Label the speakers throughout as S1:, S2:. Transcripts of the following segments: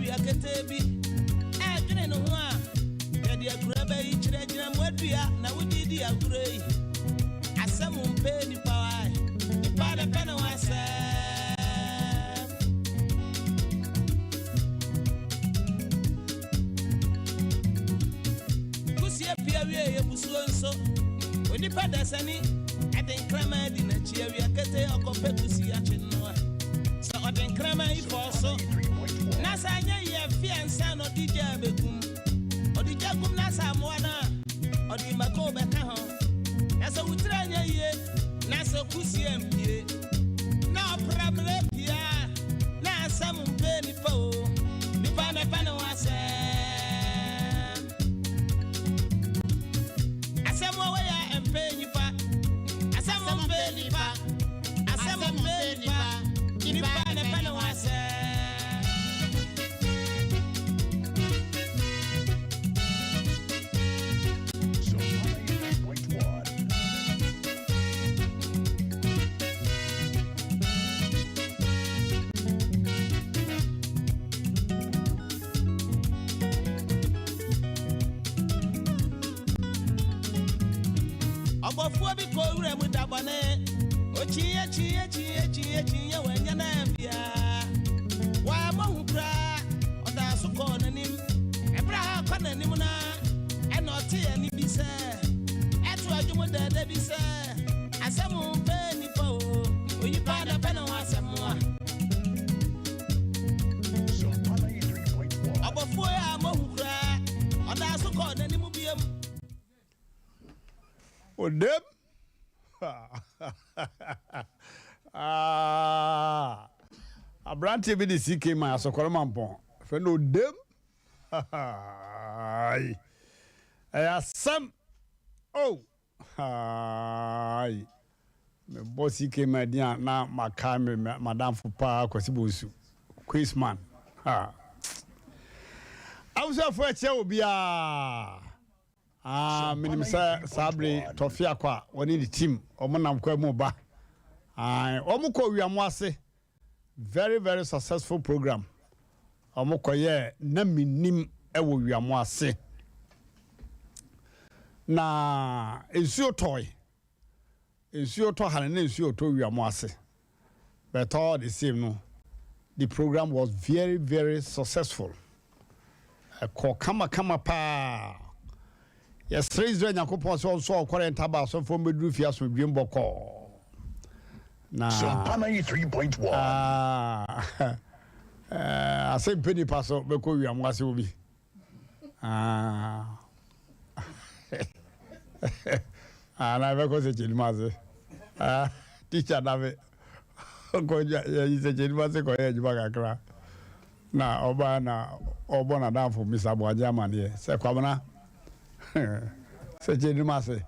S1: awia ketee bi ɛredwene ne ho a, yɛde akuraba yi kyerɛ gyinamoadua na wode di agorɔ yi. Asɛm mpɛ nipa wae, nipa na pɛ ne ho asɛm. Kusie pia wie yɛ busuo nso, onipa dasani ɛde nkraman di n'akyi awia ketee ɔkɔpɛ kusie akye no a. Sɛ ɔde nkraman yi fɔɔ so na sɛ anyɛ yie afe ansa na ɔde gya abɛgum. Ɔde gya gum na sɛ amoa no a, ɔde mako bɛka ho. Na sɛ wo tiri anyɛ yie na sɛ kusie ampue na ɔpramire pue a, na asɛm mpɛ nipa o, nipa na ɛpɛ ne ho asɛm. Asɛm a wɔyɛ a ɛmpɛ nipa, asɛm mpɛ nipa, asɛm mpɛ nipa, nipa na ɛpɛ ne ho asɛm. Ɔbɔfoɔ bi kɔ wura mu da bɔne. Okyiiɛ kyiiɛ kyiiɛ kyiiɛ kyiiɛ wanya no ambiaa. Wammɔ hu koraa, ɔdaa so kɔɔ n'anim. Ɛberɛ a ɔrekɔ n'anim no ara, ɛna ɔtee ɛnne bi sɛ ɛto adwom dɛɛdɛ bi sɛ, Asɛm mpɛ nnipa o, onipa na pɛ ne ho asɛm a. Ɔbɔfoɔ yi ammɔ hu koraa, ɔdaa so kɔɔ n'anim biom.
S2: Odem! Ah! Aberanteɛ bi de CK man asɔkɔrɔ mampɔn. Fɛ no odem! Ɛyɛ asɛm! Oh! Haai! Mebɔ CK man din a na makae me madamfo paa Kwasi Bonsu, Quizman. Ha! Abusuafoɔ ɛkyɛ obiara. Ah, menim sɛ saa bere yi Tɔfe akɔ a wɔne ne team wɔn nam kwan mu ba. Ah, wɔn kɔ Wiamo ase. Very very successful program. Wɔn kɔyɛ na menim wɔ Wiamo ase. Na nsuo tɔe. Nsuo tɔ ha no na nsuo tɔ Wiamo ase. But all the same no, the program was very very successful. Ɛkɔ kama kama paa. Yɛsrɛ Israel Nyankopɔn sɛ ɔnsɔ ɔkɔrɛ ntaba asɔfoɔ mmɛduru fie asomdwem bɔkɔɔ. Na
S3: Sompa 93.1.
S2: Ah, eh, asɛ mpɛ nipa so bɛkɔ wiamo ase wɔ bi. Ah. Ah, na bɛkɔ sɛ kyɛnum ase. Ah, teacher na me. Kɔ yɛ sɛ kyɛnum ase kɔyɛ adwuma kakra. Na ɔbaa na ɔbɔ n'adamfo Mr. Boagye amaneɛ sɛ Kwabena sɛ kyɛnum ase.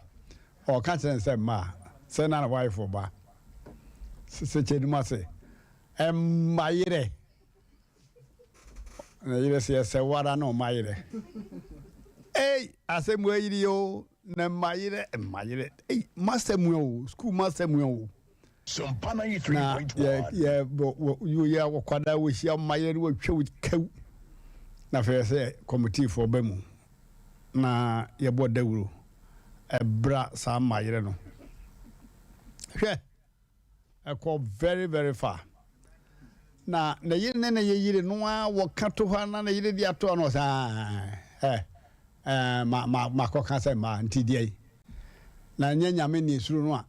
S2: Ɔka kyerɛ no sɛ mma sɛ na ne wife ba. Sɛ kyɛnum ase. Ɛmma yerɛ. Na yerɛ sɛ yɛsɛ wara na ɔma yerɛ. Ei, asɛm mu ayiri o, na mma yerɛ, mma yerɛ. Ei, master mu o, school master mu o.
S3: Sompa
S2: Na yɛ
S3: 93.1.
S2: yɛ bɔ wɔ yɛ yɛ wɔkwadaa wɔhyia mma yerɛ no wɔtwa wo kaw. Na afei sɛ kɔmitiifoɔ ba mu na yɛbɔ dawuro ɛbra saa mma yerɛ no. Hwɛ. Ɛkɔ very very far. Na ne yere ne ne yere no ara wɔka to hɔ na ne yere de ato ano sɛ ɛ ɛ ma ma makɔka sɛ mmaa nti deɛ yi na nyɛ nyame ne esuro no a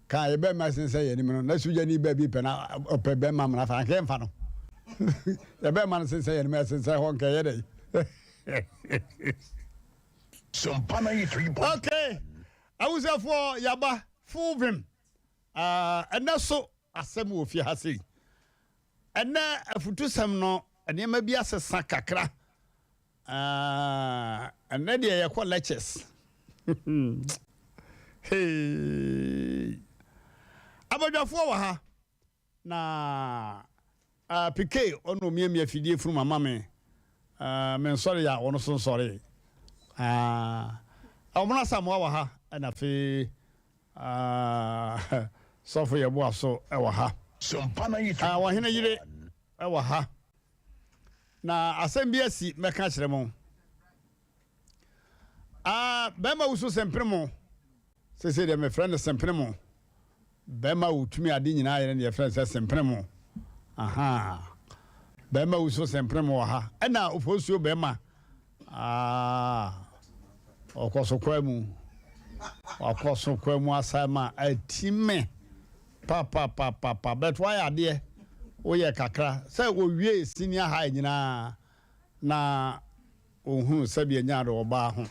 S2: ka yɛ bɛrima sen sɛ yɛn anim no na sugyani bɛɛ bi pɛ na ɔpɛ bɛrima mena fa nka yɛmfa no yɛ bɛrima no sen sɛ yɛn anim ɛsen sɛ hɔ nka yɛ dɛ.
S3: Sompa 93.1.
S2: Okay, abusuafoɔ yaba full vim. Ah, ɛnɛ so asɛm wɔ fie ha sei. Ɛnɛ afutusɛm no, nneɛma bi asesa kakra. Ah, ɛnɛ deɛ yɛkɔ lectures. Hey. Abadwafoɔ wɔ ha. Na ah, Piquet ɔno omiamia fidie funum ama me. Ah, me nsɔre a ɔno so nsɔre. Ah, ɔmono Asamoah wɔ ha ɛna afei ah, sɔfo Yɛboa so ɛwɔ ha.
S3: Sompa
S2: Ah, ɔhene yere
S3: 93.1.
S2: ɛwɔ ha. Na asɛm bi asi mɛka akyerɛ mo. Ah, bɛrima wusu sempene mo. Sese deɛ mefrɛ no sempene mo. Bɛrima wotumi ade nyinaa yɛ no deɛ yɛfrɛ no sɛ sempene mo. Aha. Bɛrima wusu sempene mo wɔ ha. Ɛna ofosuo bɛrima. Ah, ɔkɔ so kwa mu. Wakɔ so kwa mu asan ma atime. Papapapapa but wayɛ adeɛ woyɛ kakra sɛ owiee senior high nyinaa na ohunu sɛdeɛ nyaa do ɔbaa ho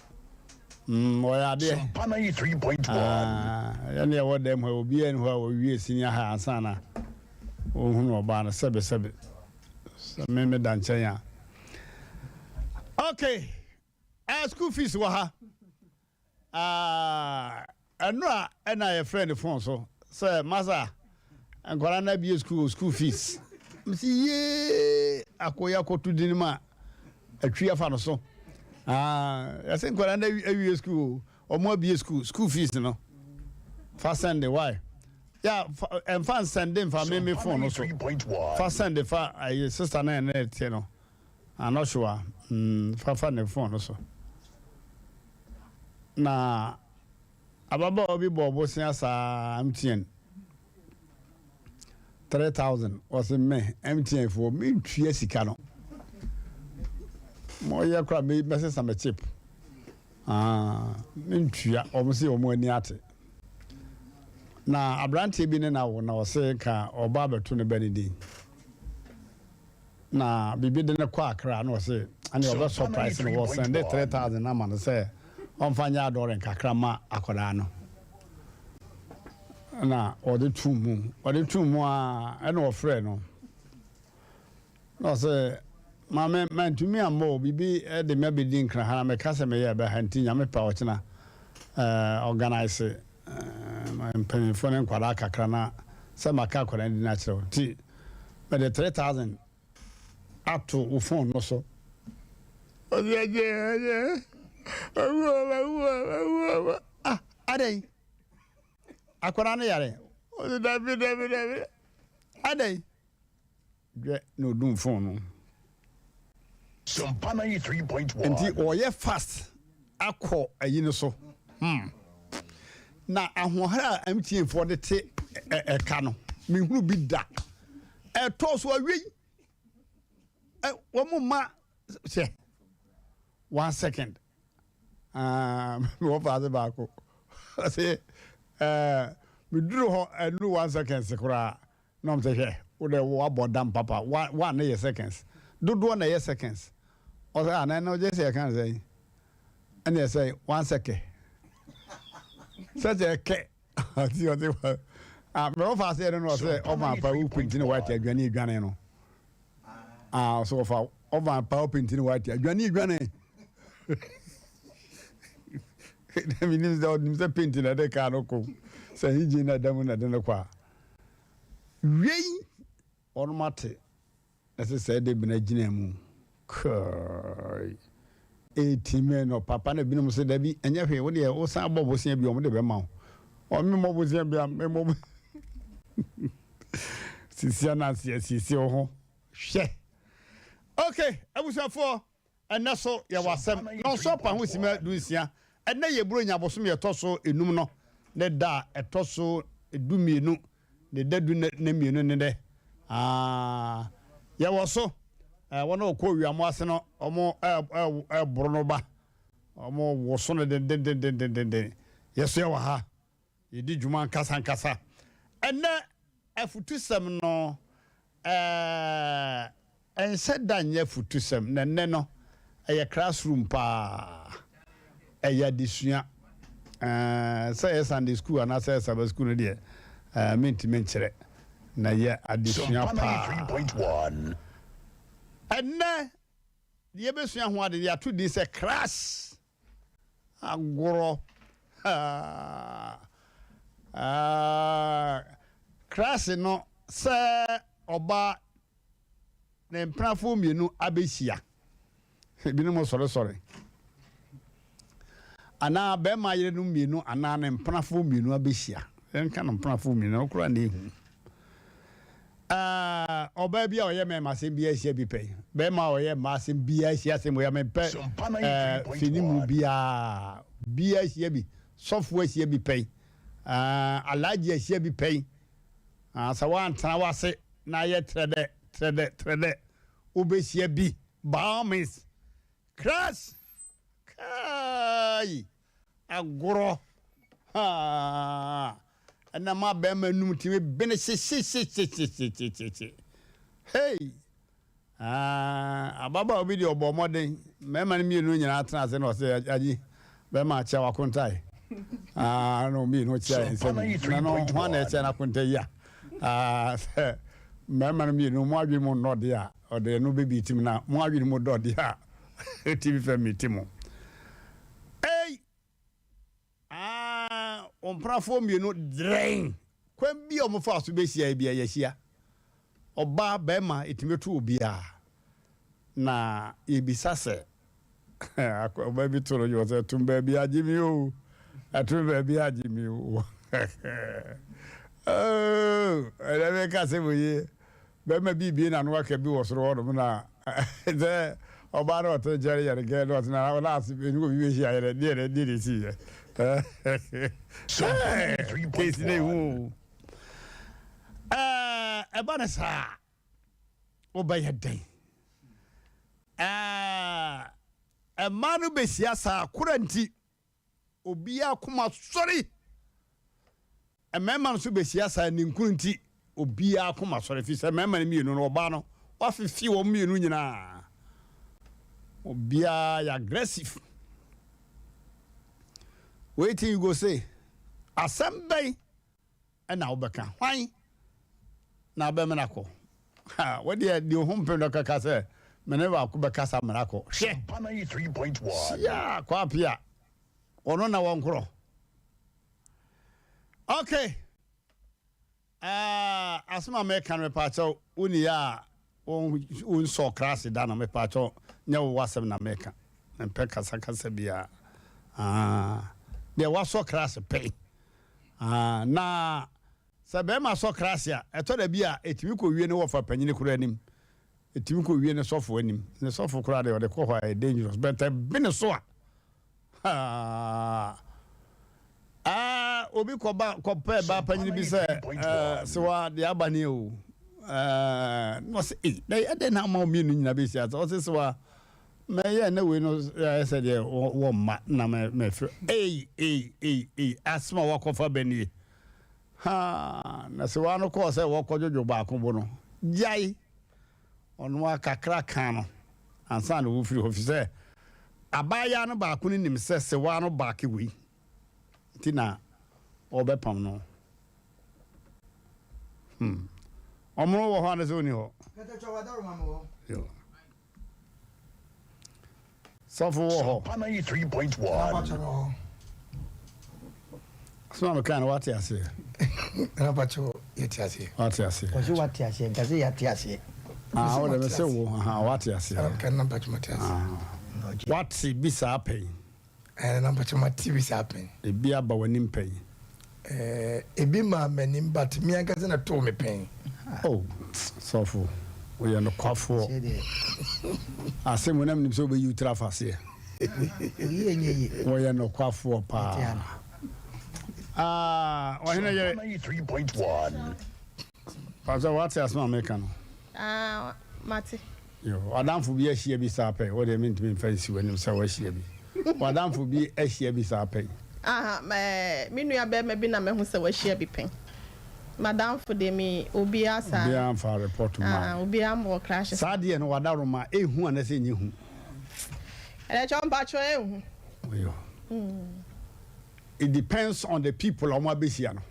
S2: mm ɔyɛ adeɛ.
S3: Sompa 93.1.
S2: Ah, yɛne ɛwɔ dɛm hɔ obiara ni hɔ a owie senior high ansa na ohunu ɔbaa no sɛbe sɛbe sɛ me me da nkyɛn a. Okay, uh, school fees wɔ ha. Ah, ɛnora ɛna yɛfrɛ ne phone so sɛ masa nkwadaa no abie school school fees. Mesi yee akɔyɛ akɔto din mu a atwi afa no so. Ah, yɛsɛ nkwadaa no awie school o, ɔmo abie school school fees no. Fa send why? Ya ɛnfa nsɛnde nfa me me phone no so. Fa send fa ayi sister na ɛna ɛte no. Anɔhyewa, mm, fa fa ne phone no so. Na ababaawa bi bɔɔ bosea saa MTN 3000 ɔse me MTN foɔ mentua sika no mɔyɛ kora mɛsesa me chip ah, mentua wɔn se wɔn ani ate na aberanteɛ bi ne na wo na ɔse nka ɔba abɛto ne ba ne din Na biribi de no kɔ Accra na ɔse ɛne ɔbɛ surprise no wɔ sɛnde 3000 ama no sɛ ɔmfa nyɛ adɔre nkakra ma akwadaa no na ɔde tum mu ɔde tum mu a ɛna ɔfrɛ no na ɔse maame mantumi ammɔ o biribi de me abɛdi nkra ha na meka sɛ meyɛ ɛbɛha nti nyame pɛ ɔkyena organise mpanyinfoɔ ne nkwadaa kakra na sɛ maka akwadaa no din akyerɛ wo nti mede 3000 ato wo phone no so. Ɔde agye agye awuo ah adɛn akwadaa no yare ɔde dabi dabi dabi adɛn dwɛ na odum phone no.
S3: Sompa 93.1.
S2: Nti ɔyɛ fast akɔ ayi no so hmm. Na ahoɔhare a MTN foɔ de te ɛka no mehunu bi da. Ɛtɔɔ so awiei wɔn mma hyɛ one second. Ah, mewɔ faase baako. Ɔse ɛɛ meduru hɔ ɛnuru one seconds koraa. Na ɔmo sɛ hwɛ wo dɛ wabɔ dam papa one ne yɛ seconds dodoɔ na ɛyɛ seconds ɔsɛ ah na ɛno gye sɛ yɛka no sɛn ɛna ɛsɛ one sɛkɛ sɛ sɛ ɛkɛ ɔte ɔte ah mɛ ɔfa aseɛ no na ɔsɛ ɔfa apa wo penti ne white adwane adwane no ah ɔsɛ ɔfa ɔfa apa wo penti ne white adwane adwane na menim sɛ ɔnim sɛ penti na ɛde kaa no kɔ sɛ engine na ɛda mu na ɛde no kɔ a Wei wɔnom ate na sɛ sɛɛ de bena gyina mu kai ɛti me no papa na binom sɛ dabi ɛnyɛ hwee wo deɛ wo san bɔ bosea bi wɔn de bɛma wo wɔn mmɔ bosea bi a mmɔ sisia na aseɛ siesie wo ho hwɛ ok abusuafoɔ Ɛnnɛ so yɛwɔ asɛm. Nnɔnson apa ho simma dunsia. Ɛnnɛ yɛ Buronya bosome a ɛtɔ so enum no ne da a ɛtɔ so dumienu, ne da du ne mmienu ne dɛ. Aa, yɛwɔ so. Ɛɛ, wɔn a wɔkɔ owiyammo ase no, wɔn ɛboro no ba. Wɔn woso no dendendendenden. Yɛ so yɛwɔ ha. Yɛdi dwuma ankasa ankasa. Ɛnnɛ afutusɛm no, ɛnhyɛ da nyɛ afutusɛm, na ɛnnɛ no, ɛyɛ classroom paa. Ɛyɛ adesua. Sɛ ɛyɛ Sunday school anaasɛ ɛyɛ Sabbath school no deɛ, mentumi nkyerɛ. Na ɛyɛ adesua paa. Ɛnnɛ deɛ yɛbɛsua ho ade no, yɛato din sɛ crash. Agorɔ aah Crush no sɛ ɔba ne mpenafoɔ mmienu abɛhyia ebinom sɔresɔre anaa bɛrima yerenom mmienu anaa ne mpenafoɔ mmienu abɛhyia yɛnka no mpenafoɔ mmienu no koraa na ehu. Ah, ɔbaa bi a ɔyɛ mɛma asɛm biara ahyia bi pɛn. Bɛrima a ɔyɛ mmaa asɛm biara ahyia asɛm wei a mempɛ
S3: Sompa
S2: eh, fi ne mu
S3: 93.1.
S2: biara. Biara ahyia bi. Sɔfo ahyia bi pɛn. Ah, Alhaji ahyia bi pɛn. Ah, sɛ woantena w'ase na ayɛ trɛdɛ, trɛdɛ, trɛdɛ, wobɛhyia bi. By all means. Crash! Kai! Agorɔ! Haa! Ɛna ma bɛrima num tumi bene hyehyehyehyehyehyehyehye. Hey! Ah, ababaawa bi deɛ ɔbɔ mmɔden. Mmarima no mmienu nyinaa tena ase na ɔsɛ agye bɛrima akyɛ wakontae. Ah, na mmienu kyɛ
S3: Sompa
S2: nsɛm. Na no ho na
S3: 93.1.
S2: ɛkyɛ n'akonta yi a. Ah, sɛ mmarima no mmienu mo adwene mu nnɔ deɛ a, ɔde ɛno bɛbi tim na mo adwene mu dɔ deɛ a, ɛtumi fɛ mi ti mo. Ei! Ah, ɔmprafoɔ mmienu drɛn. Kwan bi a wɔfa so bɛhyia yi bia yɛahyia. Ɔbaa, bɛrima, ɛtumi to obiara. Na yɛbisa sɛ, ɔbaa bi to no dwom sɛ, ɛtom baabi agye me o, ɛtom baabi agye me o. Oh, ɛnɛ meka sɛ mo yie. Bɛrima bi bie n'ano aka bi wɔ soro hɔnom na sɛ ɔbaa no ɔte nkyɛn yɛ ne gɛɛ na ɔte na ɔna ase ɛnu obi bɛhyia yɛ dɛ deɛ dɛ deɛ de si yɛ.
S3: Sompa
S2: Case ne
S3: 93.1.
S2: hu. Ɛɛ ɛba ne saa wobɛyɛ dɛn? Ɛɛ mmaa no bɛhyia saa kora nti obiara koma sɔre. Mmarima no nso bɛhyia saa ninkunu nti obiara koma sɔre fi sɛ mmarima no mmienu no ɔbaa no wafefe wɔn mmienu nyinaa. Obiara yɛ aggressive. Wetin you go say? Asɛm bɛn ɛna wobɛka? Hwan na abɛmena kɔ? Ha, wodeɛ deɛ ohu mpem no kɛka sɛ mene baako bɛkasa mmena kɔ. Hwɛ!
S3: Sompa 93.1.
S2: Sia kwapia. Ɔno na wɔnkorɔ. Okay. Uh, asɛm a mɛka no mepaakyɛw wonni yɛ a wonsɔ krase da no mepaakyɛw nyɛ wo asɛm na mɛka mempɛ kasakasa biara. Ah, deɛ wasɔ krase pɛn. Ah, na sɛ bɛrima sɔ krase a ɛtɔ da bi a ɛtumi kɔ wie ne wɔfa panyini koraa anim ɛtumi kɔ wie ne sɔfo anim ne sɔfo koraa deɛ ɔde kɔ hɔ a ɛyɛ dangerous but ɛbene so a Ah, ah, obi kɔba kɔpɛ ba
S3: Sompa
S2: panyin bi sɛ
S3: 93.1.
S2: sewa deɛ aba ni o na ɔsɛ ei na ɛdɛn na ama mmienu nyinaa bɛsi ase ɔsɛ sewa mɛyɛ ne wei no ayɛ sɛ deɛ wɔ mma na mɛfrɛ ei ei ei ei asɛm a wakɔfa bɛ nie ha na sewa no kɔɔ sɛ wɔkɔdwodwo baako bo no gyae ɔno a kakra ka no ansa na wɔfiri hɔ fi sɛ abaayaa no baako no nim sɛ sewa no baake wei nti na ɔbɛpam no. Ɔmono wɔ hɔ ane sɛ ɔni hɔ? Yo. Sɔfo wɔ hɔ.
S3: Sompa 93.1.
S2: Asɛm a meka no wate aseɛ.
S4: Yɛte aseɛ.
S2: Wate aseɛ.
S5: Wɔsi wate aseɛ nka sɛ yɛate aseɛ.
S2: Ah, wode me sɛ wo aha wate aseɛ.
S4: Ka na mpatwa mate aseɛ.
S2: Wate bi saa pɛn.
S4: Ɛɛ na mpatwa mate bi saa pɛn.
S2: Ebi aba w'anim pɛn.
S4: Ɛɛ ebi maa m'anim but mi ankasa na too me pɛn.
S2: Oh, sɔfo, woyɛ nokwafoɔ.
S5: Sɛ deɛ
S2: Asɛm wo nam nim sɛ wobɛyi wo tiri afa aseɛ.
S5: oyi enye yie.
S2: Wɔyɛ nokwafoɔ paa.
S5: Ɛte ano.
S2: Ah, ɔhene yere.
S3: Sompa 93.1.
S2: Pastor, wate asɛm a meka no?
S6: Ah, mate.
S2: Yo, wadamfo bi ahyia bi saa pɛn. Wo deɛ mentumi mfa nsi w'anim sɛ wahyia bi. Wadamfo bi ahyia bi saa pɛn.
S6: Aha, me nua bɛrima bi na mahu sɛ wahyia bi pɛn. Madamfo de me obiara saa.
S2: Obiara mfa report
S6: Ah,
S2: ma.
S6: obiara mmɔ crash.
S2: Saa deɛ no wadaroma ehu anasɛ ɛnyɛ hu.
S6: Ɛnɛ kyɛ mpatwɛ ehu.
S2: Yo. It depends on the people a wɔn abɛhyia no.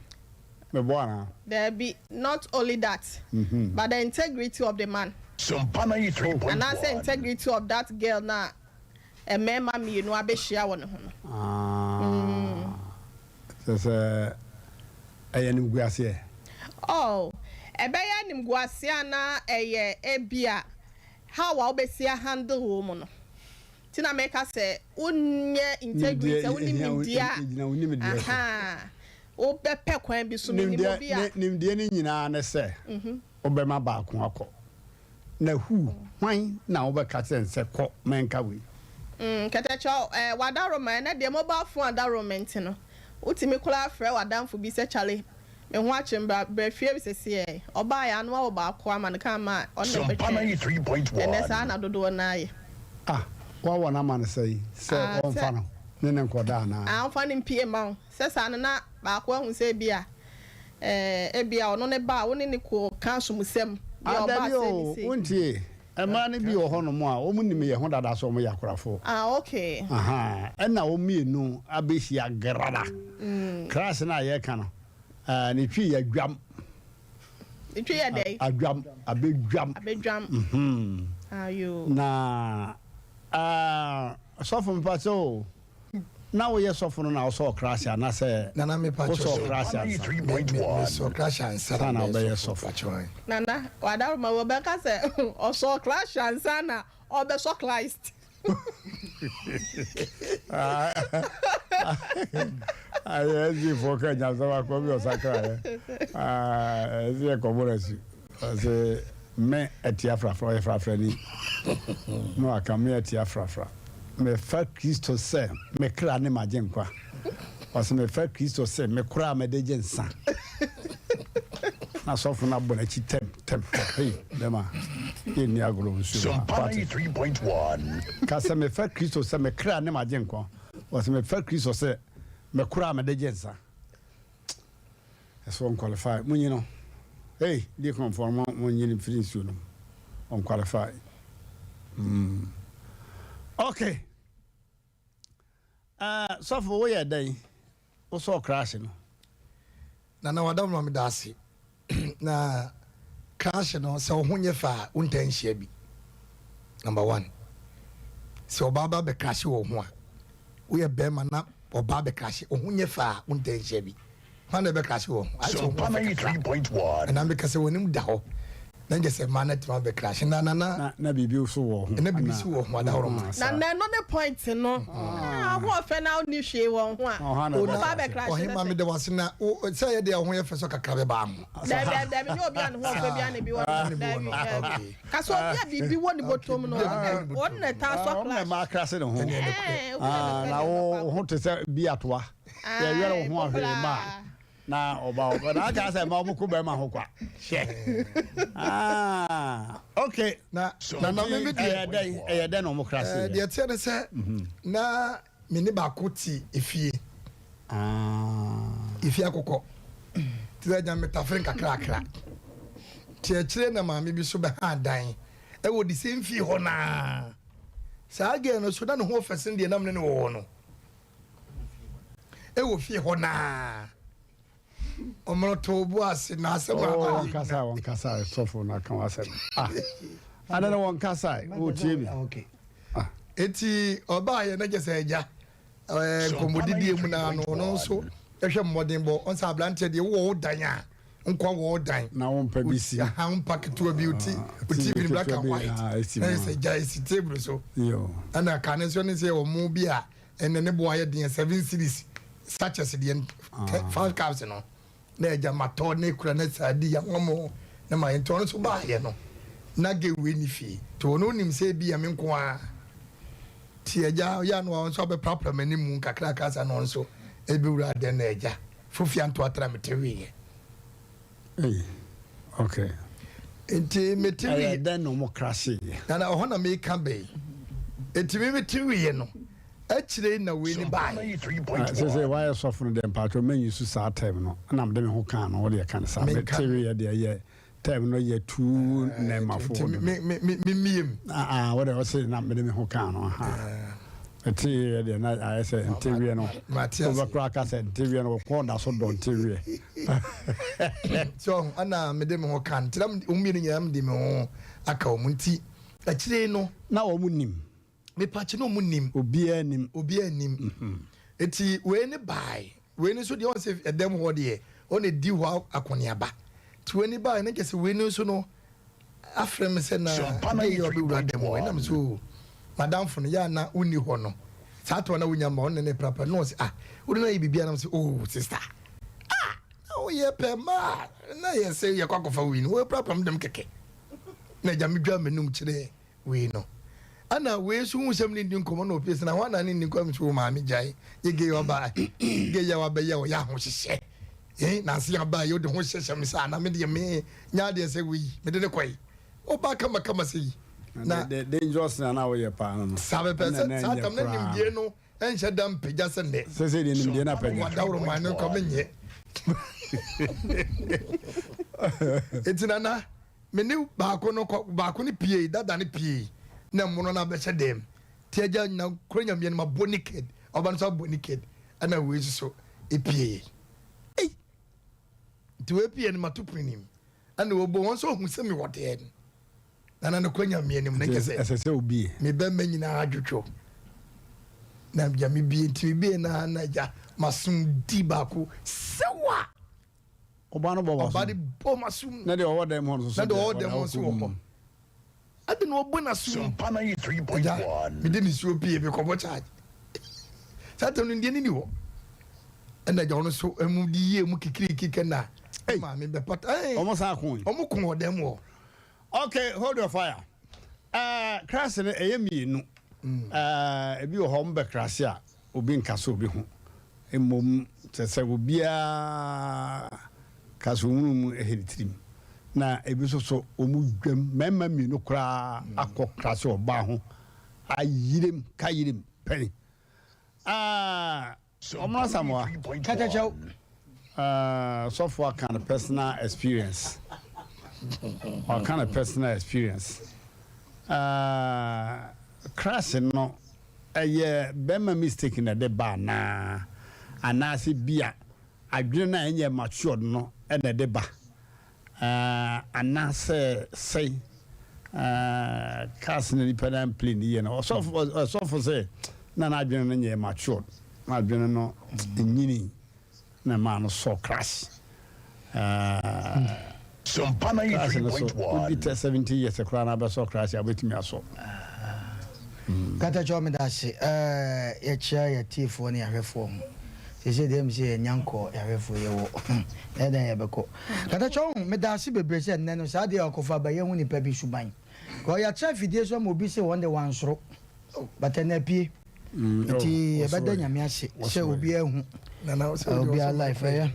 S2: Meboa anaa?
S6: There not only that, but the integrity of the man.
S3: Sompa 93.1.
S6: Anaasɛ integrity of that girl na mmarima mmienu abɛhyia wɔ ne ho no.
S2: Ah. Sɛ ɛyɛ nimguaseɛ.
S6: Oh, ɛbɛyɛ nimguaseɛ anaa ɛyɛ ebia how a wobɛsi handle wɔ mu no. Nti na meka sɛ wonyɛ integrity, wonim nimdeɛ a.
S2: Gyina wo nimdeɛ so.
S6: Aha. Wobɛpɛ kwan bi so menim obi a.
S2: Nimdeɛ no nyinaa ne sɛ. Wobɛma baako akɔ. Na who, hwan na wobɛka kyerɛ no sɛ kɔ mɛnka wei?
S6: Mm, kɛtɛkyɛw, eh, w'adaroma, ɛnɛ deɛ mobile phone adaroma nti no, wotumi koraa frɛ w'adamfo bi sɛ kyale, me ho akyere me, bra, bra fie seseɛ. Ɔbaeɛ a, na wawɔ baako ama no, ka ama a, ɔno na
S3: Sompa
S6: ɛbɛtwɛn no. Ɛnɛ
S3: 93.1.
S6: saa na dodoɔ no ara yɛ.
S2: Ah, woawɔ no ama no sɛn? Sɛ
S6: Ah,
S2: ɔmfa
S6: sɛ,
S2: no ne no nkɔda anaa?
S6: ah, ɔmfa no mpue mma wo. Sɛ saa no, na baako ahu sɛ ebia, eh, ebia ɔno ne ba a, wo ne no kɔ ka asomusɛm, bia
S2: Ah,
S6: ɔbaa
S2: dabi
S6: sei ne
S2: o,
S6: sei.
S2: wontie. Mmaa no bi wɔ hɔnom a, wɔnim yɛn ho dada sɛ wɔyɛ akorafoɔ.
S6: Ah, okay.
S2: Ahaa, ɛna wɔn mmienu abɛhyia grada. Crash no a yɛreka no, eh, ne twi yɛ adwam.
S6: Ne twi yɛ dɛn?
S2: Adwam, abɛdwam.
S6: Abɛdwam.
S2: Mhm.
S6: Ayo.
S2: Na, ah, sɔfo mepa kyɛw o. Na woyɛ sɔfo no na wosɔɔ krase anasɛ
S4: Nana me pakyɛ
S2: wosɔɔ
S4: sɛ
S2: krase ansa?
S4: me me me sɔɔ krase ansa na
S2: na
S4: mebɛyɛ
S2: wobɛyɛ
S4: sɔfo
S2: sɔfo.
S4: pakyɛ wan.
S6: Nana wadaroma wɔbɛka sɛ ɔsɔɔ krase ansa na ɔbɛsɔ Christ.
S2: Ayɛ SDA foɔ ka nyamsɛm akɔ bi ɔsakra yɛ. Ɛsɛ yɛ kɔbɔ no asu. Ɔse me atia frafra, ɔyɛ frafrani. Na waka me atia frafra. Mefa Kristo sɛ me kra ne m'agyenkwa. Ɔse mefa Kristo sɛ me kora a mede gye nsa. Na sɔfo no abɔ n'akyi tɛm tɛm tɛm. Hei, bɛma yɛnni agorɔ nsuo mu ha.
S3: Sompa
S2: Wate?
S3: 93.1.
S2: Ka sɛ mefa Kristo sɛ me kra ne m'agyenkwa. Ɔse mefa Kristo sɛ me kora a mede gye nsa. Ɛsɛ ɔnqualify. Monyi no. Hey, deacon foɔ no monyi no mfiri nsuo no mu. Ɔnqualify. Mm. Okay. Uh, sɔfo woyɛ dɛn? Wosɔɔ crash no?
S4: Nana wadawoma meda ase. Na crash no sɛ wo ho nyɛ fɛ a wontaa nhyia bi. Number one. Sɛ ɔbaa ba bɛ crash wɔ ho a woyɛ bɛrima na ɔbaa bɛ crash wo ho nyɛ fɛ a wontaa nhyia bi. Hwan na ɛbɛkrahye wɔn ho? Ayɛ sɛ
S3: Sompa
S4: wɔn ho afɛ kakra.
S3: 93.1.
S4: Ɛna meka sɛ wɔn anim da hɔ. Na nkyɛ sɛ mmaa no atumi abɛkrahye. Na na na.
S2: Na na biribi nso wɔ ho.
S4: Na biribi nso wɔ ho adahoro ma.
S6: Na na ɛno ne point no. Ah, ho ɔfɛ na ɔnni hwee wɔ ho a.
S2: Ɔha na
S6: Wo ba
S2: ɛbɛkrahye.
S6: bɛkrahye
S4: Ɔhema
S6: ne sɛ.
S4: meda wo ase na wo sɛ yɛ deɛ wo ho yɛ fɛ sɛ kakra bɛba ho.
S6: Dabi dabi dabi nyɛ obi a ne ho ɔfɛ bi a na ebi wɔ ne ho. Dabi dabi. Ka sɛ obi a biribi wɔ ne bɔtɔm no ɔno na ɛtaa sɔ
S2: Ɔno na
S6: clash.
S2: ɛma akrahye ne ho.
S6: Ɛɛ, obi a ne
S2: Ah,
S6: fɛ
S2: na
S6: deɛ
S2: wo
S6: ɔbɛkɔ
S2: wo ho te sɛ bi atoa. Yɛyɛrɛ wo ho ahwee ma a na ɔba hɔ na aka sɛ ma ɔmo ko bɛrima ho kwa hwɛ ah okay
S4: Na na na me me deɛ
S2: ɛyɛ dɛn ɛyɛ dɛn na ɔmo kra se
S4: ɛɛ deɛ teɛ ne sɛ na me ne baako te efie
S2: ah
S4: efie akokɔ te sɛ gya metafere nkakrakra te akyire na maame bi so bɛha dan ɛwɔ the same fie hɔ naa saa girl no so na ne ho ɔfɛ sen deɛ nam ne ne wɔ hɔ no. ɛwɔ fie hɔ naa ɔmɔrɔ to bo ase na asɛm a
S2: oh, wɔn kasa wɔn kasa sɔfo na kan asɛm ah ada na wɔn kasa o tie mi
S4: ah eti ɔbaa yɛ n'agya sɛ ɛgya ɛɛ nkɔmɔdidie mu naa no ɔno nso ɛhwɛ mmɔden bɔ ɔnsa aberanteɛ deɛ wowɔ wo dan a nkwa wɔ wo dan
S2: na wɔn mpa bi si
S4: ha mpa ketewa bi oti oti bi black and white na yɛ sɛ gya esi table so ɛna kane nso ne sɛ wɔn bi a Ɛnɛ ne bo ayɛ den 7 series sachets deɛ 5 cups no na agya matɔ na ekura na saa di yanwa na ma nti ɔno nso baayɛ no na gewe ne fie nti ɔno nim sɛ ebi yɛ me nko ara ti agya yɛ ano a ɔno nso abɛprapra m'anim mu kakra sa na ɔno nso ebewura dɛn na agya fofia nto atra me te wieɛ.
S2: Hey, okay.
S4: Nti mete wieɛ.
S2: Ɛyɛ dɛn na ɔmo krase yɛ?
S4: Na na ɔhɔ na meka bɛyi. Nti me mete wieɛ no akyire na wei ne baeɛ.
S2: Sɛ sɛ wayɛ sɔfo no deɛ mpaatwɔ mɛnyi so saa tɛm no na mede me ho kaa no wodeɛ ka no saa mete wieɛ deɛ yɛ tɛm no yɛ tuu nɛɛmafo
S4: memiem
S2: wode ɔse na mede me ho kaa no ɛte wieɛ deɛ na ayɛ sɛ nte wieɛ no wobɛkora ka sɛ nte wieɛ no wɔkɔɔ da so dɔ nte wieɛ
S4: so ana mede me ho ka nti na wɔn mmienu nyinaa mede me ho aka wɔn nti akyire no
S2: na wɔn nim
S4: mepakye na wɔn nim
S2: obiara nim
S4: obiara nim eti wei ne bae wei ne nso deɛ wɔn sɛ ɛdɛm hɔ deɛ wɔn edi hɔ akɔneaba ti wei ne bae ne kyɛ sɛ wei ne nso no afrɛ me sɛ na de yɛ ɔbɛwura dɛm hɔ ɛnam so madamfo no yɛ ana wonni hɔ no saa tɔ na wonya ma ɔne ne prapra na ɔsɛ ah wode no ayɛ biribi anam sɛ oh sister ah. Woyɛ pɛ maa na yɛ sɛ yɛkɔ akɔfa wei no, wɔaprapra me dɛm kɛkɛ. Na agya medwa m'anum kyerɛ wei no. Ɛna wei nso hu sɛ me ne di nkɔmmɔ na ɔpie sɛ na hɔ na ne nni nkɔmmɔ nso wɔ maame gyae. Yɛ gay ɔba gay a wabɛyɛ ɔyɛ ahohyehyɛ. Eh, nanse aba yɛ wode ho hyehyɛ me saa na me deɛ me nya adeɛ sɛ wei mede ne kɔe. Ɔba kama kama sɛ yi.
S2: Na dangerous na na woyɛ paa no no.
S4: Saa bɛpɛ sɛ saa tam na nimdeɛ no ɛnhyɛ da mpagya sɛ nnɛ.
S2: Sɛ sɛ deɛ nimdeɛ no apagya.
S4: Wadaworo man no nkɔ menyɛ. Enti nana me ne baako no kɔ baako no pie dada no pie na mmono no abɛhyɛ dɛm ti agya na kuro nyameɛ no mabɔ naked ɔba no nso abɔ naked ɛna wei nso so epie ei nti wei pie no mato pinim ɛna wɔbɔ wɔn nso ohun sɛ mewɔ deɛ no Nana no kɔ nyame anim na kyɛ sɛ
S2: ɛsɛ sɛ obie.
S4: Me bɛma nyinaa adwodwo na gya me bie nti me bie na na gya masom di baako sɛwa.
S2: Ɔba no bɔ wasom.
S4: Ɔba de bɔ masom.
S2: Na deɛ ɔwɔ dɛm hɔ no so.
S4: Na deɛ ɔwɔ dɛm hɔ nso wɔ hɔ. Adi na ɔbɔ n'asom. Agya mede nisuo pie mekɔbɔ charge. Saa tam no deɛ ne ni hɔ. Ɛna agya ɔno nso ɛmu de yie mu kikiriki kɛ na maame bɛpata.
S2: Ɔmo san ko yi.
S4: Ɔmo ko wɔ dɛm hɔ.
S2: Okay, hold your fire. Uh, krase no ɛyɛ mmienu. Uh, ebi wɔ hɔ ɔmo bɛ krase a obi nkasa obi ho. Mmom kyerɛ sɛ obiara kasa ohunu mu ɛhɛ ne tirim. Na ebi nso so ɔmo dwam mmarima mmienu koraa akɔ krase ɔbaa ho ayirem ka yirem pɛn. Uh, Ɔmo Asamoah.
S5: Katakyɛw.
S2: Uh, sɔfo aka no personal experience. Ɔka no personal experience. Uh, crash no ɛyɛ bɛrima mistake na ɛde ba anaa anaasɛ bi a adwene no a ɛnyɛ matured no ɛna ɛde ba uh, anaasɛ sɛn uh, cars no nipa no plane yie no ɔsɔfo ɔsɔfo sɛ na n'adwene no nyɛ matured, n'adwene no nyini na maa no sɔ crash crash no so wodi tɛ 70 years koraa na abɛsɔ crash a wobɛtumi asɔ.
S5: Katakyɛw, meda ase. Yɛkyia yɛtiefoɔ ne yɛahwɛfoɔ ho sɛsɛ deɛ mi sɛ yɛnya nkɔ yɛahwɛfoɔ yɛwɔ na ɛdɛn yɛbɛkɔ. Katakyɛw ho meda ase bebree sɛ nnɛ no saa deɛ ɔkɔfa ba yɛhu nipa bi suban kɔ yɛakyerɛ afidie so ama obi sɛ wɔn de wansoro but ɛna pie nti yɛbɛda Nyame ase sɛ obi ahu obiara life ɛyɛ.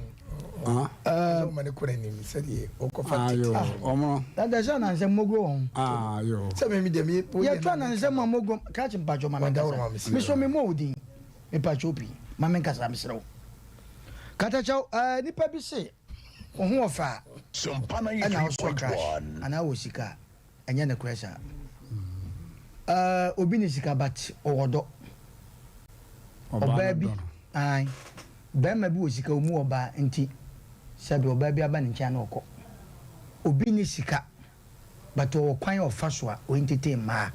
S4: Ɔma ne kɔ n'anim sɛdeɛ ɔkɔfa tete.
S2: Ɔmo
S5: dada sɛ anansɛ mmogoro wɔ ho.
S2: Ayo.
S4: Sɛ memi deɛ mi
S5: yɛto anansɛ mu a mogo krakye mpatwɔ ma menkasa meso memmɔ wo din mepatwɔ pii ma menkasa mesrɛ wo. Katakyɛw, nipa bi se wo ho ɔfɛ a ɛna wosɔ crash anaa wɔ sika a ɛnyɛ ne korɛ saa. Obi ne sika but ɔwɔ dɔ ɔbaa bi ae bɛrima bi wɔ sika ɔmu ɔbaa nti sɛbi ɔbaa bi aba ne nkyɛn na ɔkɔ. Obi ne sika but ɔwɔ kwan a ɔfa so a ɔntete mmaa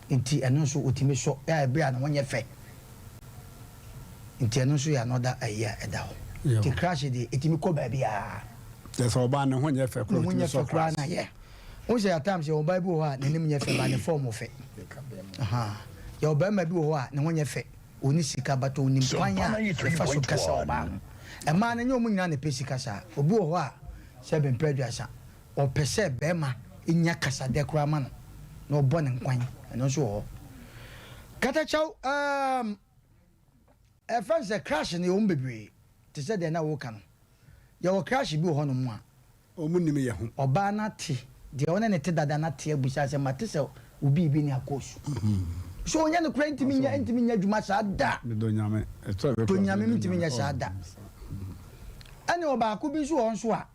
S5: nti ɛno nso ɔtumi sɔ ɛ ɛberɛ a ne ho nyɛ fɛ nti ɛno nso yɛ another ayi a ɛda hɔ. Nti crash deɛ ɛtumi kɔ baabiaa.
S2: Kyɛ sɛ ɔbaa ne ho nyɛ fɛ
S5: ne
S2: koraa
S5: ho
S2: ɔtumi
S5: nyɛ
S2: sɔ
S5: fɛ koraa
S2: crash.
S5: Na yɛ wo sɛ at times yɛ ɔbaa bi wɔ hɔ a n'anim nyɛ fɛ ba ne fɔm fɛ. Aha. Yɛ ɔbarima bi wɔ hɔ a ne ho nyɛ fɛ, ɔni sika but ɔnim kwan a ɛfa so kasa ɔbaa ho. Ɛmaa no nyɛ ɔmo nyinaa na ɛpɛ sika saa. Obi wɔ hɔ a sɛ bɛmpɛ 30 ɔpɛ sɛ bɛrima nya kasadɛ koraa ma no na ɔbɔ ne nkwan, ɛno nso wɔ hɔ. Katakyɛw, ɛfɛn sɛ crash no yɛwɔ mu bebree te sɛ deɛ na wɔka no. Yɛwɔ crash bi wɔ hɔnom a
S2: ɔmo nim yɛ ho.
S5: Ɔbaa no ate deɛ ɔne ne te dada no ate abusa sɛ mate sɛ obi bi ne akɔ so so ɔnyɛ no kora ntumi nyɛ adwuma saa da.
S2: Medɔ Nyame ɛtɔ ɛbɛkɔ.
S5: To Nyame ntumi nyɛ saa da. Ɛne ɔbaako bi nso wɔ hɔ nso a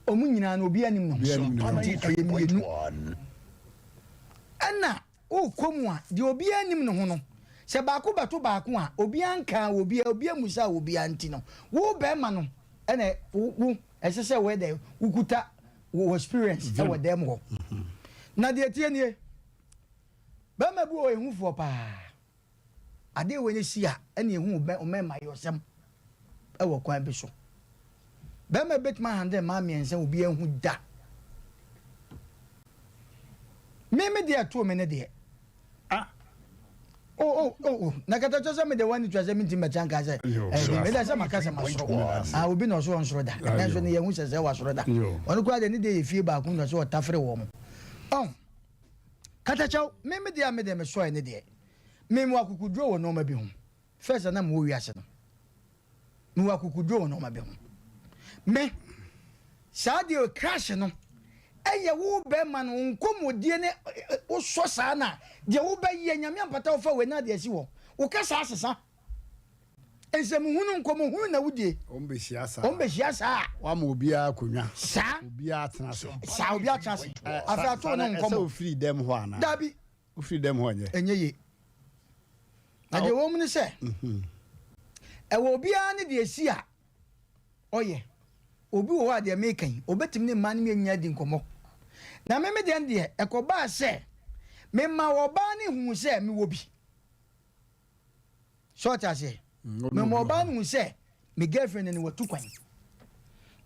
S5: ɔmo nyinaa no obi anim no
S2: Obi anim ne ho.
S5: nti ɛyɛ mmienu. Ɛna wokɔ mu a deɛ obiara anim ne ho no sɛ baako bɛto baako a obiara nka obiara obiara musa obiara nti no wo bɛrima no ɛna wo ɛsɛ sɛ wɔyɛ dɛ wokuta wo experience ɛwɔ dɛm hɔ. Na deɛ tie nie, bɛrima bi wɔ ehufoɔ paa adeɛ wɔ ne si a ɛna ehu ɔmɛɛma yɛ ɔsɛm ɛwɔ kwan bi so. Bɛrima bɛtumi ahandle mmaa mmiɛnsa obi ehu da. Mímí deɛ ɛtoo mi ne deɛ
S2: ah.
S5: Oh oh oh oh na kata kyerɛ sɛ mede w'ani tua sɛ mentumi mmɛkyɛ anka sɛ ɛyɛ meda sɛ maka sɛ masoro ah obi na ɔso ɔnsoro da nanso ne yɛhu sɛ sɛ wasoro da ɔno koraa deɛ ne deɛ yɛ fie baako na ɔso ɔtafere wɔ mo ɔn katakyɛw me me deɛ a me deɛ mesɔɛ ne deɛ me mewɔ akokoduro wɔ nneɛma bi ho first na mewɔ wiase no Mewɔ akokoduro wɔ nneɛma bi ho. Me, saa deɛ crash no, ɛyɛ wo bɛrima no, wo nkɔmmɔdie ne wosɔ saa na deɛ wobɛyɛ, Nyame ampata wo fa wei na adeɛ asi hɔ. Wo kasa asesa. Nsɛmhunu, nkɔmmɔhunu na wodie.
S2: Wɔn bɛhyia saa.
S5: Wɔn bɛhyia saa.
S2: Wama obiara akonnwa.
S5: Saa.
S2: Obiara atena ase.
S5: Saa, obiara atena ase. Afei ato ne nkɔmmɔ.
S2: Ɛsɛ ofiri dɛm hɔ anaa?
S5: Dabi.
S2: Wofiri dɛm hɔ nyɛ.
S5: Ɛnyɛ yie. Na deɛ ɛwɔ mu ne sɛ, ɛwɔ obiara ne deɛ ɛsi a ɔyɛ. Obi wɔ hɔ a deɛ meka yi, ɔbɛtumi ne mmaa no mmienu nyinaa adi nkɔmmɔ. Na me me deɛ no deɛ, ɛkɔbaa sɛ mema ɔbaa no huu sɛ mewɔ bi. So ɔte aseɛ? Mema ɔbaa no hu sɛ me girlfriend no watu kwan.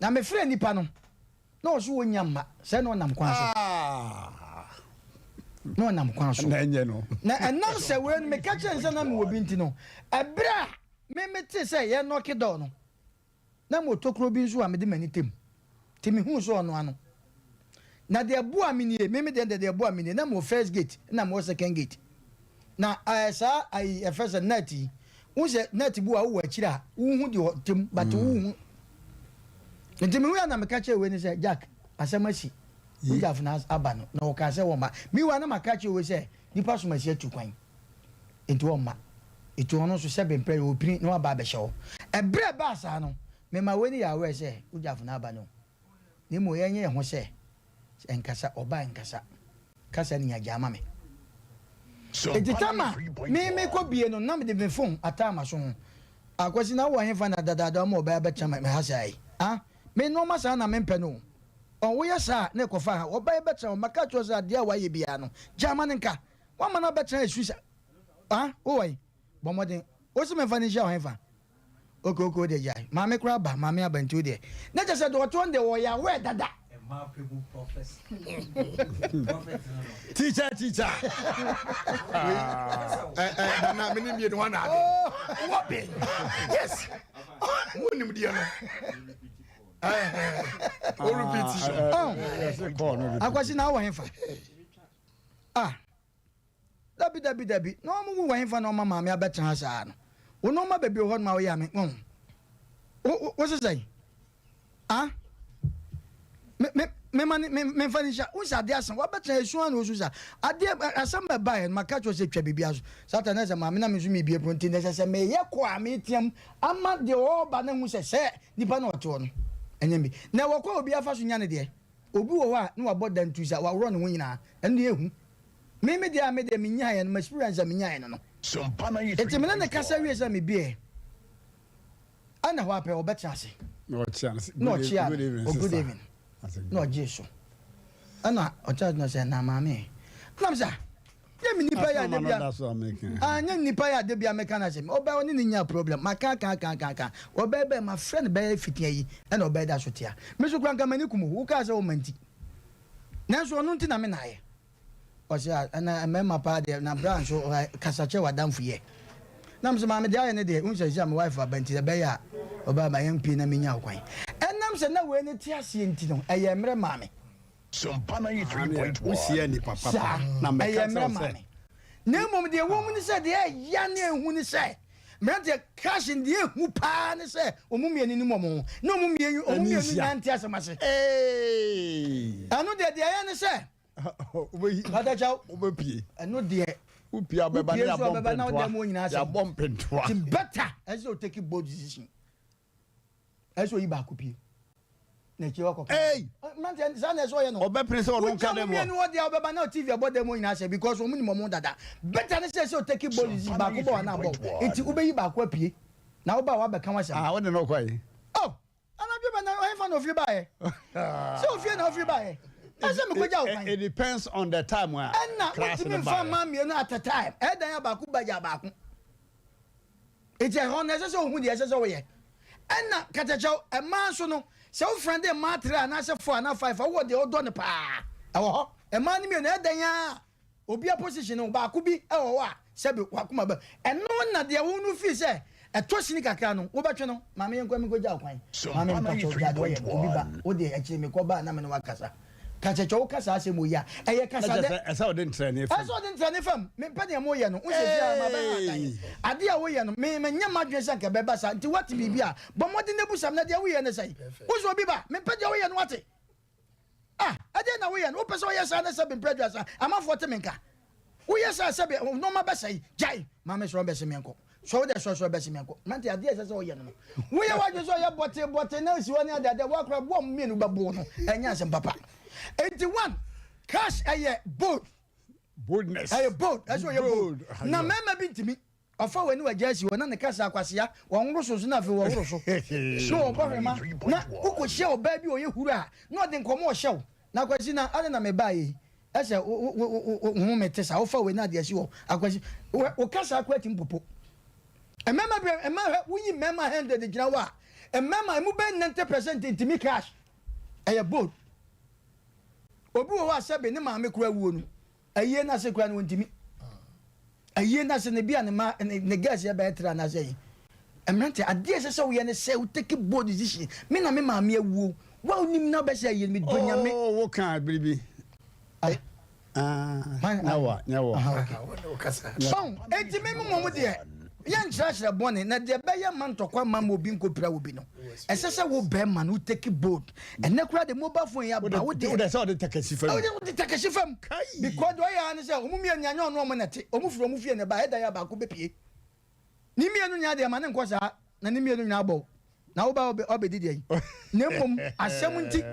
S5: Na mefrɛ nipa no, na ɔso ɔnya mma, sɛ na ɔnam kwan so. Na ɔnam kwan so.
S2: Na ɛnyɛ no.
S5: Na ɛnam sɛ wei no meka kyerɛ no sɛ na mewɔ bi nti no, ɛberɛ a me mete sɛ yɛnɔke dɔɔ no, Na mewɔ tokuro bi nso a mede m'ani tɛ mu, nti mehuu sɛ ɔno ano. Na deɛ ɛboaa me nie, me me deɛ deɛ ɛboaa me nie, na mewɔ first gate na mewɔ second gate. Na ɛɛ saa ayi yɛfrɛ sɛ net yi, wohu sɛ net bi wɔ a wowɔ akyire a wohu deɛ ɔte mu but wonhu. Nti mehu yɛ na meka kyerɛ wei no sɛ Jack asɛm asi, wogyafo na aba no na ɔkaa sɛ wɔmma. Meanwhile na maka akyerɛ wei sɛ nipa som asi atu kwan. Enti ɔmma. Enti ɔno nso, sɛbe mprɛ yɛ ɔpini na waba abɛhyɛ hɔ. Ɛberɛ a ɛbaa saa no, memaa wei no yɛɛ aware sɛ wogyafo no aba no, na mmom yɛnyɛ yɛn ho sɛ ɛnkasa, ɔba ɛnkasa. Kasa ni agya ama me. Enti tam a me mekɔ bie no, na mede me phone ataa m'aso ho. Ah, Kwasi, na wowɔ hefa na dadaada woma ɔbaa bɛtena me ha saa yi? Ah, me nnoɔma saa na mempɛ no o. Ɔn, woyɛ saa a, na ɛkɔfa ha. Ɔbaa yi bɛtena hɔ, maka akyerɛ wo sɛ adeɛ a wayɛ biara no, gyaa ma no nka. Woama no abɛtena asu sa ah wowɔ he? Bɔ mmɔden. Wo se memfa no nhyia wo hefa? Okay okay wo deɛ gyae. Maame koraa aba, maame aba nti wo deɛ. Na kyerɛ sɛ deɛ ɔte hɔ no deɛ ɔyɛ aware dada.
S2: Teacher teacher.
S4: Wei ɛ ɛ nana me ne mmienu hɔ na ade. Wɔ bɛn? Yes. Wo nim deɛ no. Ɛɛ o repeat.
S5: Akwasi na wowɔ hefa? Ah, dabi, dabi, dabi. Na wɔn wu wɔ hefa na wɔma maame abɛtena ha saa no? Wo nneɛma bebree wɔ hɔ nom a woyɛ a me wɔn. Wo wo wo sesɛn? Ah, me me me ma ne me me nfa ne nhyia. Wo sɛ adeɛ asa, wabɛtena esu ano osu sa. Adeɛ asɛm bɛ ba yɛ no maka kyerɛ sɛ twa biribi aso. Satan na sɛ maame na me nso mebie pono nti na ɛsɛ sɛ meyɛ kɔ a meteam ama deɛ ɔreba no ahu sɛ sɛ nipa na ɔte hɔ no ɛnyɛ me. Na ɛwɔ kɔ a obi afa so nya ne deɛ. Obi wɔ hɔ a na wabɔ dantu sa, waworɔ ne ho nyinaa. Ɛno deɛ ehu. Me me deɛ a me deɛ menyaeɛ no, m'experience a menyaeɛ no no. Enti me ne no kasa wie sɛ mebiee. Ɛna hɔ ara pɛ ɔbɛtena ase.
S2: Na ɔkyea no sɛ,
S5: Na ɔkyea
S2: good
S5: no,
S2: evening
S5: oh good
S2: sister.
S5: evening. Na ɔgyee so. Ɛna ɔkyea so na ɔsɛ, na maame. Ɛna me sɛ, ah, nyɛ me nipa yi a da bia, ah, nyɛ me nipa yi a da bia meka no asɛm. Ɔbaa ɔne no nyaa problem. Maka aka aka aka aka. Ɔbaa bɛɛ mafrɛ no bɛyɛ fitia yi ɛna ɔbaa da so tea. Me nso koraa nka m'ani kum o. Wokaa sɛ woma nti. Nanso ɔno nti na me na ayɛ. Ɔse ah, ɛna mmarima paa deɛ na bra nso kasa kyerɛ w'adamfo yɛ. Na me sɛ maame deɛ ayɛ ne deɛ, wohu sɛ sɛ me wife aba nti ɛbɛyɛ a ɔbaa ma yɛn pie na menya wo kwan. Ɛnam sɛ na wei no te aseɛ nti no, ɛyɛ mmerɛ maa me.
S2: Wohyia nipa papa
S5: Saa,
S2: na mɛka
S5: ɛyɛ
S2: kyerɛ
S5: mmerɛ
S2: wo
S5: maa
S2: sɛ
S5: me. Na mmom deɛ ɛwɔ mu ne sɛ, deɛ ɛya ne ɛhu ne sɛ, mmeranteɛ crash no deɛ ɛhu paa ne sɛ wɔn mmienu nim wɔn ho, na wɔn mmienu wɔn
S2: Ani
S5: mmienu
S2: nhyia.
S5: nyinaa nte asɛm ase.
S2: Eeii.
S5: Ɛno deɛ deɛ ɛyɛ ne sɛ,
S2: Wobɛyi
S5: Pata kyɛw,
S2: wobɛpie.
S5: ɛno deɛ
S2: Wopie a wobɛba
S5: wopie
S2: ne
S5: nso a
S2: yɛabɔ
S5: wobɛba na woda
S2: mpentoa.
S5: mu nyinaa asɛm.
S2: Yɛabɔ mpentoa.
S5: Nti better ɛsɛ sɛ o take bold decision. Ɛsɛ oyi baako pie. Na akyire wakɔ ka.
S2: Ei!
S5: Mmeranteɛ saa na ɛsɛ ɔyɛ no.
S2: Ɔbɛpene sɛ ɔno nka
S5: Wogya
S2: dɛm
S5: mo
S2: hɔ.
S5: mmienu hɔ deɛ ɔbɛba na TV ɛbɔ dɛm hɔ nyinaa hyɛ because wɔn nim wɔn dada. Better ne sɛ sɛ o take bold decision baako bɔ anaa bɔ wo. Nti wobɛyi baako apue. Na woba a wabɛka w'asɛm.
S2: Ah, wode no kɔ yi.
S5: Oh! Anadwo bɛn na ɔhefa na ofiri baeɛ? Sɛ ofie na ofiri baeɛ. Ɛsɛ mekɔgya wo kwan.
S2: It depends on the time a
S5: Ɛna
S2: class
S5: wotumi
S2: no
S5: mfa
S2: baeɛ.
S5: mma mmienu at a time. Ɛyɛ dan a baako ba gya baako. Enti ɛhɔ no ɛsɛ sɛ ohu deɛ ɛsɛ sɛ ɔyɛ. Ɛna katakyɛw, mmaa nso no, sɛ wo friend mmaa three anaasɛ four anaa five a, wowɔ deɛ ɔdɔ no paa. Ɛwɔ hɔ. Mmaa no mmienu, ɛyɛ dɛn ara a, obia position no, baako bi wɔ hɔ a, sɛbe wakoma ba ɛno na deɛ wo no fii sɛ ɛtɔ sini kakra no wobɛtwe no maame yɛnkɔ menkɔgya wo kwan maame mpakyɛw gya deɛ ɔyɛ no obi ba wo deɛ akyire mekɔ ba a na me ne wo akasa kakyɛkyɛ woka saa asɛm wɔ yi a ɛyɛ kasa dɛ
S2: ɛsɛ ɔde ntrɛne fam
S5: ɛsɛ ɔde ntrɛne fam mempɛ deɛ moyɛ no wosɛ biara ma bɛha adan adeɛ a woyɛ no me menyɛ m'adwene sɛ nka ɛbɛba saa nti woate biribi a bɔ mmɔden na busam na deɛ woyɛ ne sɛn wosɛ obi ba mempɛ deɛ woyɛ no wate Ah, ɛdeɛn na woyɛ no? Wopɛ sɛ woyɛ saa na sɛbe mprɛ aduasa amanfoɔ te me nka? Woyɛ saa sɛbe nnoɔma bɛsɛe. Gyae! Maame sɔre bɛse me nkɔ. Sɔre wode sɔre sɔre bɛse me nkɔ. Mmerante, adeɛ a ɛsɛ sɛ woyɛ no no, woyɛ w'adwene sɛ ɔyɛ bɔtee bɔtee na asi hɔ ne adeade a, woakora boɔ mmienu bɛbo no. Ɛnyɛ asɛm papa. Enti one, cash ɛyɛ bold.
S2: Boldness.
S5: Ɛyɛ bold. Ɛsɛ ɔyɛ bold. Na mmarima bi ntumi. Ɔfa w'ani w'agya asi hɔ na ne kasa akwasea, wɔnworo so nso na afei wɔworo so. Na wɔbɔ hwema na wokɔhyia ɔbaa bi a ɔyɛ huru a na ɔde nkɔmmɔ ɔhyɛ wo. Na Akwasi na adɛn na mebaeɛ yi ɛsɛ wo wo wo wo ho mete saa wofa wei na ade asi hɔ Akwasi wo kasa koraa tumi popo. Mmarima bi mma hwɛ woyi mmarima 100 gyina hɔ a mmarima emu bɛyɛ 90% ntumi crash ɛyɛ bold. Obi wɔ hɔ a sɛbe ne maame koraa wuo no Ayie no ase koraa no wɔntumi. Ayie no ase no bi a ne ma ne ne girls yɛ bɛyɛ tra anaasɛ yi. Mmerante adeɛ ɛsɛ sɛ woyɛ ne sɛ wo take bold decision. Me na me maame awuo. Wo a wonim na wobɛsɛ ayie no medɔ Nyame.
S2: Oh wo kaa biribi.
S5: Ah.
S2: Ah, nyɛ wa, nyɛ wɔ.
S5: So, enti me mmom deɛ yɛnkyerɛkyerɛ bɔne na deɛ ɛbɛyɛ ma ntɔkwa mma ma obi nkɔpira obi no ɛsɛ sɛ wo bɛrima no wo take bold ɛnɛ koraa de mobile phone yi aba wo deɛ
S2: wode sɛ ɔde takasi fam
S5: wode takasi fam because deɛ ɔyɛ ara ne sɛ ɔmo mmienu nyɛ ɔno ɔmo na ɛte ɔmo firi ɔmo fie na ɛba ɛda yɛ baako bɛpie ne mmienu nyinaa deɛ ma ne nkɔ saa na ne mmienu nyinaa bɔ na woba ɔbɛdi deɛ yi na mmom asɛm nti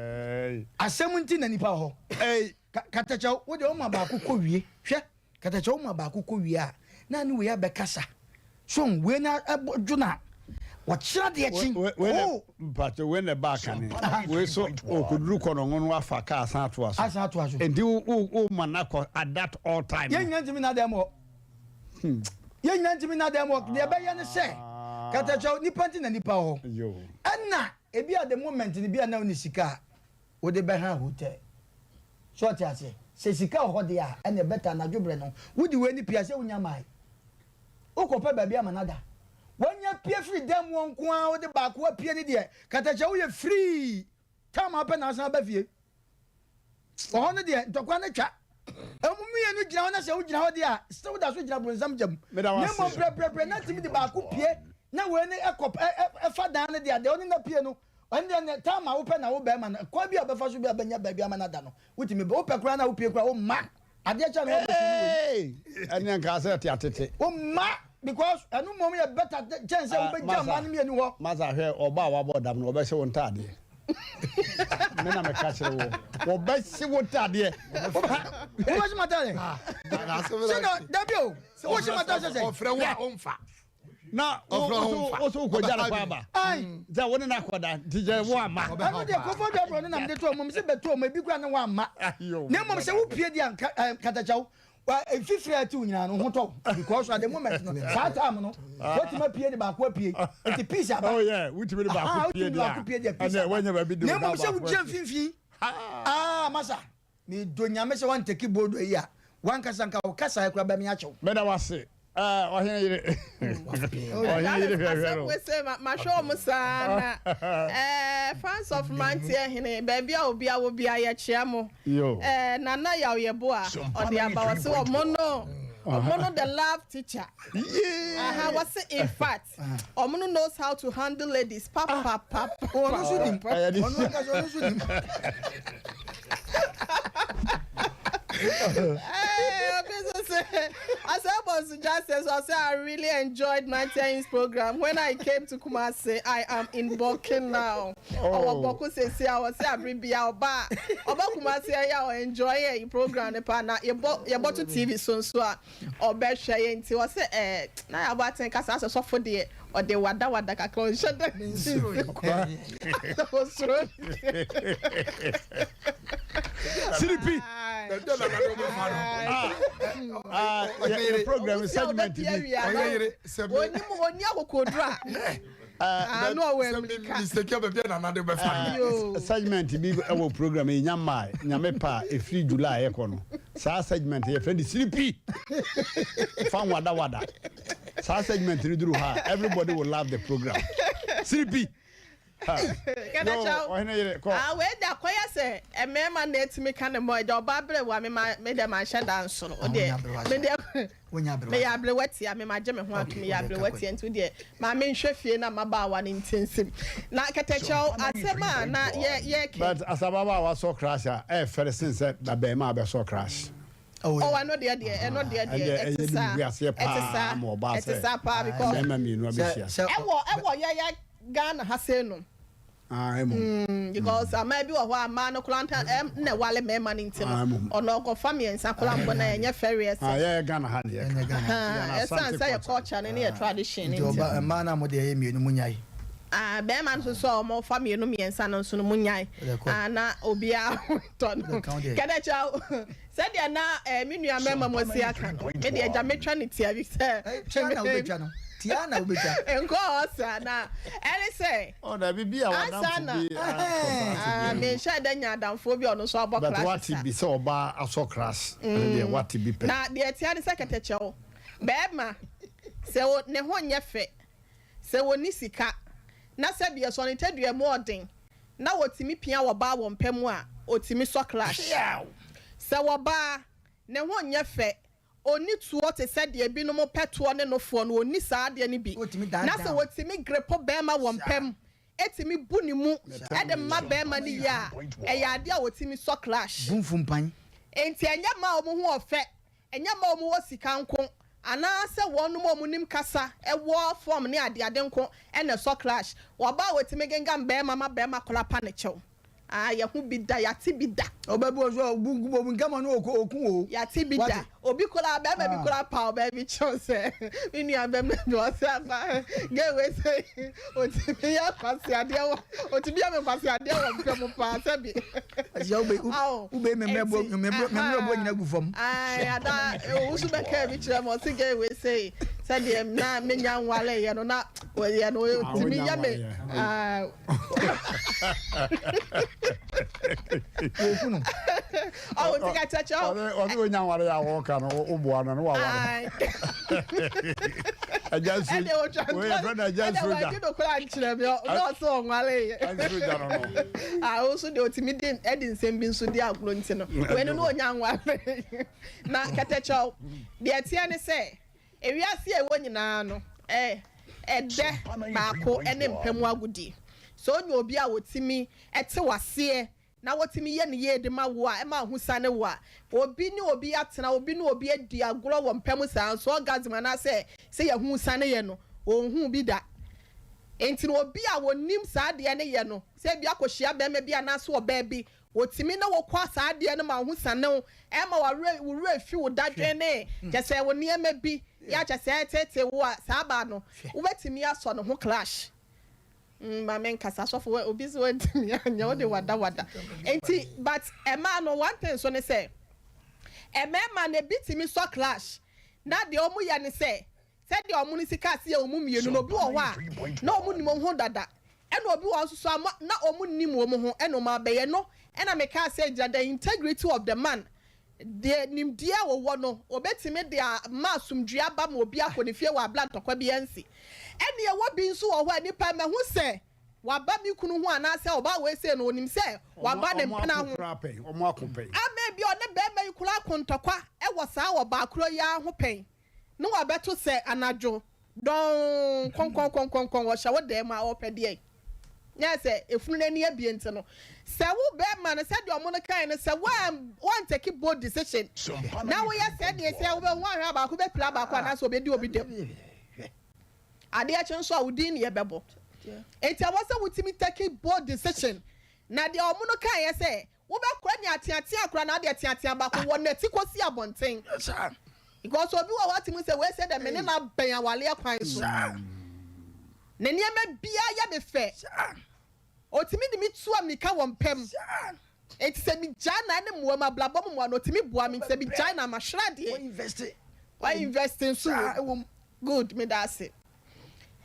S5: asɛm nti na nipa wɔ hɔ katakyɛw wo deɛ ɔma baako kɔ wie hwɛ Katakyɛ wo ma baako kɔ wie a na ne wei abɛkasa so wei na ɛbɔ dwo na wɔkyerɛ adeɛ kye
S2: oh mpakyɛ wei na ɛbaa kane wei so ɔkɔduru kɔ no no afa kaa asan atoa so
S5: asan atoa so
S2: nti wo wo ma no akɔ at that all time
S5: yɛn nyina ntumi na dɛm hɔ yɛn nyina ntumi na dɛm hɔ deɛ ɛbɛyɛ ne sɛ katakyɛ nipa nti na nipa wɔ hɔ ɛna ebi a the moment no bi a na wo ne sika a wode bɛha hotel. So ɔte aseɛ? Sɛ sika wɔ hɔ deɛ a, ɛneɛ better anadwo berɛ no wode wei no pie a sɛ wonya mae. Wokɔpɛ baabi ama no ada. Wanya pie firi dan mu hɔ nko ara wode baako apue no deɛ, katakyɛ woyɛ free. Time a wopɛ na asan aba fie. Wɔ hɔ no deɛ ntɔkwa no twa. Ɔmo mmienu gyina hɔ na sɛ wogyina hɔ deɛ a, still woda so gyina bronsam gya mu.
S2: Meda wo
S5: Na mmom
S2: ase.
S5: brɛbrɛbrɛ na tumi de baako pie na wei no ɛkɔ ɛfa dan no deɛ a, deɛ ɔne no apue no Ɛno deɛ nea time a wopɛ na wo bɛrima no kwan bi a ɔbɛfa so bi a bɛnya baabi ama no ada no wotumi bɛ wopɛ koraa na wopie koraa womma adeɛ kyɛ na wabɛtu no wei.
S2: Ɛne nka sɛ ɛte atete.
S5: Womma because ɛno mmom yɛ better kyɛn sɛ wobɛgya mmaa no mmienu hɔ.
S2: Masa hwɛ ɔba a wabɔ dam no ɔbɛhye wo ntaadeɛ. Me na meka kyerɛ wo wɔbɛhye wo ntaadeɛ.
S5: Wobɛhye m'ataadeɛ? Sɛ na dabi o wohye m'ataadeɛ sɛ sɛ.
S4: Ɔfrɛ wo a ɔmfa.
S2: na woso wokɔgya no kɔ aba sɛ wo ne no akɔda nti gyɛ wo amma
S5: ɛno deɛ kɔfɔ dwa borɔ no nam de to ɔmom sɛ bɛto ɔmo ebi kora ne woamma na mmom sɛ wopie deɛ katakyaw mfifiri a ɛte wo nyinaa no ho tɔ because at the moment no saa time no wotumi apue de baako apue nti peace aba
S2: oh yeah wotumi de baako pie deɛ
S5: peace aba na mmom sɛ wogyina mfimfini ah masa Medɔ Nyame sɛ wantaki bodo yi a wankasa nka wo kasaɛ koraa bɛme akyɛ wo.
S2: Meda wo ase ɔhene yere. Ɔhene yere hwɛhwɛ no.
S6: Asɛm wei mahwɛ wɔn saa na eh, fans of mmeranteɛ hene baabi a obi awɔ bia yɛkyea mo. Eh, Nana Yaw Yeboah ɔde aba ɔse ɔmo no ɔmo no the love teacher. Aha wɔse in fact Ɔmo no knows how to handle ladies papapapa.
S5: Ɔno nso nim. Ɔno ankasa ɔno nso nim.
S6: Asebonsu Justice, I say I really enjoyed my tennis program. When I came to Kumasi, I am in Bokin now. Oh, Boku says, I was say Abribia Oba. Oba Kumasi, I enjoy a program. Na you bought to TV soon, so Ɔbɛhwɛ yɛn nti ɔsɛ ɛɛ na yɛabɔ aten kasa asɛ sɔfo deɛ ɔde wada wada kakra ɔnhyɛ da nsisi kwa ɔsoro
S2: Siripi yɛ program segment bi
S6: onim oni akokoduro a. Ah, no ɔwɔ amirika.
S4: Mistake baabi a nana de bɛfa
S2: no. Segment bi wɔ program yi nya mmaa nyame pa a ɛfiri July ɛkɔ no. Saa segment yɛfrɛ no siripi fa wadawada. Saa segment no duru hɔ a everybody will love the program. Siripi.
S6: Kɛdɛkyɛw.
S2: Ɔhene yere kɔ.
S6: Ah, wei da kɔyɛ sɛ mmarima na etumi ka ne mɔ ɛgya ɔbaa bere wa me ma me dɛ ma nhyɛ da nso no. O deɛ me deɛ meyɛ aberewa tia me magye me ho ato meyɛ aberewa tia nti deɛ ma menhwɛ fie na mmabaawa no ntinsim. Na kɛtɛkyɛw asɛm a na yɛ yɛ ke.
S2: But as ababaawa sɔ crash a ɛyɛ fɛre sen sɛ abarimaa bɛsɔ crash.
S6: Oh, ɛno deɛ deɛ ɛno deɛ deɛ ɛte saa ɛte saa ɛte saa paa because
S2: mmarima mmienu abɛhyia.
S6: Ɛwɔ ɛwɔ yɛyɛ Ghana ha sei nom.
S2: Ah, ɛmom.
S6: Mm, because aman bi wɔ hɔ a mmaa no koraa nta ɛm na ɛwale mmarima no nti
S2: Ah,
S6: no
S2: ɛmom.
S6: ɔno ɔkɔfa mmiɛnsa koraa mpo na ɛnyɛ fɛreɛ
S2: Ah,
S6: sɛ.
S2: yɛyɛ Ghana ha ne yɛka.
S5: Ɛnyɛ Ghana.
S6: Ah,
S2: Yɛn
S6: ɛsan
S2: Asante
S6: sɛ yɛ
S2: culture.
S6: culture no ne yɛ tradition no
S5: Nti
S6: nti.
S5: ɔba mmaa no a mode ɛyɛ mmienu mo nyae.
S6: Ah, bɛrima no nso so a wɔfa mmienu mmiɛnsa no nso no mo nyae.
S5: Wode kɔ.
S6: Ah, na obiara ho tɔ no.
S5: Wode ka wo deɛ.
S6: Kɛdɛkyɛw, sɛdeɛ na eh, me nua mmarima mo asi aka no, me deɛ gya metwa ne tia bi sɛ.
S5: Eh, tia na wobɛtwa no. Tia na wobɛtwa.
S6: Nkɔ hɔ saa na ɛne sɛ.
S2: Oh, dabi bi a
S6: Ansa na
S2: wadamfo bi akɔ
S6: ah, menhyɛ da nya adamfoɔ bi a ɔno nso abɔ
S2: But
S6: crash
S2: wate
S6: saa.
S2: bi sɛ ɔbaa asɔ crash. Ɛno deɛ wate bi pɛ.
S6: Na deɛ ɛteɛ ne sɛ kɛtɛkyɛw, bɛrima sɛ o ne ho nyɛ fɛ, sɛ ɔnni sika, na sɛ bi ɛsɔ ne tadua mu ɔden, na ɔtumi pia ɔbaa wɔ mpa mu a, ɔtumi sɔ crash. Sɛ ɔbaa, ne ho nyɛ fɛ, ɔnni toɔ te sɛ deɛ binom pɛ toɔ ne nofoɔ no, ɔnni saa adeɛ no bi, na sɛ ɔtumi grepo barima wɔ mpa mu, tumi bu ne mu de ma barima no yie a, ɛyɛ adeɛ a ɔtumi sɔ clash. Enti ɛnyɛ mmaa a wɔn ho ɔfɛ, ɛnyɛ mmaa a wɔwɔ sika nko, anaasɛ wɔnom a wɔnim kasa wɔ fɔm ne adeade nko na ɛsɔ clash. Ɔbaa a ɔtumi gengam barima ma barima koraa pa ne kyɛw. Ah yɛho bi da, yɛate bi da.
S5: Ɔbɛ bi wɔ so a obu nku obu nkama no ɔku ɔku o.
S6: Yɛate bi da. Obi koraa bɛrima bi koraa paw bɛɛ bi kyɛw sɛ me nua bɛrima bi ɔsɛ akwa gay wei sɛ otumi yɛ kwasi adeɛ wɔ otumi yɛ me kwasi adeɛ wɔ mpɛ mu paa sɛ bi.
S5: Asia wobɛ wobɛ me mmerɛ bɔ me mmerɛ bɔ nyina gu fam.
S6: Ayi ada owusu bɛka bi kyerɛ mo ɔsɛ gay wei sɛ sɛdeɛ na menya nwale yɛ no na wɔyɛ no otumi yɛ me.
S5: Wɔku no.
S6: Ɔwɔ ti ka kyerɛkyerɛ o.
S2: Ɔne ɔne onya nware a wɔka no woboa no no waware. Agya nsuo
S6: Ɛde otwa
S2: wei yɛfrɛ no agya
S6: ɛde
S2: nsuo gya.
S6: wadi no kora nkyerɛ mi ɔno ɔsɛ ɔnware yɛ.
S2: Nsuo gya no no.
S6: Ah o nso deɛ otumi di ɛde nsɛm bi nso di agorɔ nti no wei no no onya nware na kɛtɛkyɛw deɛ ɛteɛ ne sɛ. Ewiase a ɛwɔ nyinaa no, ɛ, ɛdɛ baako ne mpa mu agodie. Sɛ wonya obi a ɔtumi te wo aseɛ na ɔtumi yɛ ne yie de ma wo a, ɛma wo ho sane wo a, obi ne obi atena, obi ne obi adi agorɔ wɔ mpa mu saa nso, orgasm anaasɛ sɛ yɛn ho sane yɛ no, ɔnhuu bi da. Enti no obi a ɔnim saa adeɛ no yɛ no, sɛ ebi akɔhyia barima bi anaasɛ ɔbaa bi, Wɔtumi ne wo kɔ saa adeɛ no ma wo ho sane wo, ɛma w'awerɛ, wo werɛ fi wo dadwen ne kyɛ sɛ wo nneɛma bi yɛ a kyɛ sɛ ɛreteetee wo a, saa baa no, wobɛtumi asɔ ne ho clash. Mm, ma menkasa, sɔfo, wɔ, obi sɛ wantumi anyɛ, wode wada wada. Nti, but ɛmaa no, one thing nso ne sɛ, mmarima no ebi tumi sɔ clash, na deɛ wɔyɛ ne sɛ, Sɛdeɛ wɔn no si kaa sɛ yɛ wɔn mmienu no, obi wɔ hɔ a, na wɔn nim wɔn ho dada, ɛna obi wɔ hɔ nso so a, na wɔn nnim wɔn ho, ɛna wɔn abɛyɛ no, ɛna mekaa sɛ gyina the integrity of the man, deɛ nimdeɛ a ɔwɔ no, ɔbɛtumi de ama asomdwoeɛ aba ma obi akɔ ne fie wɔ abla ntɔkwa bi ansi. Ɛna ɛwɔ bi nso wɔ hɔ a, nipa mahu sɛ waba me kunu ho anaasɛ ɔbaa wei sei no, ɔnim sɛ waba ne mpena ho. Ama ebia ɔne barima yi koraa ako ntɔkwa wɔ saa ɔbaa korɔ yi ara ho pɛn. Ne wabɛto sɛ anadwo dɔnn kɔnkɔnkɔnkɔnkɔn ɔhyɛ wo dan mu a ɔrepɛ deɛn? Nyɛ sɛ efunu no ani abue nti no. Sɛ wo bɛrima no sɛdeɛ ɔmo no kae no sɛ woan woantake bold decision na woyɛ sɛdeɛ sɛ wobɛhu ahwɛ a baako bɛpira baako anaasɛ ɔbɛdi obi dɛm. Adeɛ kye nso a wo din ne yɛbɛbɔ. Enti ɛwɔ sɛ wotumi take bold decision na deɛ ɔmo no kaeɛ sɛ Wobɛkora nea ateatea koraa na adeɛ teatea baako wɔ nati kɔsi abɔnten. Because obi wɔ hɔ ɔte mu sɛ wei sɛ dɛ me ne no abɛn awaleɛ kwan so. Ne nneɛma biara yɛ me fɛ. Ɔtumi de me tu ammirika wɔ mpa mu. Enti sɛ megyae no a ɛne mmoa mu abrabɔ mu mmoa no ɔtumi boa me. Nti sɛ megyae no a mahwere adeɛ. Wa invest nso wɔ mu. Good meda ase.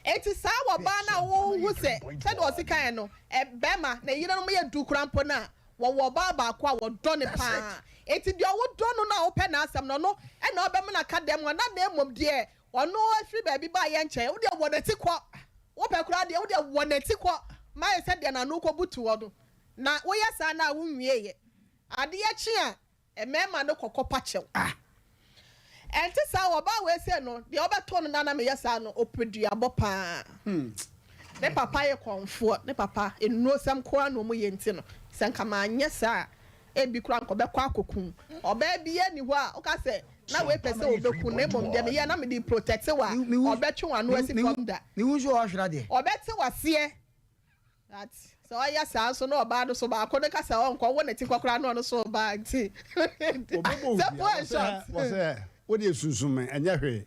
S6: Enti saa wɔ baa no a wohu sɛ, sɛdeɛ ɔsi kaeɛ no, ɛ, bɛrima, ne yerenom yɛ du koraa mpo no a, wɔwɔ ɔbaa baako a wɔdɔ no paa. Enti deɛ wodɔ no no a wopɛ n'asɛm no, ɔno na ɔbɛma no aka dɛm hɔ, na na mmom deɛ ɔno afiri baabi baeɛ nkyɛn, wo deɛ wɔ n'akyi kɔ. Wopɛ koraa deɛ, wo deɛ wɔ n'akyi kɔ ma ayɛ sɛ deɛ n'ano rekɔbutu hɔ no. Na woyɛ saa no a, wonwieeɛ. Adeɛ kye a, Mmarima no kɔkɔ pa kyɛw. Ah! Ɛnte saa o, ɔbaa wei sei no, deɛ ɔbɛtoo no na na meyɛ saa no, ɔpɛ duabɔ paa. Ne papa yɛ kɔmfoɔ, ne papa, nnurosɛm nko ara na wɔyɛ nti no, sɛ nka manyɛ saa a, ebi koraa nka ɔbɛkɔ akɔku. Ɔbaa biara nni hɔ a woka sɛ na wei pɛ sɛ ɔbɛku no, na mmom deɛ meyɛ na mede protect wo a, ɔbɛtwe w'ano asi fam da.
S5: Mewu nso a ɔhwere adeɛ.
S6: Ɔbɛte w'aseɛ. But sɛ ɔyɛ saa nso na ɔbaa no so baako no ka sɛ ɔnkɔ wo ne ti kɔ koraa na ɔno so ɔbaa nti
S2: Wɔbɛbɔ wo
S6: sɛ
S2: dua
S6: poor and
S2: wɔsɛ
S6: short.
S2: wɔsɛ wo deɛ sunsum me ɛnyɛ hwee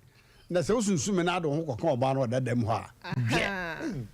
S2: na sɛ wosunsum me na ade wo ho kɔka ɔbaa no ɔda dɛm hɔ a dwɛ.
S6: Ahaa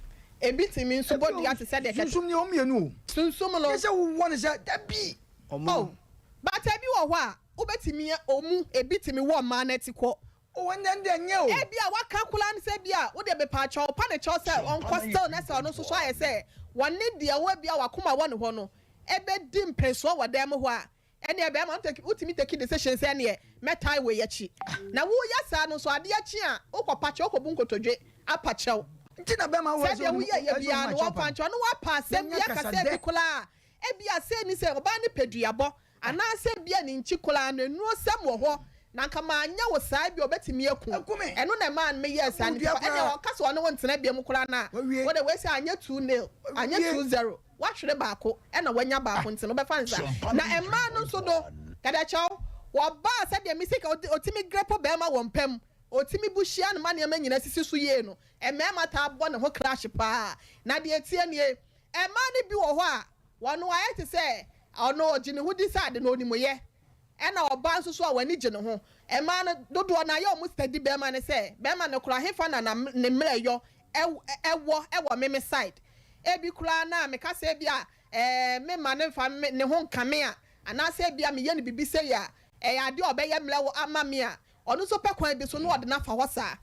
S6: ebi tumi nso bɔ dua te sɛ deɛ kɛtɛ.
S5: Sunsum deɛ wɔn mmienu o.
S6: Sunsum no.
S5: Nyɛ sɛ wowɔ no sɛ dabi.
S2: Ɔmo.
S6: Oh but ebi wɔ hɔ a wobɛtumi ɔmu ebi tumi wɔ mmaa no ati kɔ.
S5: Oh ɛnɛ ɛnde ɛnyɛ o.
S6: Ebia waka koraa no sɛ ebia wo deɛ mepaakyɛw pa ne kyɛw sɛ ɔnkɔ still na sɛ ɔno nso so ayɛ sɛ wɔne deɛ wo ebia wakoma wɔ ne hɔ no ɛbɛdi mperesoɔ wɔ dan mu hɔ a ɛneɛ bɛɛma wotumi take decision sɛ ɛneɛ mɛtae wei akyi na woyɛ saa no nso adeɛ kye a wokɔ pa kyɛw wokɔbu nkotodwe apa kyɛw
S5: Nti na bɛɛma wo
S6: sɛdeɛ woyɛyɛ biara no wɔmfa nkyɛw na woapa asɛm bi aka sɛ bi koraa Ebia sei ne sɛ ɔbaa no pɛ duabɔ, anaasɛ ebia ne nkyi koraa no nnurosɛm wɔ hɔ, na anka manyɛ wo saa ebia ɔbɛtumi aku wo. Ɛno na ɛmaa meyɛɛ saa no nti fa ɛnneɛ ɔka sɛ ɔne wo ntena biom koraa no a, wo deɛ wei sɛ anyɛ two nil, anyɛ 2-0, woahwere baako ɛna woanya baako nti no wobɛfa no saa. Na mmaa no nso no, kadakyɛw, wɔbaa sɛdeɛ mesi ka ɔtumi grepo barima wɔ mpa mu, ɔtumi bu hyia no ma nneɛma nyinaa sisi so yie no, mmarima taa bɔ ne ho crash paa. Na deɛ ɛteɛ nie, Mmaa no bi wɔ hɔ a, wɔn ayɛ te sɛ ɔno ɔgye ne ho di sɛ ade no ɔnim yɛ, ɛna ɔbaa nso so a w'ani gye ne ho. Mmaa no dodoɔ no ara yɛ wɔn steady bɛrima no sɛ bɛrima no koraa hefa na na ne mmerɛyɔ wɔ wɔ me me side. Ebi koraa no a meka sɛ ebi a ɛɛ me mma no mfa me ne ho nka me a, anaasɛ ebi a meyɛ no biribi sei a, ɛyɛ adeɛ a ɔbɛyɛ mmerɛ ama me a, Ɔno nso pɛ kwan bi so na ɔde no afa hɔ saa.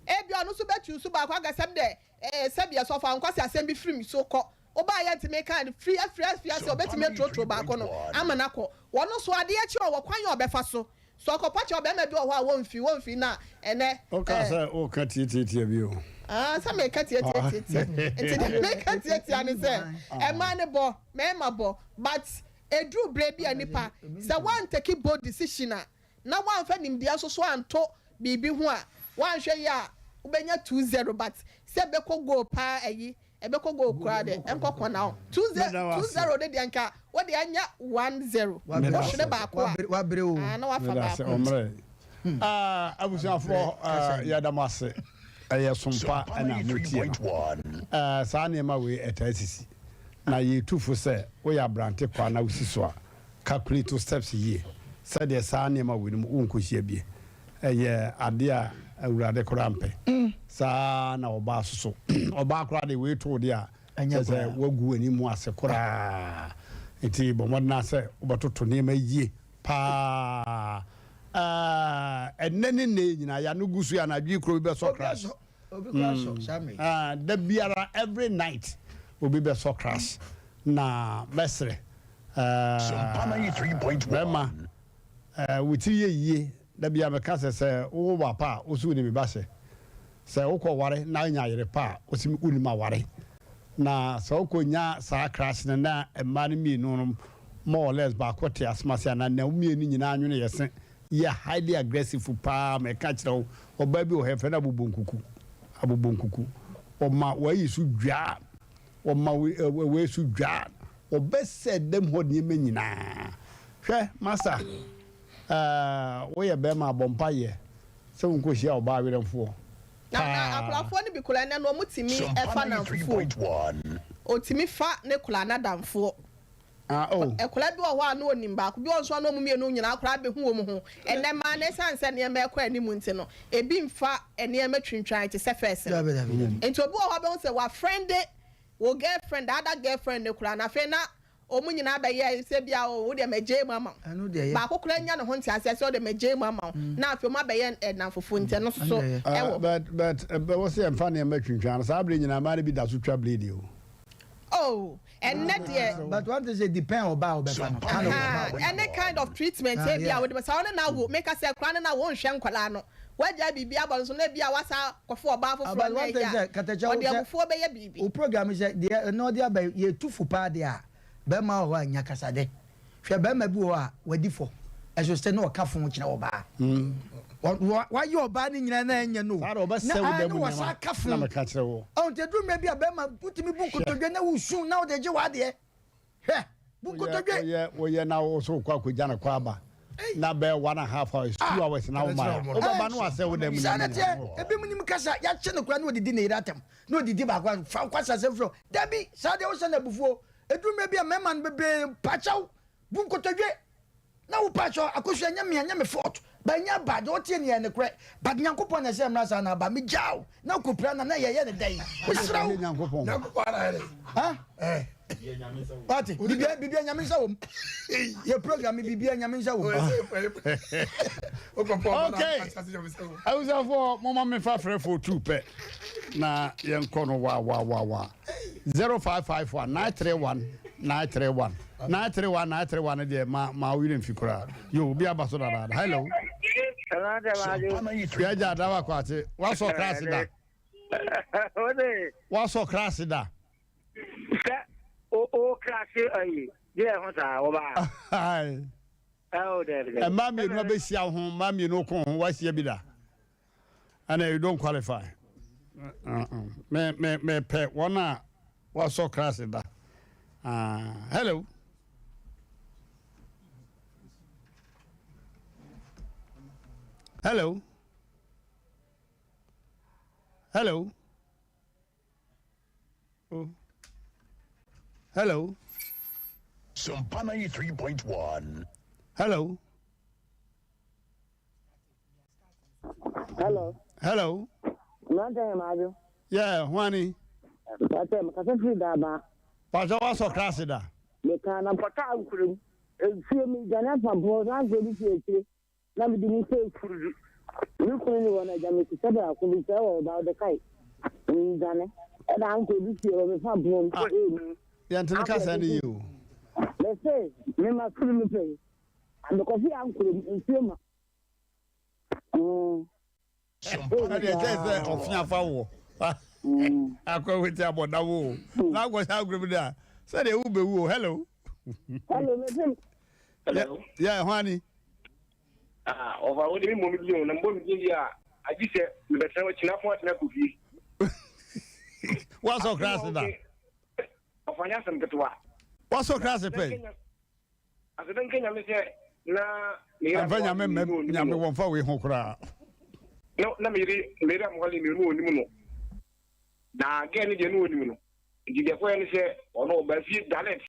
S6: Ebia ɔno nso bɛtu nsu baako aka sɛm dɛ, Ee, sɛbi ɛsɔfo ankwasi asɛm bi firi me so kɔ. Wobaeɛ nti meka no, firi afiri afiri ase ɔbɛtumi aturoturo baako no ama no akɔ. Ɔno nso adeɛ kye ɔwɔ kwan a ɔbɛfa so. Sɛ ɔkɔpa kyɛw bɛrima bi wɔ hɔ a wɔmfi, wɔmfi na ɛnɛ
S2: Wokaa
S6: eh.
S2: sɛ woka tiatiatia bi o.
S6: Ah, sɛ meka tiatiatiatia. Nti deɛ meka tiatia ne sɛ, mmaa no bɔ, mmarima bɔ, but Ɛduru berɛ bi a nipa, sɛ woantake bold decision a, na woamfa nimdeɛ nso so anto biribi ho a, woanhwɛ yie a, wobɛnya 2-0 but sɛ ɛbɛkɔ goal paa ayi, ɛbɛkɔ goal koraa deɛ, ɛnkɔ kɔna o.
S2: Meda wo ase.
S6: 2-0 no deɛ nka wode anya 1-0.
S2: Meda ase.
S6: Wohwere baako a,
S5: Wabrɛ o.
S6: ah, na wafa
S2: Meda ase,
S6: baako.
S2: ɔmmerɛ. Ah, abusuafoɔ, ah, yɛda mo ase. Ɛyɛ som pa na motie no. Ah, saa nneɛma wei ɛtaa sisi. Na yɛtu fo sɛ woyɛ abrante kwa na wosi so a, calculate wo steps yie sɛdeɛ saa nneɛma wei no mu wonkɔhyia bie. Ɛyɛ adeɛ a Awurade koraa mpɛ. Saa ara na ɔbaa nso so. Ɔbaa koraa deɛ wei to wo deɛ a, kyerɛ sɛ woagu w'ani mu ase koraa. Nti bɔ mmɔden ara sɛ wobɛtoto nneɛma yie paa. Ɛnnɛ ne nnɛ yi nyinaa, yɛano gu so yi, anadwo yi kuro bi bɛsɔ crash.
S5: Obi koraa sɔ saa mmerɛ yi.
S2: Ah, da biara every night obi bɛsɔ crash na mɛsrɛ bɛrima wo tiri yɛ yie da biara mɛka sɛ sɛ wowɔ ba pa a wosi wonim ba hyɛ sɛ wokɔ ware na anya yere pa a wosi wonim aware na sɛ wokɔ nya saa crash no na mmaa no mmienu no more or less baako te asomase anaa na wo mmienu nyinaa nwene yɛ se yɛ highly aggressive paa meka kyerɛ wo ɔbaa bi wɔ hɔ yɛfrɛ no abobonkuku abobonkuku ɔma wayi so dwaa ɔma wei so dwaa ɔbɛsɛ dɛm hɔ nneɛma nyinaa hwɛ masa ɛɛ woyɛ bɛrima abɔ mpa yɛ sɛ wonkɔhyia ɔbaa werɛmfoɔ
S6: Na na
S2: paa.
S6: akorafoɔ no bi koraa ɛnɛ no wɔn tumi fa namfofoɔ ɔtumi fa ne koraa nadamfoɔ.
S2: Ah oh.
S6: Akwadaa bi wɔ hɔ a na ɔnim baako bi wɔ hɔ nso a na wɔn mmienu nyinaa koraa bɛhu wɔn ho. Ɛnnɛ mmaa no ɛsiane sɛ nneɛma rekɔ anim nti no, ebi mfa nneɛma twintwan te sɛ first no.
S5: Dabi dabi dabi.
S6: Nti obi wɔ hɔ a wobɛhu sɛ wafrɛnde wo girlfriend, the other girlfriend no koraa no afei na. wɔn nyinaa bɛyɛ sɛ bi a o wo deɛ magyae mu ama wo.
S5: Ɛno deɛ ɛyɛ.
S6: Baako koraa nya ne ho nteaseɛ sɛ ɔde magyae mu ama wo na afei wɔn abɛyɛ nnamfofo nti ɛno nso so
S5: Ɛno deɛ ɛyɛ.
S6: ɛwɔ hɔ.
S2: But but ɛwɔ sɛ yɛmfa nneɛma twintwan no saa bere nyinaa mmaa no bi da so twa blade o.
S6: Oh ɛnnɛ deɛ.
S5: But one thing sɛ depend ɔbaa a wobɛfa no kind of ɔbaa a wobɛfa no.
S6: Ɛne kind of treatment
S5: Ah,
S6: ebi a
S5: yeah.
S6: wode bɛ sɛ ɔne no awo meka sɛ akwadaa no na wo nhwɛ nkwadaa no wagyae biribi abɔ no so na ebi a wasa akɔfa ɔbaa
S5: Ah,
S6: foforɔ
S5: but
S6: na
S5: one thing
S6: ɛyɛ
S5: sɛ
S6: a
S5: katakyɛ wo
S6: ɔde
S5: sɛ
S6: abufuo bɛyɛ biribi.
S5: wo program yi sɛ deɛ ɛnɛ ɔde aba yi yɛtu fo paa deɛ a bɛrima wɔ hɔ a nya kasadɛ hwɛ bɛrima bi wɔ hɔ a wadi fɔ ɛso sɛ na ɔka fo kyerɛ ɔbaa wayɛ ɔbaa no nyinaa na ɛnyɛ no
S2: Saa de ɔbɛsɛ
S5: na
S2: wo da
S5: na
S2: mu
S5: wɔsa
S2: nneɛma
S5: ka fo
S2: na meka kyerɛ wo.
S5: ɔn nti ɛduru mmerɛ bi a bɛrima wotumi bu nkotodwe na wosu na wode gye w'adeɛ hwɛ bu nkotodwe
S2: Woyɛ woyɛ na wo so kɔ akɔgya no kɔ aba na bɛyɛ one and a half hours two
S5: Ah.
S2: hours na wo ma
S4: Ɛbɛkyerɛ wɔn.
S2: wobɛba no wasɛ wo da mu
S5: saa na
S2: nneɛma
S5: teɛ
S2: nyinaa.
S5: ebi mu nim kasa yɛakye no koraa na ɔdidi ne yere atɛm na ɔdidi baako a fa kwasa sɛ frɛ dabi saa deɛ wohyɛ no abufuo ɛduru mmerɛ bi a mmarima no bebree pakyɛw bu nkotodwe na wo pakyɛw akosua nyɛ me anyɛ me fault ba nya ba deɛ ɔteɛ ne yɛ nokorɛ but nyankopɔn na ɛsɛ mmra saa na aba megyaa wo na wokɔpira na na yɛyɛ ne dɛn mesrɛ wo
S2: Nyankopɔn.
S4: Nyankopɔn ara yɛ dɛ.
S5: Ha?
S4: Eh.
S5: Wate, bibia bibia nyame nsa wom. Yɛ program bibia nyame nsa wom.
S2: Okay. Abusuafoɔ moma mefa frɛfoɔ tu pɛ na yɛnkɔ no wa wa wa wa 0551 931 931 931 931 no deɛ ma ma wo werɛ mfi koraa yo obi aba so dadaada hello yɛgya adawa kwate wasɔ krase da wasɔ krase da
S7: Sɛ o o krase ayi deɛ ho saa wɔbaa. Ɛwɔ dɛbi dɛbi.
S2: Mmaa mmienu abɛhyia wo ho mmaa mmienu ko ho wahyia bi da ɛna you don't qualify me me me pɛ wɔn a wasɔ krase da ah hello. Hello. Hello. Oh. Hello.
S3: Sumpa 93.1.
S2: Hello.
S7: Hello.
S2: Hello.
S7: Mmerante yɛ maadwo.
S2: Yeah, hwani.
S7: Pàtɛ mekasa firi Daaba.
S2: Pàtɛ wasɔ krase da.
S7: Meka na mpɔtɔ ankurom. Efie mi dwane apampɔ saa nkurɔ bi si akyire. Na mede mu sɛ furu. Me kunu ne wɔn agya me sika baako bi sɛ wɔ ba ɔde kae. Ndane. Ɛna anko bi fie hɔ me fa mpoma mu.
S2: Ah. Yɛn tene kasa ne yie o.
S7: Me se me ma furu me pɛ. Amekɔfi ankoro nsuo ma.
S2: Ɛdeɛ kyɛ sɛ ɔfe afa woɔ. Akɔ weti abɔ da wo o. Na akɔ sɛ ankoro bi da. Sɛdeɛ wo bɛwu o. Hello.
S7: Hello, me se
S8: Hello.
S2: Yeah, hwani.
S8: Ah, ɔfa wo de me mmɔ me din o, na mbɔ me din deɛ a, agye sɛ mebɛtena hɔ kyina fo atena kɔ fie.
S2: Wasɔ krase da.
S8: Ɔfa nyɛ asɛm ketewa.
S2: Wasɔ krase pɛ.
S8: Asɛdɛ nka nyame sɛ na me yere
S2: Ɛmfa nyame mmɛ nyame wɔmfa wei ho koraa.
S8: Na na me yere me yere amɔhɔle me no onim no. Na gɛɛ ne deɛ no onim no. Nti deɛ kɔyɛ ne sɛ ɔno ɔba fie direct.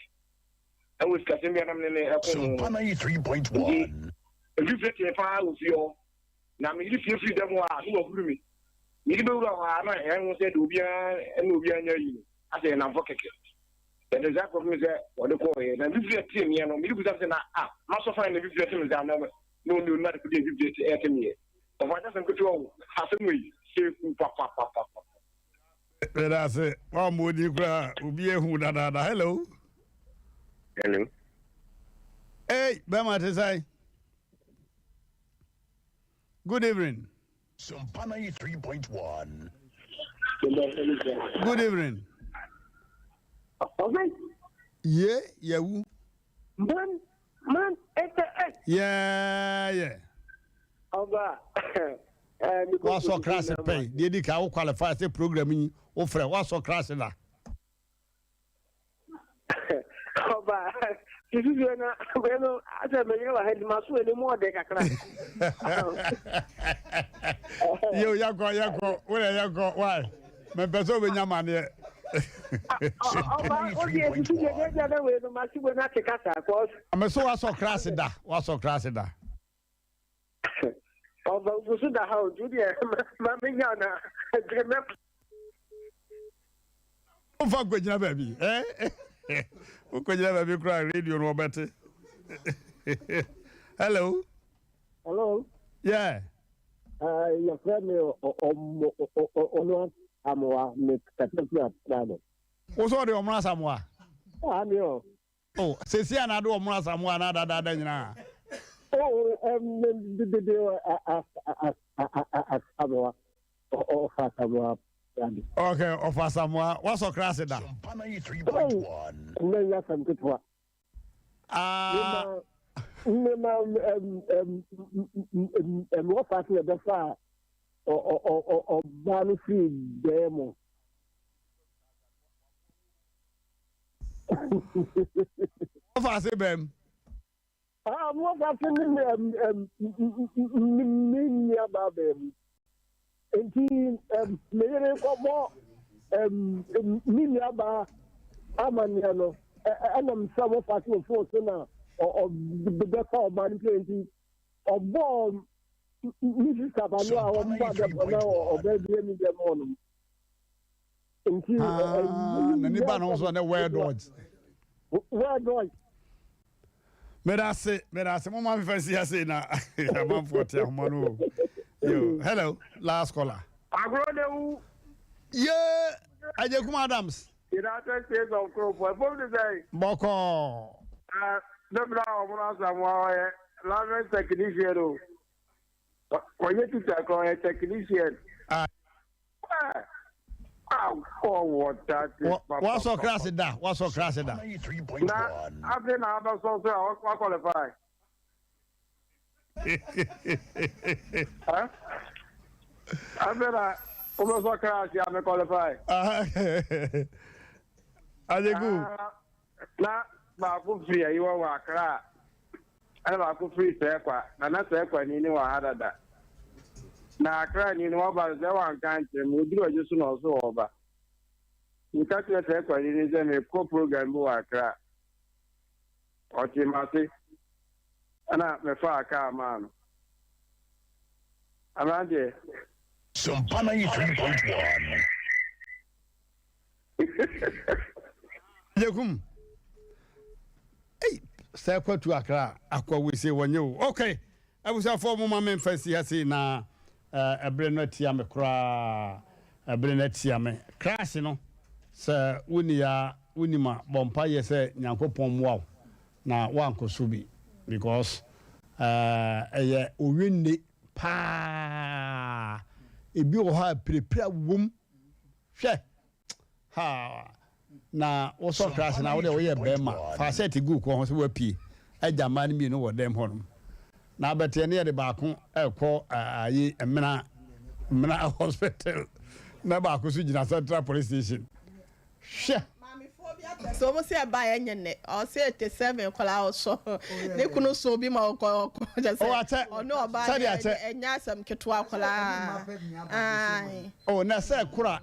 S8: Ɛwɔ sikasɛm bi anam ne ne ɛko ho.
S3: Sumpa 93.1.
S8: Mfifire tee paa wɔ fie hɔ. Na me yere fie firi dɛm hɔ a, na wahuru me. Me yere bɛwura hɔ a, na ɛyɛ ho sɛ deɛ obiara ne obiara nyɛ ayi no, asɛ yɛ nnamfo kɛkɛ. Yɛde saa kɔpem sɛ wɔde kɔɔeɛ. Na mfifire tee meɛ no, me yere bisa me sɛ, na ah, masɔ fan na mfifire te me saa? Na na ɔnni ɔnim ade kodeɛ mfifire te ɛte meɛ. Ɔfa nyɛ asɛm ketewa o, asɛm wei, ɛhu papapapapa.
S2: Meda ase. Wammɔ odin koraa obi ahu dadaada. Hello.
S8: Hello.
S2: Hey, bɛma te sɛn? Good evening.
S3: Sumpa 93.1.
S2: Good evening. Ye, yawu.
S7: Man, man, ete, et.
S2: Yeah, yeah.
S7: Ọba.
S2: Wasɔ krase pɛn deɛ di ka wo qualify sɛ program yi wofrɛ wasɔ krase da.
S7: Ọba sisi deɛ na bɛyɛ no asɛ mɛnyina wɔ ha nti ma so ɛni mu ɔdɛ kakra.
S2: Yo yɛkɔ yɛkɔ wodɛ yɛkɔ why mepɛ sɛ wobɛnya maneɛ.
S7: Ọba o deɛ sisi deɛ deɛ deɛ bɛ wei no ma si wei na te kasa kɔs.
S2: Mɛ so wasɔ krase da wasɔ krase da.
S7: Ọba ogusu da ha o ju deɛ ma mi nya na ɛdiri mɛ.
S2: Nfa nkɔgyina baabi. Eh? Wokɔgyina baabi koraa radio no wɔbɛte. Hello.
S9: Hello.
S2: Yeah.
S9: Uh, yɛfrɛ me ɔno amoa me kasa firi Atrado.
S2: Wo sɛ ɔde ɔmono asamoa?
S9: Ah, me o.
S2: Oh, sɛsi a na ade ɔmono asamoa na adadaada nyinaa.
S9: Oh, um, de de de asamoa. Ɔfa asamoa.
S2: Okay, ɔfa asamoa. Wasɔ krase da.
S9: Oh, nnɛ nyɛ asɛm ketewa.
S2: Ah.
S9: Mmema wɔfa ase na ɛbɛfa ɔbaa no firi dɛɛ mu.
S2: Wɔfa ase bɛm.
S9: Ah, wɔfa ase ne me nua baa bɛm. Nti me yere kɔbɔ me nuabaa amanneɛ no, ɛnam sɛ wɔfa so wɔ fon so na ɔbɛfa ɔbaa no pɛ nti, ɔbɔɔ me sista ba no a wɔba dɛ na ɔbaa bi ani dɛm hɔ nom. Nti
S2: ah, na nipa no nso ne well dodge.
S9: Well dodge.
S2: Medase, medase. Mo ma mefa si ase na amanfoɔ te ahoma no o. Yo, hello, last caller.
S10: Agorɔ de wu.
S2: Ye, Agyekum Adams.
S10: United States of Kurofo. Ɛfom de sɛn?
S2: Bɔkɔɔ.
S10: Ɛɛ, ne bra a wɔn asamoa ɔyɛ language technician o. Ɔyɛ teacher kora ɔyɛ technician.
S2: Ah. Wasɔ class da, wasɔ class da.
S10: Na afei na abɛsɔ so a wa qualify. Afei na wobɛsɔ class a me qualify.
S2: Adeku.
S10: Na baako firi ayiwa wɔ Accra. Ɛna baako firi Sɛɛkwa, na na Sɛɛkwa ni no wɔ ha dada. Na Accra ni no wɔba no sɛ wanka ankyerɛ me, ɔduru ɔgye so na ɔso ɔɔba. Meka kyerɛ Sɛɛkwa ni no sɛ mekɔ program bi wɔ Accra. Ɔtee m'ase, ɛna mefaa kaa maa no. Aberanteɛ.
S3: Sompa 93.1.
S2: Yekum. Ei, sɛ kwatu akra akwa wese wɔnyɛ o. Okay. Abusuafoɔ mo ma me mfa si ha sei na ɛbere no atia me koraa. Ɛbere no atia me. Crash no sɛ wonni ya wonim a bɔ mpa yɛ sɛ Nyankopɔn mmoa wo na woankɔ so bi because ɛyɛ owenne paa. Ebi wɔ hɔ a pirepira wom. Hwɛ! Haa! Na wosɔ kraase na wode woyɛ bɛrima. Fa sɛɛte gu kɔn ho sɛ woapue agya mmaa no mmienu wɔ dɛm hɔnom. Na abɛteɛ ne yɛde baako rekɔ ayi Mena Mena hospital na baako nso gyina Central Police Station. Hwɛ!
S6: Maamefoɔ bi apɛ sɛ wɔn sɛ ɛba ɛnyɛ nnɛ ɔsɛ 87 kɔla ɔsɔ ne kunu so bi ma ɔkɔ ɔkɔ kyɛ sɛ ɔne ɔbaa no ɛnyɛ asɛm ketewa koraa ae.
S2: Oh na sɛ kora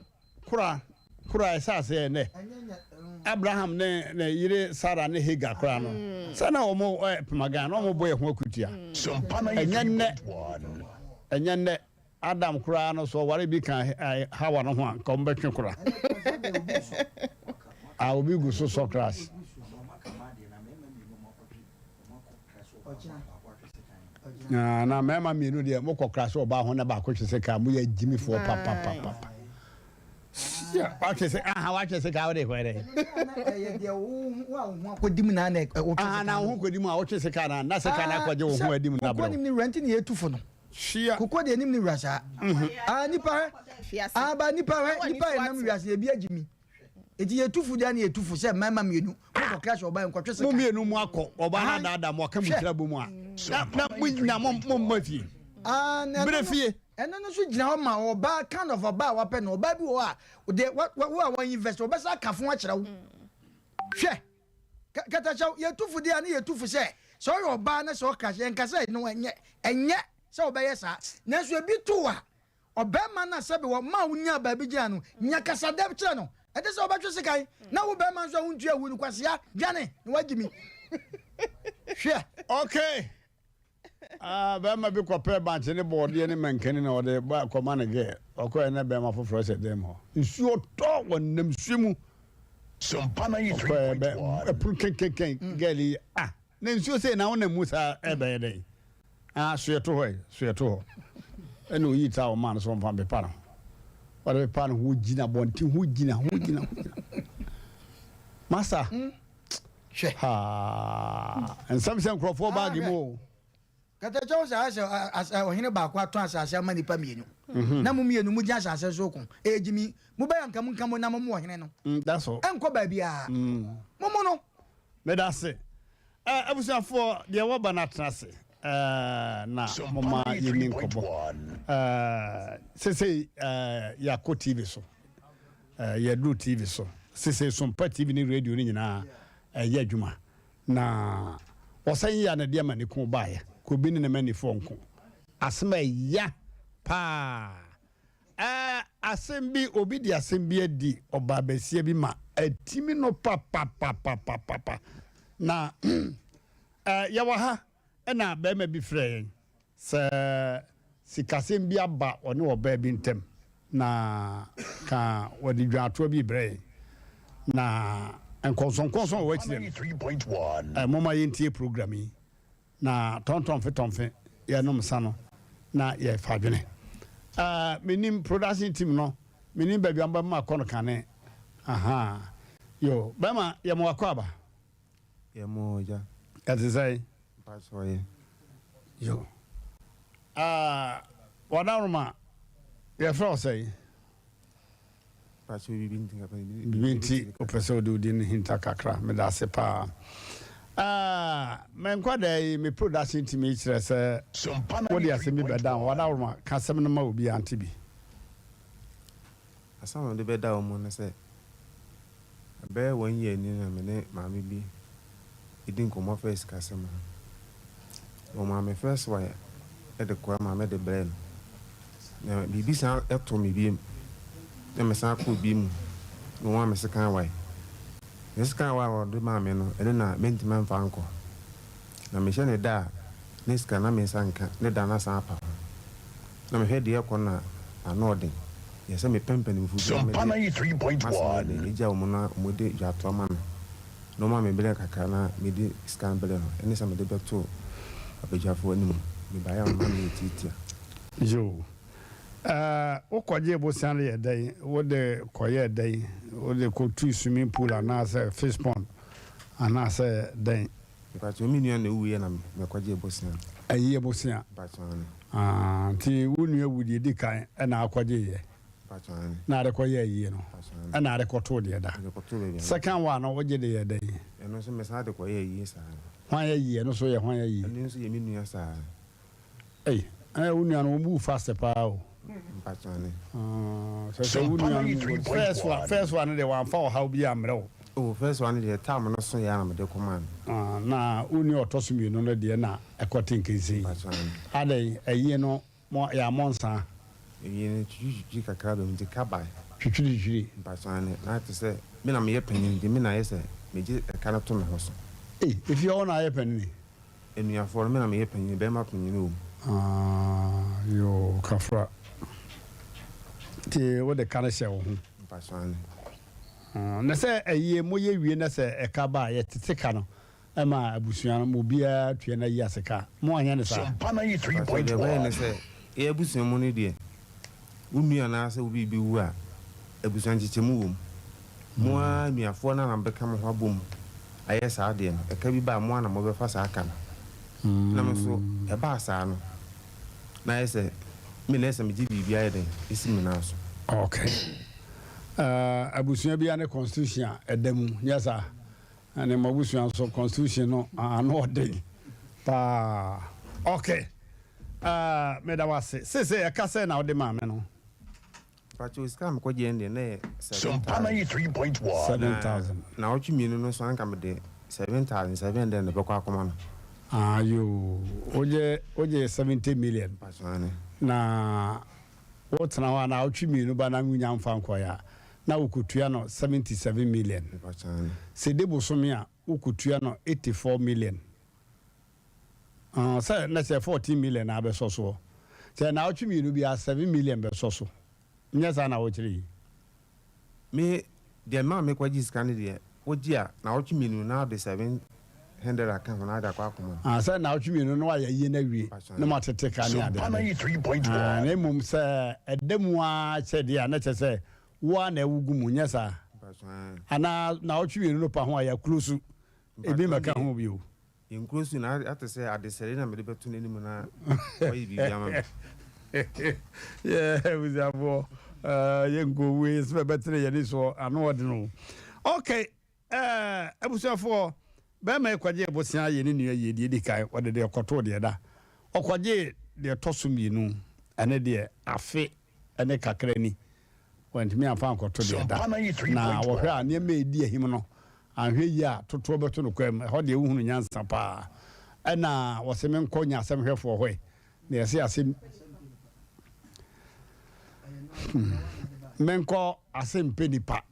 S2: kora kora ɛsɛ aseɛ nnɛ Abraham ne ne yere Sarah ne Hagar koraa no sɛ na wɔn pemagan na wɔn bɔ yɛ ho akutia ɛnyɛ nnɛ ɛnyɛ nnɛ Adam koraa no, sɛ ɔware bi ka Hawa no ho a, nka wɔbɛtwe kora. A obi gu so sɔ kras. Na mmarima mmienu deɛ mokɔ kras ɔbaa ho na baako twe sɛ kaa moyɛ agyimifoɔ papapapa. Watwe sɛ aha watwe sɛ kaa wode kɔɛ dɛ.
S5: Ɛyɛ deɛ wo a wo ho akɔdi mu na na wotwe sɛ kaa.
S2: Aha na wo ho kɔdi mu a wotwe sɛ kaa na na sɛ kaa na akɔgye wo ho adi mu na brɛ.
S5: Wokɔ nim ne wura nti na yɛtu fo no.
S2: Hyia.
S5: Koko deɛ nim ne wura saa. Ah nipa hɛ. Ah ba nipa hɛ nipa yɛ nam wiase ebi agyi mi. Eti yɛ tufu deɛ ne yɛ tufu sɛ mmarima mmienu mo kɔ crash ɔbaa nkɔtwe sika.
S2: Mo mmienu mo akɔ ɔbaa na daadaa mo aka mo tiri abɔ mu a na na mo nya mo mo mma fie.
S5: Ah na
S2: Bere fie.
S5: Ɛno no nso gyina hɔ ma ɔbaa kind of ɔbaa wapɛ no ɔbaa bi wɔ hɔ a deɛ wa wa wo a wɔn invest ɔbɛsa aka fo akyerɛ wo. Hwɛ. Katakyɛw, yɛtu fo deɛ a ne yɛtu fo sɛ, sɛ ɔyɛ ɔbaa na sɛ ɔka yɛnka sɛ no ɛnyɛ, ɛnyɛ sɛ ɔbɛyɛ saa. Nanso ebi to a, ɔbarima no a sɛbe wɔmaa wo nyaa baabi gyina no, nya kasadɛb kyerɛ no. Ɛnte sɛ wobɛtwe sekan na wo barima nso a wontua wu no, kwasea, dwane na woagye mi. Hwɛ.
S2: Okay. Ah, bɛrima bi kɔpɛɛ bankye ne bɔɔdeɛ ne mankani na ɔde ba kɔma ne gɛɛ. Ɔkɔɛ na bɛrima foforɔ hyɛ dɛm hɔ. Nsuo tɔ wɔ nam nsuo mu. Ɔkɔɛ bɛ ɛpono kɛnkɛnkɛn gɛl yi ah na nsuo sei na wonam mu saa ɛbɛyɛ dɛn ah soɛ to hɔ ɛ soɛ to hɔ ɛna oyii towel maa no sɛ ɔmfa mpepa ne ho ɔde pepa ne ho gyina abɔnten ho gyina ho gyina ho gyina masa
S5: Hwɛ.
S2: haa nsɛm sɛ nkurɔfoɔ baage mu o.
S5: Katakyɛ wo saa sɛ ɔhene baako atɔn asase ama nnipa mmienu na mo mmienu mo gyina asase so ko ɛyɛ gyimi mo bɛyɛ nka mo nka mo na mo mo ɔhene no ɛnkɔ baabiara mo mo no.
S2: Meda ase. Eh, abusuafoɔ, deɛ wɔba no atena ase eh, na moma yɛni nkɔmmɔ. Eh, sesei eh, yɛakɔ TV so. Eh, yɛduru TV so. Sesei Sompa TV ne radio no nyinaa ɛyɛ adwuma. Na ɔsan yii anɛdeɛ ma ne kunu baeɛ, kɔ bi ne ne manifoɔ nko. Asem a ɛya paa. Ɛɛ asem bi, obi de asem bi adi ɔbaa basia bi ma atimi no papapapapapa. Na ɛɛ yɛwɔ ha ɛna barima bi frɛɛ yɛn. Sɛ sikasɛm bi aba ɔne ɔbaa bi ntam na ka wɔde dwaatoa bi rebrɛ yɛn, na nkɔnsɔnkɔnsɔn a ɛwɔ akyire no, momma yɛntie program yi, na tɔntɔnfe-tɔnfe yɛnom nsa no na yɛfa adwene. Menim production team no, menim baabi a mobɛma akɔ no kane. Aha, yo, bɛma yɛma wakɔ aba.
S11: Yɛ mo ogya.
S2: Ɛte sɛn?
S11: Mpakyɛw ye.
S2: Yo. Ah, Wadaroma, yɛfrɛ wo sɛn?
S11: Mpakyɛw biribi nti kakra.
S2: Biribi nti wopɛ sɛ wode wo din no hinta kakra. Meda ase paa. Ah, me nkwadaa yi, me production team yi kyerɛ sɛ wode asɛm bi bɛda ho. Wadaroma, ka asɛm no ma obiara nte bi.
S11: Asɛm a mede bɛda wo mu ne sɛ, Ɛbɛyɛ one year ni na me ne maame bi redi nkɔmmɔ fa sikasɛm ho. Ɔmaa me first wire de kɔe maa mede brɛɛ no. Na biribi san too me bio na mesan kɔɔ bi mu na ɔmaa me second wire. Ne second wire a ɔde maa me no, ɛno na mentumi amfa ankɔ. Na mehyɛ no da a, ne sika na me nsa nka, ne da no asan apa ho. Na mehwɛ deɛ ɛrekɔ no a, ano ɔden. Yɛ sɛ mepɛ mpanimfoɔ bi na mede m'asɛm ayɛ dɛn agya wɔn na wɔde dwatoa ama me na wɔma me berɛ kakra na mede sika no brɛ no ɛne sɛ mede bɛto abadwafoɔ anim. Mebaeɛ a wɔma me yɛ tiatia.
S2: Yoo. Ɛɛ, wokɔgyee bosea no yɛ dɛn? Wode kɔyɛɛ dɛn? Wode kɔtuu swimming pool anaasɛ fish pond anaasɛ dɛn?
S11: Mpakyɛw me nua na owuiɛ na me kɔgyee bosea no.
S2: Ayie bosea?
S11: Mpakyɛw aane.
S2: Aah nti wo nua wu deɛ edi kan ɛna akɔgyeeɛ?
S11: Mpakyɛw aane.
S2: Na ade kɔyɛɛ ayie no?
S11: Mpakyɛw aane.
S2: Ɛna ade kɔtoo deɛ da?
S11: Mede kɔtoo baabi a.
S2: Second one no wogye de yɛɛ dɛn?
S11: Ɛno nso me san de kɔyɛɛ ayie saa.
S2: Hwan ayie? Ɛno nso yɛ hwan ayie?
S11: Ɛno nso yɛ me nua saa.
S2: Ei ɛɛ wo nua no wɔn bu fast paa o.
S11: Mpakyɛw ne.
S2: Sɛ sɛ wo nua no mu first one first one no deɛ wɔamfa ɔhaw bi ammrɛ wo.
S11: Oh first one no deɛ time no so yɛ a na mede kɔ maa
S2: no. Na wo nua ɔtɔ so mmienu no deɛ na ɛkɔ te nkensen.
S11: Mpakyɛw ne.
S2: Adɛn ayie no mo yɛammɔ nsaa.
S11: Ayie no twitwi twitwi kakra bɛ mu nti ka bae.
S2: Twitwiri twitwiri.
S11: Mpakyɛw ne na te sɛ me na meyɛ panin nti me na ayɛ sɛ megye ɛka no to me ho so.
S2: Ei efie hɔ wo na ayɛ panini.
S11: Anuafoɔ no, me na meyɛ panyin, barima panyin wɔ mu.
S2: Ah yoo kafra. Nti wode ka no hyɛ wo ho.
S11: Mpakyɛw aane.
S2: Ah na sɛ ayie moyɛ wie na sɛ ɛka ba a yɛtete ka no ma abusua no ma obiara tua n'ayi ase ka. Mo anyɛ no saa?
S11: Mpakyɛw deɛ ɛbɛyɛ ne sɛ yɛ abusua mu no deɛ wo nua anaa sɛ wo biribi wu a abusua nkyekyɛmu wɔ mu. Mo ara anuafoɔ no ara na mobɛka mo ho abom ayɛ saa adeɛ no. Ɛka bi ba a, mo ara na mobɛfa saa ka no. Na me nso, ɛbaa saa no, na ayɛ sɛ me na ɛsɛ sɛ megye biribi ayɛ dɛn si me nan so.
S2: Ok. Eh, abusua biara ne constitution a ɛda mu, nyɛ saa? Ɛne mo abusua nso constitution no ano ɔden paa. Ok. Eh, meda wo ase. Seesei ɛka sɛn na wode maa me no?
S11: Mpakyɛw sika a mekɔ gyeɛ no deɛ na ɛyɛ 7000.
S2: 7000.
S11: Na naawɔtwe mmienu no nso anka mede 7700 na ɛbɛkɔ akɔma no.
S2: Ah yoo wogye wogye 70 million.
S11: Mpakyɛw aane.
S2: Na wotena hɔ a naawɔtwe mmienu ba na wonya mfa nkɔeɛ a na wokɔtua no 77 million.
S11: Mpakyɛw aane.
S2: Sɛ ɛdi bosome a wokɔtua no 84 million. Ah, sɛ na sɛ 14 million na abɛsɔ soɔ. Sɛ naawɔtwe mmienu biara 7 million bɛsɔ so. Nyɛ saa na wokyerɛ yi?
S11: Me, Deɛ ɛmaa mekɔgyee sika no deɛ, wogye a, naawɔtwe mmienu na wode 700 aka ho na wode akɔ akɔma no.
S2: Ah, sɛ naawɔtwe mmienu na wayɛ ayie no awie na moatete ka ne adeade. Ah, na mmom sɛ ɛda mu ara kyɛ deɛ a, na kyerɛ sɛ wo ara na ɛwo gu mu, nyɛ saa? Anaa naawɔtwe mmienu no pa ho a, yɛaklosu, ebi mmɛka ho bio.
S11: Yɛn kuro so na ate sɛ adesrɛde na mede bɛto n'anim na wayɛ biribi ama me.
S2: Yeah, abusuafoɔ, uh, yɛnkɔ wei sɛ bɛbɛtene yɛne soɔ ano ɔden o. Okay, uh, abusuafoɔ, bɛrima yi kɔgyee bosea yɛ ne nua yie deɛ ɛdi kan, ɔde deɛ kɔtoo deɛ da. Ɔkɔgyee deɛ ɛtɔ so mmienu, ɛne deɛ afe ne kakra ni, wantumi amfa ankɔto deɛ da. Na wɔhwɛ a nneɛma a ɛdi ahim no, Anhwɛ yie a, totoɔ bɛto no kwan mu. Ɛhɔ deɛ wohunu nyansa paa. Ɛna wɔse menkɔ nya asɛm hwɛfoɔ hɔ ɛ. Na yɛse asɛm hmm. Menkɔ asɛmpɛ nipa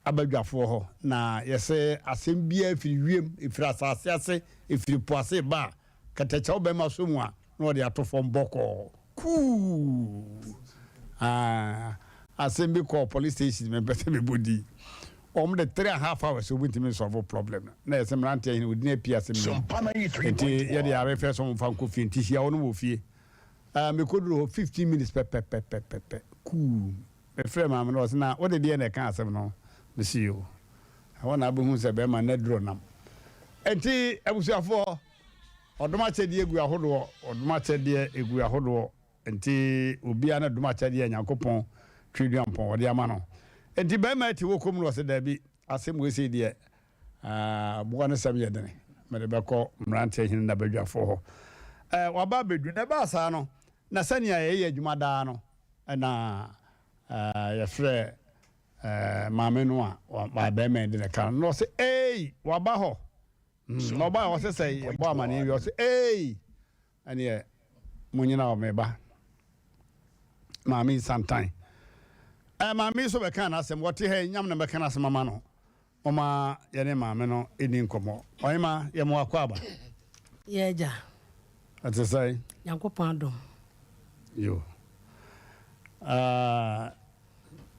S2: abadwafoɔ hɔ. Na yɛse asɛm biara firi wiem, ɛfiri asase ase, ɛfiri po ase ba a, Kɛtɛkyɛw bɛma so mu a na ɔde ato fam bɔkɔɔ. Kuu! Ah, asɛm bi kɔɔ police station mempɛ sɛ mebɔ din. Wɔn de 3½ hours wɔn ntumi nsɔlvo problem no. Na yɛsɛ mmeranteɛ hene wɔdi na apia asɛm no mu. Nti yɛde arefɛ sɛ wɔn mfa nkɔ fie nti hyia wɔn wɔ fie. Ah, mekɔduru hɔ 15 minutes pɛpɛpɛpɛpɛ. Kuu! Mefrɛɛ maame no ɔse na wode deɛn na ɛka asɛm no ho? Mese yoo. Ɛhɔ na abɛhu sɛ bɛrima no aduro nam. Enti abusuafoɔ, ɔdom akyɛdeɛ gu ahodoɔ, ɔdom akyɛdeɛ gu ahodoɔ. Enti obiara ne dom akyɛdeɛ a Nyankopɔn Tweaduampɔn ɔde ama no. Enti bɛrima yi te hɔ komm na ɔse daabi, asɛm wei sei deɛ, aboa no sɛm yɛ dene, mede bɛkɔ mmeranteɛ hene n'abadwafoɔ hɔ. Ɛɛ, waba abɛdu. Na ɛbaa saa no, na sɛnea yɛyɛ adwuma daa no, ɛna yɛfrɛ maame no a barima yi de ne ka no na ɔsɛ ei waba hɔ hmm, na ɔba ɔsɛ sɛ yɛbɔ amaneɛ wie ɔsɛ ei ɛneɛ monyina hɔ meba maame yi santan maame yi so bɛka n'asɛm wɔte ha yi nyam na bɛka n'asɛm ama no Momma yɛne maame no nni nkɔmmɔ. Ɔhema, yɛ mo akwaaba.
S12: Yɛ agya.
S2: Ɛte sɛn?
S12: Nyankopɔn adom.
S2: Yo. Ah,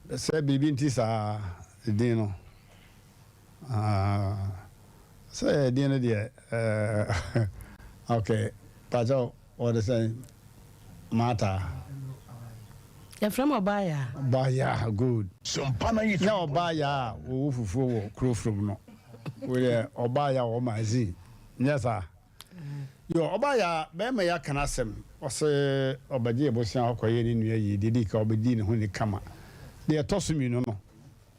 S2: sɛ biribi nti saa din no. Ah, sɛ din no deɛ, eh, okay. Pakyɛw, wɔde sɛn? Martha.
S12: Yɛfrɛ me Ɔbaayaa.
S2: Ɔbaayaa, good. Nyɛ Ɔbaayaa a wɔwɔ fufuo wɔ kuro from no. Wei deɛ Ɔbaayaa wɔ magazine. Nyɛ saa? Yo, Ɔbaayaa, bɛrima yi aka n'asɛm. Ɔse ɔbɛgyee bosea hɔ kɔyɛɛ ne nua yie. Deɛ ɛdi kan, ɔbɛdii ne ho ni kama. Deɛ ɛtɔ so mmienu no,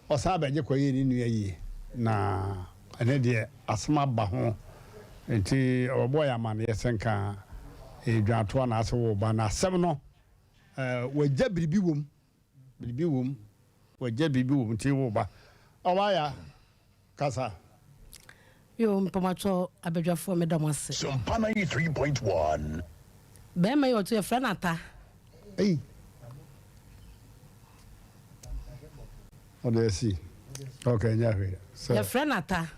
S2: Ɔsan bɛgye kɔyɛɛ ne nua yie, na ɛno deɛ asɛm aba ho nti ɔbɛbɔɔ yɛn amaneɛ sɛ nka ɛyɛ dwantoa na ase woo ba na asɛm no wagya biribi wom, biribi wom, wagya biribi wom nti woo ba. Ɔbaa ya kasa.
S12: Yoo mpamoakyɛw abadwafoɔ meda mo ase.
S3: Sompa 93.1.
S12: Bɛɛma yi ɔto yɛfrɛ no Ata.
S2: Ei. Ɔde asi. Okay, nyɛ hwee.
S12: Sɛ. Yɛfrɛ no Ata.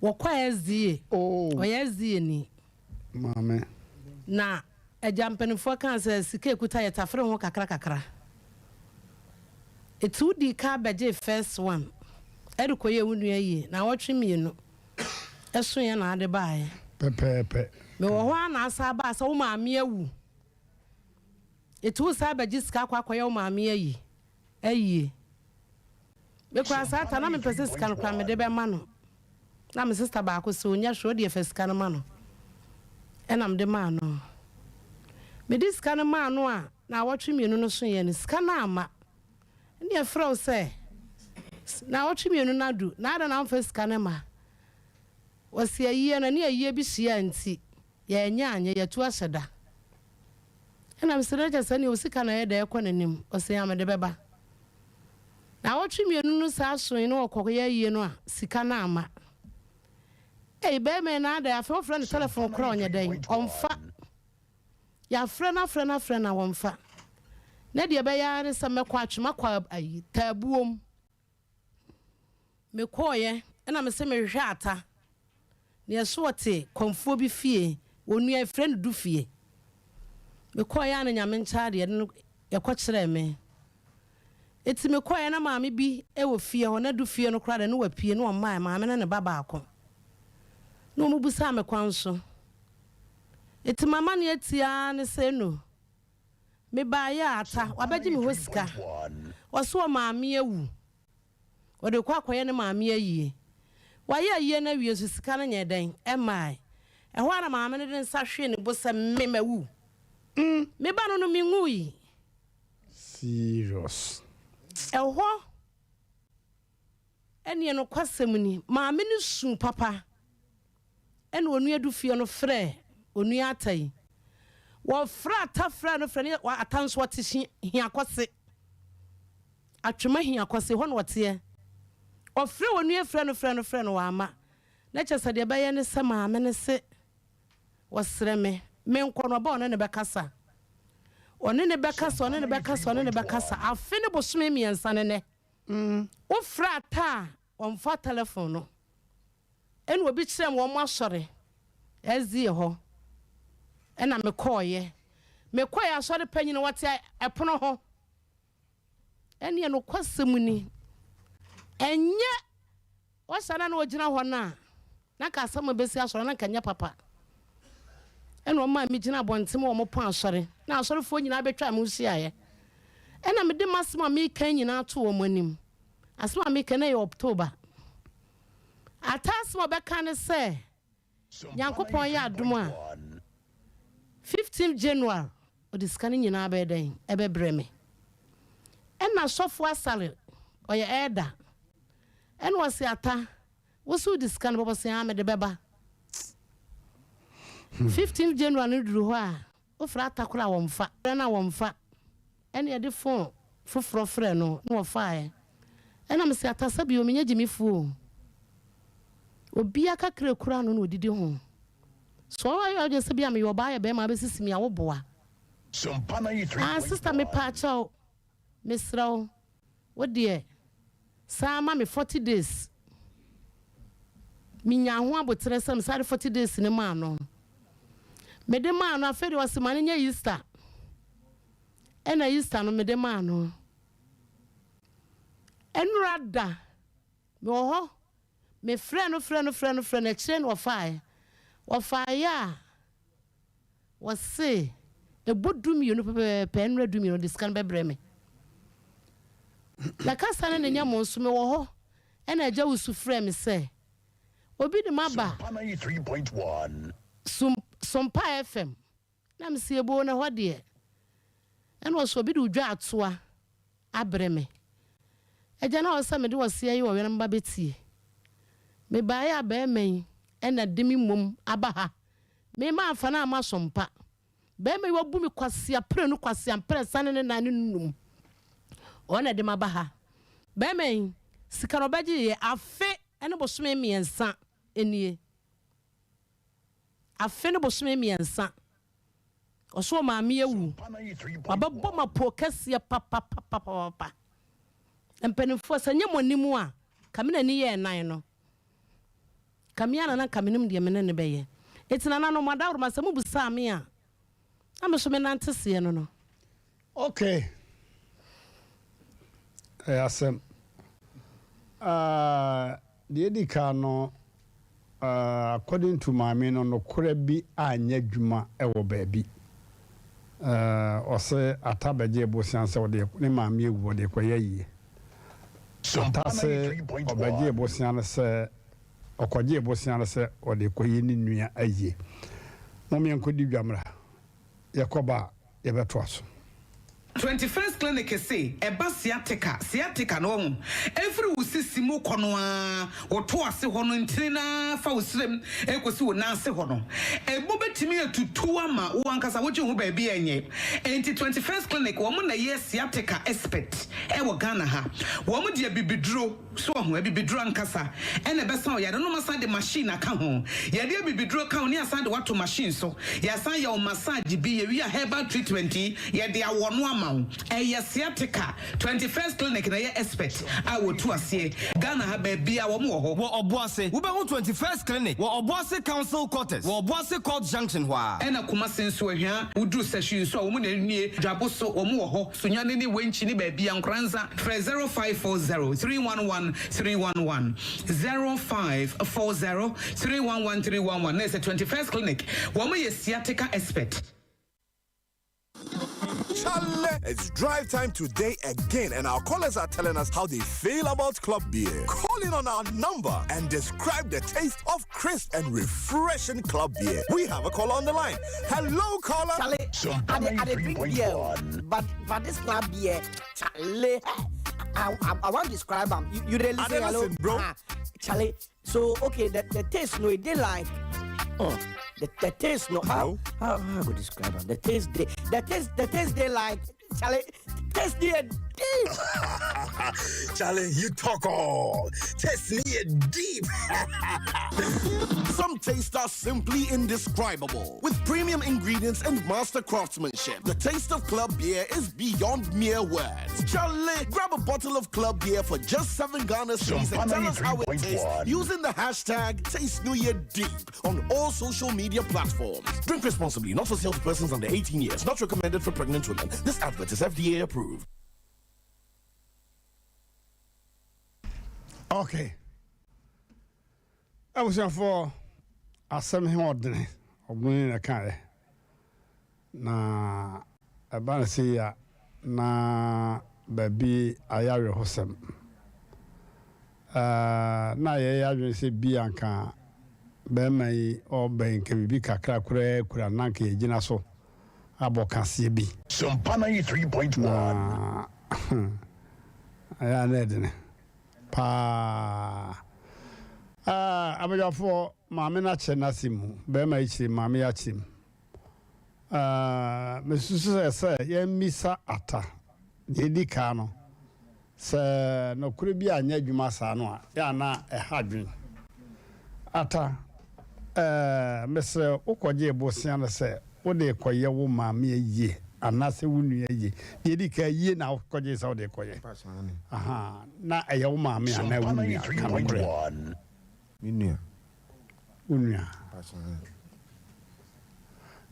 S12: Wɔkɔ SDA.
S2: Oh.
S12: Ɔyɛ SDA ni.
S2: Maame.
S12: Na agya mpanimfoɔ kaa sɛ sika ekuta yɛ tafere ho kakra kakra. Eti wo dii ka bɛgyee first one ɛde kɔyɛɛ wo nua yie naawɔtwe mmienu ɛsoeɛ na ade baeɛ.
S2: Pɛpɛɛpɛ.
S12: Mewɔ hɔ ara na asan baa sɛ wo maame awu. Eti wo san bɛgye sika akɔ akɔyɛ wo maame ayi ayie. Me koraa saa ta na mepɛ sɛ sika no koraa mede bɛma no. Na me sister baako se ɔnya hwee ɔdeɛ fa sika no ma no. Ɛna mede maa no. Mede sika no maa no a naawɔtwe mmienu no soeɛ no sika no amma. Ɛnna yɛfrɛ wo sɛ naawɔtwe mmienu no adu na adɛn na womfa sika no mma. Wɔse ayie no ɛne ayie bi hyia nti yɛanyɛ anyɛ yɛatu ahyɛ da. Ɛna mese no kyɛ sɛ ɛneɛ wo sika na ɛyɛ dɛ ɛkɔ n'anim. Ɔse aa mede bɛba. Naawɔtwe mmienu no saa soe na ɔkɔyɛ ayie no a sika no amma. Ei bɛɛma yi na adɛn afei wofrɛ no tɛlɛfon koraa ɔnyɛ dɛn ɔmfa. Yɛafrɛ no afrɛ no afrɛ no a wɔmfa. Na deɛ ɛbɛyɛ ara ne sɛ mɛkɔ atwe makɔ ayi taabuom. Mekɔeɛ ɛna mese mehwehwɛ Ata. Neɛ so ɔte kɔmfoɔ bi fie, onua yɛfrɛ no Dufie. Mekɔeɛ a na Nyame nkyɛ adeɛ yɛde no yɛkɔ kyerɛɛ me. Enti mekɔeɛ na maame bi wɔ fie hɔ, na du fie no koraa deɛ na wapue na ɔmmaeɛ, maame ne ne ba baako. Na wɔbisaa me kwan so. Enti m'amanneɛ tiaa ne sɛ, Eno, mebaeɛ a, Ata, wabɛgye me hɔ sika. Ɔse ɔmaame awu. Ɔde rekɔ akɔyɛ ne maame ayie. Wayɛ ayie no awie nso sika no nyɛɛ dɛn? Ɛmmaeɛ. Ɛhɔ ara na maame no de ne nsa hwee ne bo sɛ, Me, mawu. Me ba no no, menwui.
S2: Serious.
S12: Ɛhɔ ɛneɛ nokwasɛm ni, maame no suu papa ɛna onua Dufie no frɛɛ onua Atta yi. Wɔfrɛ Atta frɛɛ no frɛ no, Atta nso ɔte Hiakɔse, Atwema Hiakɔse, hɔ na ɔteɛ. Ɔfrɛ onua frɛ no frɛ no frɛ no wamma. Na kyerɛ sɛ deɛ ɛbɛyɛ ne sɛ maame no se Ɔsrɛ me, menkɔ no, ɔba ɔne no bɛkasa. Ɔne no bɛkasa, ɔne no bɛkasa, ɔne no bɛkasa. Afe ne bosome mmiɛnsa ne nɛ. Wofrɛ Ata a, ɔmfa telefon no. Ɛna obi kyerɛɛ me wɔn asɔre, SDA hɔ. Ɛna mekɔeɛ. Mekɔeɛ asɔre panyin no, ɔte ɛpono ho. Ɛneɛ nokwasɛm ni, ɛnyɛ Ɔsa no a na ɔgyina hɔ no a, na anka asɛm a ɛbɛsi asɔre no anka ɛnyɛ papa. Ɛna ɔmaa megyina abɔnten ma wɔpɔn asɔre, na asɔrefoɔ nyinaa bɛtwaa me ho hyiaeɛ. Ɛna mede m'asɛm a mereka nyinaa too wɔn anim. Asɛm a mereka no yɛ October. Ata asɛm a ɔbɛka ne sɛ, Nyankopɔn yɛ adom a, 15th January ɔde sika no nyinaa bɛyɛ dɛn? Ɛbɛbrɛ me. Ɛna Sɔfo Asare, ɔyɛ elder, ɛna ɔse Ata, wo se wode sika no bɛbɔ se aa mede bɛba. 15th January no duru hɔ a, Wofrɛ Atta koraa a wɔmfa. Frɛ no a wɔmfa. Ɛna yɛde phone foforɔ frɛɛ no na ɔfaaɛ. Ɛna mese Atta sɛbi o menyɛ gyimifoɔ o. Obia kakra ekura no na odidi ho. Sɛ woayɛ w'adwene sɛ bia meyɛ ɔbaa yɛ bɛɛma abɛsisi me a woboa. Ah sister mepaakyɛw mesrɛ wo. Wo deɛ san ma me 40 days. Me nyaa ho aboterɛ sɛ me san de 40 days no maa no. Me de maa no afei deɛ ɔse ma no nyɛ Easter. Ɛna Easter no me de maa no. Ɛnora da me wɔ hɔ me frɛ no frɛ no frɛ no frɛ no akyire na ɔfaaɛ. Ɔfaaɛ a. Wɔse ɛbɔ dumienu pɛpɛɛpɛ, nnora dumienu, ɔde sika no bɛbrɛ me. Na kasa no na ɛnyɛ mo nso, mewɔ hɔ ɛna Agya Wusu frɛɛ me sɛ obi de m'aba Sum, Sompa FM. Na mese eboo na ɛhɔ deɛ, ɛna ɔse obi de wo dwa atoa abrɛ me. Agya na ɔsɛ mede ɔseɛ yi ɔwɛn mba bɛtie. Mebaeɛ a barima yi ɛna de me mmom aba ha. Me mamfa no amma so mpa. Barima yi wabu me kwasea prenu kwasea mprɛnsa ne ne nan ne num. Ɔno na ɛde me aba ha. Barima yi, sika na ɔbɛgye yɛ afe ne bosome mmiɛnsa nie. Afe ne bosome mmiɛnsa. Ɔso ɔmaame awu. Wabɛbɔ ma po kɛseɛ papapapapapa. Mpanimfoɔ sɛ nyɛ mo anim a, ka me n'ani yɛɛ nan no. Ka me ara na na nka menim deɛ me ne no bɛyɛ. Enti nananom, mo adaworoma, sɛ mobisaa me a, na me nso menante seɛ no no.
S2: Ok, ɛyɛ asɛm. Ah, deɛ ɛdi kan no, ah, according to maame no, nokorɛ bi anyɛ adwuma wɔ baabi. Ah, ɔse Atta bɛgyee bosea sɛ ɔde ne maame awu, ɔde rekɔyɛ ayie. Ɔtaa se ɔbɛgyee bosea no sɛ ɔkɔgyee bosea no sɛ ɔde rekɔyɛ ne nua ayie. Mom yɛnkɔdi dwa mmra. Yɛkɔba a, yɛbɛtoa so.
S13: 21st Clinic se ɛba sciatica, sciatica no wahu, ɛfiri wo sisi mu kɔ no ara, wo to ase hɔ no ntini no ara fa wo srem ɛkɔsi wo nan ase hɔ no, ɛmu bɛtumi atutu ama wo ankasa wogye ho baabi a ɛnyɛ. Enti 21st Clinic wɔn na ɛyɛ sciatica expert. Ɛwɔ Ghana ha, wɔn de abibiduro, So wahu? Abibiduro ankasa na ɛbɛsa wo yare no. Na wɔasan de machine aka ho. Yɛde abibiduro ka ho na yɛasan de wo ato machine so. Yɛasan ayɛ wo massage bi. Yɛwie a herbal treatment yi, yɛde awɔ no ama wo. Ɛyɛ sciatica. 21st Clinic na ɛyɛ expert a wɔtu aseɛ. Ghana ha baabiara wɔn wɔ hɔ.
S14: Wɔ Ɔboase, wobɛhu 21st Clinic wɔ Ɔboase Council Quarters wɔ Ɔboase Court Junction hɔ ara.
S13: Ɛna Kumasi nso, Ahwia, woduru Sahwi nso a, wɔn na ɛnie. Dwabo so, wɔn wɔ hɔ. Sunyani ne Wenchi ne baabia, Nkoranza, frɛ 0540 311 311, 0540 311 311, na ɛsɛ 21st Clinic, wɔn yɛ sciatica expert.
S15: Chale, it's drive time today again, and our callers are telling us how they feel about club beer. Call in on our number and describe the taste of crisp and refreshing club beer. We have a caller on the line. Hello, caller.
S16: Chale, I dey, I dey drink beer, oh, but but this club beer, chale, I, I, I want describe am. You, you dey listen,
S15: I dey
S16: hello?
S15: listen, bro.
S16: Ah, chale, so okay, the, the taste no, e dey like, oh, the, the taste no, how, how, how I go describe am? The taste dey, the taste, the taste dey like, chale, taste dey deep.
S15: Charlie, you talk all. Taste me deep.
S17: Some tastes are simply indescribable. With premium ingredients and master craftsmanship, the taste of club beer is beyond mere words. Charlie, grab a bottle of club beer for just 7 Ghana cedis and tell us how it tastes using the hashtag TasteNewYearDeep on all social media platforms. Drink responsibly, not for sale to persons under 18 years, not recommended for pregnant women. This advert is FDA approved.
S2: Okay. Abusuafoɔ, asɛm he ɔdene, ɔbene na ɛkaeɛ. Na ɛba no sei a, na baabi ayɛ awerɛhosɛm. Ɛɛ, na yɛyɛ adwene sɛ bi anka bɛrima yi ɔreba yi nka biribi kakra koraa kura na anka yɛgyina so abɔ kaseɛ bi.
S3: Sompa 93.1.
S2: Na ɛyɛ a na ɛdene paa. Ɛɛ, abadwafoɔ, maame no akyɛ n'asɛm mu, bɛrima yi kyerɛ mu, maame yi akyerɛ mu. Ɛɛ, mesusu sɛ sɛ yɛmmisa Ata deɛ ɛdi kan no, sɛ nokorɛ bi anyɛ adwuma saa no a, yɛ a na ɛha adwene. Ata, ɛɛ, mesrɛ wo kɔgyee bosea no sɛ wode rekɔyɛ wo maame ayie anaasɛ wo nua ayie? Deɛ ɛdi kan, ayie na wokɔgyee sɛ wode rekɔyɛ? Ahaa, na ɛyɛ wo maame anaa wo nua? Ka nokorɛ.
S11: Me nua.
S2: Wo nua.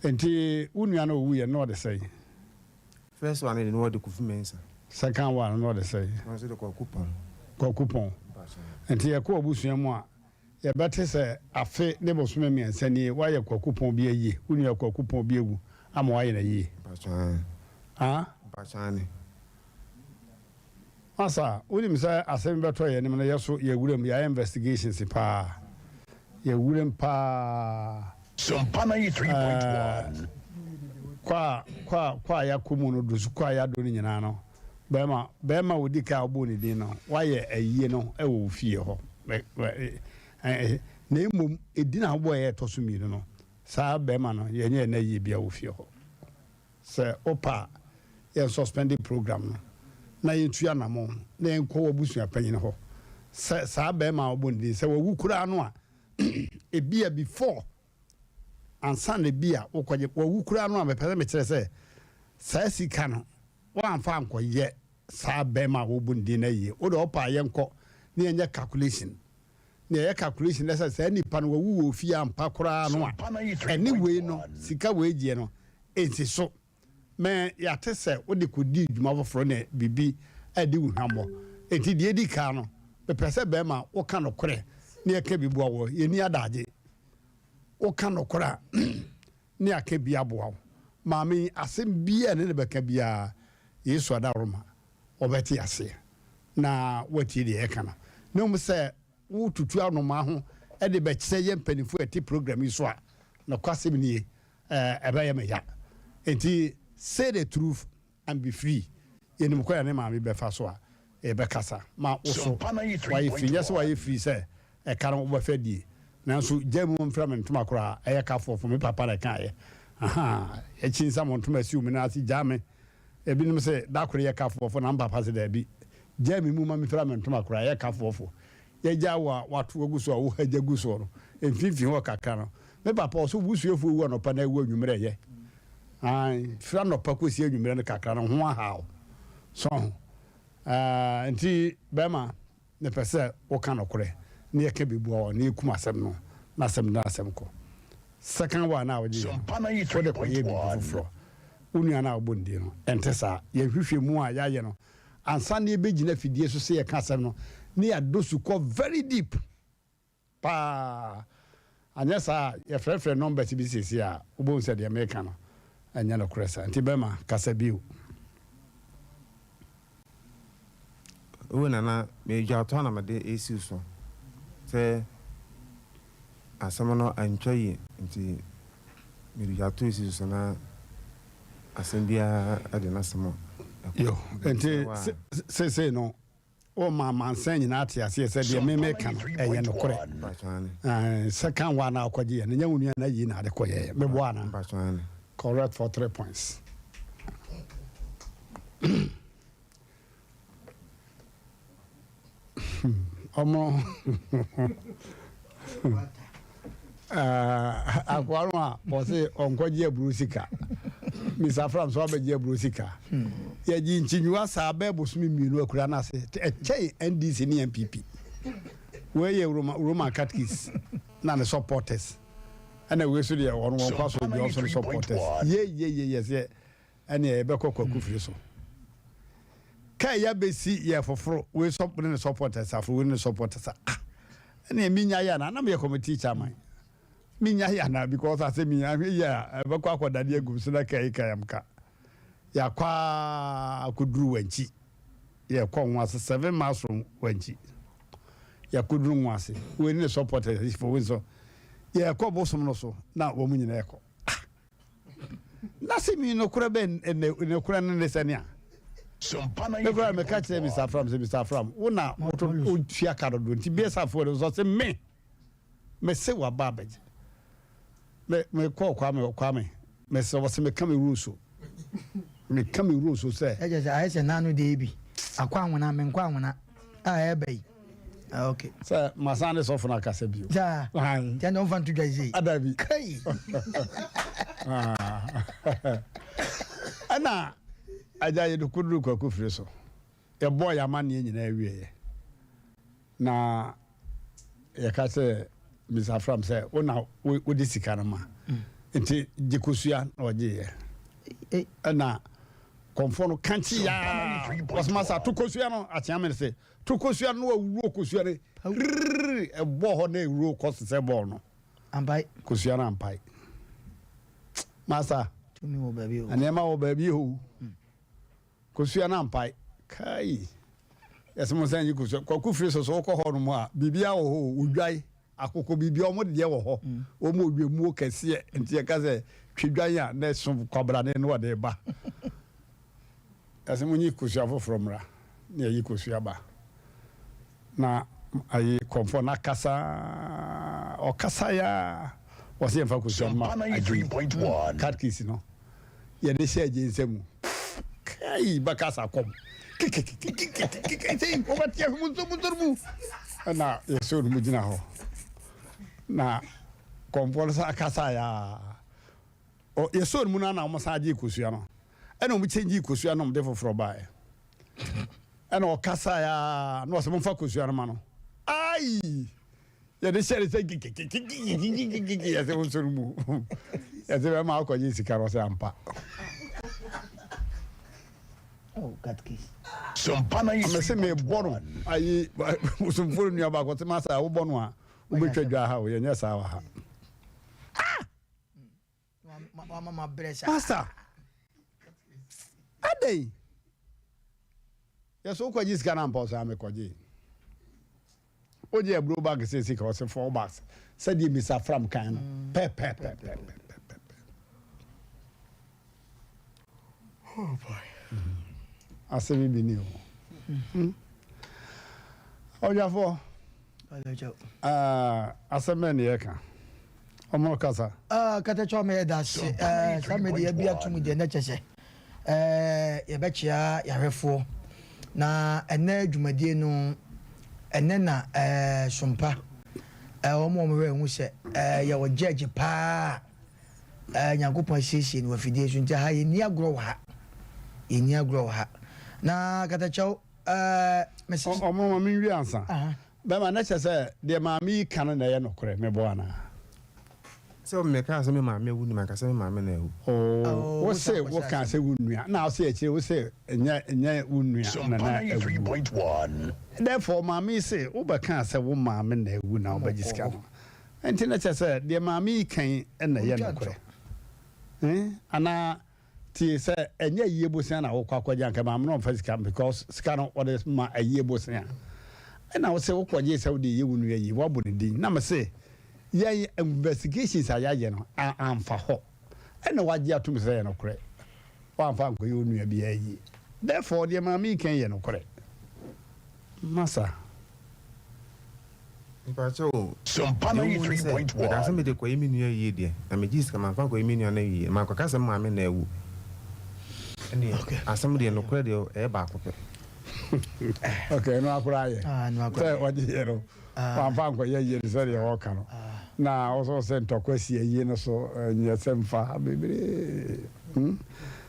S2: Nti wo nua no owuiɛ no na ɔde sɛn?
S11: First one no de na ɔde Kofi Mensah.
S2: Second one no na ɔde sɛn?
S11: Ɔno nso de Kwaku Pɔn.
S2: Kwaku Pɔn. Nti yɛkɔ abusua mu a, yɛbɛte sɛ afe ne bosome mmiɛnsa nie woayɛ Kwaku Pɔn bi ayie, wo nua Kwaku Pɔn bi awu ama woayɛ no ayie.
S11: Mpakyɛ aane.
S2: Ah?
S11: Mpakyɛ aane.
S2: Masa, wonim sɛ asɛm yi bɛtɔ yɛn anim no, yɛ so yɛwura mu, yɛayɛ investigations paa. Yɛwura mu paa.
S3: Sompa 93.1.
S2: Kɔ a, kɔ a, kɔ a yɛakɔ mu no, dusu kɔ a yɛadɔ no nyinaa no, bɛrima, bɛrima a ɔdi kan a wobɔɔ ne din no, woayɛ ayie no wɔ wo fie hɔ. Na mmom, edin a wobɔeɛ a ɛtɔ so mmienu no, saa bɛrima no, yɛnyɛɛ no ayie biara wɔ fie hɔ. Sɛ wopɛ a, yɛn suspɛnde program no na yɛntu anamɔn na yɛnkɔ w'abusua panyin hɔ. Sɛ saa bɛɛma a wobɔ ne din, sɛ wawu koraa no a, ebia before ansa na ebia wokɔgye, wawu koraa no a, mepɛ sɛ mekyerɛ sɛ saa sika no woamfa ankɔyɛ saa bɛɛma a wobɔ ne din no ayie. Wode wopɛ a yɛnkɔ na yɛnyɛ calculation. Na yɛyɛ calculation na sɛ saa nipa no wawu wɔ ofie ampa koraa no a, ɛne wei no, sika wei gyeɛ no, ɛnsi so. Mɛ yɛate sɛ wode kɔdii dwuma foforɔ na biribi adi wo hwammɔ. Enti deɛ ɛdi kan no, mepɛ sɛ bɛrima woka nokorɛ na yɛka bi boa wo. Yɛnni adagye. Woka nokorɛ a, na yɛaka bi aboa wo. Maame yi, asɛm biara a ɛne no bɛka biara, Yesu adaworoma, ɔbɛte aseɛ na watie deɛ yɛka no. Na mmom sɛ wotutu anomaa ho de bɛkyerɛ yɛn mpanimfoɔ a ɛte program yi so a, nokwasɛm nie, ɛbɛyɛ me ya. Enti say the truth and be free. Yɛnim kwan a ne maame bɛfa so a yɛbɛkasa ma wo so wayɛ free. Nyɛ sɛ wayɛ free sɛ ɛka no wobɛfa die. Nanso gya mu mfra me ntoma koraa, ɛyɛ ka fɔfo, me papa na ɛkaeɛ. Ahaa, yɛkyi nsa mo ntoma siw me nan ase gyaa me. Ebinom se da koro yɛ ka fɔfo na me papa se daabi. Gyaa me mu ma memfira me ntoma koraa, ɛyɛ ka foɔfoɔ. Yɛgyaa wo a woato agu so a wohagya gu soɔ no, mfimfini hɔ kakra no, me papa ɔse wo suafoɔ wu anɔpa na awu anwummerɛ ɛyɛ. Ae, firi anɔpa kɔsi anwummerɛ no kakra no, ho aha wo. So ho? Ɛɛ, nti bɛrima, mepɛ sɛ woka nokorɛ na yɛka bi boa wo na yɛkum asɛm no na asɛm no asɛm kɔ. Second one a wogye yɛ no, wode kɔyɛ biribi foforɔ. Wo nua no a wobɔ ne din no, ɛnte saa. Yɛn nhwehwɛmu a yɛayɛ no, ansa na yɛbɛgyina afidie so sɛ yɛka asɛm no, na yɛadɔ su kɔ very deep paa. Anyɛ saa a, yɛfrɛfrɛ numbers bi seesei a, wobɛhu sɛ deɛ mereka no, ɛnyɛ nokorɛ saa. Nti bɛrima, kasa bio.
S11: O Nana, medwa tɔ na mede resiw so sɛ asɛm no antwa yie nti mede dwa to resiw so na asɛm biara de n'asɛm kɔ.
S2: Yo, nti seesei no woma amansan nyinaa te aseɛ sɛ deɛ me meka no ɛyɛ nokorɛ. Second one a wokɔgye yɛ no nyɛ wo nua no ayi na ade kɔyɛɛ. Meboa anaa? Correct for three points. Ɔmo akoa no a ɔse ɔnkɔgye aburo sika. Mr. Fram so abɛgye aburo sika. Yɛgye nkyinyiwa saa bɛɛ bosome mmienu akura no ase. Ɛkyɛn NDC ne NPP. Wei yɛ Roman Catholics na ne supporters. Ɛna wei so deɛ ɔno wɔn kɔ asɔre bi ɔso ne supporters. Yie yie yie yɛ sɛ ɛneɛ yɛbɛkɔ kwaku firi so. Kaa yi abɛsi yɛ foforo wei sɔ ne ne supporters aforo wei ne ne supporters ah ɛneɛ menya yɛ anaa na meyɛ committee chairman menya yɛ anaa because asɛm yi ahwɛ yi a ɛbɛkɔ akɔdane agum so na kaa yi ka yam ka yɛakɔ a akɔduru wankyi yɛkɔ nwa ase 7 miles from wankyi yɛakɔduru nwa ase wei ne ne supporters fo wei nso yɛkɔ bosom no so na wɔn nyinaa yɛkɔ na sɛ mi nokorɛ bɛ nokorɛ no ne sɛnea mekora meka kyerɛ Mr. Afram sɛ Mr. Afram wo na wotua ka dodo nti biasafoɔ no nso sɛ me mese waba abɛgye mekɔɔ Kwame Kwame mesrɛ wɔ sɛ meka me wuro so meka me wuro so sɛ
S5: ɛkyɛ sɛ ayɛ sɛ nano deɛ bi akɔ ahona menkɔ ahona a ɛba yi. Ah, okay.
S2: Sɛ masan ne sɔfo no akasa bio.
S5: Saa. Nti ɛnna ɔmfa nto dwa sei.
S2: Ada bi.
S5: Kai.
S2: Ɛna agya yɛde kɔduru Kwaku firi so. Yɛbɔɔ yɛn amanneɛ nyinaa wieɛ. Na yɛka sɛ Mr. Fram sɛ wo na wode sika no ma. Nti gye kosua na ɔgyeeɛ. Ɛna kɔmfoɔ no kankye yaa. Ɔsoma sɛ ato kosua no akyea me sɛ to kosua no awuro kosua no rrrr ɛbɔ hɔ na ewuro kɔ sesɛ bɔɔl no.
S5: Ampae.
S2: Kosua no ampae. Masa.
S5: Tumi wɔ baabi o.
S2: Nneɛma wɔ baabi o. Kosua no ampae. Kai. Yɛsɛ mo nsan yi kosua. Kwaku firi so so wokɔ hɔ nom a biribiara wɔ hɔ o. Odwan, akokɔ biribiara wɔn deɛ wɔ hɔ. Wɔn odwammuo kɛseɛ nti yɛka sɛ twe dwan a na ɛso kwabrane no wɔde ba. Yɛsɛ mo nyi kosua foforɔ mmra na yɛyi kosua ba. Na ayi kɔmfɔ no akasa ɔkasa ya wɔsɛ yɛmfa kosua no ma agye katkisi no yɛde hyɛ agye nsa mu kai bɛkasa kɔm kikikikikikiki wɔbɛte ahwɛ mu nso mu nso mu ɛna yɛsɛ no mu gyina hɔ na kɔmfɔ no sa akasa ya yɛsɔ no mu no na wɔn san agye kosua no ɛna wɔn kyɛngye kosua no wɔn de foforɔ baeɛ ɛna ɔkasa ya na ɔsɛ momfa kosua no ma no ai yɛde hyɛ ne sɛ kikikikikikiki yɛsɛ wo nso no mu yɛsɛ bɛma akɔgye sika no ɔsɛ ampa amɛsɛ mebɔ no ayi bosomfoɔ no nua baako sɛ masa wobɔ no a wobɛtwa dwa ha o yɛnyɛ saa wɔ ha. Pastor, adɛn yɛsɛ wokɔgye sika no ampa ɔsɛ amekɔgye wogye aburo bag sɛ sika ɔsɛ four bags sɛdeɛ Mr. Fram kan no pɛpɛpɛpɛpɛpɛ.
S5: Oh boy.
S2: Asɛm bi ni o. Ɔdwafoɔ, asɛm bɛn ne yɛka? Ɔmo kasa.
S5: Katakyɛ ɔmo yɛ da ase. Saa mmerɛ deɛ yɛbi atum deɛ na kyɛ sɛ yɛbɛkyea yɛahwɛfoɔ. Na ɛnɛ dwumadie no, ɛnɛ na ɛɛ Sompa, ɛɛ wɔn a wɔhwɛ hu sɛ ɛɛ yɛwɔ judge paa a ɛɛ Nyankopɔn asiesie no wɔ afidie so nti ha yɛnni agorɔ wɔ ha. Yɛnni agorɔ wɔ ha. Na Katakyɛw, ɛɛ mese.
S2: Ɔmo ma menwie ansa. Bɛma na kyerɛ sɛ deɛ maame yi ka no na ɛyɛ nokorɛ, meboa anaa?
S11: Sɛ me kaa sɛ me maame awu no manka sɛ me maame na awu.
S2: Oh, wo se wo kaa sɛ wo nua, na wo se akyire wo se nyɛ nyɛ wo nua na na awu. Therefore maame yi se wo bɛ kaa sɛ wo maame na awu na wo bɛ gye sika no. Nti na kyerɛ sɛ deɛ maame yi ka yi na ɛyɛ nokorɛ. Eh, anaa Tie, sɛ ɛnyɛ ayie bosea na wokɔ akɔgye anka maame no ɔmfa sika because sika no wɔde ma ayie bosea. Ɛna wo se wokɔgyee sɛ wode yɛ wo nua yie, woabɔ ne din. Na me se yɛn investigations a yɛayɛ no amfa hɔ. Ɛna wagye atom sɛ ɛyɛ nokorɛ. Woamfa ankɔyɛ wo nua biara yie. Therefore deɛ maame yi ka yi yɛ nokorɛ. Masa.
S11: Mpakyɛw o, deɛ wohu ne sɛ, mekaa sɛ mede kɔyɛ me nua yie deɛ, na megyee sika mamfa ankɔyɛ me nua no yie, mankɔka sɛ me maame na awu. Ɛnneɛ, asɛm deɛ, nokorɛ deɛ, ɛyɛ baako pɛ.
S2: Ok, ɛno ara koraa yɛ sɛ ɔgyeeɛ no, wamfa ankɔyɛ yie no sɛdeɛ ɔreka no, na wo nso wose ntɔkwa si ayie no so, nyɛ sɛ mfa bebree. Hmm?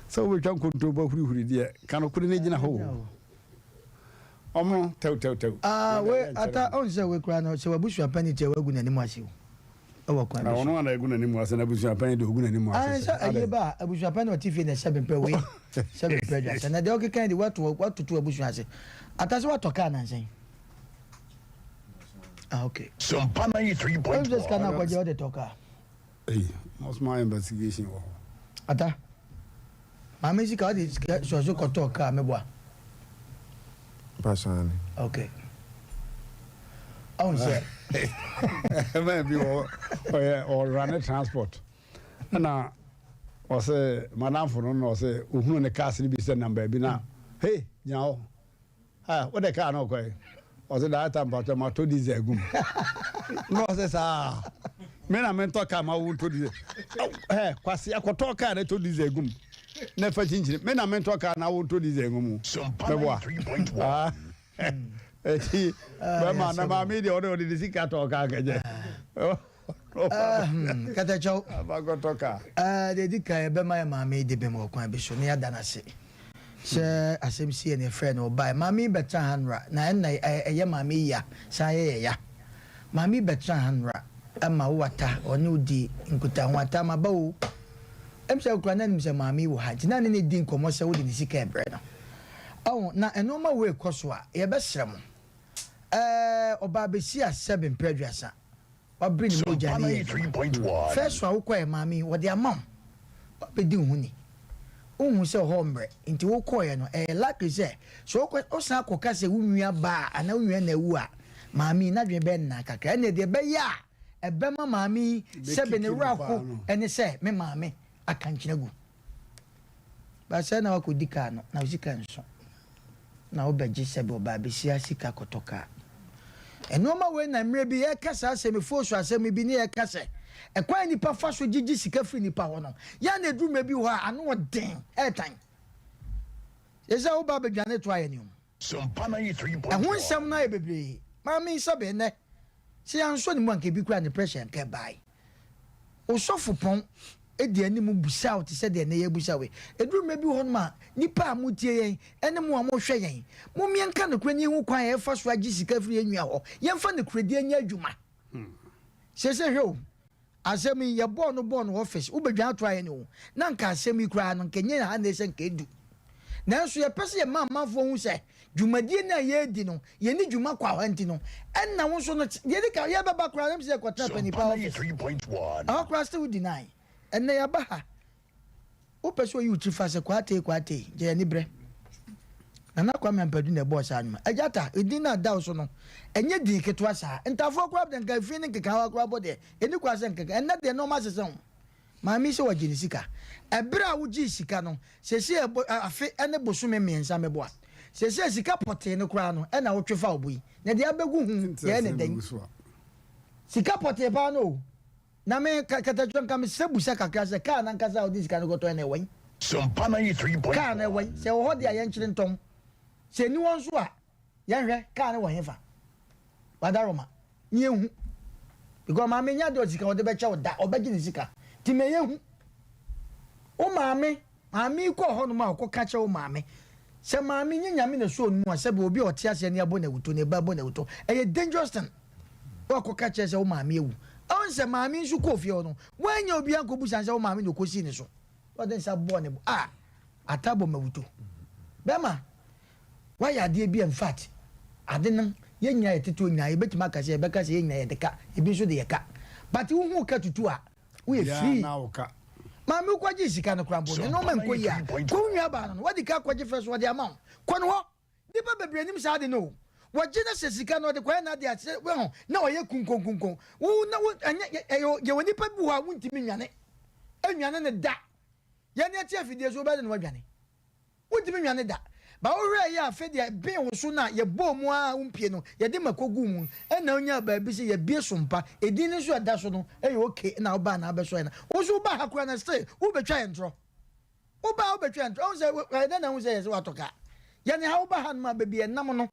S2: Sɛ wobɛtwa nkontompo ahurihuri deɛ, ka nokorɛ no gyina hɔ o. Ɔmo tɛwtɛwtɛw.
S5: Ah we ata ɔn sɛ we koraa no sɛ wabusua panyin tia wagu n'anim ase o ɛwɔ kwan bi so.
S2: Ɔno ana egu n'anim ase na abusua panyin de ogu n'anim ase
S5: sɛ. Sɛ ɛyɛ ba a abusua panyin ɔte fie na ɛsɛ bempɛ wei sɛ bempɛ dwa sɛ na deɛ ɔkeka yi de wato watoto abusua ase ata sɛ watɔ kaa nansa yi. Ah okay.
S3: Sompa 93.1.
S5: Ɔn sɛ sika no akɔgye ɔde tɔ kaa.
S2: Ei, small investigation wɔ hɔ.
S5: Ata, maame sika ɔde sika sɔso kɔtɔɔ kaa meboa.
S11: Mpakyɛ ane.
S5: Okay. Ɔn sɛ.
S2: Man bi wɔ ɔyɛ ɔrane transport ɛna ɔsɛ madamfo no na ɔsɛ ohunu ne cars no bi sɛ nam baabi na hey gyina hɔ. Ah, wode kaa no kɔe? Ɔse director mpakyɛ matɔ diesel agu mu. Na ɔse saa, me na mentɔ kaa ma wo ntɔ diesel. Ɛ kwasi akɔtɔ kaa na tɔ diesel agu mu. Na fa kyinkyini, me na mentɔ kaa na wo ntɔ diesel agu mu. Meboa. Ah, eti bɛma na maame deɛ ɔde ɔde ne sika tɔ kaa kɛkyɛ.
S5: Katakyɛw.
S2: Abakɔtɔ kaa.
S5: Deɛ ɛdi kan yɛbɛma yɛ maame yi de bem wɔ kwan bi so na yɛada no ase sɛ asɛm si yɛ na yɛfrɛ no ɔbaeɛ. Maame yi bɛtena ha nnora na ɛnna ɛyɛ maame yi ya san yɛ yɛ ya. Maame yi bɛtena ha nnora ma wo ata ɔne wo di nkutaho ata maba o. Ɛm sɛ wokura na nim sɛ maame yi wɔ ha nti na ne ne di nkɔmmɔ sɛ wode ne sika ɛbrɛ no. Ɔho na nnoɔma wei kɔ so a yɛbɛsrɛ mo. Ɛɛ ɔbaa bɛsi a sɛbe mprɛ aduasa. Wabere ne mogya ne yɛ adwuma. First one wokɔɛ maame yi wɔde ama wo wabɛdi wo ho ni wohu sɛ hɔ mmerɛ nti wokɔɛ no ɛyɛ likely sɛ sɛ wokɔ wosan akɔka sɛ wo nua baa anaa wo nua na awu a maame yi n'adwene bɛyɛ nna kakra ɛnna deɛ ɛbɛyɛ a ɛbɛma maame yi sɛbe ne werɛ aho ɛne sɛ me maame aka nkyene agu. Ba sɛ na wakɔdi kaa no na wo sika nso na wobɛgye sɛbe ɔbaa besia sika kɔtɔ kaa. Nnoɔma wei na mmerɛ bi yɛreka saa asɛm yi, foosu asɛm bi ne yɛreka sɛ ɛkwan a nnipa fa so gyegye sika firi nnipa hɔ no, yɛ a na ɛduru mmerɛ bi wɔ hɔ a ano ɔden, ɛɛtan. Seesei a woba abɛdwane to ayɛ ne o. Ɛho nsɛm no ayɛ bebree. Maame yi sɛbe nnɛ sɛ yɛansɔ ne mu anka ebi koraa ne pressure nka ɛbae. Osɔfopɔn di anim bisa wo te sɛ deɛ nnɛ yɛrebisa wo yi. Ɛduru mmerɛ bi wɔ hɔnom a, nnipa a motie yɛn ne mo a mohwɛ yɛn, mom yɛnka nokorɛ na yɛnhu kwan a yɛfa so agye sika firi yɛn nua hɔ. Yɛmfa nokorɛdie nyɛ adwuma. Seesei hwɛ o, asɛm yi, yɛbɔɔ no bɔɔ no office, wobɛdwan ato ayɛ ne o, na anka asɛm yi koraa no, anka ɛnyɛ ha na ɛsɛ anka ɛdu. Nanso yɛpɛ sɛ yɛma amanfoɔ hu sɛ dwumadie no a yɛredi no, yɛnni dwuma kwa hɔ nti no, ɛnna wo nso no, deɛ ɛdi kan, yɛbɛba koraa, na sɛ yɛkɔtena panin pa office. Ɛhɔ koraa still deny. Ɛnnɛ yɛaba ha, wopɛ sɛ oyi wo tiri fa sɛ Kwatee Kwatee, gye yɛn ani brɛ. Nana Kwame Ampadu na ɛbɔɔ saa nnwuma. Agya Ta, edin no a ɛda wo so no, ɛnyɛ din ketewa saa. Ntafoɔ koraa deɛ, nka efi ne nkekaawa koraa bɔ deɛ, ɛnni kwan sɛ nkeka. Ɛnnɛ deɛ nneɛma asesa o. Maame yi sɛ wagye ne sika. Ɛberɛ a wogyee sika no, seesei ɛbɔ afe ne bosome mmiɛnsa meboa. Seesei sika pɔtee no koraa no ɛna wotwe fa wo bo yi. Na deɛ abɛgu ho yɛɛ ne dɛn? Sika pɔtee paa no o. Na me katakyɛ nka mesrɛ busa kakra sɛ kaa no ankasa a wode sika no kɔtɔɛ no ɛwɔ he? Kaa no ɛwɔ he? Sɛ ɛwɔ hɔ deɛ a yɛnkyere ntɔn. Sɛ ɛni hɔ nso a, yɛnhwɛ kaa no wɔ hefa. Wadaroma, ne yɛnhu. Because maame nyɛ adeɛ ɔde sika ɔde bɛkyɛ wo da, ɔbɛgye ne sika. Nti ma yɛnhu. Wo maame, maame yi kɔɔ hɔnom a ɔkɔka kyerɛ wo maame sɛ maame nyɛ Nyame na ɛsɔɔ no mu a, sɛbe obi a ɔte aseɛ ne abɔ no awuto, ne ba abɔ no awuto, ɛyɛ dangerous thing. Woakɔka kyerɛ sɛ wo maame awu. Ɔhu sɛ maame nso kɔɔ fie hɔ no, woannya obiara ankɔbusa no sɛ wo maame na ɔkɔsii ne so. Ɔde nsa bɔɔ ne bo. Ah! Ata bɔ mawuto. Bɛrima, woayɛ adeɛ bi a infact, ade no yɛn nyinaa yɛtete hɔ nyinaa yɛbɛtumi aka sɛ yɛbɛka sɛ yɛn nyinaa yɛde ka, ebi nso de yɛ ka. But wohu ka tutu a, woyɛ free. Maame wokɔgyee sika no koraa mpo no, nneɛma nkɔ yie a, kɔ wo nuabaa no no, wadi ka akɔgye fɛ so ɔde ama wo. Kɔ ne hɔ. Nnipa bebree nim saa ade no o. Wɔgye no sɛ sika no ɔde kɔyɛ n'ade a sɛ wahu na ɔyɛ kunkonkunkon. Wo na wo ɛnyɛ ɛyɛ yɛwɔ nnipa bi wɔ hɔ a wontumi nnwane. Nnwane no da. Yɛn ani ate afidie so wobɛyɛ dɛn na woadwane? Wontumi nnwane da. Ba wohwɛɛ yɛ a afei deɛ ɛbee wo so no a yɛbɔɔ mu ara a wompie no yɛde mako guu mu ɛna wonyaa baabi sɛ yɛabue so mpa. Edin no nso a ɛda so no ɛyɛ okay ɛna wobaa na abɛsɔre na wo nso wobaa ha koraa na still wobɛtwa yɛn ntorɔ. Wo ba a wobɛtwa ntorɔ, wohu sɛ ɛyɛ dɛn na wohu sɛ yɛsɛ woatɔ kaa? Yɛne ha woba hanom a baabi a ɛnam no,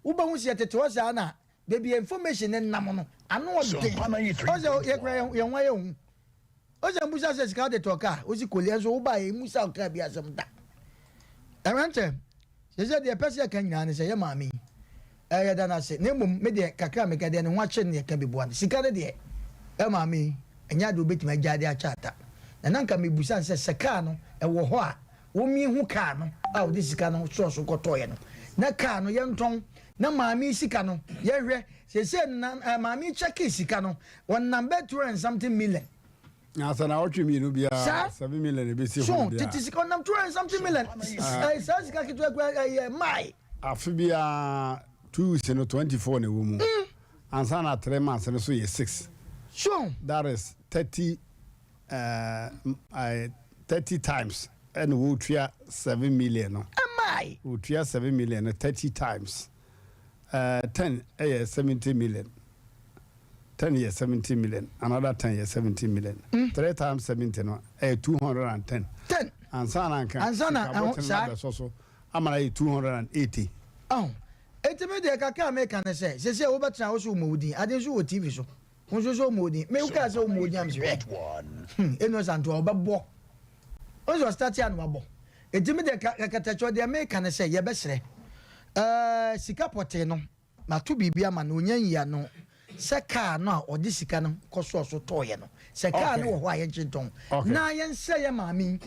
S5: wobɛhu sɛ yɛtete hɔ saa na baabi a information no nam no, ano ɔden. Wohu sɛ yɛkora yɛn ho ayɛ hu. Wohu sɛ mbusa sɛ sika wode tɔɔ kaa, wosi koli ɛnso woba a yɛmmusa wo kaa bi asɛm da. Ɛwɛntɛ. Seesei deɛ yɛpɛ sɛ yɛka nyinaa ne sɛ, yɛn maame yi, eh, yɛda no ase. Na mmom, me deɛ, kakra a meka deɛ, ne ho akyere no yɛka bi boa no. Sika no deɛ, yɛn maame yi, ɛnyɛ adeɛ ɔbɛtumi agyae de akyɛ ata. Na na anka mebisa no sɛ, sɛ kaa no, ɛwɔ hɔ a, wɔmmie hu kaa no a ɔde sika no sɔɔ so kɔtɔeɛ no. Na kaa no, yɛntɔn. Na maame yi sika no, yɛnhwɛ. Seesei no, na, eh, maame yi kyɛkee sika no, ɔnam bɛyɛ 200 and something million.
S2: Na sɛ naawɔtwe mmienu biara
S5: Saa.
S2: 7 million ebesi
S5: So
S2: hɔ no
S5: tete
S2: biara.
S5: sika ɔnam 200 and something million
S2: Ah.
S5: saa sika ketewa kura ɛyɛ mae.
S2: Afe biara 2 weeks no 24 na ɛwɔ mu. Ansa na 3 months no so yɛ six.
S5: So.
S2: That is 30 times ɛna wɔtua 7 million no.
S5: Ɛmae.
S2: Wɔtua 7 million no 30 times. 10 ɛyɛ 70 million. 10 yɛ 70 million, another 10 yɛ 70 million. Three times 70 no ɛyɛ 210.
S5: 10.
S2: Ansa na nka
S5: Ansa na
S2: sika
S5: ɛho
S2: bɔtene
S5: saa.
S2: no abɛsɔ so ama no ayɛ 280.
S5: Ɔho. Eti me deɛ kakra a meka ne sɛ, sɛsɛ wobɛtena wo so woma wo din, ade nso wɔ TV so. Wo nso so woma wo din. Me wokaa sɛ woma wo din a mese hwɛ. Eno Santoa ɔbɛbɔ. Wo nso ɔstarte a na wabɔ. Eti me deɛ kakakyɛ deɛ meka ne sɛ yɛbɛsrɛ. Ɛɛ sika pɔtee no mato biribi ama no onya nyi ano sɛ kaa no a ɔde sika no kɔsɔɔ so tɔɔyɛ no sɛ kaa no wɔ hɔ a yɛnkye ntɔn na yɛnsrɛ yɛ maame yi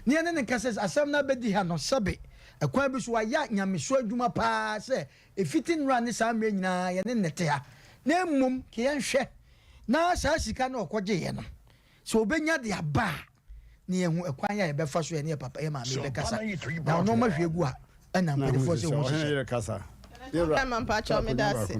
S5: na yɛne no nkasa sɛ asɛm no abɛdi ha no sɛbe ɛkwan bi so wayɛ nyameso adwuma paa sɛ ɛfiti nnora ne saa mmerɛ nyinaa yɛne no te ha na mmom ka yɛnhwɛ na saa sika no ɔkɔgyeeɛ no sɛ ɔbɛnya de aba a na yɛhu ɛkwan a yɛbɛfa so yɛne yɛ papa yɛ maame yi bɛkasa na ɔno ɔma hwie gu a ɛna mpanimfoɔ sɛ wɔn hyehyɛ.
S2: Kasa.
S6: Ɛma mpakyɛw meda ase.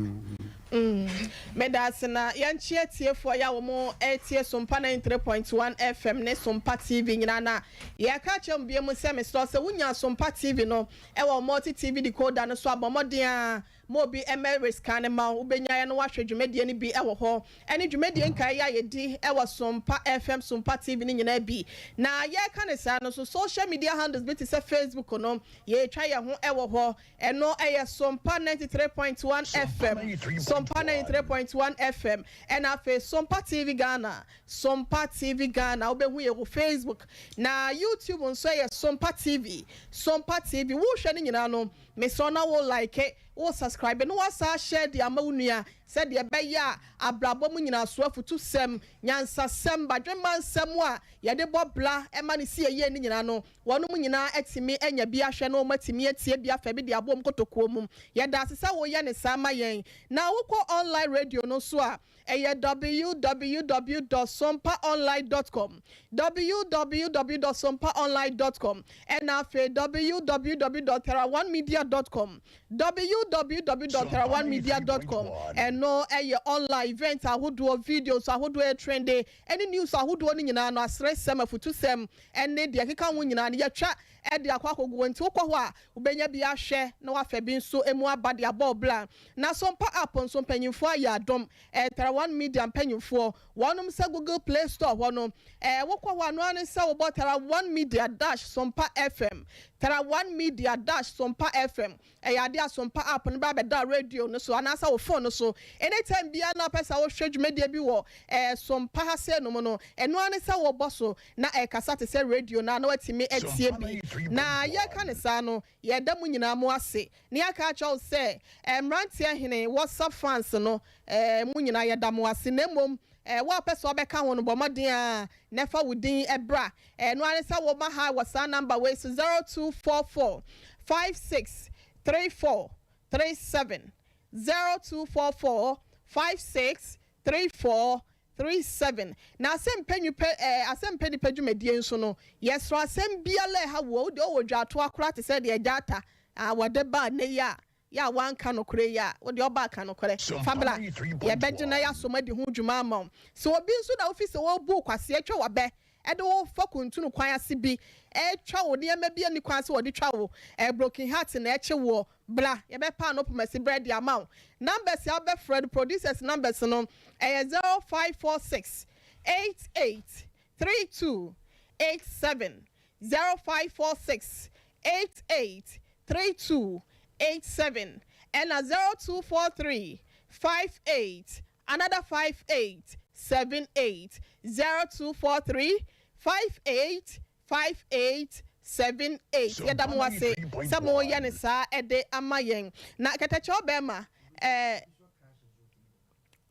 S6: Meda ase na yɛnkyea tiefoɔ yɛ a wɔn ɛretie Sompa 93.1 FM ne Sompa TV nyinaa na yɛka kyerɛ mu bie mu sɛ mesrɛ sɛ wonya Sompa TV no ɛwɔ multi TV decoder no so abɔ mmɔden a ma obi mmɛ rescan ma wo, wobɛnya yɛ na woahwɛ dwumadie no bi wɔ hɔ, ɛne dwumadie nkaeɛ yi a yɛdi wɔ Sompa FM, Sompa TV no nyinaa bi. Na yɛreka no saa no nso, social media handles bi te sɛ Facebook no, yɛretwa yɛn ho wɔ hɔ. Ɛno yɛ Sompa 93.1 FM, Sompa 93.1 FM, ɛna afei Sompa TV Ghana, Sompa TV Ghana, wobɛhu yɛ wɔ Facebook. Na YouTube nso yɛ Sompa TV, Sompa TV. Wohwɛ no nyinaa no, mesrɛ wo na wo like, wo subscribe na woasan ahyɛ de ama wo nua sɛdeɛ ɛbɛyɛ a abrabɔ mu nyinasoɔ, afutusɛm, nyansasɛm, badwemma nsɛm a yɛde bɔ bra ma no si yie no nyinaa no, wɔnom nyinaa atumi anya bi ahwɛ na wɔn atumi atie bi afa bi de abɔ wɔn kotokuo mu. Yɛda ase sɛ woyɛ ne saa ma yɛn. Na wokɔ online radio no nso a, ɛyɛ www.sompaonline.com, www.sompaonline.com, ɛna afei www.teraonemedia.com, www.teraonemedia.com. Ɛno ɛyɛ online event ahodoɔ, videos ahodoɔ, ɛtrende ɛne news ahodoɔ no nyinaa no, aseresɛm, afutusɛm ɛne deɛ ɛkeka ho nyinaa no yɛtwa ɛde akɔ akɔgu. Nti wokɔ hɔ a wobɛnya bi ahwɛ na wafɛ bi nso emu aba de abɔ ɔbla. Na Sompa app nso mpanyinfoɔ ayɛ adɔm, Tera One Media mpanyinfoɔ wɔnom sɛ Google Play Store hɔ no, wokɔ hɔ a noa ne sɛ wobɔ Tera One Media dash Sompa FM. Tara One Media dash Sompa FM. Ɛyɛ adeɛ a Sompa app no bɛ abɛda radio no so anaasɛ wo phone no so. Anytime biara na wopɛ sɛ wohwɛ dwumadie bi wɔ eh, Sompa ha sei nom no, ɛno ara ne sɛ wobɔ so na ɛrekasa te sɛ radio no ara na woatumi atie bi. Na yɛreka no saa no, yɛda mo nyinaa mo ase. Na yɛaka akyerɛ wo sɛ eh, mmeranteɛ hene, WhatsApp fans no, eh, mo nyinaa yɛda mo ase. Na mmom eh, wo a wopɛ sɛ wobɛka ho no, bɔ mmɔden ara na fa wo din bra. Ɛno ara ne sɛ woma ha wɔ saa number wei so, 0244 56 34 37, 0244 56 34 37. Na asɛmpɛ nnipa eh, asɛmpɛ nnipa dwumadie nso no, yɛsrɛ asɛm biara a ɛha woɔ, wo deɛ wowɔ dwaatoa koraa te sɛ deɛ Gyata a wɔde baa nnɛ yi a, yɛ a woanka nokorɛ yi a, wo deɛ ɔba ka nokorɛ. Fa bra, yɛbɛgye na yɛasom adi ho dwuma ama wo. Sɛ obi nso na wofi sɛ ɔrebu wo kwasea atwa w'abɛ de wo fa kuntunu kwan ase bi retwa wo nneɛma bi a ɛnni kwan sɛ wɔde twa wo, ɛyɛ broken heart na ɛkye woɔ, bra, yɛbɛpa ano pomasi berɛ de ama wo. Numbers a wobɛfrɛ no, producers numbers no, ɛyɛ 0546 88 32 87, 0546 88 32 87, ɛna 0243 58 another 58 78, 0243 58 58 78. Yɛda mo ase sɛ moyɛ no saa de ama yɛn. Na kɛtɛkyɛw bɛrima ɛɛ.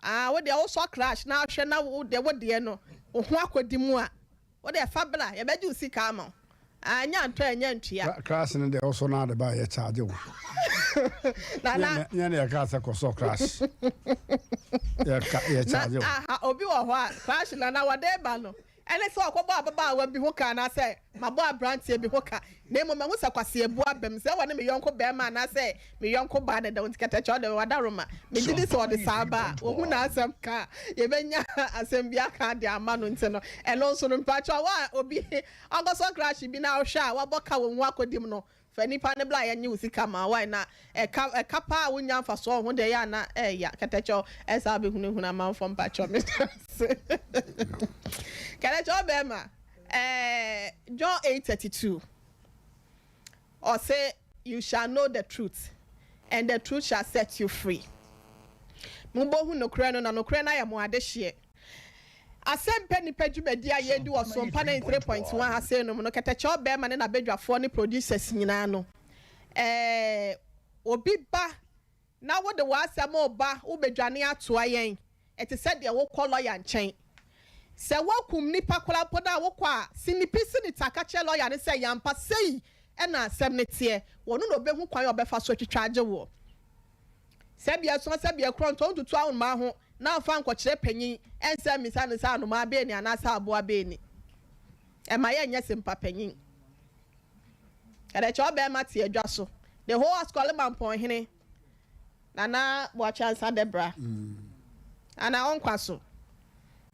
S6: Ah wo deɛ wosɔ crash na ahwɛ na wo deɛ wo deɛ no wo ho akɔdi mu a wo deɛ fa bra yɛbɛgye wo sika ama wo ah nya ntɔ ɛnyɛ ntua.
S2: Crash no deɛ wosɔ no ade ba a yɛ charge wo.
S6: Nana
S2: nyɛ ne yɛka sɛ kɔsɔ crash yɛ yɛ charge wo.
S6: Na aha obi wɔ hɔ a crash nana wɔde ba no Ɛne sɛ ɔkɔbɔ ababaawa bi ho ka anaasɛ mabɔ aberanteɛ bi ho ka, na mmom mahu sɛ kwaseɛbuo aba mu, sɛ wɔne me yɔnko barima anaasɛ me yɔnko baa na ɛda hɔ nti, kɛtɛkyɛ ɔde wadaroma. Megye di sɛ ɔde saa ba a, wɔhu n'asɛm ka a, yɛbɛnya asɛm bi aka de ama no nti no, ɛno nso no, mpakyɛw, wo a obi ɔnkɔsɔ crash bi na wohwɛ a wabɔ ka wɔ mu akɔdi mu no, Fa nipa no bra yɛnye wo sika ma wo wai na ɛka ɛka paa a wonnya mfasoɔ wɔ ho deɛ ɛyɛ a na ɛɛya kɛtɛkyɛw ɛsaa abɛhunahuna amanfoɔ mpakyɛw medase kɛtɛkyɛw bɛɛma ɛɛ John 8:32 ɔse you shall know the truth and the truth shall set you free mobɔhu nokorɛ no na nokorɛ no ayɛ mo adehyeɛ. Asɛmpɛ Nnipa dwumadi a yɛredi wɔ Sompa 93.1 ha sei nom no, Kɛtɛkyɛw Bɛɛma ne n'abadwafoɔ ne producers nyinaa no, ɛɛ obi ba na wode w'asɛm reba wobɛdwane atoa yɛn, ɛte sɛ deɛ wokɔ lɔya nkyɛn. Sɛ woakum nipa koraa mpo no a wokɔ a, sinipi sinita ka kyerɛ lɔya no sɛ yampa sei na asɛm no teɛ, ɔno na ɔbɛhu kwan a ɔbɛfa so atwitwa agye woɔ. Sɛbea sua sɛbea korɔ ntɔ ntutu anomaa ho na mfa nkɔkyerɛ panyin ɛnsɛ mmisa no sɛ anomaa bɛn ni anaasɛ aboa bɛn ni. Ɛma yɛnyɛ sempa panyin. Ɛdɛkyɛ ɔbɛɛma te adwa so. The whole Asukɔle Mampɔnhene Nana Boakye Ansah Dɛbra Nana ɔnkwa so.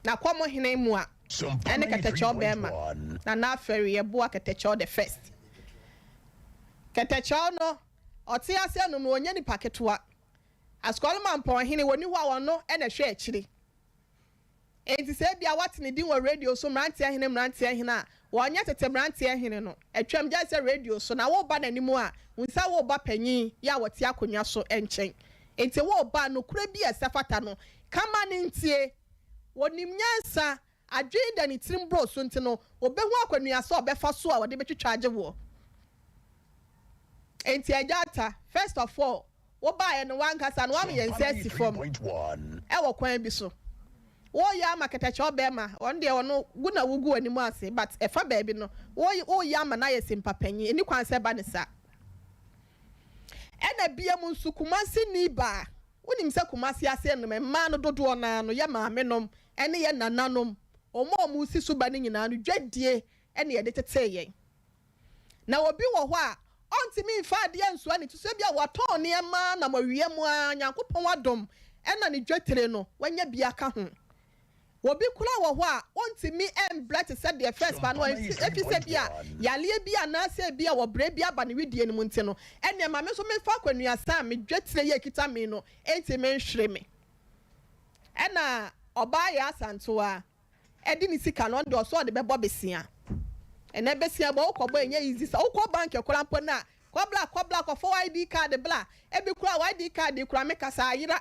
S6: Na Kɔmɔ hene mua ɛne Kɛtɛkyɛ ɔbɛɛma Nana Afɛri Yɛboa Kɛtɛkyɛw the first. Kɛtɛkyɛw no Ɔte ase no no ɔnyɛ nipa ketewa. Asukɔre Mampɔn hene wɔni hɔ a ɔno na ɛhwɛ akyiri. Enti sɛ ebia woate ne din wɔ radio so mmeranteɛ hene mmeranteɛ hene a, wɔnyɛ tete mmeranteɛ hene no. Atwam gyae sɛ radio so na woreba n'anim a, hu sɛ woreba panyin yi a ɔte akonnwa so nkyɛn. Enti woreba a, nokorɛ bi a ɛsɛ fata no, ka ma no ntie. Ɔnim nyansa Adwene da ne tirim boro so nti no, obehu akwannuasa a ɔbɛfa so a ɔde betwitwa agye woɔ. Enti Agya Atta, first of all, wobaeɛ no w'ankasa no woama yɛn nsa asi fam wɔ kwan bi so. Woreyɛ ama kɛtɛkyɛw bɛrima, ɔno deɛ ɔno gu na wogu w'anim ase but ɛfa baabi no, woreyɛ ama no ayɛ simpa panyin, ɛnni kwan sɛ ɛba no saa. Ɛna biam nso, Kumasi ni baa, wonim sɛ Kumasi ase nom mmaa no dodoɔ no ara no yɛ maamenom ne yɛn nananom, wɔn a wɔresi so ba no nyinaa no, dwadie na yɛde tetee yɛn. Na obi wɔ hɔ a, ɔntumi mfa adeɛ nsoa ne ti so, ebia watɔn nneɛma nam awia mu ara, Nyankopɔn adom na ne dwetire no, wanya bi aka ho. Obi koraa wɔ hɔ a, ɔntumi mbrɛ te sɛ deɛ first ba no, ɛfiri sɛ bi a yareɛ bi anaasɛ bi a ɔbrɛ bi aba ne wedeɛ no mu nti no, ɛnneɛ ma me nso memfa akwanuasa a me dwetire yi a ɛkita me no ntumi nhwere me. Ɛna ɔbaa yɛ Asantewaa ɛde ne sika no ɔno deɛ ɔsɛ ɔde bɛbɔ besia. Ɛnɛ besia bɔ wokɔbɔ ɛnyɛ easy sa wokɔ bank koraa mpo no a kɔ bla kɔ bla kɔfa wo ID card bla ebi koraa wo ID card yi koraa meka saa ayera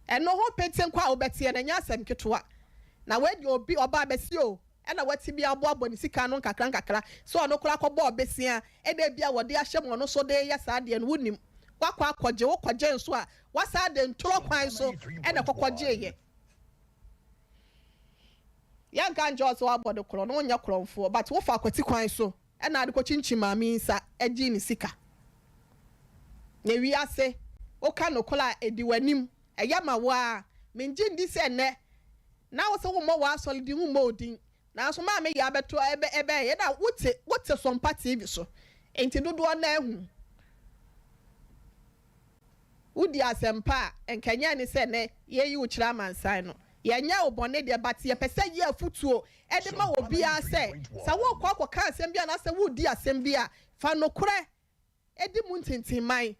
S6: ɛno ho pete nko a wobɛteɛ no ɛnyɛ asɛm ketewa na wei deɛ obi ɔbaa bɛsi o ɛna wati bi aboaboa ne sika ano nkakra nkakra sɛ ɔno koraa kɔbɔɔ besia ɛna ebi a wɔde ahyɛ mu ɔno so de yɛ saa deɛ no wonim wakɔ akɔgye wokɔgye nso a wasaa de ntorɔ kwan so ɛna kɔkɔgyeeɛ. Yɛnka nkyerɛ wo sɛ woabɔ no korɔn, wonyɛ korɔnfoɔ but wofa akwati kwan so na ade kɔkyinkyin maame yi nsa gyee ne sika. Na wiase woka nokorɛ a ɛdi w'anim, ɛyɛ ma wo ara. Mengye ndi sɛ nnɛ na wo sɛ wommɔ w'asɔre din, wommɔ wo din nanso maame yi abɛto ɛbɛ ɛbɛyɛ na wote wote Sompa TV so nti dodoɔ no ara ahu. Wodi asɛmpa a, nka ɛnyɛ ne sɛ nnɛ yɛyi wo kyerɛ amansan no. Yɛnyɛ wo bɔne deɛ but yɛpɛ sɛ yɛ afutuo de ma obiara sɛ, sɛ worekɔ akɔka asɛm bi anaasɛ woredi asɛm bi a, fa nokorɛ di mu ntintimman.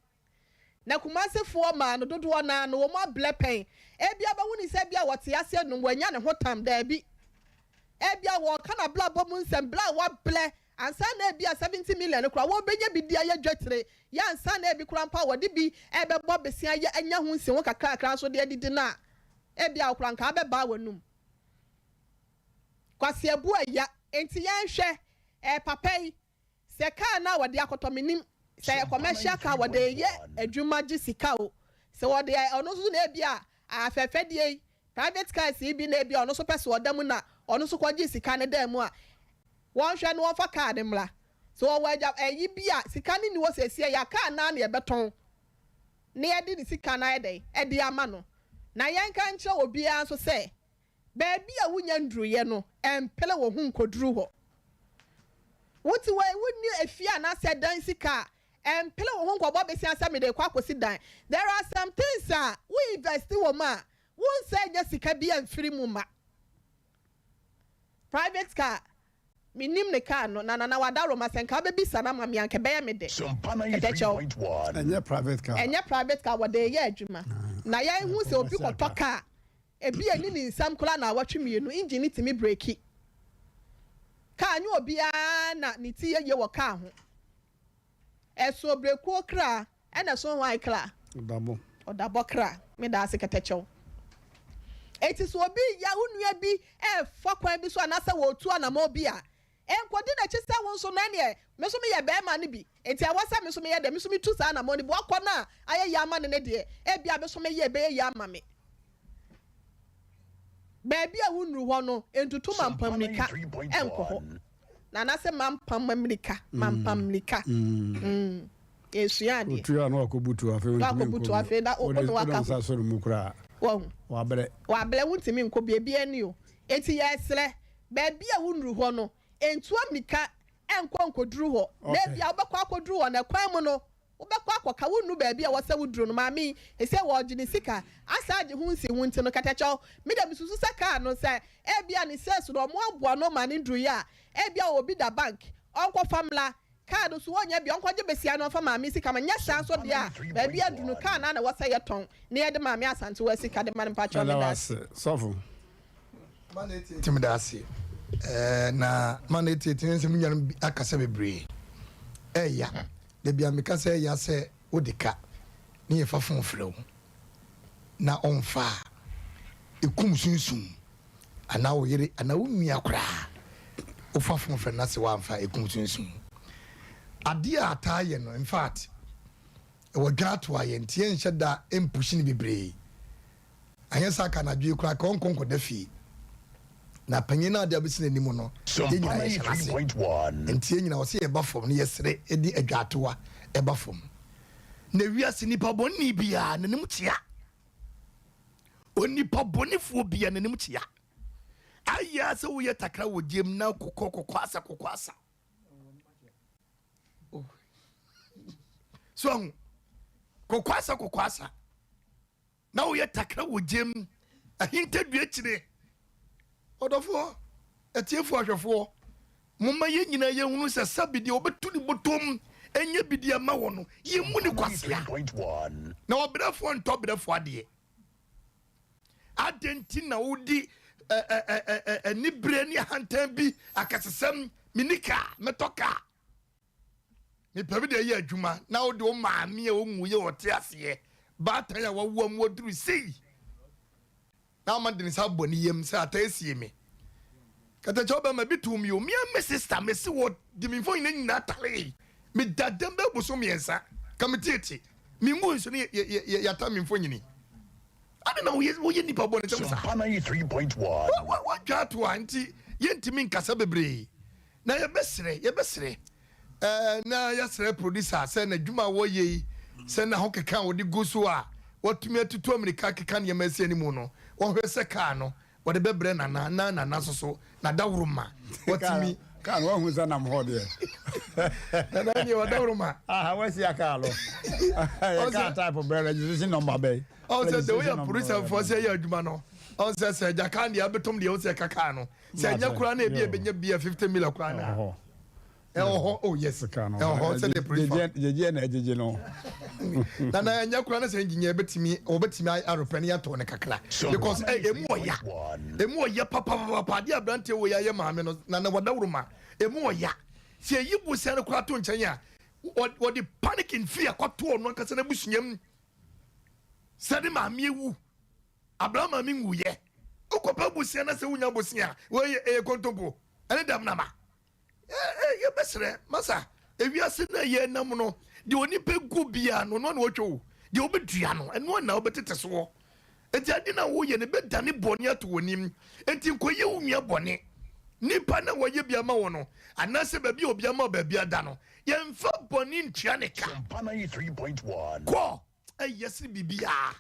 S6: Na Kumasefoɔ maa no dodoɔ no ara no wɔn ablɛ pɛn. Ebia wobɛhu no sɛ ebia ɔte aseɛ nom, wanya ne ho tam, daabi. Ebia wɔreka n'abrabɔ mu nsɛm, berɛ a wablɛ ansa na ebia 70 million no koraa wɔrebɛnya bi de ayɛ dwatire, yɛ ansa na ebi koraa mpo a wɔde bi rebɛbɔ bosea yɛ anya ho nsiho kakrakra nso de adidi no a, ebia wo koraa nka abɛbaa w'anum. Kwasi abu aya, enti yɛnhwɛ, ɛɛ papa yi, sɛ kaa no a wɔde akɔtɔ, mennim sɛ ɛyɛ commercial car wɔde reyɛ adwuma gye sika o, sɛ wɔde ɔno nso na ebia afɛɛfɛdeɛ yi, private cars yi bi na ebia ɔno nso pɛ sɛ ɔda mu na ɔno nso kɔgye sika no dan mu a, wɔnhwɛ na wɔmfa kaa no mmra. Sɛ wɔwɔ agya ayi bi a, sika no nni hɔ seesei a, kaa no ara na yɛbɛtɔn na yɛde ne sika no ayɛ dɛn? De ama no. Na yɛnka nkyerɛ obiara nso sɛ, baabi a wonnya nnuruiɛ no, mpere wo ho nkɔduru hɔ. Wote hɔ yi, wonni efie anaasɛ dan sika a, mpere wo ho nkɔbɔ besia sɛ mede rekɔ akɔsi dan. There are some things a wo invest wɔ mu a, wonsɛ nnya sika biara mfiri mu mma. Private car, Mennim ne car no, na Nana Wadaroma sɛ nka wobɛbisa no ama me a nka ɛbɛyɛ me dɛ. Ɛtɛkyɛw.
S2: Ɛnyɛ private car.
S6: Ɛnyɛ private car, wɔde reyɛ adwuma. Na yɛahu sɛ obi kɔtɔ car, ebi a ɛnni ne nsam koraa naawɔtwe mmienu, engine no tumi breki. Car, nyɛ obiara na ne ti yɛ yie wɔ car ho. Ɛso brekuo kra ɛna ɛso hwan kra?
S2: Ɔdabɔ.
S6: Ɔdabɔ kra. Meda ase kɛtɛkyɛw. Eti sɛ obi ya wo nua bi ɛɛfa kwan bi so anaasɛ wɔretu anamɔn bi a, nkɔdi n'akyi sɛ wo nso no ɛneɛ me nso meyɛ bɛɛma no bi enti ɛwɔ sɛ me nso meyɛ dɛ me nso metu saa anamɔn no bi. Wakɔ no a ayɛ yie ama no no deɛ ebia me nso meyɛ ɛbɛyɛ yie ama me. Baabi a wonnuru hɔ no, ntutu mampam mmirika nkɔ hɔ. Nana se mampam mmirika, mampam mmirika. Mm. Yɛsua adeɛ.
S2: Otu a na wakɔbutu afei
S6: Na
S2: wontumi nkɔ
S6: wakɔbutu afei na wo
S2: Wode
S6: ne waka
S2: wode nsa sɔ ne mu koraa.
S6: Wahu.
S2: Wabrɛ.
S6: Wabrɛ wontumi nkɔ baabi ani o. Enti yɛsrɛ, baabi a wonnuru hɔ no, ntua mmirika nkɔ nkɔduru hɔ. Na ebia wobɛkɔ akɔduru hɔ no, ɛkwan mu no, Wobɛkɔ akɔka, wonnu baabi a ɛwɔ sɛ woduru no, maame yi, seesei wɔregye ne sika, asan agye ho nsiho nti no, kɛtɛkyɛw, me deɛ mesusu sɛ kaa no, sɛ ebia ne sales no wɔaboa no ma no nduruiɛ a, ebia ɔwɔ bi da bank, ɔnkɔfa mmra, kaa no nso ɔnnya bi, ɔnkɔgye besia no ɔmfa maame yi sika ma, nyɛ saa nso deɛ a, baabi aduru no, kaa no ara na ɛwɔ sɛ yɛtɔn na yɛde maame Asantewaa sika de ma no, mpakyɛw
S2: Meda wo
S6: meda ase.
S2: ase, sɔfo.
S4: Ma no etieti meda ase eh, na ma no etieti ne nsɛm nuanom akasa bebree ɛya. Da bi a meka sɛ ɛya sɛ wode ka ne yɛfa fon frɛ wo na ɔmfa a, ɛkum sunsum anaa wo yere anaa wo nua koraa wofa fon frɛ no na sɛ woamfa a ɛkum sunsum. Adeɛ a ataa yɛ no in fact ɛwɔ dwa ato ayɛ nti yɛnhyɛ da mpushi no bebree. Anyɛ saa ka anadwo yi koraa ka ɔnkɔ nkɔda fie. Na panyin no a ade abɛsi n'anim no, yɛn nyinaa yɛhyɛ n'ase. Nti yɛn nyinaa ɔsɛ yɛba fam na yɛsrɛ de adwaatowa ɛba fam. Na wiase nipa bɔne biara n'anim kyea. Onipa bɔnefoɔ biara n'anim kyea. Ayɛ sɛ woyɛ takra wɔ gyam na kokɔ kokɔ asa kokɔ asa. So ahu kokɔ asa kokɔ asa. Na woyɛ takra wɔ gyam ahintadua akyire. Ɔdɔfoɔ, atiefoɔ, ahwɛfoɔ, momma yɛn nyinaa yɛnhunu sɛ sɛbe deɛ ɔbɛtu ne bɔtɔm nyɛ bi de ama wɔ no, yɛmmu no kwasea. Na ɔbrɛfoɔ ntɔ brɛfoɔ adeɛ. Adɛn nti na wode anibereɛ ne ahantan bi akɛsesɛm Menni kaa, mɛtɔ kaa. Mepɛ bi de ayɛ adwuma na wode wo maame a ɔnwuiɛ a ɔte aseɛ, baatan a wawu amu aduru sei na ama de ne nsa abɔ ne yam sɛ ataa asie me. Katakyɛ ɔbɛma bi too me o, me a me sister mese wɔ de me mfoni nyinaa taree me da dɛm bɛyɛ bosom mmiɛnsa ka me tietie me ngu nso ne yɛata me mfonini. Ade na woyɛ woyɛ nipa bɔne sɛm saa.
S3: Sompa 93.1.
S4: Wadwa ato a nti yɛntumi nkasa bebree. Na yɛbɛsrɛ, yɛbɛsrɛ, eh, na yɛasrɛ producer sɛ n'adwuma a wɔyɛ yi, sɛ n'ahokeka a wɔde gu so a watumi atutu amirika akeka nneɛma asi anim no, wɔhwɛ sɛ kaa no wɔde bɛbrɛ Nana na Nana nso so n'adaworoma watumi.
S2: Kaa no wahu sɛ nam hɔ deɛ.
S4: Nana deɛ wadaworoma.
S2: Aha wasia kaa no. Yɛ kaa type bɛn registration number bɛn.
S4: Ɔn sɛ deɛ woyɛ producer foɔ sɛ yɛ adwuma no, ɔn sɛ sɛ agya kaa deɛ abɛtɔm deɛ wo sɛ ɛka kaa no. Sɛ ɛnyɛ koraa na ebi ebenya bi a 50 million koraa na. Ɛwɔ hɔ. Oh yes. Ɛwɔ hɔ sɛ de prefa.
S2: Gyegye na ɛgyegye no.
S4: Na na ɛnyɛ koraa na sɛ engineer betumi wɔbɛtumi arepɛ ne yɛatɔ ne kakra. Because ɛ emu ɔya. Emu ɔya papapapa adeɛ aberanteɛ wɔ yɛ ayɛ maame no na na wɔdaworo ma. Emu ɔya. Sɛ eyi bosia no koraa to nkyɛn a wɔde panic and fear kɔto ɔno ankasa n'abusua mu sɛ ne maame ewu. Abraham maame nwuiɛ. Wokɔpɛ bosea na sɛ wonya bosea a, wei ɛyɛ kontompo ɛne dɛm nama. Yɛbɛsrɛ masa, ewiase no a yɛnam no, deɛ onipa gu biara no, ɔno na ɔtwa o. Deɛ wobɛdua no, ɛno na wobɛtete soɔ. Enti ade no a woyɛ no bɛdane bɔne ato w'anim. Enti nkɔyɛ wo nua bɔne. Nipa no a wɔyɛ bi ama wo no, anaasɛ baabi a obi ama wo baabi ada no, yɛmfa bɔne ntua ne ka. Kɔ ɛyɛ sene biribiara.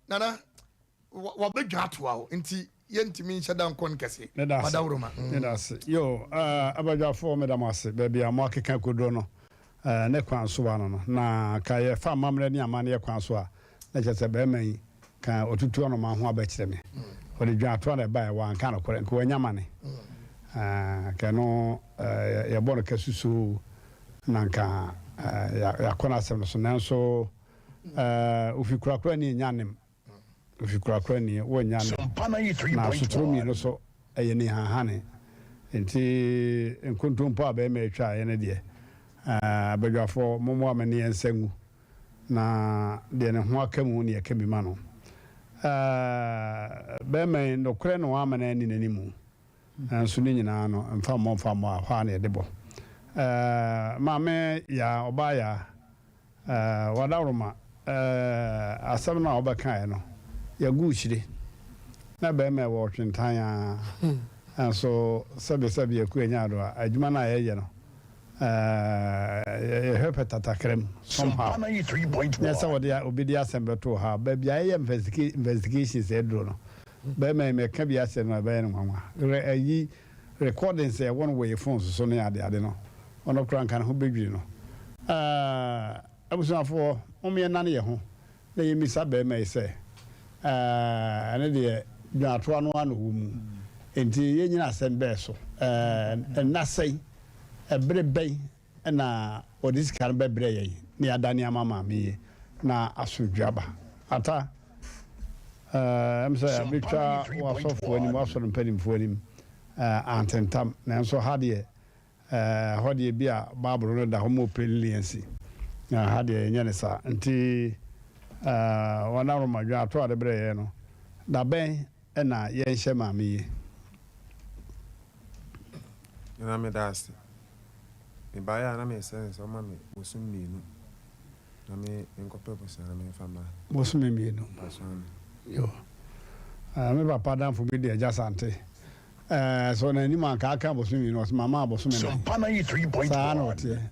S4: Nana, wabɛdwa atoa o, nti yɛntumi nhyɛ da nkɔ no kɛse. Wadaworoma.
S2: Meda ase. Yo, abadwafoɔ meda mo ase. Baabi a moakeka kɔduro no, ne kwan so ano no. Na ka yɛfa amammerɛ ne amanneɛ kwan so a, na kyerɛ sɛ barima yi, ka ɔtutu anomaa ho abɛkyerɛ me. Ɔde dwaatoa na ɛbaeɛ, wanka nokorɛ, nka wanya amane. Ka ɛno yɛbɔ no ka susoo na nka yɛakɔ n'asɛm no so. Nanso Ofi korakora ni nya nem. Ofi korakora ni wo nya nem. Na asotoro mmienu so ɛyɛ ni hanhane. Nti nkontompo a bɛrima atwa ayɛ no deɛ, abadwafoɔ mommoa me ne yɛn nsa ngu na deɛ ne ho aka mu ne yɛka bi ma no. Bɛrima yi nokorɛ na wamma no anni n'animu. Nanso ne nyinaa no, mfa mmɔ mfa mmɔ a, hɔ ara na yɛde bɔ. Maame Yaa, Ɔbaa Yaa, Wadaworoma, asɛm no a wobɛkaeɛ no, yɛagu wo hyire. Na barima ɛwɔ ɔtwentan ara. Nanso sɛbesɛbe Akua Nyaado a, adwuma no a yɛyɛ no, yɛhwɛ pɛ tatakra mu somehow. Nyɛ sɛ wɔde obi de asɛm bɛto wo ha. Baabi a yɛyɛ investigations aduro no, Bɛrima yi mɛka bi akyerɛ no a ɛbɛyɛ no nwanwa. Rɛ ayi recordings a ɛwɔ no wɔ yɛ phones so ne ade ade no, ɔno koraa nka ne ho bɛdwiri no. Ɛɛ abusuafoɔ mom yɛnnane yɛ ho na yɛmmisa bɛrima yi sɛ ɛɛ ɛno deɛ dwanatoa no ara na ɔwɔ mu nti yɛnnyina asɛm bɛɛ so ɛɛ nna sɛn ɛbere bɛn na wɔde sika no bɛbrɛ yɛn na yɛadane ama maame yi na asomdwoe aba. Ata, ɛm sɛ abɛtwa w'asɔfoɔ anim, w'asɔre mpanimfoɔ anim antentam, nanso ha deɛ, ɛhɔ deɛ bi a Bible no da hɔ ma ɔpɛ leniency, na ha deɛ yɛnyɛ no saa. Nti wɔn aroma dwaato a wɔde brɛɛ yɛn no, da bɛn na yɛnhyɛ maame yi?
S11: Nana meda ase. Mebaeɛ a na mesrɛ no sɛ ɔmma me bosome mmienu na me nkɔpɛ bosea na memfa mmra.
S2: Bosome mmienu?
S11: Mpakyɛw aane.
S2: Yo. Eh, me papa adamfo bi de Agya Sante. Eh, sɛ ɔna anim anka aka bosome mmienu, ɔse mama bosome nan.
S3: Sompa 93.1.
S2: Saa na ɔteɛ.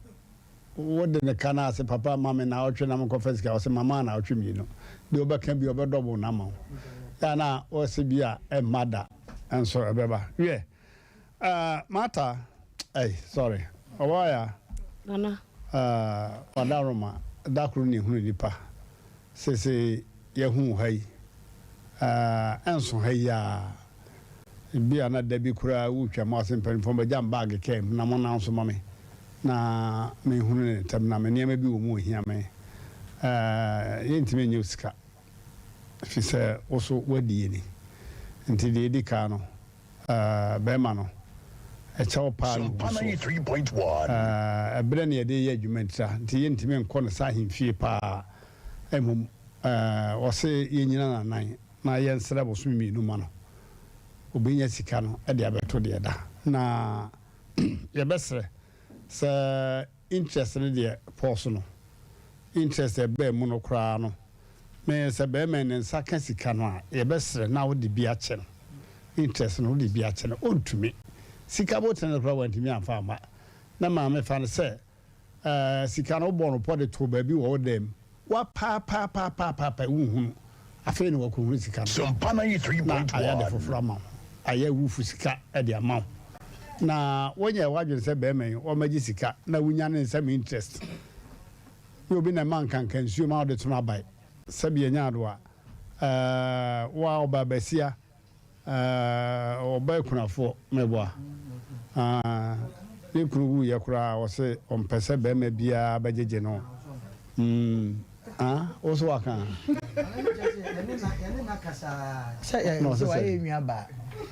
S2: Wode ne ka no ase, papa ma me naawɔtwe na menkɔfa sika, ɔse mama naawɔtwe mmienu. Deɛ wobɛka bi ɔbɛdɔbo no ama wo. Yɛ a na ɔse bi a ɛmma da, nso ɛbɛba. Wiɛ, Eh Martha ei sorry ɔbaa ya.
S12: Nana.
S2: Eh Wadaroma da koro na ehunu nipa sese yahu wo ha yi eh ɛnso ha yi aa ebia na da bi koraa wotwa mo ase mpanyinfoɔ mbɛgya me bag kaa mu na mo nan so ma me na me hunu ne ntɛm na me nneɛma bi wɔ mu ohia me eh yɛntumi nyɛ wo sika efisɛ wo so wadi yɛni nti deɛ edi kan no. Bɛrima no. Ɛkyɛw paa na ogu so. Ɛberɛ na yɛde reyɛ adwuma ntira nti yɛntumi nkɔ no sɛ ahemfie paa. Mmom ɔse yɛnnyina n'anan na yɛnsrɛ bosome mmienu ma no. Ɔbɛnya sika no de abɛto deɛ ɛda. Na yɛbɛsrɛ sɛ interest no deɛ pɔɔso no, interest a ɛbaa mu no koraa no, me sɛ barima yi ne nsa ka sika no a, yɛbɛsrɛ na wode bi akyɛ no. Interest no wode bi akyɛ no, ɔntumi. Sika botene no koraa wantumi amfa amma. Na maame fa no sɛ Ɛɛ, sika no wobɔɔ no pɔ de too baabi wɔ wo dan mu. Woapaapaapaapaapae, wonhunu. Afei na woakɔhunu sika no. Na ayɛ ade foforɔ ama wo. Ayɛ awufo sika de ama wo. Na wonyɛɛ w'adwene sɛ barima yi, ɔmmɛgye sika na wonya ne nsam interest. Nyɛ obi na ɛma nkanka nsuo ma wode tono abae. Sɛbi ɛnyɛ adowa. Ɛɛ, wo a ɔbaa basia. Ɛɛ ɔbaa kunafoɔ mɛboa aah ne kunu wuiɛ koraa ɔse ɔmpɛ sɛ bɛɛma biaa bɛgyegye no mm ah wo so waka a.
S5: Yɛne na kasa sɛ yɛ sɛ wayɛ nua baa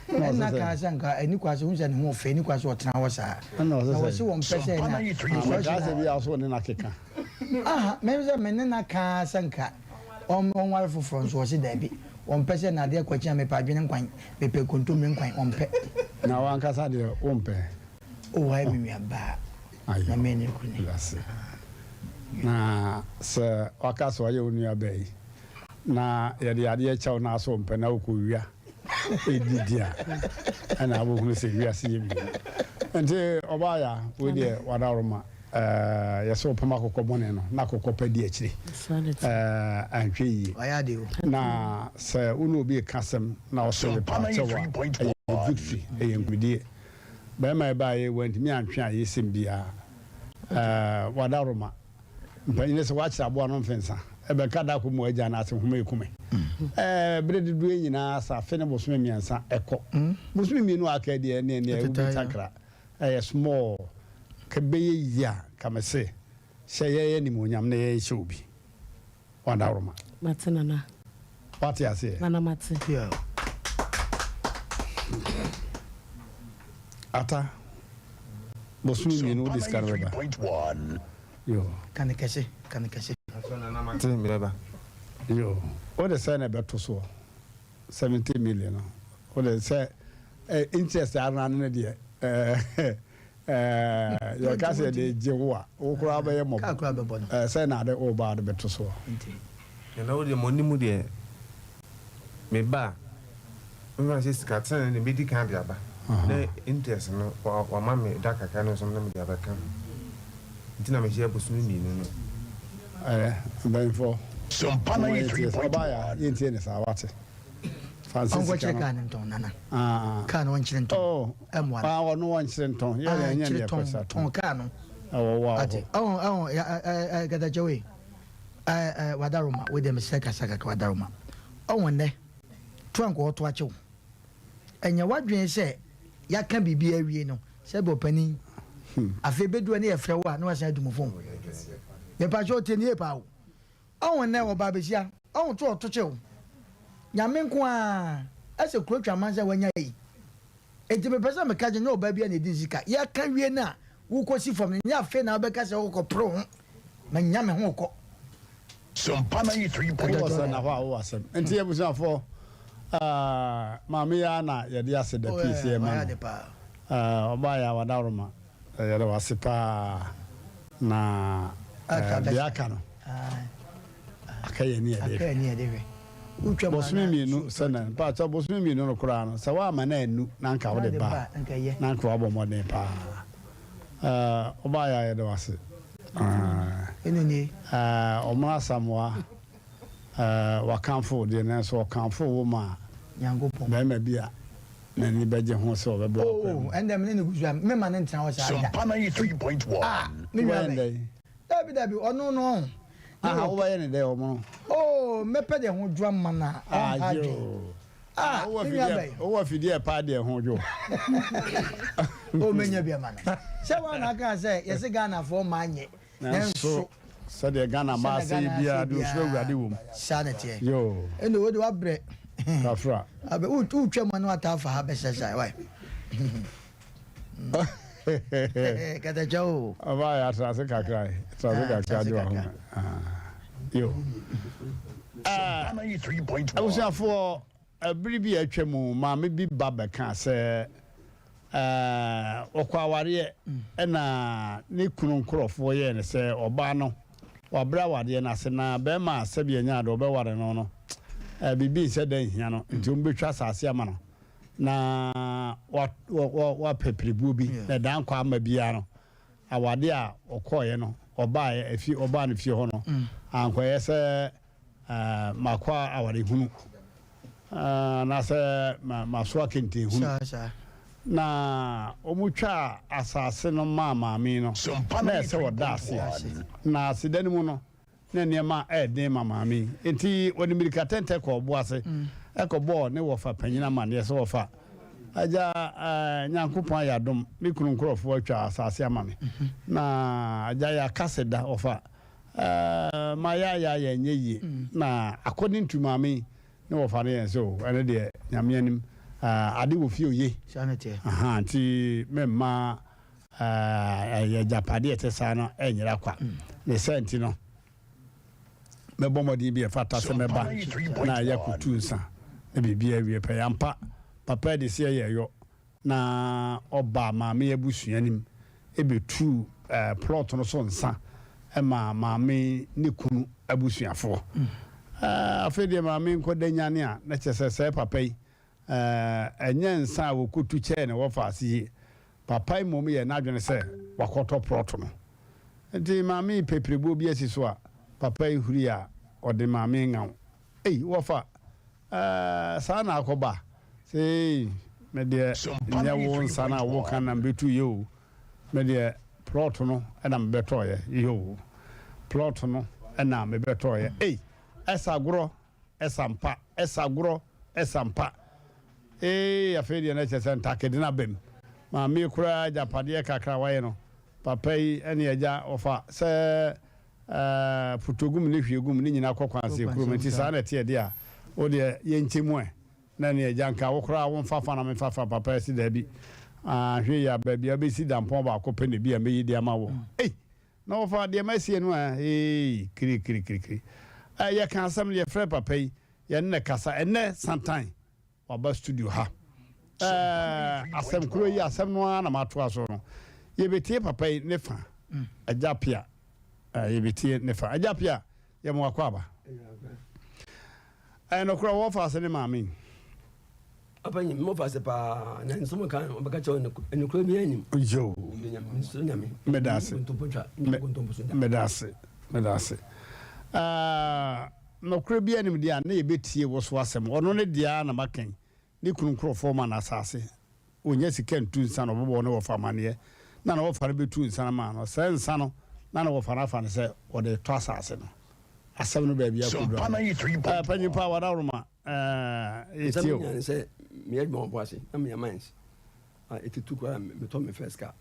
S5: ɛne na kaa sɛ nka ɛni kwa sɛ wohu sɛ ne ho ɔfɛ ɛni kwa sɛ ɔtena hɔ saa na wɔse wɔn pɛ sɛ na
S2: mɛkaa sɛ bi a so ne na keka
S5: aha mɛm sɛ me ne na kaa sɛ nka Ɔnware foforɔ nso ɔse daabi ɔmpɛ sɛ nnadeɛ kwakye a mepɛ adwene nkwan mepɛ kontomire nkwan ɔmpɛ.
S2: Na wankasa deɛ wompɛ?
S5: Oh wayɛ me nua baa na me ne kuni.
S2: Medase. Na sɛ waka sɛ ɔyɛ wo nua baa yi na yɛde adeɛ kyɛ wo na asɛ wompɛ na wokɔ wia ɛdidi a ɛna wobɛhunu sɛ wiase yɛ mmienu. Nti ɔbaa ya wei deɛ wadaworoma. Ɛɛ, yɛsɛ ɔpam akokɔ bɔne no, na akokɔ pa di akyire. Ɛɛ, anhwɛ yie. Na sɛ wo ne obi reka asɛm na ɔsɛ mepa kyɛw a, ɛyɛ victory, ɛyɛ nkunimdie. Barima yi baeɛ yi, wantumi antwe ayesɛm biara. Ɛɛ, wadaroma. Mpanyin sɛ woakyere aboa no mfensa, ɛbɛka da koro mu agya no ase nhoma eku me. Ɛɛ, bere dodoɔ yi nyinaa sɛ afe ne bosome mmiɛnsa ɛkɔ. Bosome mmienu a aka deɛ, ɛneɛ neɛ wobɛtakra. Ɛyɛ small ka bɛyɛ yie a ka me se hyɛ yɛn animuonyam na yɛn hyɛ obi wadaworoma.
S12: Mate nana.
S2: Wate aseɛ.
S12: Nana mate.
S2: Yeah. Ata bosome mmienu wode sika no bɛba. Yo.
S5: Ka no kɛse, ka no kɛse.
S11: Nana mate mebɛba.
S2: Yo. Wode sɛn na ɛbɛto soɔ? 70 million no wode sɛ eh, interest ara no ne deɛ eh, eh, yɛka sɛ yɛde gye wo a wo koraa bɛyɛ mmɔbɔ eh, sɛ na ade woba ade bɛto soɔ.
S11: Nana wo deɛ mo anim deɛ me ba a mfa sɛ sika tene ne mɛdi kan de aba na interest no wama me da kakra no nso na mede abɛka ho nti na mehyɛ bosome mmienu no.
S2: Ɛɛ mpanyinfoɔ mo yɛntie saa ɔbaa ya yɛntie ne saa wate fa nse sika
S5: no. Ɔnkɔkyerɛ kaa no ntɔn nana. Kaa no ɔnkyerɛ ntɔn.
S2: Oh
S5: ɛmoa no.
S2: Ah ɔno ɔnkyerɛ ntɔn yɛ deɛ ɛnyɛ deɛ kɔkyerɛ
S5: tɔn. Tɔn kaa no.
S2: Ɛwɔ wo a
S5: wɔ hɔ. Ɔhɔ ɔhɔ ɛɛ ɛɛ katakyɛ wei ɛɛ ɛɛ wadaroma wei deɛ mesrɛ kasa kakra wadaroma ɔhɔ nnɛ to anka ɔto akyew. Ɛnyɛ w'adwene sɛ yɛaka biribi awie no, sɛ bɛ ɔpanin, afei bɛdu a ne yɛfrɛ wo a na wasan adu mo fon. Mepakyɛ tie ne yie paa o. Ɔho nnɛ ɔbaa bɛhyia, ɔho to ɔto kye o. Nyame nko ara, ɛsɛ kuro twa aman sɛ wanya yi. Enti mepɛ sɛ meka kyerɛ, nyɛ ɔbaa biara na ɛdi ne sika. Yɛka wie no a, wokɔsi fam no, nyɛ afei na wobɛka sɛ wokɔpere wo ho. Manya me ho kɔ.
S3: Sompa 93.1.
S2: Wowɔ sɛ na hɔ a wowɔ asɛm. Nti abusuafoɔ eh, maame yi ara na yɛde aseda pii sɛ yɛma no. Eh, ɔbaa yɛ a wadaworoma, yɛda wo ase paa. Na eh, deɛ aka no, aka yɛn ni yɛde hwɛ. Bosome mmienu sɛ na mpakyɛ bosome mmienu no koraa no sɛ woama no annu na anka wode ba a na anka wabɔ mmɔden paa. Eh, ɔbaa yɛ a yɛda wo ase. Eh, Ɔmono Asamoah, eh, wakamfo wo deɛ nanso ɔkamfo wo maa barima bi a n'ani bɛgye ho sɛ ɔbɛbɔ
S5: Oh,
S2: w'akwan mu.
S5: ɛnna mene ne gu so a mema ne ntena hɔ saa da.
S3: Sompa 93.1.
S5: Ah, me nua
S2: Wobɛyɛ ne
S5: bɛn.
S2: dɛn?
S5: Dabi dabi, ɔno no ɔho.
S2: Aha, wobɛyɛ ne dɛn ɔmono?
S5: Oh, mɛpɛ deɛ ho dwo ama no a,
S2: Ah,
S5: ɔnha adwen.
S2: yoo.
S5: Ah,
S2: Wowɔ
S5: me nua
S2: afidie
S5: bɛn.
S2: wowɔ afidie ɛpa deɛ ho dwo.
S5: Oh, menya bi ama no. Sɛ woa na aka sɛ yɛse Ghanafoɔ mmaa nyɛ.
S2: Nanso sɛdeɛ Ghana mmaa
S5: Sɛdeɛ
S2: asɛe
S5: Ghana
S2: biara
S5: asɛe
S2: de osuro
S5: biara,
S2: Awurade wom.
S5: saa na ɛteɛ.
S2: Yoo.
S5: Ɛnna wode wabrɛ.
S2: Kafra.
S5: Abɛ wotwa mu a na wataa fa ha bɛsɛsae wai. Katakyɛ o.
S2: Ɔba yɛ atrase kakra yi. Atrase kakra de wɔ ho. Yo. Abusuafoɔ, bere bi a atwa mu, maame bi ba bɛkaa sɛ ɔkɔ awareɛ ɛna ne kunu nkorɔfoɔ yɛɛ no sɛ ɔbaa no wabrɛ awareɛ no ase na bɛrima a sɛbi anya ade ɔbɛware no no biribi nsɛ da nhia no nti wɔbɛtwa asase ama no na wapɛ pirebuo bi na ɛdan kɔ ama biara no awadeɛ a ɔkɔɔeɛ no ɔbaeɛ efi ɔbaa no fie hɔ no ankɔyɛ sɛ makɔ awarehunu anaasɛ masoa kentehunu na wɔtwaa asase no maa maame no na ɛsɛ ɔda ase na aseda no mu no na nneɛma yɛ den ma maame yi. Enti ɔde mmirika tɛntɛ kɔɔ ɔbo ase kɔbɔɔ ne wɔfa panyin amanneɛ sɛ, Wɔfa, agya, Nyankopɔn ayɛ adom, me kunu nkurɔfoɔ atwa asase ama me. Na agya, yɛaka se da, wɔfa, mayɛ ayɛ ayɛ ɛnyɛ yie. Na according to maame yi, ne wɔfa no yɛn sɛ, o, ɛno deɛ Nyame anim, ade wɔ fie oye. Aha, nti memma ɛyɛ agyapadeɛ a ɛte saa no nyera kwa. Ne saa nti no, mɛbɔ mmɔden bi a ɛfata sɛ mɛba na yɛakɔtu nsa na biribi awie pɛyɛ. Ampa, papa de seɛ yɛ yɔ na ɔbaa maame abusua no mu bɛtuu plɔt no so nsa maa maame ne kunu abusuafoɔ. Afei deɛ maame nkɔda nyane a, na kyerɛ sɛ sɛɛ papa yi Ɛnyɛ nsa a wɔkɔtu kyɛɛ ne wɔfa ase yi. Papa yi mmom yɛɛ n'adwene sɛ wakɔtɔ prɔto no. Enti maame yi pɛ pirebuo bi asi so a, papa yi huri a ɔde maame yi ŋaw. Ei, wɔfa, ɛɛ, saa na akɔba? Sɛ ei, me deɛ nyɛ wo nsa no a woka na mebɛtuiɛ o. Me deɛ prɔto no na mebɛtɔeɛ. Yoo, prɔto no na mebɛtɔeɛ. Ei, ɛsa agorɔ. Ɛsa mpa, ɛsa agorɔ, ɛsa mpa. Eei afei deɛ na kyerɛ sɛ ntakede no aba mu. Maame yi koraa agyapadeɛ kakra a wayɛ no, papa yi ne agya ɔfa sɛ ɛɛ putogum ne hwiegum ne nyinaa kɔ kwanseɛ kurom nti saa na ɛteɛ deɛ a, wo deɛ yɛnkyɛ mu ɛ. Na ne agya nka wo koraa womfa fa na memfa fa, papa yi se daabi. Anhwɛ yie a baabi a wobɛsi dampɔn baako pɛ na ebi a mɛyi de ama wo. Ei! Na wɔfa deɛ masie no a, eei, kirikirikirikiri. Ɛ, yɛka asɛm no, yɛfrɛ papa yi, yɛne no kasa. Ɛnnɛ, Santan, waba studio ha. Ɛ, asɛm koro yi, asɛm no ara na matoa so no. Yɛbɛtie papa yi ne fa, Agya Pia. Ɛ, yɛbɛtie ne fa. Agya Pia, yɛ mo akwaaba. Ɛyɛ nokorɛ wɔfa ase ne maame yi.
S18: Papa nyim mo fa ase paa na nsɛm ɔka no ɔbɛka kyerɛ wo nokorɛ biara nnim.
S2: Yoo.
S18: Mesrɛ Nyame.
S2: Meda ase.
S18: Nkontompo twa, ntwa nkontompo so da.
S2: Meda ase. Meda ase. Ah, nokorɛ biara nnim deɛ a na yɛbɛtie wo so asɛm. Ɔno ne deɛ ara na maka yi. Ne kunu nkorɔfoɔ ma no asase. Ɔnnya sika ntu nsa na ɔbɛbɔ ne wɔfa amaneɛ na ne wɔfa no bɛtu nsa no maa no. Saa nsa no na ne wɔfa no afa no sɛ ɔde retɔ asase no. Asɛm no baabi akɔduru ano. Eh, panyin pa wadaworoma eh,
S18: Nsɛm
S2: yɛtie o.
S18: nyinaa ne sɛ meyɛ adwuma wɔ Boase na meyɛ mines a ɛtutu koraa metɔ me first car.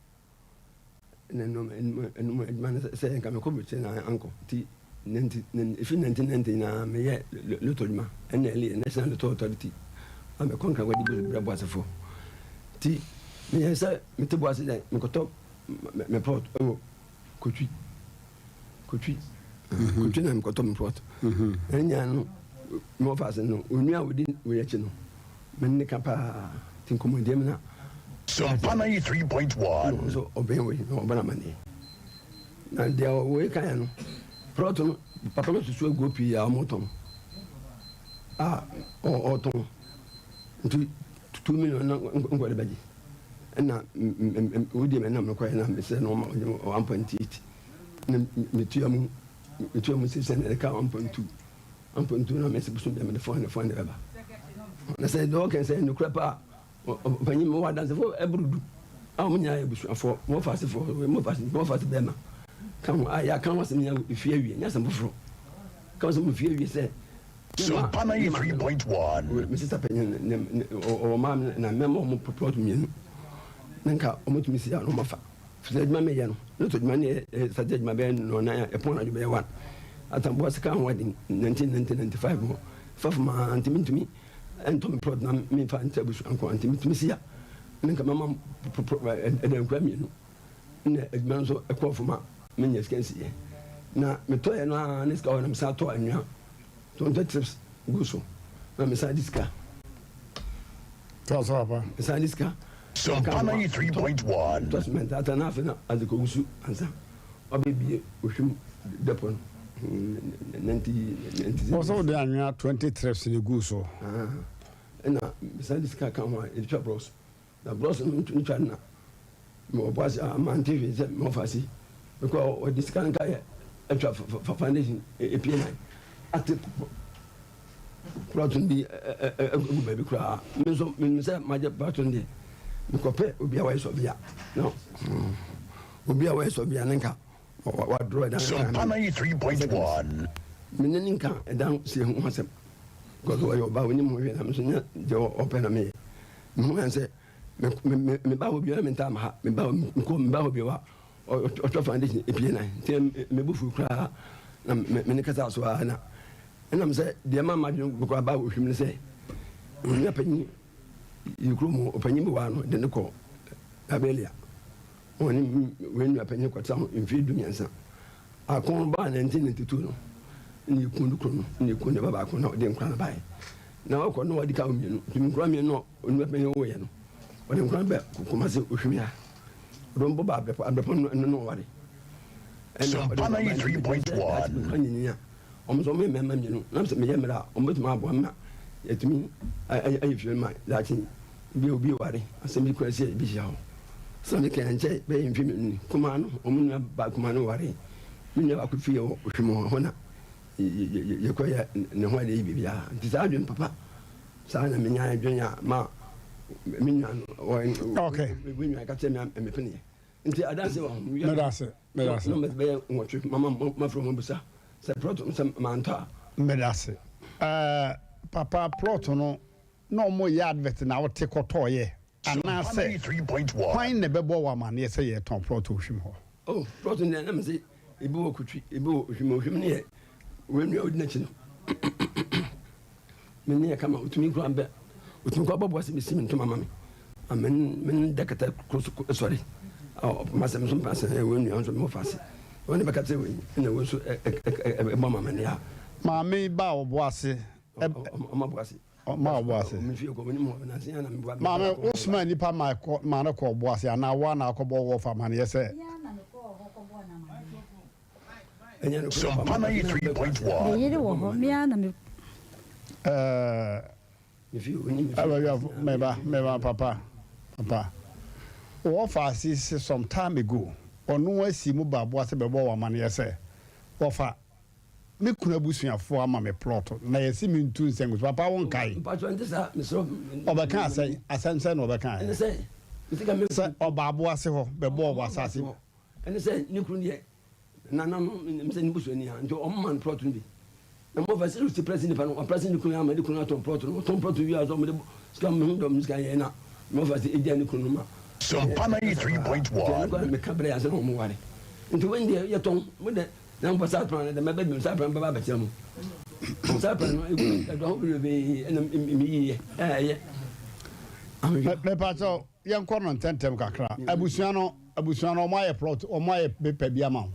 S18: Na ɛno ɛno adwuma no sɛ nka mekɔ aburokyire na ankɔ nti nti efi 1990 nyinaa meyɛ lotto adwuma NLA National Lotto Authority a mekɔ nkran kɔgye bi brɛ Boasefo nti meyɛ sɛ mete Boase dɛ mekɔtɔ me plot ɛwɔ Kotwi Kotwi Kotwi na mekɔtɔ me plot ɛne nyinaa no me wɔfa ase no onua a ɔdi wei akyi no me ne ka paa nti nkɔmmɔdie mu na
S3: Sompa 93.1.
S18: No nso ɔbɛn wei na ɔbɛn amaneɛ na deɛ wei kan no plot no papa no susu aguo pii a wɔtɔn a ɔtɔn nti 2 million na nkɔde bɛgye ɛna wodi mɛ nam kɔɛ na mesɛ no ɔma ɔgye 1.8 na metua mu sɛ na ɛka 1.2 1.2 na mɛsɛ bosom deɛ mede 400 400 bɛba na sɛ deɛ ɔkɛn sɛ nokorɛ paa ɔpanyin mewɔ adansefo ɛboro 10 a wɔn nyinaa yɛ abusuafoɔ wɔfa asefoɔ wɔfa ase bɛrima ka ho a yɛaka ho asɛm nyinaa efie awie nyɛ asɛm foforɔ ka ho asɛm efie awie sɛ
S3: Sompa 93.1.
S18: Me sista panyin ne ɔwɔ maa me na mɛma wɔn plot mmienu na nka wɔn tumi si a na wɔn afa fisɛ adwuma meyɛ no ne to adwuma ne yɛ sate adwuma bɛyɛ nɔnan a ɛpɔn anadwo bɛyɛ 1 atamboa sika ho ɔden 1995 hɔ fafo maa ntumi ntumi ɛntɔ me plot na memfa nkyɛ abusua nko nti metumi si a. Ne nka mama ɛdankura mmienu na adwuma nso ɛkɔɔ fam a menya sika nsiyɛ na metɔeɛ no ara ne sika hɔ na mesan tɔɔ anwea 20 trips gu so na mesan de sika
S2: tɔ so papa
S18: mesan de sika
S3: Sompa 93.1.
S18: Tɔ cement ata na afei na adze kɔgu so ansa wabɛbie ohwim depot no 90
S2: Wɔ sɛ wode anwea 20 trips na egu so.
S18: Ɛna mesan de sika ka ho a yɛde twa brɔs. Na brɔs no ne twa no na mewɔ bo ase a mante hwee sɛ mewɔ faase. Mekɔ a wɔde sika no kaeɛ atwa foundation epie nan ate plot no bi agu baabi koraa. Me nso menim sɛ magye plot no deɛ mekɔpɛ obi a wayɛ sɔbea na obi a wayɛ sɔbea ne nka wadorɔ ɛdan
S3: Sompa 93.1.
S18: Me ne ne nka ɛdan sie ho asɛm. Because ɔyɛ ɔbaa onim ho hwee na me nso nyɛ deɛ ɔpɛ na meyɛ. Mehu yɛn sɛ me me ba hɔ bio na mentaa ma ha. Me ba mekɔ me ba hɔ bio a ɔtwa foundation epie nan nti me bo fu koraa na me ne kasa so ara na ɛnam sɛ deɛ ma madwene kɔ aba ohwim ne sɛ onua panyin yi kurom ɔpanyin bi wɔ ano de ne kɔ Liberia. Ɔne wei nua panyin kɔtena hɔ mfeɛ 13. Ako no baa 1992 no, na yɛkum ne kunu no, na yɛkum ne ba baako na ɔde nkora no baeɛ. Na ɔkɔ no wɔde ka mmienu, nti nkora mmienu na onua panyin woeɛ no, ɔde nkora no bɛ Kumasi Ohwimia. Ɔde wɔn bɔ ba Abrɛpɔ, Abrɛpɔ no ɛno na ɔware. Ɛna ɔde
S3: Sompa
S18: nkora baeɛ nti mepɛ sɛ daakye
S3: 93.1.
S18: nkora nyinyi a, Wɔn nso wɔyɛ mmarima mmienu. Na sɛ meyɛ mmerɛ a, wɔbɛtumi aboa me ma yɛatumi ayɛ fie no ma daakye bi a obi reware, asɛm bi koraa si a yɛbɛhyia hɔ. Sɛdeɛ mekaeɛ ɛnkyɛ bɛyɛ mfeɛ mmienu ni, kumaa no, wɔn nua baa kumaa no waree. Me nua baako fie wɔ Ohwim hɔ, ɛhɔ na yɛkɔyɛ ne ho adeɛ yi biribiara. Nti saa adwene papa saa na menya adwene a ma me nua no, me nua ka kyerɛ me a mepeneɛ. Nti adanse wɔ ho.
S2: Meda ase, meda ase.
S18: Numbers bɛyɛ nwɔtwe mama mafrɛ wɔn abusa sɛ plot no sɛ mantɔ a.
S2: Meda ase. Ɛɛ papa plot no na wɔn yɛ advert na wote kɔtɔɔ yɛ anaasɛ hwan na ɛbɛbɔ wo amaneɛ sɛ yɛtɔn plot wɔ Ohwim hɔ?
S18: Oh plot no deɛ na mese ebi wɔ Kotwi ebi wɔ Ohwim Ohwim no yɛ wei nua odi n'akyi no. Me ne yɛ kama otumi kura bɛ otumi kɔ abɔboa sɛ mesi me ntoma ma me amen me ne da kata koro so sɔre ɔpoma sɛ me nso mpa sɛ ɛwɔ nua nso mewɔ fa ase wɔn ne bɛka sɛ wei ɛna wei nso ɛbɔ ma me ne a.
S2: Maame yi ba ɔbo ase.
S18: Ɔma bo ase.
S2: Ɔma ɔbo ase. Maame wosoma nipa ma ɛkɔ ma no kɔ ɔbo ase anaa wo ana akɔbɔ wɔ fa amaneɛ sɛ.
S3: Sompa 93.1.
S19: Me yere wɔ hɔ, me ara na me.
S2: Ɛɛ, meba, meba, papa, papa. Wɔ fa ase some time ago, ɔno asi mu ba aboa sɛ bɛbɔ wɔ amaneɛ sɛ, wɔfa me kunu abusuafoɔ ama me plot na yɛsi me ntu nsɛngu so papa wo nkae. Ɔbɛka asɛn, asɛm sɛ na ɔbɛka ɛ. Sɛ ɔba aboa se hɔ bɛbɔ wɔ asase.
S18: Ɛne sɛ ne kunu deɛ nana no nim sɛ ne busuani a nti ɔmo ma no plot no bi na mo fa sɛ ɔsi prɛse nipa no ɔprɛse ne kunu ama ne kunu atɔn plot no ɔtɔn plot wie a sɛ ɔmo de sika mo ho dɔm sika yɛ na mo fa sɛ egya ne kunu no ma
S3: Sompa 93.1.
S18: nti ɛno kora meka brɛ ansa na ɔmo ware nti wɔn deɛ yɛtɔn mo dɛ na mo fa saa plan no dɛ mɛbɛ bi saa plan bɛba abɛkyerɛ mo saa plan no egu ɛdɔ ho bebree ɛna mi yi yɛ ɛyɛ.
S2: Mepatɔ yɛnkɔ no ntɛntɛm kakra abusua no Abusua no ɔmo ayɛ plot ɔmo ayɛ paper bi ama wo.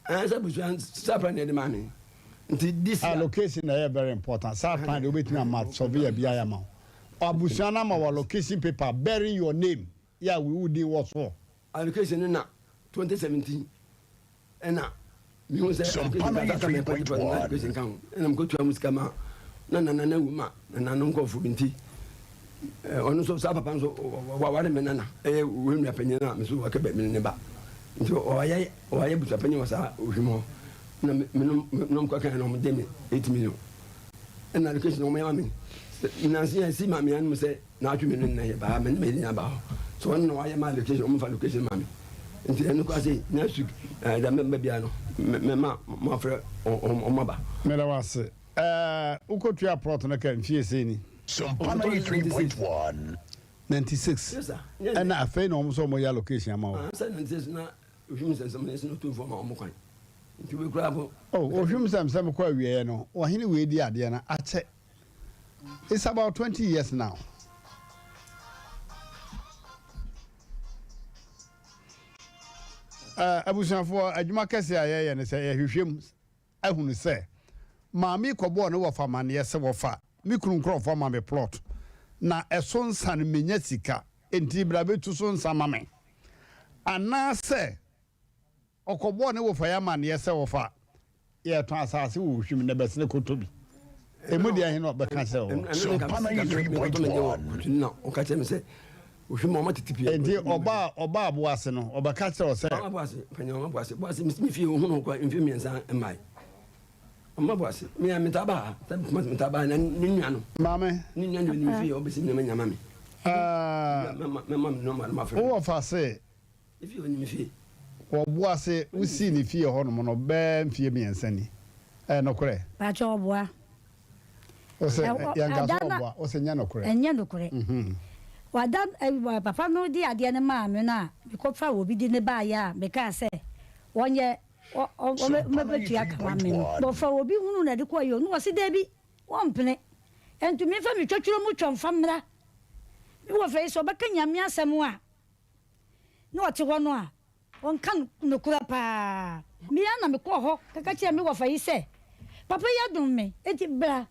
S18: Ɛɛ sɛ abusua saa plan na yɛde maa me nti this year.
S2: Allocation na ɛyɛ very important saa plan deɛ wobɛtumi ama surveyor bi ayɛ ama wo. Abusua no ama wo allocation paper bearing your name yɛ a wo din wɔ soɔ.
S18: Allocation no na 2017 Ɛna mehu sɛ
S3: Sompa 93.1.
S18: nka ho ɛna mekɔtua mu sika ma na nana no awu ma nana no nkɔfo bi nti ɔno nso saa papa nso waware me nana ɛyɛ wei nua panyin a me so waka baabi ne ba nti ɔyɛ ɔyɛ busua panyin wɔ saa ohwim hɔ na me nom kɔka na ɔmo gye me 8 million ɛna allocation ɔmo yɛ ma me nansi yɛn si maame anum sɛ Naatwe me no nna yɛ baa me ne me nyina ba hɔ so ɔno na wayɛ ma location ɔmo fa location ma me nti ɛno kora sei next week ɛɛ dɛ mɛba bia no mɛma mo afrɛ ɔmo aba.
S2: Meda wo ase. Ɛɛ wokɔtua plot no ka mfie sɛn ni?
S3: Sompa 93.1.
S2: 96 ɛna afei na wɔn nso wɔn yɛ allocation ama wo.
S18: Sɛ 96 na ohwim nsɛnsɛm na ɛsɛ na otumfoɔ ma wɔn kwan nti wei koraa po.
S2: Oh ohwim nsɛmsɛm kɔ awieɛ no ɔhene wei di adeɛ no akyɛ. It's about 20 years now. Abusuafoɔ, adwuma kɛseɛ a yɛyɛ ne sɛ yɛhwehwɛ mu ahunu sɛ maame yi kɔbɔɔ ne wɔfa amaneɛ sɛ wɔfa me kunu nkorɔfoɔ ama me plot na ɛso nsa no menya sika enti bra bɛtu so nsa ma me anaasɛ Ɔkɔbɔɔ ne wɔfa yi amanneɛ sɛ, Wɔfa, yɛretɔn asase wɔ Ohwim, na bɛsene kɔtɔ bi. Emu deɛ he na ɔbɛka kyerɛɛ wo? Enti ɔbaa ɔbaa Boase no, ɔbɛka kyerɛɛ wo sɛ. Maame. Wo wɔfa se.
S18: Efie hɔ ne me fie.
S2: Wɔ Boase wosii ne fie hɔ nom no bɛɛ mfie miɛnsa ni. Ɛyɛ nokorɛ?
S19: Pakyɛ ɔboa.
S2: Wose yɛnka sɛ ɔboa, wose nyɛ nokorɛ?
S19: Ɛnyɛ nokorɛ. Wada papa no de adeɛ no maa me no a, mekɔ faa obi de no baeɛ a mekaa sɛ wɔnyɛ wɔbɛtua ka ma me no. Wɔfaa obi hunu na ɛde kɔeɛ o, na ɔse dabi wɔmpene. Ɛnti memfa me twɔtwrɔ mu twɔ mfa mmra. Me wɔfa yi sɛ ɔbɛka Nyame asɛm a, na ɔte hɔ no a, ɔnka nokorɛ paa. Me ara na mekɔɔ hɔ kɔka kyerɛɛ me wɔfa yi sɛ, Papa yi adom me, enti bra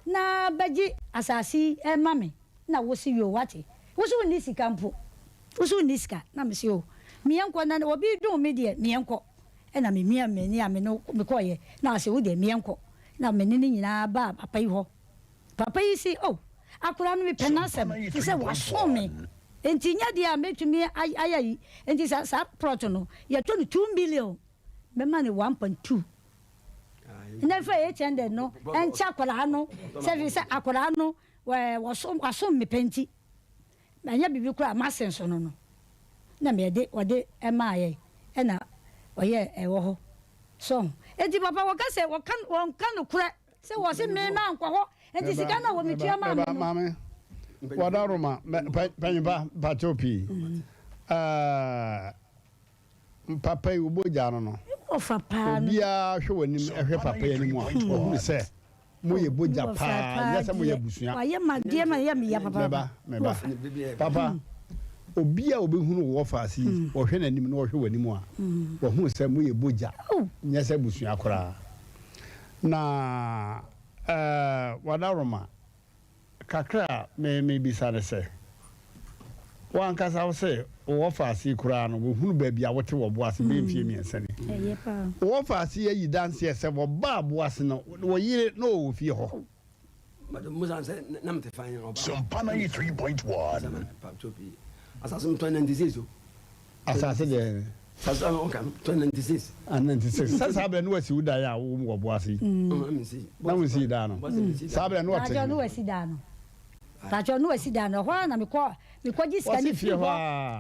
S19: na bɛgye asase yi ma me. Na wose, Yoo, woate. Wo se wonni sika mpo. Wo se wonni sika. Na mese, Oo, meɛnkɔ na obi dom me deɛ, meɛnkɔ. Ɛna memiaa m'ani a me ne mekɔeɛ. Na ɔse, Wo deɛ, meɛnkɔ. Na me ne no nyinaa baa papa yi hɔ. Papa yi se, Oh, akwadaa no mepɛ n'asɛm, ɛfiri sɛ wasom me, enti nyɛ deɛ a mɛtumi ayɛ yi. Enti sa saa plot no, yɛtɔ no 2 million, mɛma no 1.2. Na mfa 800 no nkyɛ akwadaa no, sɛ ɛfiri sɛ akwadaa no wɔsom wasom me pɛ nti. Manyɛ biribi koraa a m'ase nso no no na mede ɔde maa yɛn ɛna ɔyɛɛ ɛwɔ hɔ. So ho? Enti papa wɔka sɛ wɔka wɔnka nokorɛ sɛ wɔse me mankɔ hɔ enti sika no a wɔmetua maa me no.
S2: Maame, Wadaroma, panyimpa, mpakyɛw pii. Ɛɛ, papa yi, wobɔ gya no no.
S19: Ɔfa paa no.
S2: Obiara hwɛ w'anim, hwɛ papa yi anim a, wahunu sɛ Moyɛ bogya paa, nyɛ sɛ moyɛ abusua.
S19: Wayɛ ma deɛ ma yɛ meya papa.
S2: Mɛba, mɛba. Papa, obi a obehunu wo wɔ faase yi, ɔhwɛ n'anim na ɔhwɛ w'anim a, wahunu sɛ moyɛ bogya, nyɛ sɛ abusua koraa. Na eh, Wadaroma, Kakra a me mebisa ne sɛ, wo ankasa wo se wo wɔfaase yi koraa no wɔhunu baabi a wote wɔ Boase bɛyɛ mfeɛ miɛnsa ni. Wo wɔfaase yi ayi danseɛ sɛ wɔbaa Boase no wo yere na ɔwɔ fie hɔ.
S3: Sompa 93.1.
S18: Asase no tɔn 96 o.
S2: Asase deɛ ne.
S18: Asase a ɔka no tɔn 96.
S2: Ah 96 sɛ saa berɛ no wasi wo dan a wo wɔ boase yi. Na wo nsii dan no. Saa berɛ no ɔte
S19: he. No wasi dan no. Pakyɛ no wasi dan no ɛhɔ ara na mekɔ mekɔ gye sika no firi hɔ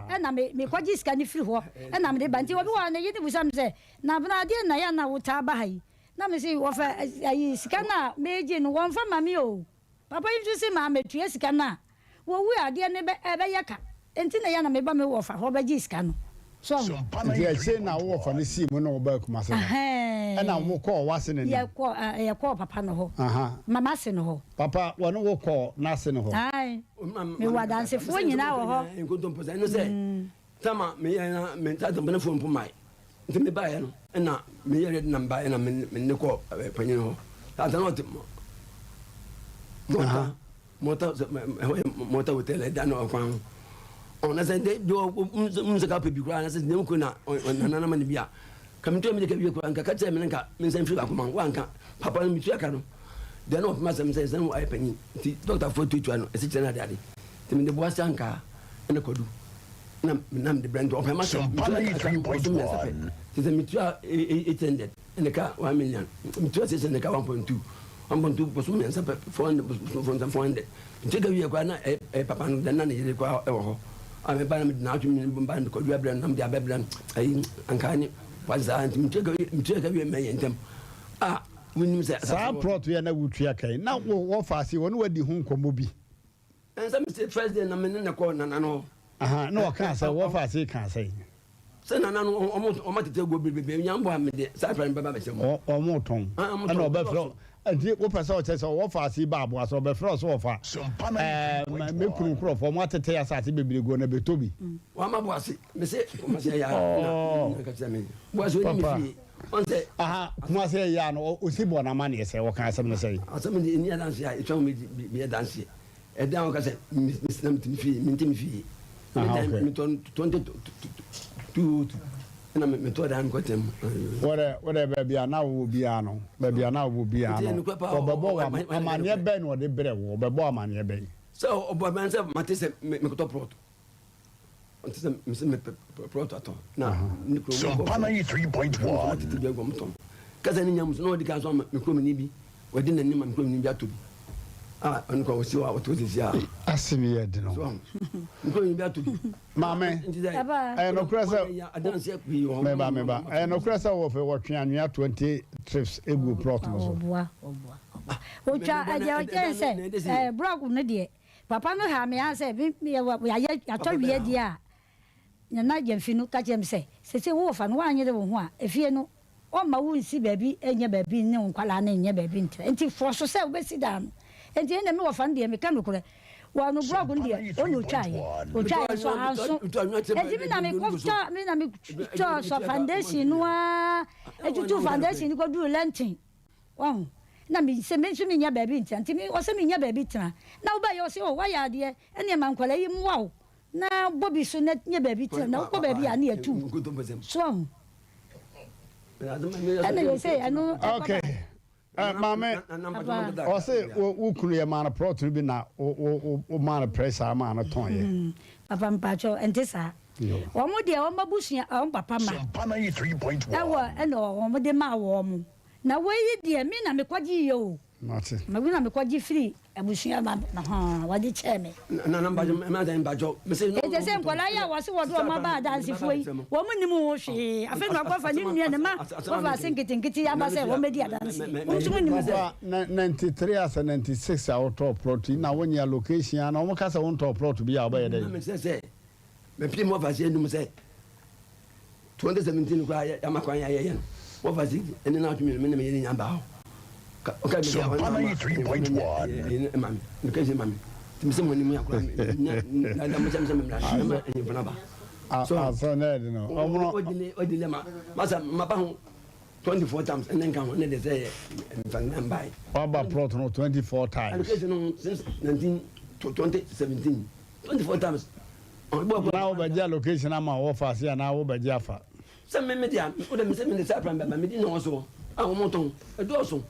S19: ɛna me mekɔ gye sika no firi hɔ ɛna mede ba nti obi wɔ hɔ ne yere bisa me sɛ na abena adeɛ na yɛ na wo taa ba ha yi na me se wɔfɛ ayi sika no a megye no wɔnfa ma me o. Papa yi nso se maa metua sika no a, wɔwu a adeɛ no bɛ ɛbɛyɛ ka. Enti na ɛyɛ a na meba me wɔfa hɔ bɛgye sika no. So ahu?
S2: Nti akyire na wo wɔfa no sii mu ne wo baa Kumase no, ɛna mo kɔɔ w'ase no anim?
S19: Yɛkɔɔ ɛ yɛkɔɔ papa no hɔ.
S2: Aha.
S19: Ma m'ase no hɔ.
S2: Papa, wɔne wo kɔɔ n'ase no hɔ?
S19: Ae. Mewɔ adansefoɔ nyinaa wɔ hɔ.
S18: Nkontompo sɛ ɛno sɛ Tama meyɛ na me nsa dɔm ne fon mpo mae. Nti me baeɛ no ɛna meyɛ ready na mebaeɛ na me ne kɔ panyin hɔ. Ata na ɔte mɔta mɔta ɛhɔ yɛ mɔta hotel ɛda na ɔkwan ho. Ɔna sɛ de de ɔ n sɛ ka pɛ bi koraa na sɛ ne ko na ɔnana na ma ne bi a. Ka me tua me de ka wie koraa nka ka kyerɛ me nka me nsa mfiri baako ma wanka papa no metua ka no. Deɛ na ɔpem asɛm sɛ sɛ ayɛ panyin nti dɔktafoɔ tuatua no ɛsɛ kyerɛ no ade ade. Nti mede boase ankaa ɛna kwadu. na na mede brɛ nti ɔpɛ ma sɛ metua ka ɔso mmiɛnsa pɛ nti sɛ metua 800 ɛne ka 1 million metua 600 ka 1.2 1.2 bɔso mmiɛnsa pɛ 400 bɔso 400 nti ka wie koraa na ɛyɛ papa no na ne yere koraa ɛwɔ hɔ a meba na mede naatwe me ba no kɔdua brɛ no na mede abɛbrɛ no ayi ankaa ne wase saa nti metua ka metua ka wie mɛyɛ ntɛm a wonim sɛ
S2: saa plot yɛ na wotua ka yi na wɔfa ase wɔne wadi ho nkɔmmɔ bi
S18: Ɛnsɛ me se first day na me ne no kɔ nana no hɔ.
S2: Aha, na ɔkaa sɛ, wɔfa ase kaa sɛn?
S18: Sɛ nana no, ɔmo ɔmo atete aguo bebrebe, nya mbɔ a me de saa akora no bɛba abɛhyɛ mu.
S2: Ɔmo tɔn, ɛna ɔbɛfrɛ, Nti wopɛ sɛ ɔkyɛ sɛ ɔwɔ faase yi ba aboa sɛ ɔbɛfrɛ wo sɛ ɔfa ɛɛ me kunu nkorɔfoɔ mo atete asase bebree guo na bɛtɔ bi.
S18: Wama boase mese kumase ɛyɛ a na nka kyerɛ me boase ɔni me fie ɔn sɛ.
S2: Aha kumase ɛyɛ a no ɔsi bɔ n'amaneɛ sɛ ɔka asɛm no sɛn.
S18: Asɛm no ɛni adanseɛ a ɛtwa ho bi yɛ danseɛ ɛdan a ɔka sɛ mesena mete me fie mente me fie medan metɔ 22 ɛna metɔ dan mekɔ tɛm.
S2: Wɔdɛ wɔdɛ baabi a na wowɔ biara no baabi a na wowɔ biara no ɔbɛbɔ wɔ amaneɛ bɛn na ɔde brɛ wo ɔbɛbɔ amaneɛ bɛn.
S18: Sɛ ɔbɔ amaneɛ sɛ mate sɛ mekɔtɔ plot ɔte sɛ mesɛ mepɛ plot atɔ na ne kurom
S3: Sompa 93.1.
S18: tete bi agu ɔmo tɔn kasa ne nya mu so na ɔde kan so ama me kurom ni bi Wadi n'anim ma me kurom ni bi atɔ bi. A ɔno kɔ ɔsi hɔ a ɔte hɔ sisi a.
S2: Asem yɛ den o.
S18: So ahu. Me kurom ni bi atɔ bi.
S2: Maame, ɛyɛ nokorɛ sɛ.
S18: Adanseɛ pii wɔ hɔ.
S2: Meba meba. Ɛyɛ nokorɛ sɛ wɔfɛ wɔtwe anwea 20 trips egu plot no so.
S19: Ɔboa ɔboa ɔboa. Otwa ɛdeɛ ɔkyɛn sɛ ɛɛ blɔk no deɛ papa no ha me ara sɛ me yɛayɛ yɛatɔ wie deɛ a Nana Gyamfi no ka kyerɛɛ me sɛ, Seesei wo wɔfa no, woanyere wo ho a, efie no, ɔremma wunsi baabi nyɛ baabi ne wo nkwadaa no nyɛ baabi ntra. Enti fɔ so sɛ wobɛsi dan no. Enti ɛnde me wɔfa no deɛ, meka nokorɛ, wɔ no blɔg no deɛ, ɔna ɔtwaeɛ. Ɔtwaeɛ nso anso. Enti me na mekɔtɔ, me na metɔɔ sɔ foundation no ara, tutuu foundation no kɔduruu lɛnten. Wahu? Na me se me nso mennya baabi ntena. Nti me, ɔse mennya baabi tena. Na wobaeɛ ɔse, oh, woayɛ adeɛ, ɛnneɛ ma nkwadaa yi mmoa wo na bɔ bi so na nya baabi tena. Na wokɔ baabi a, na yɛatu wo. So wahu? Ɛna yɛsei ɛno ɛkɔba.
S2: Okay. Eh, maame, ɔse wo kunu yɛ maa no plot no bi na wo maa no pressure ama no tɔn yɛ.
S19: Hmm, papa mpakyɛw, ɛnte saa. Wɔn deɛ wɔn abusua, wɔn papa ma. Ɛwɔ ɛna wɔn de maa wɔn. Na wei yi deɛ me na mekɔgye yɛ o.
S2: Mate.
S19: Me na mekɔgye firi abusua ma hɔn wɔde kyɛɛ me.
S18: Nana mpatsɔ mɛma mpatsɔ.
S19: Ete sɛ nkwadaa yi a wɔse wɔde wɔn aba adansefoɔ yi, wɔn nnim ho hwee. Afei na wɔakɔfa ne nua ne mma wɔfa ase nketenkete yi aba sɛ wɔmmɛdi adanseɛ. Wɔn nso wɔnnim ho.
S2: Wa 93 asɛ 96 a wotɔɔ plot yi na wonyɛ allocation a na wɔn ka sɛ wontɔɔ plot bi a wobɛyɛ dɛn?
S18: Na mesɛ sɛ mepie mu ɔfa se anum sɛ 2017 koraa yɛ ama kwan yɛayɛyɛ no wɔfa se ɛne no atwe mmienu me ne me yere nya baa hɔ ɔka bi sɛ ɔne ama ma me meka sɛ ma me nti mesɛ mo anim yɛ akora na da mo sɛ mesɛ memra na ma ahemfo no aba
S2: so asɛ na ɛde no ɔmono
S18: ɔdi lɛ ma masa maba ho 24 times ɛne nka ho ne de sɛ yɛ mfa mbae
S2: waba plot no 24 times
S18: allocation no since 19 2017 24 times
S2: Na wobɛgye allocation ama wo wɔfaase anaa wobɛgye afa?
S18: Sɛ me me dea, wo de me sɛ me de side plan bɛba, me di na wɔn a wɔn tɔn, ɛdɔɔso.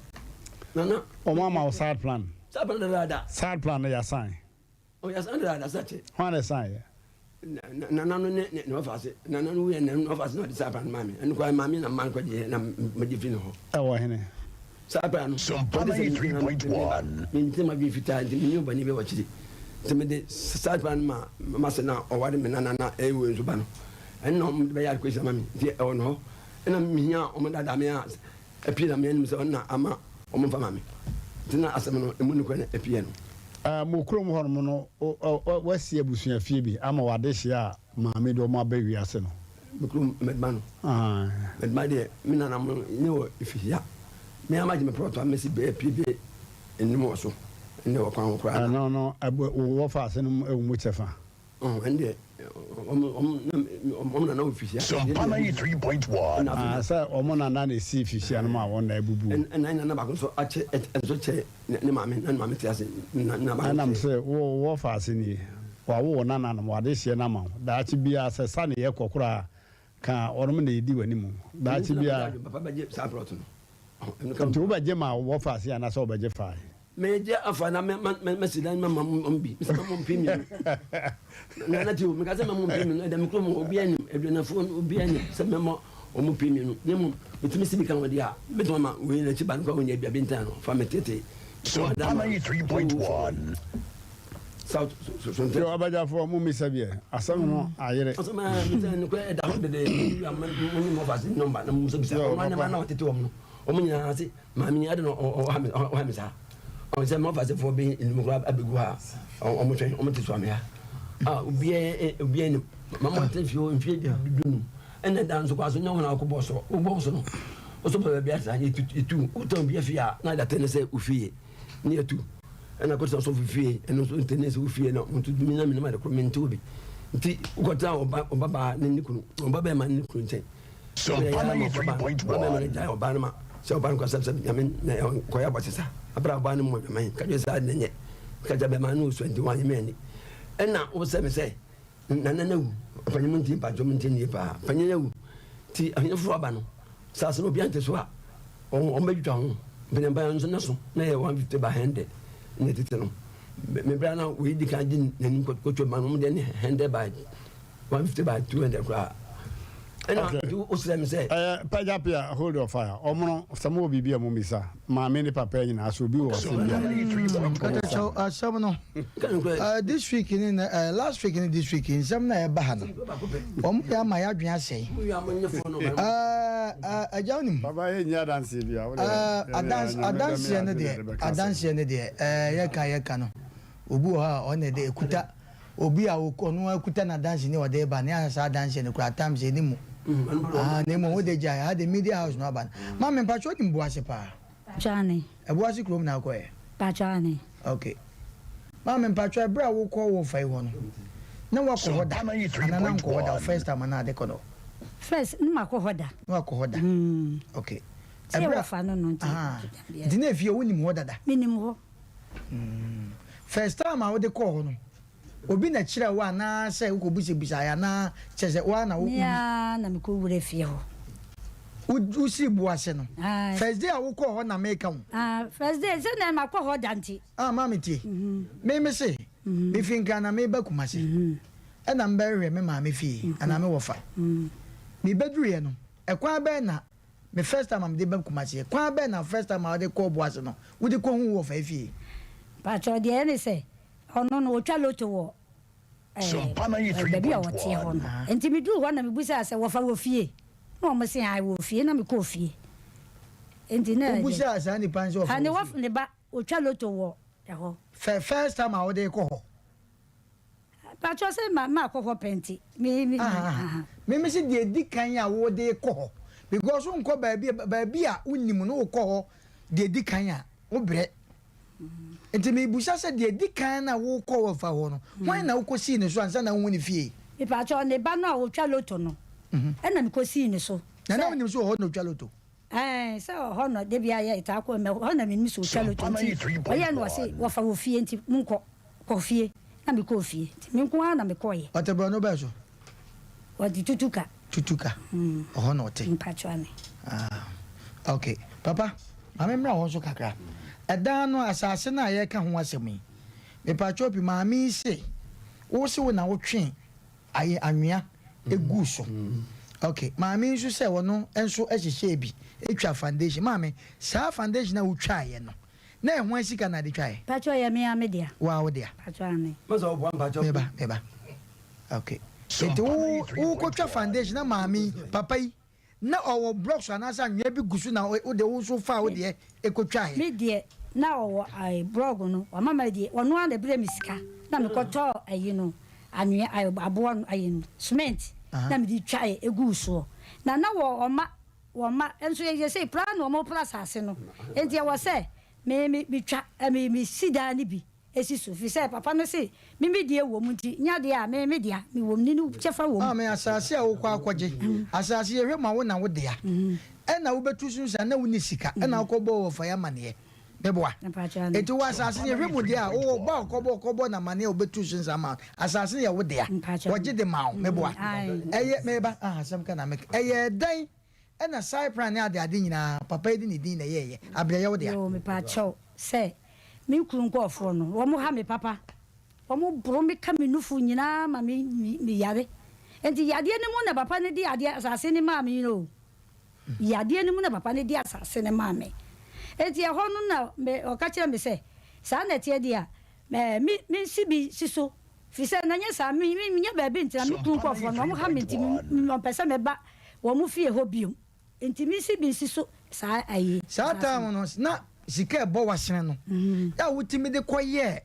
S18: Nana.
S2: Wɔn ama wo side plan?
S18: Side plan dadaada.
S2: Side plan no yasan?
S18: O yasan dadaada sɛ kyɛ.
S2: Hwan na ɛsan yɛ?
S18: Nana no ne ne wɔfaase, nana no wuyɛ na ne wɔfaase na ɔde side plan maa me, ɛno koraa maame na mmaa no kɔgye na megye fi ne hɔ.
S2: Ɛwɔ hene?
S18: Saa bere no,
S3: Sompa 93.1.
S18: Me nti madwene fitaa nti menni ɔbɔne bi wɔ akyiri. Nti mede saa bere no maa m'ase na ɔware me nana na ɛyɛ wei nso ba no. Ɛno na wɔde bɛyɛ adekosi ama me nti ɛwɔ no hɔ. Ɛna mehia a wɔdaadaa me a apue na meanim sɛ ɔno na ama wɔmfa ma me. Nti na asɛm no emu nokorɛ na apue no.
S2: Mo kurom hɔnom no, wɔasi abusuafie bi ama w'adehyeɛ a maame de wɔn aba wiase no.
S18: Me kurom Medma no. Medma deɛ me nana mo ne wɔ efihia. Me ara magye me prɔto a mesi bɛyɛ pie bɛyɛ enum wɔ so. Ɛnde wɔ kwan ho koraa.
S2: Ɛno no wɔ faase no mu ɛwɔ mu kyɛfa.
S18: Ɔhɔ ɛnde deɛ wɔn wɔn wɔn nana wɔ fihia.
S3: Sompa 93.1.
S2: Ah sɛ wɔn nana na esi fihia no ma wɔn na abubu.
S18: Ɛna nana baako nso akyɛ nso kyɛ ne maame na ne maame te ase na na baako.
S2: Ɛnam sɛ wo wɔ faase nie. Wawo wo nananom, w'adehyeɛ no ama wo. Daakye biara sɛ sane yɛ kɔ koraa a, ka wɔnom na ɛdi w'anim. Daakye biara.
S18: Papa bɛgye saa plot no.
S2: Nti wobɛgye ma wɔ faase anaasɛ wobɛgye fae?
S18: Megye afa na masi dan ma mo bi. Mesɛ ma mo mpe mmienu. Na na ti o, meka sɛ ma mo mpe mmienu. Ɛda me kurom obiara nim, aduanafoɔ no obiara nim sɛ mɛma wɔn mpe mmienu. Na mmom metumi si bi ka ho deɛ a, mɛtumi ama wei n'akyi ba no koraa wɔnya bi a bi ntan no fa me tete.
S3: Sompa 93.1.
S18: South so
S2: Yo abadwafoɔ mo mmisa bi ɛ asɛm no ayere.
S18: Asɛm a mesɛ nokorɛ ɛda hɔ dede mo ne mo ɔfa ase nɔmba na mo bisa bisa wɔn anema na ɔtete wɔn no wɔn nyinaa se maame yi ade na ɔha me saa ɔn sɛ mo ɔfa asefoɔ bi nnum koraa abɛgu ha a wɔn twɛn wɔn te so ame ha a obiara obiara nim mama ɔte fie hɔ mfie dunum ɛna da nso kɔ aso nyɛ wɔn a ɔkɔ bɔɔ so wobɔɔ so no. Wosɔ pɛ baabi asa yɛtu yɛtu wotɔn bi afie a na adate ne sɛ ofie ne yɛtu ɛna kɔtena sɔfo fie ɛno nso nte ne sɛ ofie na nso mi na menim ade koro mente obi nti wokɔtena ɔba ɔba baa ne ne kunu ɔba bɛrima ne ne kunu nkyɛn ɔba bɛrima no gyae ɔbaa no ma sɛ ɔbaa no kɔ sɛ sɛ nyame na kɔyɛ abɔte sa abere ɔbaa no mu ɔdwaman ka kyerɛ sɛ ade na nyɛ ka kyerɛ bɛrima no osua nti wanyɛ me ani ɛna wosɛ me sɛ Nana no awu. Ɔpanyin mo ntie mpakyɛw mo ntie no yie paa. Panyin no awu nti ahene foforɔ aba no saase no obiara nte so a wɔn bɛtwitwa ho. Mpanyinpa nso na so na yɛ 150 by 100 na tete no. Me bra na wei di kan di n'anim kɔtwa ma no wɔn deɛ ne 100 by 150 by 200 koraa. Ɛna nti wosrɛ me sɛ.
S2: Ɛyɛ pagya pia hold your fire ɔmono sɛ mowɔ biribi a mommisa maame ne papa nyinaa sɛ obi wɔ asɛm bi a.
S5: Katakyɛw asɛm no. Uh, this week ni na uh, last week ni this week nsɛm na ɛba ha no wɔn yɛ ama yɛadwene asɛe. Agya wonim.
S2: Papa yɛ nyi adanseɛ bi
S5: a. Adanseɛ no deɛ adanseɛ no deɛ yɛka yɛka no obi wɔ hɔ a ɔne de ekuta obi a ɔno akuta n'adanse ne ɔde ba ne asasa adanseɛ no kura times ɛni mu. Ah, na emu ɔde gya ha de media house no aba no. Maame mpatwa onim boase paa.
S19: Mpatsɔ aane.
S5: Ɛboase kurom na wokɔɛ?
S19: Mpatsɔ aane.
S5: Ok. Maame mpatsɔ ɛberɛ a wokɔ wo fa yi hɔ no, na wakɔ hɔ da anaa na nkɔ hɔ da, wo first time anaa ade kɔ no?
S19: First, na makɔ hɔ da.
S5: Na wakɔ hɔ da. Ok.
S19: Sɛ yɛ wɔfa no no nti.
S5: Nti na efie wonim hɔ dada?
S19: Menim hɔ.
S5: First time a wode kɔɔ hɔ no, Obi na ɛkyerɛɛ wo anaa sɛ wokɔbisabisaeɛ anaa kyerɛ sɛ wo ara na wo.
S19: Me ara na mekɔwura fie hɔ.
S5: Wo wosii bo ase no.
S19: Ae.
S5: First day a wokɔɔ hɔ na meka o.
S19: Ah, first day sɛ na makɔ hɔ da nti.
S5: Ah, maame tie. Me me se, mefi Nkran na meba Kumasi. Ɛna mebɛhwehwɛ me maame fie anaa me wɔfa. Mebɛduruiɛ no, ɛkwan bɛn na me first time a mede ba Kumasi, kwan bɛn na first time a wode kɔɔ Boase no, wode kɔhuu wo wɔfa fie?
S19: Mpakyɛw, deɛ ɛyɛ ne sɛ, Ɔno no, ɔtwa loto wɔ ɛɛ baabi a ɔteɛ hɔ no. Nti meduruu hɔ na mebisaa sɛ, wɔfa wɔ fie? Na wɔn se, ae, wɔ fie. Na mekɔɔ fie. Nti na.
S5: Wobisaa saa nipa no sɛ ɔfa wɔ fie?
S19: Ne ba, ɔtwa loto wɔ ɛhɔ.
S5: Fɛ first time a wode rekɔ hɔ?
S19: Patrɔ sɛ ma makɔ hɔ pɛ nti. Me me.
S5: Me me se deɛ edi kan a wode rekɔ hɔ because wonkɔ baabi baabi a wonim no wokɔ hɔ deɛ edi kan a wobrɛ. Nti mebisa sɛ, deɛ ɛdi kan na wokɔ wɔ fa hɔ no, hwan na wokɔsii ne so ansa na wohu ne fie?
S19: Mepakyɛw, ne ba no a ɔtwa loto no na mekɔsii ne so.
S5: Na na wonim sɛ ɔhɔ na ɔtwa loto?
S19: Ɛɛ, sɛ ɔhɔ na da biara yɛtaa kɔ, mɛ hɔ na menim sɛ ɔtwa loto nti ɔyɛɛ no ɔse wɔfa wɔ fie nti monkɔ, kɔ fie. Na mekɔɔ fie, nti me nko ara na mekɔeɛ.
S5: Ɔte borɔno bɛn so?
S19: Ɔte Tutuka.
S5: Tutuka, ɔhɔ na ɔte.
S19: Mpakyɛw ane.
S5: Ah, ok. Papa, ma me mmra hɔ nso kakra. Ɛdan no, asase no a yɛreka ho asɛm yi, mepakyɛw pi, maame yi se, wo se wo na wotwe aye anwea guu so. Ok, maame yi nso sɛ ɔno nso hyehyɛɛ bi, twa foundation. Maame, saa foundation a wotwaeɛ no, Na yɛ hwan sika na ade twaɛ?
S19: Pakyɛ ɔyɛ me ara me dea.
S5: Wo ara wo dea.
S19: Pakyɛ aane.
S18: Masa wo boa mpakyɛ.
S5: Meba meba ok nti wo wo kɔ twa foundation na maame yi papa yi na ɔwɔ blocks anaasɛ anwea bi gu so na wo deɛ wo nso faa wo deɛ ɛkɔ twaɛ.
S19: Me deɛ na ɔwɔ ayi blog no wama ma deɛ ɔno ara na ɛbrɛ me sika na me kɔ tɔɔ ayi no anwea ayi aboɔ no ayi no cement na me de twaɛ eguu soɔ na na wɔ ɔma Wɔn mma nso yɛ sei, pra na wɔpra asase no, enti ɛwɔ sɛ me me metwa me mesi dan no bi si so, ɛfiri sɛ papa no se me me deɛ wɔ mu nti, nyɛ adeɛ a me me dea, mewɔ mu ne no kyɛfa wɔ mu.
S5: Maame, asase a wokɔ akɔgye, asase yɛhwɛ ma wo na wo dea, ɛna wobɛtu so nsa na wonni sika, ɛna wokɔbɔɔ wɔfa yi amaneɛ. Meboa. Enti wɔ asase no yɛhwɛ mu deɛ a, wowɔ ba a ɔkɔbɔ ɔkɔbɔ no amaneɛ a ɔbɛtu so nsa ama wo. Asase no yɛ wo dea. Wɔgye de ma wo. Meboa. Ɛyɛ, meba, ah, asɛm ka na meka. Ɛyɛ dɛn ɛna Cypran ne ade ade nyinaa papa yi de ne din na ɛyɛɛyɛ? Abrɛ ɛyɛ wo dea.
S19: Yoo, mepaakyɛw sɛ me kunu nkurɔfoɔ no, wɔn ha me papa. Wɔn boro me ka me nufu nyinaa ma me, me, me yare. Enti yadeɛ no mu na papa no de adeɛ, asase no maa me yi no o. Yadeɛ no mu na papa no de asase no maa me. Enti ɛhɔ no na me, ɔka kyerɛɛ me sɛ, Saa na ɛteɛ deɛ a, me, me, mensi bi si so, ɛfiri sɛ na nyɛ saa, me, me, mennya baabi ntena, me kunu nkurɔfoɔ no, wɔha me nti, me, me, wɔmpɛ sɛ meba wɔn fie hɔ bio. Enti mensi bi nsi so saa ayi,
S5: Saa
S19: asase
S5: time
S19: no.
S5: no, na sika a ɛbɔ w'asene no a wotumi de kɔyɛɛ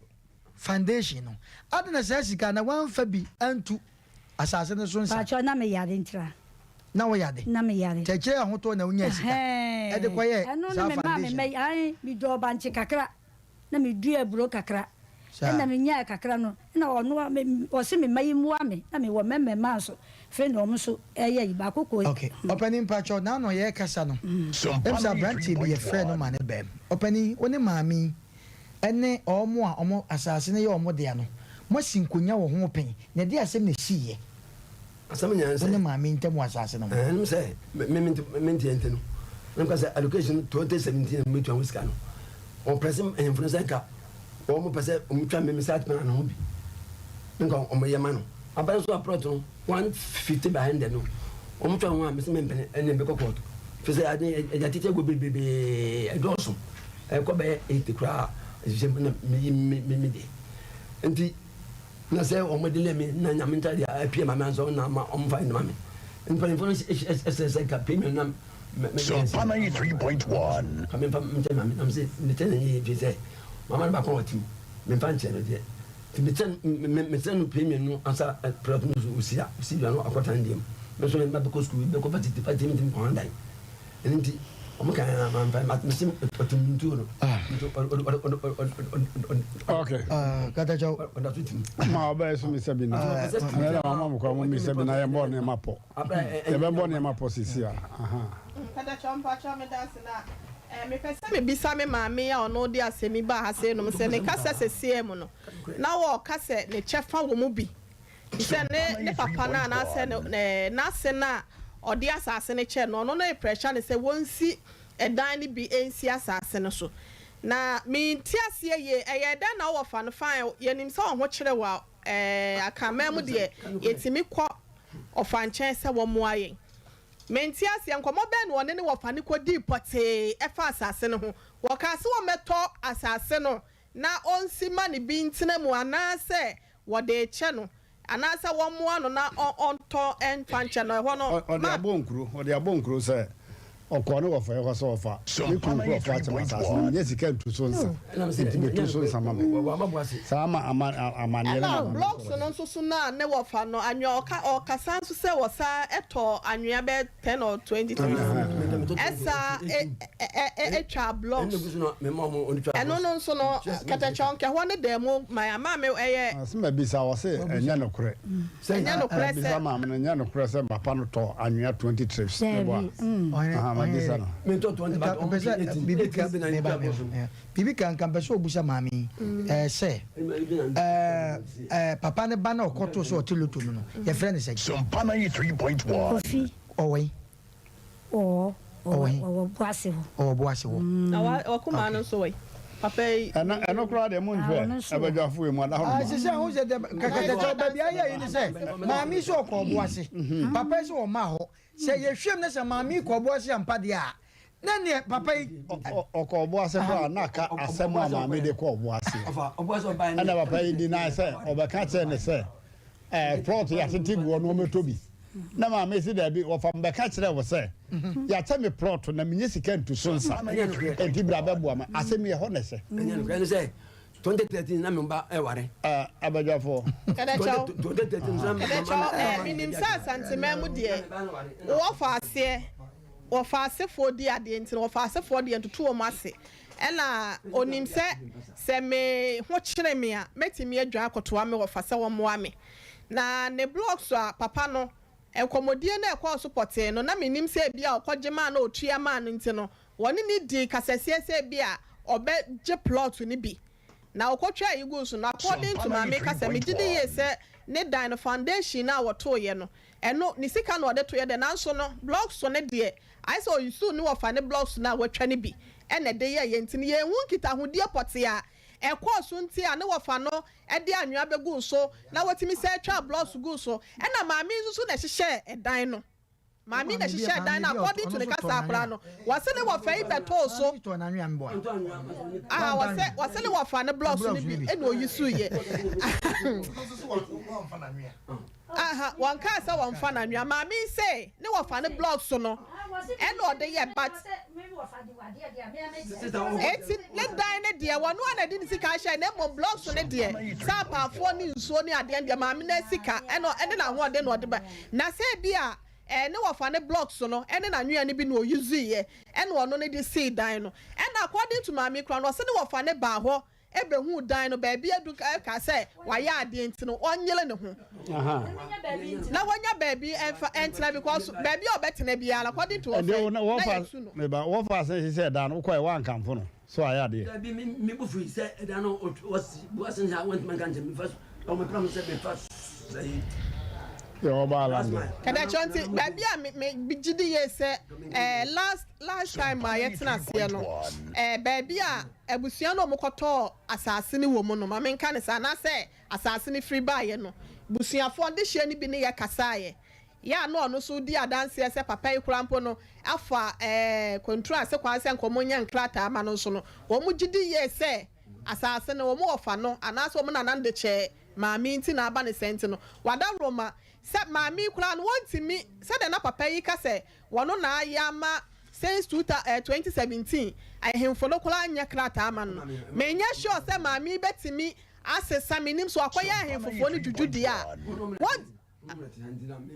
S5: foundation no, adɛn na saa sika no woamfa bi antu asase no so nsa?
S19: Pakyɛw, na meyare ntira.
S5: Na wo yare?
S19: Na me yare.
S5: Kyerɛkyerɛ ahotɔ na wonyaa sika ɛde kɔ yɛɛ
S19: Ɛno
S5: saa
S19: ne me maa me
S5: foundation.
S19: mma yi, ae, me dɔɔ bankye kakra, na me dua aburo kakra,
S5: Saa.
S19: ɛna me nyaa kakra no, ɛna ɔno a me, ɔse me mma yi mmoa me, na me wɔ mma mmarima nso, afei na wɔn nso ɛyɛ yi, baako kɔ.
S5: Ok, ɔpanin mpakyɛw, naano yɛrekasa no, ɛm sɛ abranteɛ bi yɛfrɛɛ no ma no baam. Ɔpanin, wo ne maame yi ɛne wɔn a wɔn asase no yɛ wɔn dea no, moasi nkonya wɔ ho pɛn, na ɛdeɛn asɛm na ɛsiiɛ?
S18: Asɛm nyinaa ne sɛ.
S5: Wo ne maame ntam wɔ asase no ho.
S18: Ɛnom sɛ me me nteɛ nti no, na meka sɛ allocation 2017 na mebɛtua ho sika no, wɔprɛse ahemfo no sɛ nka wɔn pɛ sɛ wɔtwa me me site plan no ho bi, na nka wɔyɛ ma no. Aba nso a plot no 150 by 100 no, wɔtwa ho a mese mempene, ɛnneɛ mebɛkɔ court. Firi sɛ ade ɛde atete agu bebrebe, ɛdɔɔso, ɛkɔ bɛyɛ 80 koraa, ɛhyehyɛ mu na meyi me me deɛ. Nti. Na sɛ wɔn de lɛ me na nyame ntade a apue ma me ansa na ama wɔn fa ma me. Mpanyinfoɔ no sɛ sɛ nka premium na mɛ mɛ
S3: Sompa 93.1.
S18: Ka me nfa nkyɛn maame na me sɛ me kyɛn na yie fi sɛ mama no baako a ɔte mu me nfa nkyɛn no deɛ nti me kyɛn me me kyɛn no premium no ansa prɛko no so osi a osi dua no akɔtan deɛ mu me nso me ba bɛkɔ sukuu bɛkɔ varsity varsity me ntumi kɔn dan. Ɛno nti, wɔn kan ara ma mfa ma mesi ɔtum ntuo no. Nti
S2: Okay.
S5: Katakyɛw.
S18: Ɔda so tim.
S2: Ma ɔbɛyɛ so misa bi na. Ɛnɛ na mama mo kɔ mo misa bi na yɛn bɔ nneɛma pɔ. Yɛbɛ bɔ nneɛma pɔ sisi a.
S6: Katakyɛw mpakyɛw me da ase na mepɛ sɛ mebisa me maame yi a ɔno de asɛm yi baa ha sei nom sɛ ne kasa sɛsiɛ mu no na wɔka sɛ ne kyɛfa wɔ mu bi Te sɛ ne ne papa no anaasɛ ne ne n'ase no a ɔde asase no kyɛɛ no, ɔno no repressure no sɛ wɔnsi ɛdan no bi nsi asase no so. Na mente aseɛ yie, ɛyɛɛ dɛn na wowɔ fa no? Fine, yɛnim sɛ wo ho kyere wo a, ɛɛ Akanman mu deɛ yɛtumi kɔ ɔfa nkyɛn sɛ wɔmmoa yɛn. Mente aseɛ, nkɔmmɔ bɛn na ɔne ne wɔfa no kɔdii pɔtee ɛfa asase no ho? Wɔkaa sɛ wɔmmɛtɔ asase no na ɔnsi ma ne bi ntena mu anaasɛ wɔde rekyɛ no anaasɛ wɔmmoa no na ɔntɔ mfa nkyɛ no, ɛhɔ no,
S2: Ɔde
S6: ma.
S2: abɔ nkuro, ɔde abɔ nkuro sɛ ɔkɔɔ ne wɔfa hɔ sɛ ɔfa me kunu nkurɔfoɔ akyɛ me asase no, mennya sika ntu so nsa, nti bɛtu so nsa ma me. Saa ama ama amanneɛ no na
S6: Ɛna
S2: maame
S6: blocks
S2: nso
S6: no nso so no a ne wɔfa no anwea ɔka ɔkasa nso sɛ wɔsa tɔɔ anwea bɛyɛ ten or 20 trips ɛsa ɛtwaa blocks ɛno no nso no kɛtɛkyɛw nkɛhɔ ne dan mu ma ya maame ɛyɛ.
S2: Asɛm a bisa wɔ se ɛnyɛ nokorɛ.
S6: Ɛnyɛ nokorɛ sɛ.
S2: Bisa maame no ɛnyɛ nokorɛ sɛ papa no tɔ anwea 20 trips ne bɔ a. Aha ma bisa no.
S5: Mpɛ sɛ biribi ka meba biribi ka nka mpɛ sɛ ɔbusa maame yi sɛ papa ne ba na ɔkɔto sɛ ɔte loto no no yɛfrɛ no sɛ.
S3: Sompa 93.1.
S19: Kofi.
S5: Ɔwɔ he?
S19: Ɔwɔ
S5: Ɔwɔ he?
S19: ɔwɔ Boase hɔ.
S5: Ɔwɔ Boase hɔ.
S6: Na wa wakumaa no nso wɔ he? Papa yi.
S2: Ɛno ɛno koraa deɛ mo
S19: Ah,
S2: nhwɛ
S19: ɔno nso wɔ.
S2: abadwafo yi mu ada hɔ
S5: Ah,
S2: nom.
S5: sisi ahu sɛ dɛ kakatakyɛw baabi ayɛ yi ne sɛ maame yi sɛ ɔkɔ Boase, papa yi sɛ ɔmaa hɔ. Sɛ yɛhwɛm na sɛ maame yi kɔ Boase ampa deɛ a, na neɛ papa yi.
S2: Ɔkɔ Boase koraa na aka asɛm a maame de kɔɔ Boase. Ɛna papa yi deny sɛ ɔbɛka kyerɛ ne sɛ ɛɛ plot yɛatete gu hɔ na ɔmmɛtɔ bi. Na maame se daabi, wɔfa mebɛka kyerɛɛ wo sɛ yɛakyɛ me plot na mennya sika ntu so nsa, enti bra bɛboa me. Asɛm yi, ɛhɔ na ɛhyɛ.
S18: Ɛnyɛ nokorɛ ne sɛ 2013 na me ba ɛware.
S2: Ah, abadwafoɔ.
S6: Kɛdɛkyɛw,
S18: 2013 na me
S6: kɛdɛkyɛw, eh, menim sɛ Asanteman mu deɛ, wɔfa aseɛ, wɔfa asefoɔ di adeɛ nti no, wɔfa asefoɔ deɛ ntoto wɔn ase. Ɛna ɔnim sɛ, sɛ me ho kyere me a, mɛtumi adwan akɔtoa me wɔfa sɛ wɔmmoa me. Na ne blog so a papa no, nkɔmmɔdie no a ɛkɔɔ so pɔtee no, na mennim sɛ ebia ɔkɔgye maa no a ɔtua maa no nti no, wɔne no dii kasasie sɛ ebia ɔbɛgye plot no bi. Na ɔkɔtwaa yi guu so no, according to Maame kasa, megye di yie sɛ ne dan no, foundation no a wɔtoeɛ no, ɛno, ne sika na ɔde toeɛ deɛ, nanso no, blog so no deɛ, ayɛ sɛ ɔyusuu ne wɔfa ne blog so no a watwa no bi na ɛde yɛeɛ nti no, yɛnhu nkitahodie pɔtee a ɛkɔɔ so nti a ne wɔfa no de anwea bɛguu so na wɔtumi san twaa blocks guu so. Ɛna maame yi nso so na ɛhyehyɛɛ ɛdan no. Maame yi na ɛhyehyɛɛ ɛdan no according to ne kasa akwadaa no. Wɔse ne wɔfa yi bɛtoo so. Ah, wɔse wɔse ne wɔfa ne blocks no bi ɛna oyi so yɛ. Aha, wɔnkaa sɛ wɔmfa no anwea. Maame yi se ne wɔfa ne blog so no ɛna ɔde yɛ but eti ne dan ne deɛ wɔn a na ɛde ne sika ahyɛ na mmom blog so ne deɛ sɛ apaafoɔ ne nsuo ne adeɛ deɛ maame no sika ɛna ɛne n'ahoɔden na ɔde ba na sɛ ebi a. ɛɛ ne wɔfa ne blocks no ɛne n'anwea no bi na ɔuseeɛ ɛna ɔno no de sii dan no. Ɛna according to maame yi koraa no ɔse ne wɔfa no baa hɔ bɛhuu dan no baabi adu kaa sɛ wayɛ adeɛ nti no ɔnyere ne ho na wanya baabi ɛmfa ɛntena because baabi a ɔbɛtena biara according to ɔfɛ na yɛtu no.
S2: Meba wɔfa ase hyehyɛ dan no wokɔɛ woankamfo no so ayɛ adeɛ.
S18: Dabi me me bo fui sɛ ɛdan no wɔsi bu ase nsa wɔntuma nka nkyɛn mefa wɔn pɛrɛ mo sɛ mefa sɛyi.
S2: Yɛ ɔbaa lande.
S6: Kɛdɛkyɛ nti baabi a me me gye di yie sɛ ɛɛ last last time a yɛtena aseɛ no ɛɛ baabi a Abusua no a wɔkɔtɔɔ asase no wɔ mu no, ma menka no saa, anaasɛ asase no firi baeɛ no, busuafoɔ dehyeɛ no bi ne yɛ kasaeɛ. Yɛ a na ɔno nso redi adanseɛ sɛ papa yi koraa mpo no afa ɛɛ kwantuo ase kwan sɛ nka wɔnyɛ nkrataa ma no nso no, wɔgye di yie sɛ asase no wɔn wɔfa no anaasɛ wɔn nana no de kyɛɛ maame yi nti na aba no saa nti no, wadaworo ma sɛ maame yi koraa no wɔntumi, sɛdeɛ na papa yi ka sɛ Wɔno na ayɛ ama since 2017 ahemfo no koraa nyɛ krataa ama no no. Menyɛ sure sɛ maame yi bɛtumi asesa, mennim sɛ wakɔyɛ ahemfofoɔ no dwudwu deɛ a, wɔn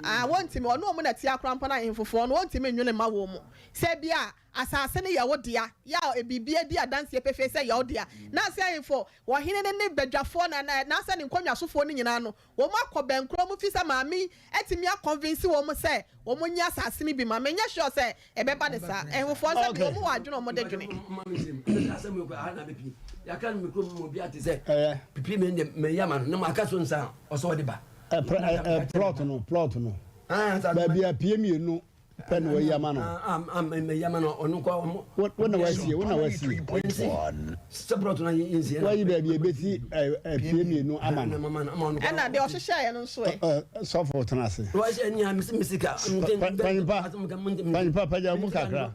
S6: ah wɔntumi, ɔne wɔn na ɛte akora mpo no ahemfofoɔ no wɔntumi nnwene mma wɔn mu sɛ bi a asase no yɛ wo dea, yɛ a biribi adi adanseɛ pefee sɛ yɛ wo dea, na sɛ ahemfo, ɔhene no ne badwafoɔ na na na sɛ ne nkonnwasofoɔ no nyinaa no Wɔn akɔ bɛnkorɔ mu fisɛ maame yi atumi akɔnvinsi wɔn sɛ wɔn nyi asase no bi ma. Menyɛ sure sɛ ɛbɛba no saa. Ɛhofoɔ nsa bi wɔn wɔ adwene a wɔn de dwene.
S2: Plot no plot no baabi a pie mienu pɛ na wayi ama no. Wo na wasie, wo na wasie. Wayi baabi ebesi pie mienu ama no.
S6: Ɛna deɛ ɔhyehyɛeɛ no nso ɛ.
S2: Sɔfo tena ase. Panyimpa, panyimpa pagya mu kakra.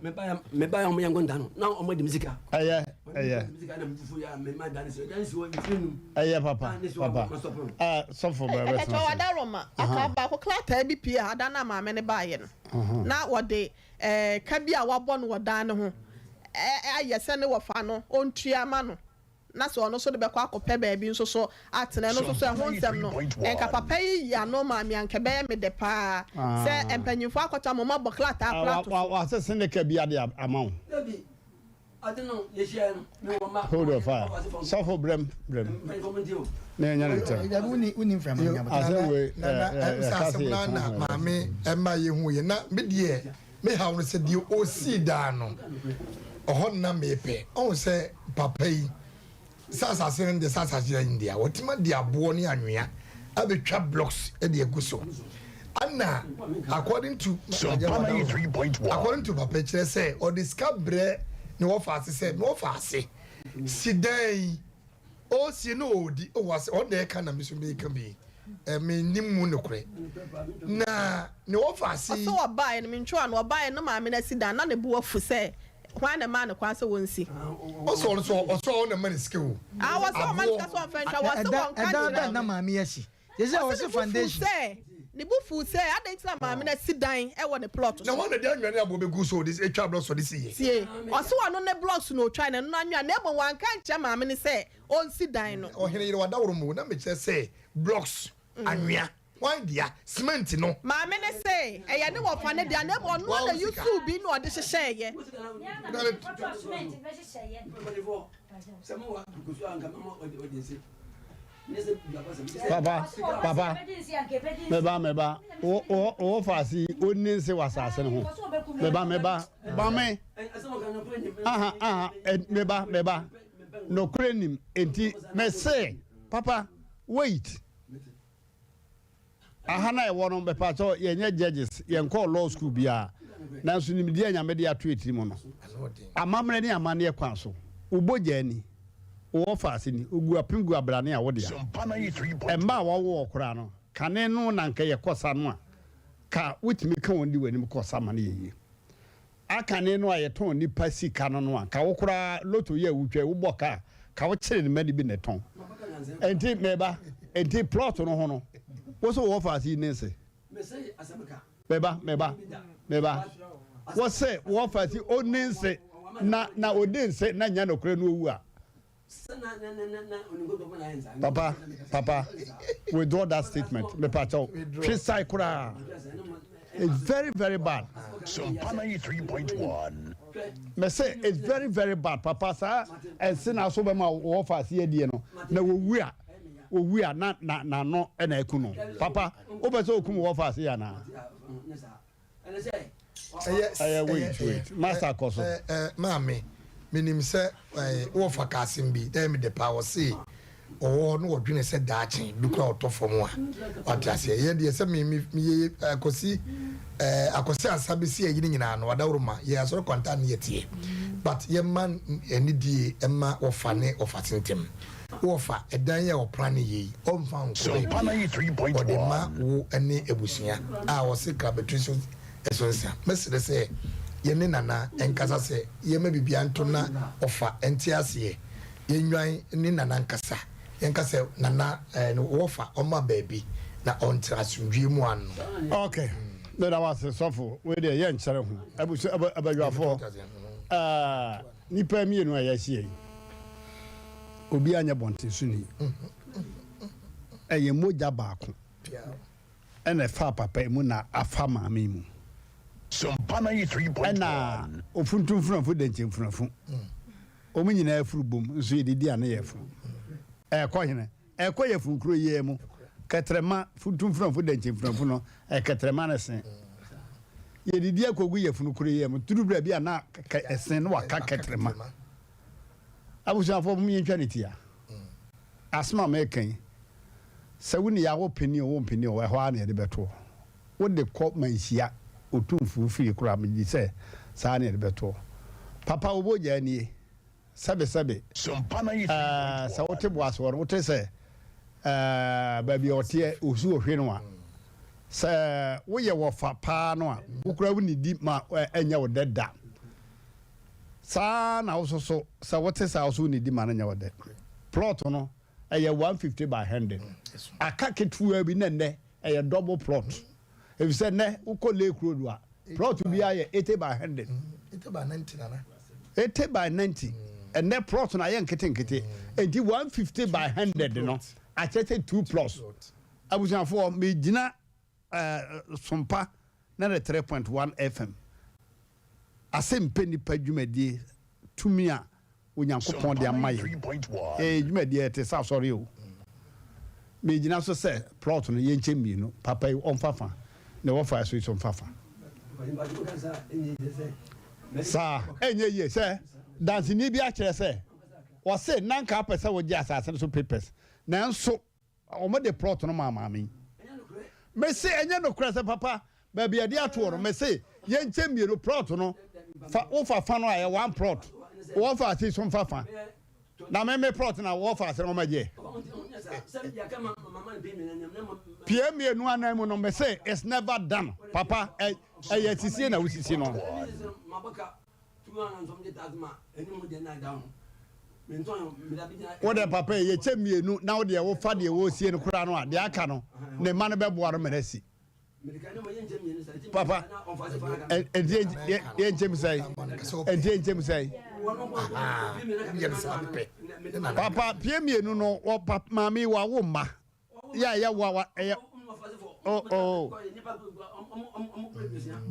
S2: Ɛyɛ, ɛyɛ. Ɛyɛ papa, papa. Ah, sɔfo bɛ bɛ
S6: tena ase. Ɛkyɛ aka baako krataa bi pie ha da no a maame no baeɛ no. Na wɔde ɛɛ ka bi a wabɔ no wɔ dan no ho ayɛ sɛ ne wɔfa no ɔntua ma no. Na sɛ ɔno nso de bɛkɔ akɔpɛ baabi nso so atena ɛno nso so ɛho nsɛm no nka papa yi yi ano maa me anka ɛbɛyɛ me dɛ paa sɛ mpanyinfoɔ akɔtɔ ama wɔn abɔ krataa koraa ato so.
S2: Wasese ne ka bi ade ama wo. Hold your fire. Sɔfo brɛm brɛm. Na ɛnyɛ ne ntɛm. Asɛm wei ɛka se yɛ
S4: na maame ɛma yɛ hu yɛ na me deɛ me haw no sɛ deɛ ɔsii daa no ɔhɔ nna mepɛ ɔhu sɛ papa yi Sɛ asase no deɛ, sɛ asase no deɛ, wɔtumi de aboɔ ne anwea abɛtwa blocks de agu so. Ana according to according to papa kyerɛ sɛ ɔde sika brɛ ne wɔfa ase sɛ ne wɔfa ase si dan yi ɔsi no ɔdi ɔwɔ ase ɔna ɛka na mi so meka bi. Mennim mu nokorɛ. Na ne wɔfaase yi.
S6: Ɔsɛ ɔbaeɛ no, mentwerɛ ano, ɔbaeɛ no maame no asi dan, na ne bo afu sɛ hwan na ɛmaa no kwan sɛ wɔnsi.
S4: Ɔsɛ ɔno nso ɔsɛ ɔno na ɛma no sika o.
S6: Ah, wɔsɛ ɔma no sika sɛ ɔmfa ntwa, wɔsɛ wɔnka
S5: Ɛdan
S6: nkyerɛ
S5: bɛn na
S6: no.
S5: maame yi asi? Te sɛ
S6: Ɔsɛ
S5: ɔse
S6: ne bo fuu
S5: foundation.
S6: sɛ, ne bo fuu sɛ adɛn nti na maame no asi dan wɔ ne plot
S4: Na
S6: so.
S4: hwan na ɛde anwea ne aboɔ bɛgu so ɔde atwa blocks ɔde si yɛ?
S6: Tie, ɔse ɔno ne blocks na ɔtwae na ɛno no anwea, na mmom wanka ankyerɛ maame no sɛ ɔnsi dan no.
S4: Ɔhene yere wadaworo mu na mekyerɛ sɛ blocks, anwea, hwan dea, cement no.
S6: Maame no se ɛyɛ ne wɔfa no dea na mmom ɔno na usuu bi na ɔde hyehyɛeɛ.
S2: Papa, papa, meba, meba, wo, wo, wo faase yi, onni nse wɔ asase no ho. Meba, meba, ba me. Aha, aha, eh, meba, meba. Nokorɛ nim, enti mese, papa, wait. Aha na yɛwɔ no, mepaakyɛw, yɛnyɛ judges, yɛnkɔɔ law school biara, nanso nimdeɛ a Nyame de ato yɛ tiri mu no, amammerɛ ne amanneɛ kwan so, wo bogyaa ni, wo wɔfaase ni, ogu apem gu abrane a wo dea. Mma a wɔawo wɔ koraa no, kane no na anka yɛkɔ sa no a, ka wotumi ka wɔn di w'anim kɔ sa ma no yɛ yie. Akane no a yɛtɔn nipa sika no no a ka wo koraa lotto yi a wotwa yi wobɔ ka a ka wo kyere ne ma no bi na ɛtɔn enti meba enti plot no ho no wo so wɔ faase yi ne nse meba meba meba wo se wɔ faase yi ɔni nse na na ɔdi nse na nya nokorɛ no owu a Papa, papa, withdraw that statement. Mepakyɛw, twe sae koraa. It's very very bad.
S3: Sompa 93.1.
S2: Mɛ sɛ it's very very bad papa saa ɛnse na aso bɛma wɔ fa ase adie no na wɔwu a wɔwu a na na n'ano ɛna ɛku no papa wopɛ sɛ okum wɔ fa ase yɛ anaa. Ɛyɛ wait wait master kɔ so.
S4: Maame menim sɛ wɔfa ka asɛm bi na ɛyɛ me dɛ paa ɔse ɔwɔ hɔ na ɔdwene sɛ daakye bi koraa ɔtɔ fam a wate aseɛ yɛ deɛ sɛ me me meyɛ akɔsi akɔsi ansa bɛsi ayi no nyinaa no wadaworo ma yɛ asɔre kwanta ne yɛteɛ but yɛma anidie ɛma wɔfa ne wɔfa tentem Wɔfa ɛdan yi a wɔpra no yie yi, ɔmfa nkɔ baabi. Ɔde ma wo ne abusua a ɔse krabɛtiri so so nsa. Mɛsrɛ sɛ yɛne Nana nkasa sɛ yɛmma biribiara nto na ɔfa nte aseɛ. Yɛnnwan ne Nana nkasa. Yɛnka sɛ Nana eh, wɔfa ɔmma baabi na ɔntra asomdwie mu ano.
S2: Ok, meda wo ase sɔfo, wei deɛ yɛnkyɛre ho. Abusua, abadwafoɔ, eh, Nnipa mmienu a yɛahyia yi, obiara nyɛ bɔntensoni. Ɛyɛ mogya baako ɛna ɛfaa papa yi mu na afa maame yi mu. Ɛna ofuntumfunafo dɛnkyɛmfunafo. Wɔn nyinaa afuru bom nso yɛdidi a ne yɛ funu. Ɛkɔ hene? Ɛkɔ yafunu kuro yi ara mu. Kɛtrɛma, funtumfunafo dɛnkyɛmfunafo no, ɛyɛ kɛtrɛma ne se. Yɛdidi akɔgu yafunu kuro yi ara mu. Duru berɛ bi a na ɛse na waka kɛtrɛma. Abusuafoɔ mom yɛntwa ne tia. Asɛm a meka yi, sɛ wo ni a wopene o wompene o, ɛhɔ ara na yɛde bɛtoɔ. Wode kɔ manhyia Otumfoɔ fie koraa megye sɛ saa na yɛde bɛtoɔ. Papa wo bogyaa nie. Sɛbesɛbe, ɛɛ, sɛ wote bo ase hɔ no, wote sɛ, ɛɛ, baabi a ɔteɛ, osu ohwe no a, sɛ woyɛ wɔfa paa no a, wo koraa wunnidi ma ɛnyɛ wo dɛ da. Saa ara na wo nso so, sɛ wote saa, wo nso wunnidi ma no nyɛ wo dɛ. Plot no, ɛyɛ 150 by 100. Aka ketewaa bi na nnɛ ɛyɛ double plot. Efisɛ nnɛ wokɔ Lake Road a, plot biara yɛ 80 by 100.
S4: 80 by 90 nana.
S2: 80 by 90. Ɛnnɛ plot no ayɛ nketenkete. Enti 150 by 100 no akyerɛ sɛ two plots. Abusuafoɔ, megyina eh, Sompa 93.1 FM ase mpɛ nnipa dwumadie tumi a Onyankopɔn de ama yɛn. Yɛn dwumadie ɛte sɛ asɔre o. Megyina so sɛ plot no yɛnkyɛ mmienu, papa yi ɔmfa fa, na ɛwɔ fa so yi so mfa fa. Saa ɛnyɛ yie sɛ danseni bi akyerɛ sɛ ɔse na nka apɛ sɛ wogye asase no so papers nanso Wɔn de plot no maa maame yi. Mese ɛnyɛ nokorɛ sɛ papa baabi yɛde atoɔ no mese yɛnkyɛ mmienu plot no fa wofa fa no a ɛyɛ one plot wɔfa ase so mfa fa na me me plot na wɔfa ase no wɔn agye pie mmienu anan mu no mese it's never done papa ɛyɛ sisie na wosisi no. Wo deɛ papa yi, yɛkyɛ mmienu na wo deɛ wofa deɛ wɔresie no koraa no a, deɛ aka no, ne mma no bɛboa no ma no asi. Papa, ɛnti yɛnkyɛm sɛe? Ɛnti yɛnkyɛm sɛe? Papa, pie mmienu no, maame yi wawo mma. yɛ a ɛyɛ wa wa ɛyɛ oh oh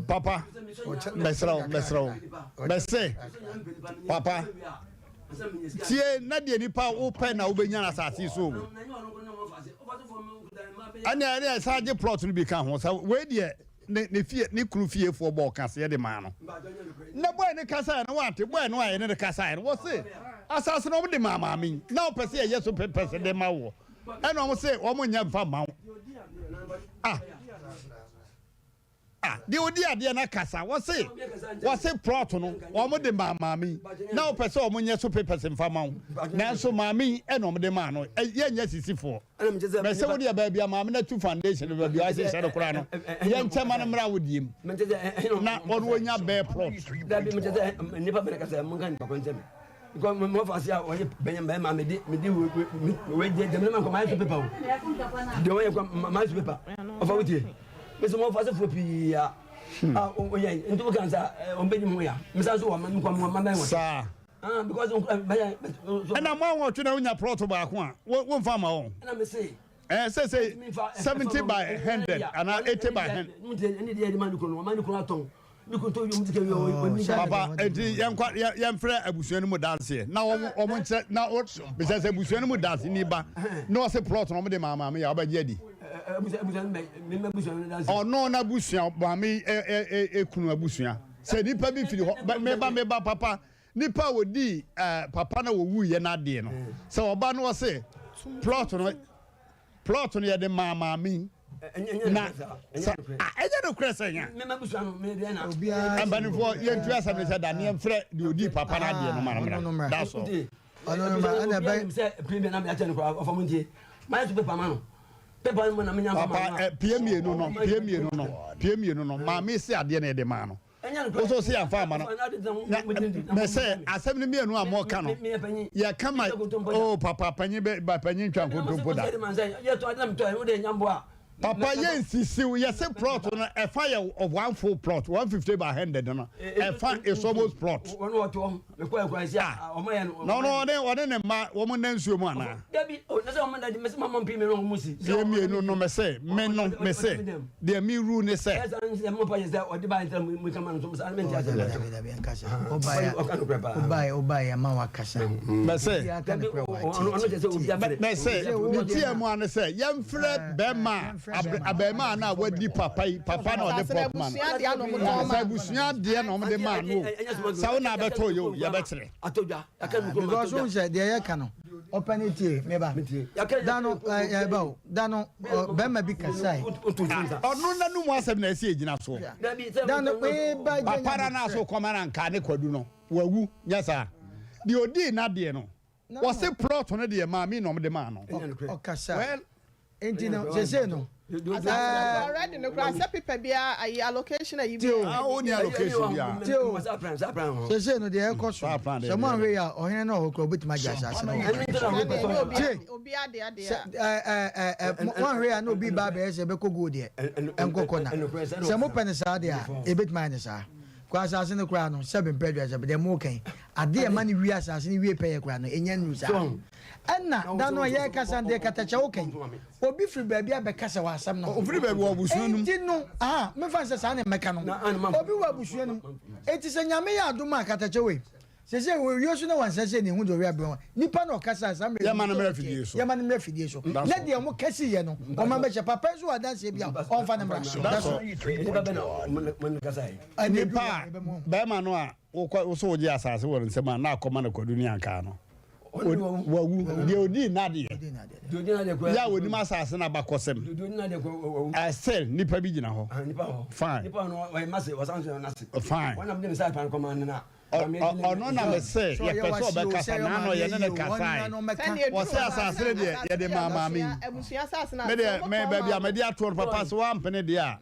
S2: papa mɛsrɛ wo mɛsrɛ wo mɛsɛ papa tie na deɛ nipa wopɛ na wobɛnya no asase so o ɛne ɛne ɛsan gye plot no bi ka ho sɛ wei deɛ ne ne fie ne kunu fiefoɔ bɔɔ kaseɛ de maa no na bɔɛ ne kasaeɛ no wante bɔɛ no a yɛne ne kasaeɛ no wɔse asase no wɔn de maa maame yi na wɔpɛ sɛ yɛyɛ so pɛpɛsɛ de ma woɔ ɛna wɔn se wɔn nyɛ mfa ma wo ah ah deɛ odi adeɛ na kasa wɔse wɔse plot no wɔn de maa maame yi na wɔpɛ sɛ wɔn nyɛ so papers mfa ma wo nanso maame yi ɛna wɔn de maa no yɛnyɛ sisifoɔ. Mese wo deɛ baabi a maame no atu foundation no baabi a wahyehyɛ no koraa no yɛnkyɛ ma no mmra wo deɛ mu na ɔno ɔnya bɛɛ plot.
S18: Dabi mekyɛ sɛ nnipa bɛrɛ kasa mo nka nipa kɔn sɛ me because mo fa se a wɔyɛ bɛnyɛ bɛrima me de me de we de dɛm ne ma nkɔ maa so pepa o deɛ wɔyɛ kɔ maa so pepa ɔfa wo tie me sɛ mo fa se fo pii a a wɔyɛ nti wo kan sa wɔn bɛ di mo ya me sa so wɔ ma nkɔ mo ma bɛn wɔ
S2: saa.
S18: Ah,
S2: ɛna mo awɔtwe na wonya plot baako a womfa ma wɔn. Ɛɛ sɛ sɛ 70 by 100 anaa 80 by 100. Papa eti yɛn kwa yɛn frɛ abusua no mu danseɛ na wɔn wɔn nkyerɛ na o bisɛ sɛ abusua no mu danse ni ba na ɔsɛ plot na wɔn de maa maame yɛ ɔbɛgye adi. Ɔno n'abusua maame ɛ ɛ ekunu abusua sɛ nipa bi firi hɔ meba meba papa nipa a wɔdii ɛɛ papa na wɔwu yɛ n'adeɛ no sɛ ɔba no ɔsɛ plot no plot no yɛde maa maame yi. Na sɛ ɛnyɛ nokorɛ sɛ nya mpanimfoɔ yɛntu asɛm no sɛ da ne yɛmfrɛ deɛ ɔdii papa no adeɛ no ma no mmra. That's all. Papa pie mmienu no pie mmienu no pie mmienu no maame si adeɛ na yɛde maa no. Wo so yɛamfa ama no. Na mɛsɛ asɛm no mmienu a mɔka no yɛka ma oh papa panyin bɛ ba panyin ntwa nkontompo da. Papa yɛ nsisiw yɛse plot no ɛfa yɛ of one full plot 150 by 100 no ɛfa is almost plot. Ah na ɔno ɔne ɔne ne mma wɔn nna nsuo mu anaa? Yɛ mmienu no mɛsɛ me no mɛsɛ. Deɛ me rule ne sɛ. Mɛsɛ mɛsɛ ne tia mu ano sɛ yɛmfrɛ bɛrima abɛɛmaa no a wadi papa yi papa na ɔde pɔp ma no sɛ abusua adeɛ na ɔmde maa no o sɛ wo na abɛtɔ yɛ o yɛbɛkyerɛ.
S5: Because wohu sɛ deɛ yɛka no ɔpɛ ne tie meba da no ɛba o da no bɛrima bi kasae.
S2: Ɔno n'anum asɛm na ɛsɛ egyina soɔ.
S5: Da no meba
S2: papa na n'aso kɔma na nka ne kwadu no wawu nyɛ saa deɛ odii n'adeɛ no wɔse plot no deɛ maame na ɔmo de maa no.
S5: Ɔkasa.
S2: Well
S5: Nti no sese no.
S6: Asase no kora already no kora sɛ paper biara ayi allocation ayi bi.
S2: Ah, wo ni allocation biara.
S5: Tio. Sese no deɛ ɛkɔ so. Sɛ mo anhwɛ yi a ɔhene no ɔhɔ kora obetumi agye asase no. Tie. Sɛ ɛɛ ɛɛ ɛɛ mo anhwɛ yi a na obi ba abɛyɛ sɛ ɛbɛkɔ gold deɛ ɛnkɔkɔ na. Sɛ mo pɛ no saa deɛ a ebetumi ayɛ no saa. Kɔ asase no koraa no sɛbi mpɛ aduasa deɛ mo kɛn adeɛ ɛma no wie asase no wie pɛyɛ koraa no enya nnu saa. Ɛna da no a yɛrekasa no deɛ katakyɛ wo kɛn. Obi firi baabi abɛkasa wɔ asɛm no ho.
S2: Ofiri baabi wɔ abusua no mu.
S5: Enti no, aha, memfa no sɛ saa na mmɛka no. Obi wɔ abusua no mu. Enti sɛ Nyame yɛ adom a katakyɛ wei, seesei wɔwie so na wansan sɛ ne hu deɛ ɔwe abrɛ wɔn. Nipa na ɔkasae saa mmerɛ yi
S2: Yɛma no mmra afidie so.
S5: Yɛma no mmra afidie so. Na deɛ wɔn ka siiɛ no, wɔn mmɛhyɛ. Papa nso wɔ adanseɛ bi a ɔmfa no mmra. That's all.
S2: Nipa a, bɛrima no a wokɔ wo so wogye asase wɔ ne nsam a na akɔma no kwadu ne ankaa no wawu deɛ ɔdii n'adeɛ yɛ a wɔnim asase no abakɔsɛm ɛsɛ nipa bi gyina hɔ fine fine ɔno na me se yɛpɛ sɛ ɔbɛkasa na ano yɛne ne kasae wɔsɛ asase no deɛ yɛde maa maame yi me deɛ me baabi a mede atoɔ no papa sɛ woampene deɛ a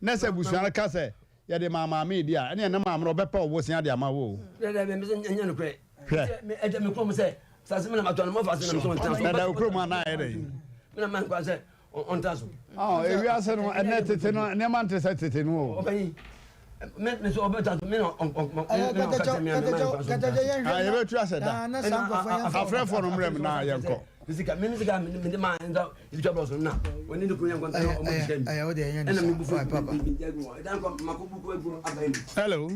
S2: na sɛ abusua no ka sɛ Yɛde maa maame redi a, ɛneɛ ne maame no ɔbɛpɛ ɔbosea de ama wo o. Hwɛ. Dada wo kurom a na ayɛ dɛn? Ɔɔ, ewiase no, ɛnɛ tete no, nneɛma nte sɛ tete no o. Ah, yɛbɛtu asɛ da. Afrɛfoɔ no mmerɛ mu na yɛnkɔ. Hello.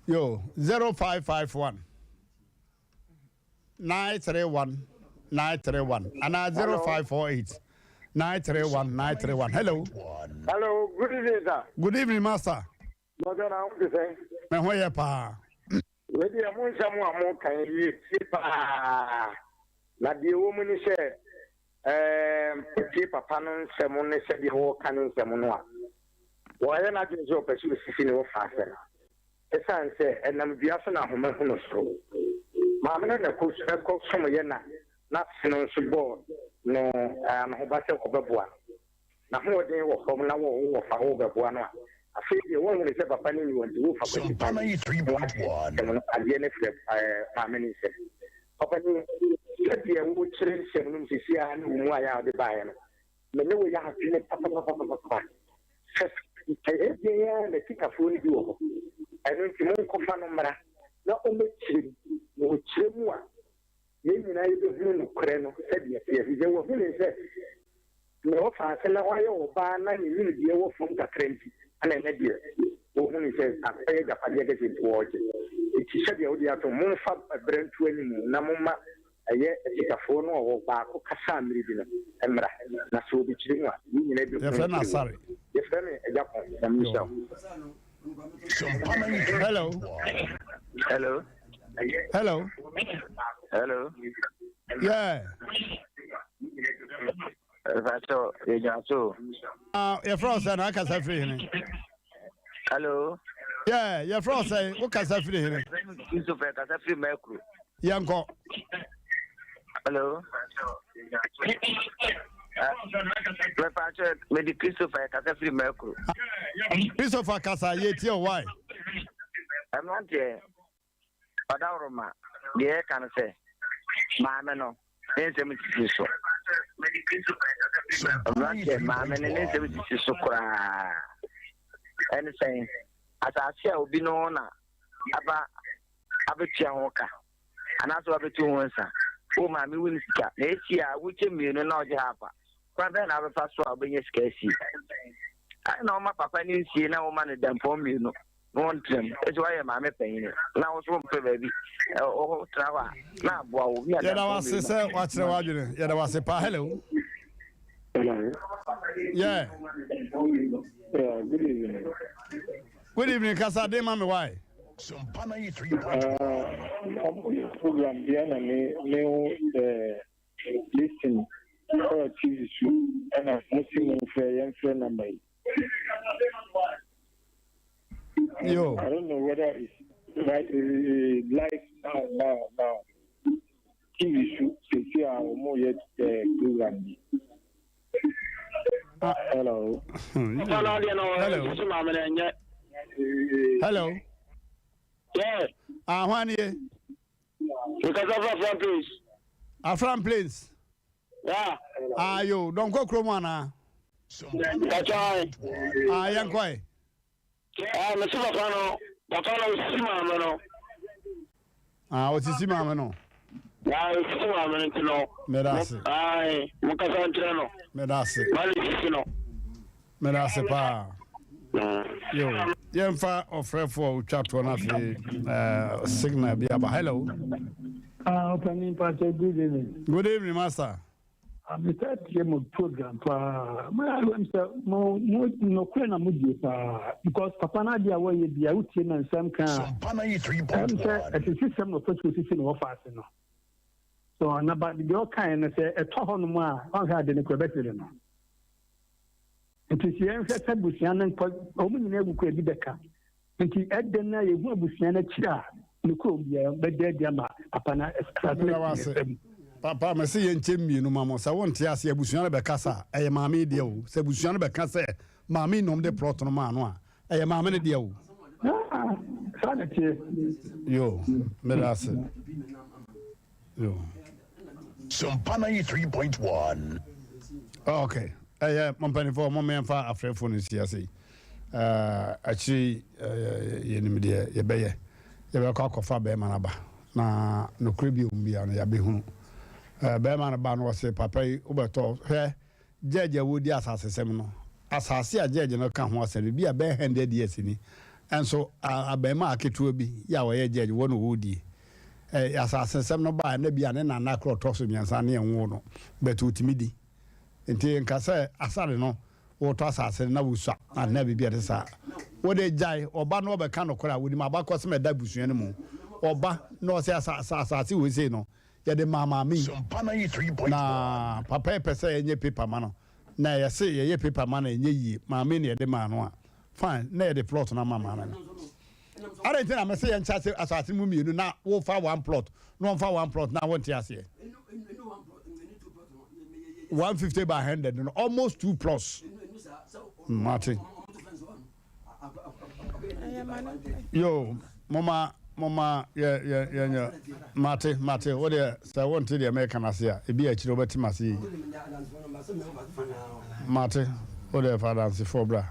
S2: Yo, 0551 931 931 and 0548 931 931. Hello.
S10: Hello, good evening, sir.
S2: Good evening, master.
S10: Brother, na wo te
S2: Me ho yɛ paa.
S10: Wei deɛ mo nsɛm a moka yi yɛ tie paa. Na deɛ ɛwɔ mu ne sɛ, ɛɛm, wotie papa no nsɛm ne sɛdeɛ ɔreka ne nsɛm no a, wayɛ n'adwene sɛ ɔpɛ sɛ ɔsisi ne wɔfa asɛm. Ɛsiane sɛ ɛnam dua so na ahoma hunu soro. Maame no na ɛkɔ ɛkɔsomyɛ na n'ase no nso bɔɔ no anohoba sɛ ɔbɛboa no. N'ahoɔden wɔ fam na wo wo wɔfa wo bɛboa no a, afei deɛ woahunu sɛ papa no nni hɔ nti worefa kwati kwan na woagye nsɛm no adeɛ no afiri maame no nsam. Ɔpanin, sɛdeɛ wokyerɛ nsɛm no mu seesei ara ne wo mmuaeɛ a wode baeɛ no, me ne wo yɛ adwene papapapapapa. Sɛ ɛyɛ deɛn ara na Sikafoɔ no bi wɔ hɔ, ɛno nti monkɔfa no mmra na ɔmmɛkyerɛ mu, na ɔkyerɛ mu a, yɛn nyinaa.
S8: nyinaa yɛbɛhunu nokorɛ no sɛdeɛ ɛteɛ, ɛfiri sɛ wahunu sɛ nea ɔfa ase na wayɛ ɔbaa na ne nimdeɛ wɔ fam kakra nti na ɛnnɛ deɛ wɔhunu sɛ akɔyɛ agyapadeɛ kɛseɛ nti wɔregye. Enti sɛdeɛ wode ato, momfa berɛ nto anim na momma ɛyɛ asikafoɔ no a ɔwɔ baako kasaa mmere bi no mmra, na sɛ wɔbɛkyerɛ mu a, yɛn nyinaa bɛhunu
S2: Yɛfrɛ no
S8: nokorɛ wɔ
S2: Asare.
S8: mu. Yɛfrɛ me Agyapong. Nyame nhyira wo.
S2: Hello.
S10: Hello.
S2: Hello.
S10: Hello.
S2: Yeah.
S10: Ɛfɛsɛ yɛgyina so.
S2: Ah, yɛfrɛ wo sɛ na akasa firi hene.
S10: Hello.
S2: Yeah, yɛfrɛ wo sɛ wo kasa firi hene.
S10: Christopher kasa firi Mɛkuro.
S2: Yɛnkɔ.
S10: Hello. Mɛpa mede Christopher kasa firi Mɛkuro.
S2: Christopher kasa yɛtie o why?
S10: Mmeranteɛ, ɔdaworoma, deɛ yɛka no sɛ, maame no, ne nsɛm sisi so. Mmeranteɛ, maame no, ne nsɛm sisi so koraa. Ɛne sɛn, asase a obi no na aba abɛtua ho ka, anaasɛ wabɛtu ho nsa. Wo maame wo ne sika, na esi a wokyɛ mmienu na ɔgye half a, kwan bɛn na wobɛfa so a wobɛnya sika asie? Adɛn na woma papa no nsie na woma no dampɔn mmienu na wɔntena mu? Esi woayɛ maame panyin na wo nso wompɛ baabi wotena hɔ a na aboa wo. Wonya
S2: Yɛda
S10: dampɔn
S2: wo ase
S10: mmienu.
S2: sɛ woakyerɛ w'adwene. Yɛda wo ase paa. Hello.
S20: Hello.
S2: Yeah.
S20: Yeah, good evening.
S2: Good evening. Kasa den ma me why?
S20: Uh, ɔmo yɛ program bi ɛna me me ho eh, Listen ɛwɔ TV so ɛna mo si mo nfrɛ yɛn frɛ number yi.
S2: Yo.
S20: I don't know whether it's right uh, live now now now. TV so sisi a wɔn yɛ eh, program bi.
S2: Ah.
S20: Hello.
S2: Hello. Hello.
S20: Yeah.
S2: Ah, hwan nie?
S20: Nkasa fún Afran Plains.
S2: Afran Plains.
S20: Yeah.
S2: Ayo, dɔnkɔ kurom anaa?
S20: Kachaa.
S2: Ah, yɛn kɔ yi.
S20: Ah, mesi papa no, papa no osisi maame no.
S2: Ah, osisi maame no.
S20: Ah, osisi maame no nti no.
S2: Meda ase.
S20: Ayi, mo kasa nkyerɛ no.
S2: Meda ase.
S20: Maame sisi no.
S2: Meda ase paa. Yo, yɛmfa ɔfrɛfoɔ a ɔtwa toɔ no afei eh, signal bi aba. Hello.
S21: Ah, Ɔpanin Pakyɛ, good evening.
S2: Good evening, master.
S21: Ah, metaa tie mo program paa. Mo ayɛ sɛ mo mo nɔkorɛ na mo die paa because papa no adeɛ a wɔyɛ bia wotie na nsɛm ka a ɛm sɛ ɛsisi sɛm na ɔpɛ sɛ osisi na wɔfa ase no. So na ba deɛ ɔkaeɛ no sɛ ɛtɔ hɔ nom a ɔnhwɛ ade no kora bɛsere no. Nti sɛ yɛnhwɛ sɛ abusua no nkɔ, wɔn nyinaa awu koraa bi bɛka. Nti ɛdɛn na yɛhu abusua no akyiri a, ne kurom biara bɛda adi ama papa no asase no
S2: Meda
S21: asi ne
S2: wase.
S21: nsam.
S2: Papa, mese yɛnkyɛ mmienu ma mo. Sɛ wonte aseɛ, abusua no bɛkasa a, ɛyɛ maame yi deɛ o. Sɛ abusua no bɛka sɛ maame yi na wɔde plot no maa no a, ɛyɛ maame no deɛ o.
S21: Ah, saa na ɛteɛ.
S2: Yo, meda ase.
S3: Sompa 93.1.
S2: Oh, okay. Ɛyɛ mo mpanimfoɔ mo mmeɛmfa afrɛfoɔ no nsi ase yi. Akyiri yɛnim deɛ yɛbɛyɛ. Yɛbɛkɔ akɔfa bɛrima no aba na nokorɛ bi ɔmu biara no yɛabɛhunu. Bɛrima no ba no ɔse papa yi wobɛtɔ hwɛ Judge a wɔredi asasesɛm no, asase a judge no ka ho asɛm no, bi a bɛyɛ hundred years ni, nso abarimaa ketewa bi yɛ a ɔyɛ judge wɔ na ɔredie. Ɛ, asasesɛm no baa na bi a ne nana korɔ ɔtɔ so mmiɛnsa ne ɛnwoo no, but ɔtumi di. Nti nka sɛ asare no, wotɔ asase no na wosua anaa biribi a ɛte saa. Wode gyae, ɔba na ɔbɛka nokorɛ a, wɔnim abakɔsɛm a ɛda abusua no mu. Ɔba na ɔsɛ asase wei sei no, yɛde maa maame yi na papa yi pɛ sɛ yɛnyɛ paper ma no na yɛse yɛyɛ paper ma no ɛnyɛ yie maame na yɛde maa no a fine na yɛde plot no ama maame no adɛn nti na mese yɛnkyɛ ase asase mu mmienu na wofa one plot na wɔmfa one plot na wonte aseɛ 150 by 100 no almost two plots mate Yo, moma moma yɛ yɛ yɛ nyɛ mate mate wo deɛ sɛ wonte deɛ mɛka no ase a ebi akyire wobɛte m'ase yi mate wo deɛ fa adansefoɔ bra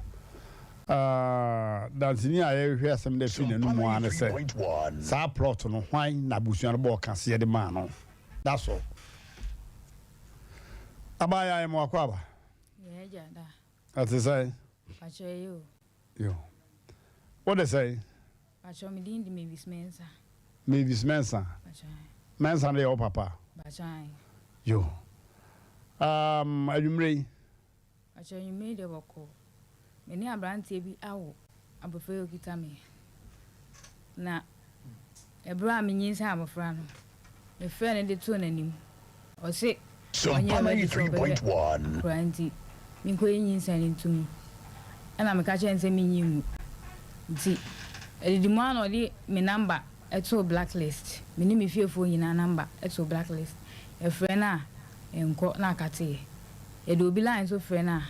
S2: uh, danseni a yɛhwehwɛ asɛm de firi n'anum ara ne sɛ saa plot no hwan na abusua no bɔɔ kaseɛ de maa no. That's all. Abaayewa yɛ mo akɔ aba.
S1: Yɛ agya da.
S2: Ɛte sɛn?
S1: Pakyɛ ɛyɛ o.
S2: Yo. Wo de sɛn?
S1: Pakyɛ me din de Mavis Mensah.
S2: Mavis Mensah.
S1: Pakyɛ.
S2: Mensah no yɛ wo papa?
S1: Pakyɛ ae.
S2: Yo. Um, anwummerɛ yi.
S1: Pakyɛ anwummerɛ yi deɛ bɔkɔɔ. Me ne abranteɛ bi awo abɔfra yi okita me. Na ɛberɛ a menyinsɛn abɔfra no, mefrɛɛ no de too n'anim. Ɔse ɔnyɛ ready sɛ ɔbɛhwɛ akwadaa nti menkɔyi nyinsɛn no nto mu. Ɛna meka kyerɛɛ no sɛ menyi ngu. Nti adidi mu ara na ɔde me number too black list. Me ne me fiefoɔ nyinaa number too black list. Yɛfrɛ no a, ɛnkɔ na akateɛ. Yɛde obi line nso frɛ no a,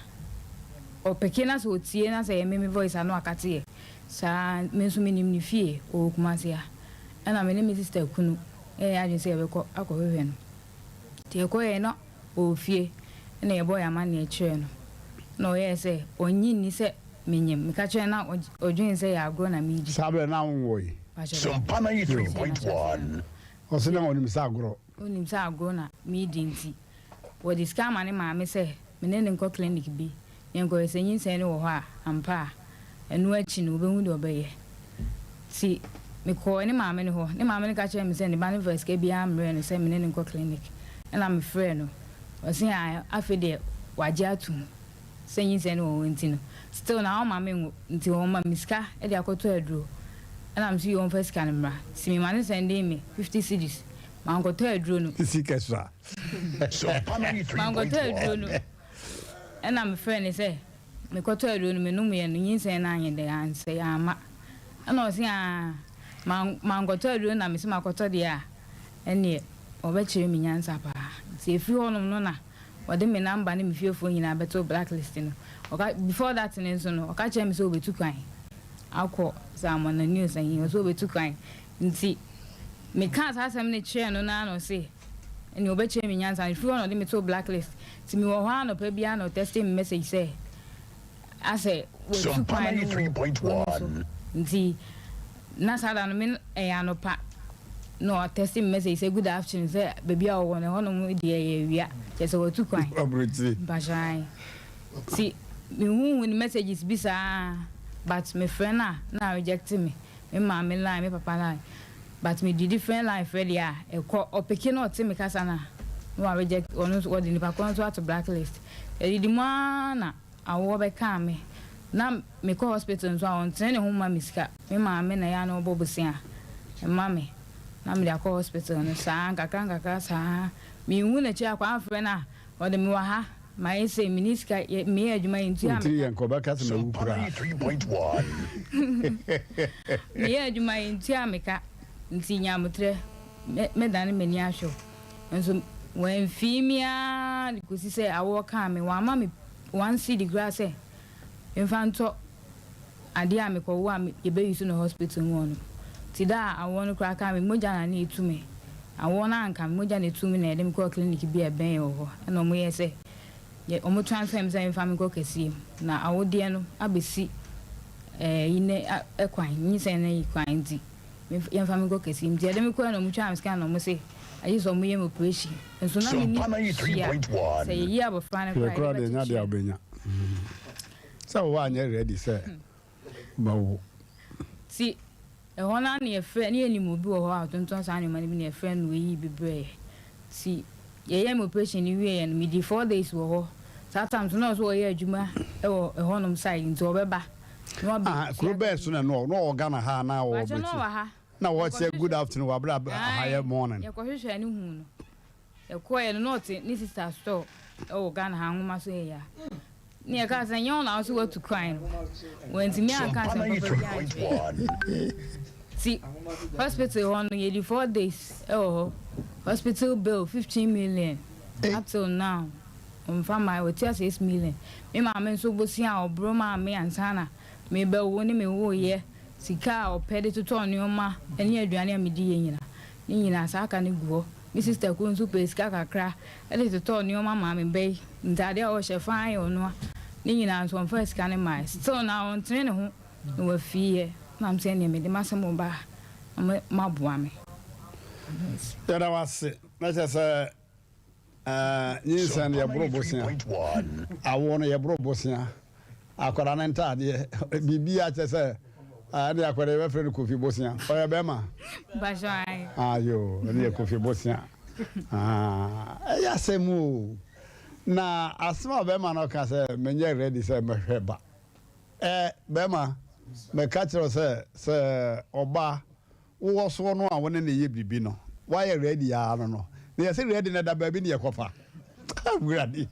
S1: ɔpeke na sɛ ɔtie na sɛ ɛyɛ me me voice a na wakateɛ. Saa ara, me nso menim ne fie, ɔwɔ Kumasi ha. Ɛna me ne me sista kunu yɛɛ yɛn adwene sɛ yɛbɛkɔ akɔhwehwɛ no. Nti yɛkɔeɛ na ɔwɔ fie, ɛna yɛbɔɔ yɛn amanneɛ kyerɛɛ no. Ɛna ɔyɛɛ sɛ ɔnnye nni sɛ menyem. Meka kyerɛɛ no na ɔdwene sɛ ɛyɛ agorɔ na meredi.
S2: Saa berɛ no na wonwoe?
S3: Sompa 93.1.
S2: Ɔse na ɔnim sɛ agorɔ.
S1: Ɔnim sɛ agorɔ na meredi nti, wɔde sika ama ne maame sɛ me ne no nkɔ clinic bi na yɛnkɔhwɛ sɛ nyinsɛn no wɔ hɔ a ampa a. Ɛno akyi no, ɔbɛhu deɛ ɔbɛyɛ. Nti mekɔɔ ne maame no hɔ. Ne maame no ka kyerɛɛ me sɛ ne ba no mfaa sika biara mmrɛɛ no sɛ me ne no nkɔ clinic. Ɛnna mefrɛɛ no. Ɔse ae, afei deɛ wagye atom sɛ nyinsɛn no wɔ hɔ nti no, still na ɔmma menwo. Nti ɔma me sika de akɔtɔ aduro. Ɛnna mese yoo ɔmfa sika no mmra. Nti mema no sɛndee me 50 cedis. Mankɔtɔ aduro no.
S2: Sika sua.
S1: Mankɔtɔ aduro no. Ɛnna mefrɛɛ no sɛ mekɔtɔɔ aduro no menomeeɛ no, nyinsɛn no anyɛ dɛn, ansɛe, amma. Ɛnna ɔse aa, mankɔtɔ aduro no na mese makɔtɔ deɛ a, ɛnneɛ ɔbɛkyerɛ me nyansa paa. Nti ɛfiri hɔnom no na ɔde me number ne me fiefoɔ nyinaa bɛtoo blacklist no. Ɔka, before that no nso no, ɔka kyerɛɛ me sɛ ɔbɛtu kwan akɔ sɛ Amɔnani o sɛ he, ɔse ɔbɛtu kwan. Nti mekaa saa asɛm no kyerɛɛ no no ara na ɔse ɛnneɛ ɔbɛkyerɛ me nyansa. Ɛfiri hɔ na ɔde me too blacklist. Nti mewɔ hɔ ara anɔpa biara na ɔtɛste me message sɛ asɛ watu kwan no wɔ kuro no so. Nti na saa da no me ɛyɛ anɔpa na ɔtɛste me message sɛ good afternoon sɛ baabi a ɔwɔ no ɛhɔnom deɛ ɛyɛ awia kyerɛ sɛ watu kwan. Mpakyɛ ae. Nti mehuhu ne messages bi saa but mefrɛ no a na areject me. Me maame line, me papa line but me di different line frɛ deɛ a ɛkɔ ɔpeke na ɔte me kasa no a na wa reject ɔno nso ɔde nipa korɔ nso ato black list ɛdidi mu ara na awoɔ bɛkaa me na me kɔ hospital nso a ɔntene ne ho mma me sika me maame na ɛyɛ a na ɔbɔ bosea ma me na mede akɔ hospital no saa nkakra nkakra saa menhu n'akyi akɔ amfrɛ no a Ɔde me wɔ ha mayɛ sei menni sika yɛ meyɛ adwuma yɛ ntua me
S2: Wotiri yɛ nka ɔbɛka sɛ mawu koraa.
S1: Meyɛ adwuma yɛ ntua me ka nti nya aboterɛ mɛdane m'ani ahwɛ wo nso wamfii me ara de kɔsi sɛ awoɔ kaa me wamma me one cedi koraa sɛ memfa ntɔ adeɛ a mekɔwo a yɛbɛ use no hospital mu hɔ no nti da a awoɔ no koraa kaa me mogya na na ɛtu me awoɔ no anka me mogya na ɛtu me na yɛde me kɔɔ clinic bi a ɛbɛn yɛ wɔ hɔ ɛna ɔmo yɛɛ sɛ yɛ ɔmo transfer me sɛ memfa me nkɔ kɛseɛ mu na awodeɛ no abɛsi ɛɛ yi ne ɛkwan nyinsɛn no yi kwan nti yɛmfa me nkɔ kɛseɛ mu nti yɛde me kɔɛ na ɔmo twaa me scan na ɔmo se agye sɛ ɔmo yɛ me operation nso na menni hwee a sɛ yɛyi abɔfra no koraa
S2: a yɛde bɛkyekyere. Sɛ wo anyɛ ready sɛ wobɛwo.
S1: Nti ɛhɔ no ara na yɛfrɛ, na yɛnim obi wɔ hɔ a ɔtontɔn saa nneɛma no bi na yɛfrɛ no na ɔyii bi brɛɛ yɛn. Nti yɛyɛɛ me operation no wieeɛ no, medii four days wɔ hɔ. Saa time nso na ɔwɔ sɛ ɔyɛ adwuma wɔ ɛhɔnom side nti ɔbɛba na wabɛtua
S2: Aha, kuro bɛɛ so na na ɔwɔ? Na ɔwɔ Ghana ha anaa ɔwɔ
S1: Mpakyɛ na
S2: aburokyire?
S1: ɔwɔ ha.
S2: Na ɔkyɛ good afternoon wɔ abere a ha yɛ morning.
S1: Yɛkɔhwehwɛɛ no huu no. Yɛkɔeɛ no na ɔte ne sister store wɔ Ghana ha nwoma so yɛ a. Ne yɛkaa sɛ nyɛ wo na wo so woatu kwan no. Wantumi anka asɛm papa bi ankyerɛ yɛn. Nti hospital hɔ no yɛdi 4 days wɔ hɔ. Hospital bill 15 million up till now ɔmfa mmaeɛ watua 6 million. Me maame nso bosea a ɔboro maa me ansa na mebɛwo ne mewoeɛ sika a ɔpɛ de totɔɔ nneɛma ne aduane a mediiɛ nyinaa ne nyinaa saa ka no gu hɔ. Me sista koro nso pɛɛ sika kakra de totɔɔ nneɛma maa me ba yi. Ntaade a ɔhyɛ faa yɛ ɔnoa. Ne nyinaa nso ɔmfaa sika no mmaeɛ. Still na ɔntene ne ho na wafii yɛ. Na mesɛ ɛnneɛ mede m'asɛm reba ha na moaboa me.
S2: Yɛda wo ase. Na kyerɛ sɛ nyinsɛn no yɛboro bosea, awoɔ no yɛboro bosea, akwadaa no ntaadeɛ, biribiara kyerɛ sɛ ɛne akwadaa yɛbɛfrɛ no Kofi Bosea. Ɔyɛ bɛrima? Ayo, ɛne yɛ Kofi Bosea. Ɛyɛ asɛm o. Na asɛm a bɛrima no ka sɛ menyɛ ready sɛ mɛhwɛ ba. Ɛ bɛrima, mɛka kyerɛ wo sɛ sɛ ɔbaa Wowɔ soɔ no a wo ne no yɛ biribi no woayɛ ready aa no no na yɛse ready no ɛda baabi ne yɛkɔfa Awurade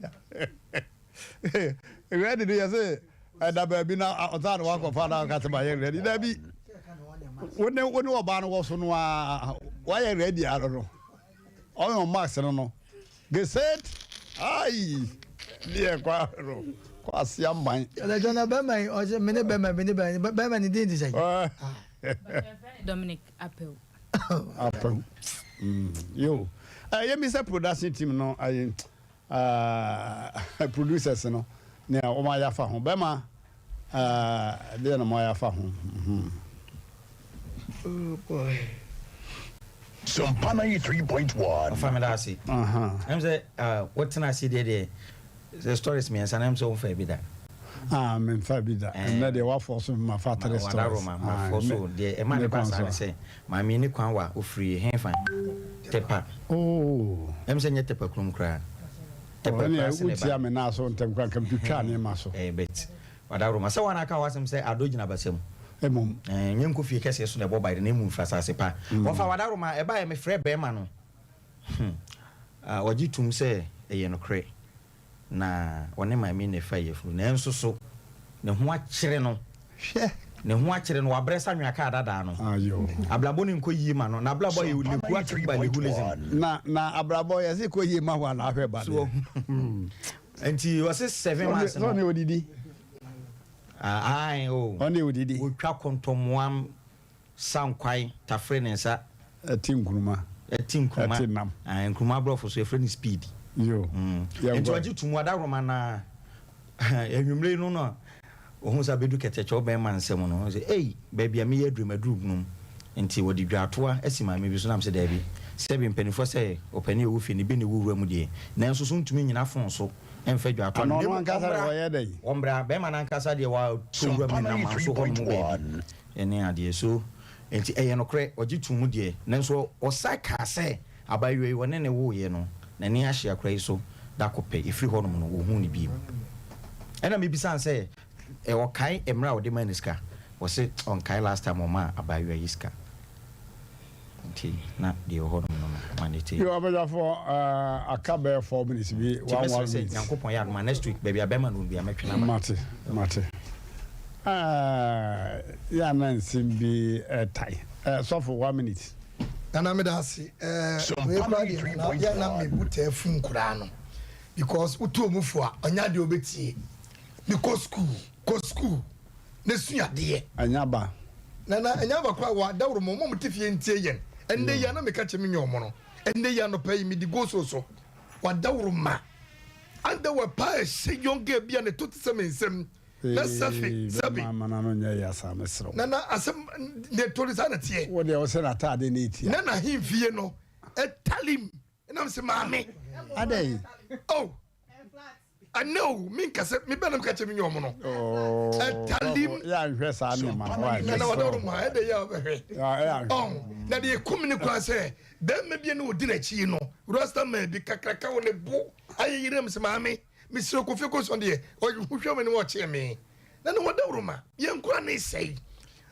S2: ready no yɛse ɛda baabi na ɔtaa na wakɔfa na ɔka sɛ mayɛ ready dabi wo ne wo ne ɔbaa no wɔ so no aa woayɛ ready aa no no ɔyɛ max no no Geset ai deɛ kwa no kwasi aman.
S5: Ɔdɔ na bɛma yi ɔsɛ mene bɛma mene bɛma bɛma ne din de sɛ.
S1: Dominic Apew.
S2: Apew. Yo. Ɛyɛ mi sɛ production team no ayi producers no nea wɔn ayɛ afa ho bɛma deɛ na wɔn ayɛ afa ho.
S5: Oh boy.
S3: Sompa 93.1.
S7: Ɔfa meda ase. Ɛm sɛ wotena ase deɛ deɛ sɛ stories mmiɛnsa na ɛm sɛ womfa bi da.
S2: Ah, memfa bi da. Ɛnnɛ deɛ woafɔ so mafa three stories.
S7: Wadaro ma mafɔ so deɛ ɛma ne ba saa ne sɛ maame ne kwan wa ofiri hefa Tepa.
S2: Oh.
S7: Ɛm sɛ nyɛ Tepa kurom koraa.
S2: Tepa koraa se ne ba. Wotia me naa so ntɛm koraa nka metwitwaa nneɛma so.
S7: Eh, bet. Ɔdawuroma, sɛ woana aka w'asɛm sɛ adɔ gyina abasa mu?
S2: Mmom.
S7: Ɛnyɛ nkɔ fie kɛseɛ so na ɛbɔ bae de, na mmom firi asase pa. Wɔfa w'adawuroma a, ɛbaeɛ mefrɛɛ barima no. Hmm. Ɔgye toom sɛ ɛyɛ nokorɛ, na ɔne maame na ɛfaa yafunu. Nanso so ne ho akyere no?
S2: Hwɛ!
S7: Ne ho akyere no, wabrɛ sɛ anwea kaa dadaa no.
S2: Ayo.
S7: Abrabɔ no nkɔ yie ma no. N'abrabɔ ayɛ leku akyere lehulism.
S2: Na, na abrabɔ yɛse kɔ yie ma wo a na ahwɛ ba
S7: So
S2: deɛ.
S7: wahu? Nti ɔse seven months no.
S2: Sɛ ɔne odidi.
S7: Ae o.
S2: Ɔne odidi.
S7: Otwa kɔntɔmoam sa nkwan tafere ne nsa.
S2: Ɛte nkruma.
S7: Ɛte nkruma.
S2: Ɛte nam.
S7: Ae nkruma aborɔfo so yɛfrɛ no speed.
S2: Yo.
S7: Nti ɔgye to mu adaworoma na anwummere yi no na ohun sɛ abedu kɛtɛkyɛw bɛrima nsam no ɔse ei baabi a meyɛ aduru maduru bunum. Nti wɔde dwaatoa asi maame bi so na mese daabi, sɛbe mpaninfoɔ sɛ ɔpanin a ɔwɔ fie no bi na ɛwɔ wura mu deɛ, nanso so ntumi nnyina fon so mfa dwaatoa no,
S2: Ana
S7: na
S2: ɔno
S7: mmom
S2: ankasa deɛ
S7: ɔmmra,
S2: ɔyɛ dɛn?
S7: ɔmmra, barima no ankasa deɛ watɔ wuram nenam manso hɔ nom baabi ne adeɛ, so nti ɛyɛ nokorɛ, ɔgye too mu deɛ, nanso ɔsan kaa sɛ abaayewa yi ɔne no woeɛ no, n'ani ahye akora yi so da ko pɛ, ɛfiri hɔ nom no ɔnhuu no bio. Ɛna mebisaa no sɛ Ɔkae mmerɛ a ɔde maa no sika? Ɔse ɔnkae last time ɔmaa abaayewa yi sika. Nti na deɛ ɛwɔ hɔ nom no no ma no te.
S2: Yo abadwafoɔ eh, aka bɛyɛ 4 minutes bi,
S7: Nti
S2: one
S7: mɛsrɛ
S2: one
S7: sɛ
S2: minute.
S7: Nyankopɔn yɛ adom a next week baabi a bɛrima no wɔ no biara mɛtwe no aba.
S2: Mate, mate. Eh, yɛ a na nsɛm bi ɛtae. Eh, sɔfo, one minute.
S4: Nana meda ase eh, wei koraa deɛ nana yɛ na mebu taa fu nkoraa no because wotu ɔmu fo a ɔnyɛ adeɛ ɔbɛtie. Mekɔ sukuu, kɔ sukuu na sua adeɛ.
S2: Ɛnyɛ aba.
S4: Nana, ɛnyɛ aba koraa wɔ adaworo mu, wɔn a wɔte fie ntie yɛn. Ɛnnɛ yi a na meka kyerɛ me nua wɔn no, ɛnnɛ yi anɔpa yi medi go so so. W'adaworo ma. Underwear paa ɛhyɛ young girl bi a ne to te sɛ me nsam. Na sɛfe,
S2: Ee,
S4: sɛbe.
S2: bɛma ama n'ano nyɛ ya saa, mesrɛ wo.
S4: Nana, asɛm, ne to no saa na ɛteɛ.
S2: Wo deɛ wo sɛ n'ataade na ɛtia.
S4: Na n'ahemfie no ɛtalim. Ɛna mese maame.
S2: Adɛn?
S4: Oh. Ɛnɛ o, mi nkasa, mi bɛ na mi ka kyerɛ mi nyɛ ɔmo no. Ɛtalim.
S2: Yɛ anhwɛ saa nneɛma no. Why?
S4: Nana wada ɔmo a ɛdɛ yɛ ɔbɛhwɛ. Ɔn na deɛ ekum ne kura sɛ bɛrima bi ne odi n'akyi no rasta man bi kakraka wɔ ne bo ayɛ yere mi sɛ maame mi srɛ kofi kosɔn deɛ ɔhwɛ mi ne ɔkyerɛ mi. Nana wada ɔmo yɛn kura ne sɛe.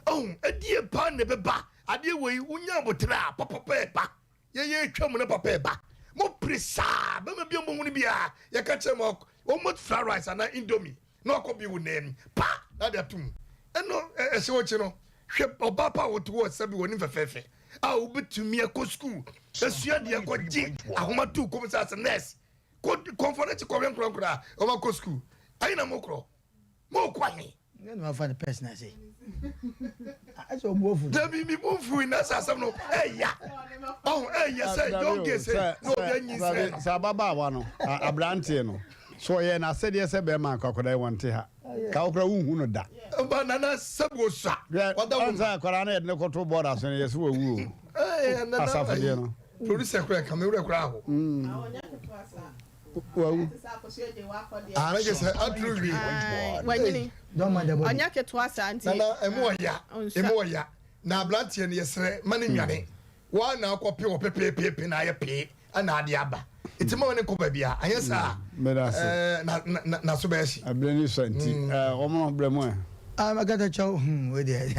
S4: Ɔn ɛdeɛ paa na ɛbɛba adeɛ wɔ yi wonya abotere a papapa ɛba. Yɛyɛ atwa mu na papa ɛba. Mo pere saa bɛma bi ɔmo hunu biara yɛka kyerɛ mo ɔmo fried rice anaa indomie na wakɔ bi wo nan pa na de atum ɛno ɛhyɛ wɔn akyi no hwɛ ɔbaa pa a wɔte hɔ sɛbi wɔn fɛfɛɛfɛ a wobɛtumi akɔ sukuu asua deɛ kɔgye ahoma tu kɔm sɛ asɛ nurse kɔ kɔnfɔ no akyi kɔhwɛ nkorankora a wɔn akɔ sukuu ayi na mo korɔ mo kɔ ahe.
S5: Nyɛ na wafa ne pɛs na ase. Ɛsɛ ɔbu afu.
S4: Dabi mi bu nfu na sɛ asɛm no ɛya. Ɔho ɛyɛ sɛ young girl sɛ na obi anyi sɛ no.
S2: Sɛ ababaawa no aberanteɛ no so ɔyɛ n'asɛdeɛ sɛ bɛrima anka akwadaa yi wɔnte ha ka wo koraa wonhu no da.
S4: Ba nana sɛbi osua.
S2: Hwɛ ɔn sɛ akwadaa no yɛde no kɔto bɔɔda so no yɛsɛ wawu o. Asafo deɛ no.
S4: Producer kura ka me wura kura aho.
S2: Wawu.
S4: Ah, ne sɛ aduru wie.
S6: Wanyini. Ɔnyɛ ketewa saa nti.
S4: Nana emu ɔya, emu ɔya. Na abranteɛ no yɛsrɛ ma ne nwane. Waa na akɔ pe wɔ pepeepeepe na ayɛ pee ɛna ade aba. Nti ma wɔne nkɔ baabi a anyɛ saa
S2: a
S4: na na na so bɛyɛ hye.
S2: Ɛbrɛ ni sɔ nti wɔn no brɛ mu ɛ.
S5: Ah makata kyɛw hmm wei deɛ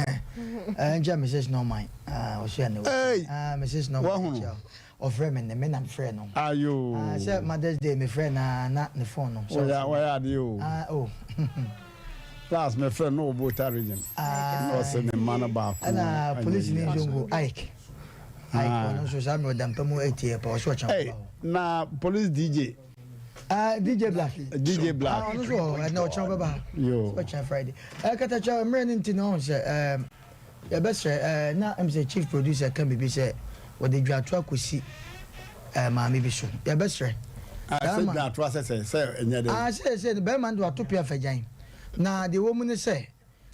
S5: eh nkyɛ Mrs Norman ah ɔhyɛ ne
S2: wɔ
S5: ah Mrs Norman kyɛw ɔfrɛ me ne me na mefrɛ no
S2: ayo
S5: ah sɛ Mother's Day mefrɛ na na ne phone no
S2: wɔyɛ wɔyɛ adeɛ o
S5: ah oh
S2: last mefrɛ no wɔ Volta region
S5: ah
S2: na ɔsɛ ne mma no baako
S5: ɛna police ni nso Ike Ike ɔno nso saa mmerɛ ɔda mpa mu ɛtie pa ɔsɛ ɔkyɛn
S2: ɔba hɔ na police DJ
S5: Ah, DJ Black.
S2: DJ Black.
S5: Ah, ɔno nso wɔ hɔ ɛnna ɔkyɛn ɔbɛba ha.
S2: Yo.
S5: Ɔkyɛn Friday. Ɛ katakyɛ mmerɛ no nti na ɔho sɛ ɛɛ yɛbɛsrɛ ɛɛ na ɛm sɛ chief producer ka biribi sɛ wɔde dwato akɔsi ɛɛ maame bi so yɛbɛsrɛ.
S2: Ah, sɛ dwato asɛ sɛ sɛ ɛnyɛ dɛ.
S5: Ah, sɛ sɛ bɛrima no de wato pia fagyan na deɛ wɔ mu ne sɛ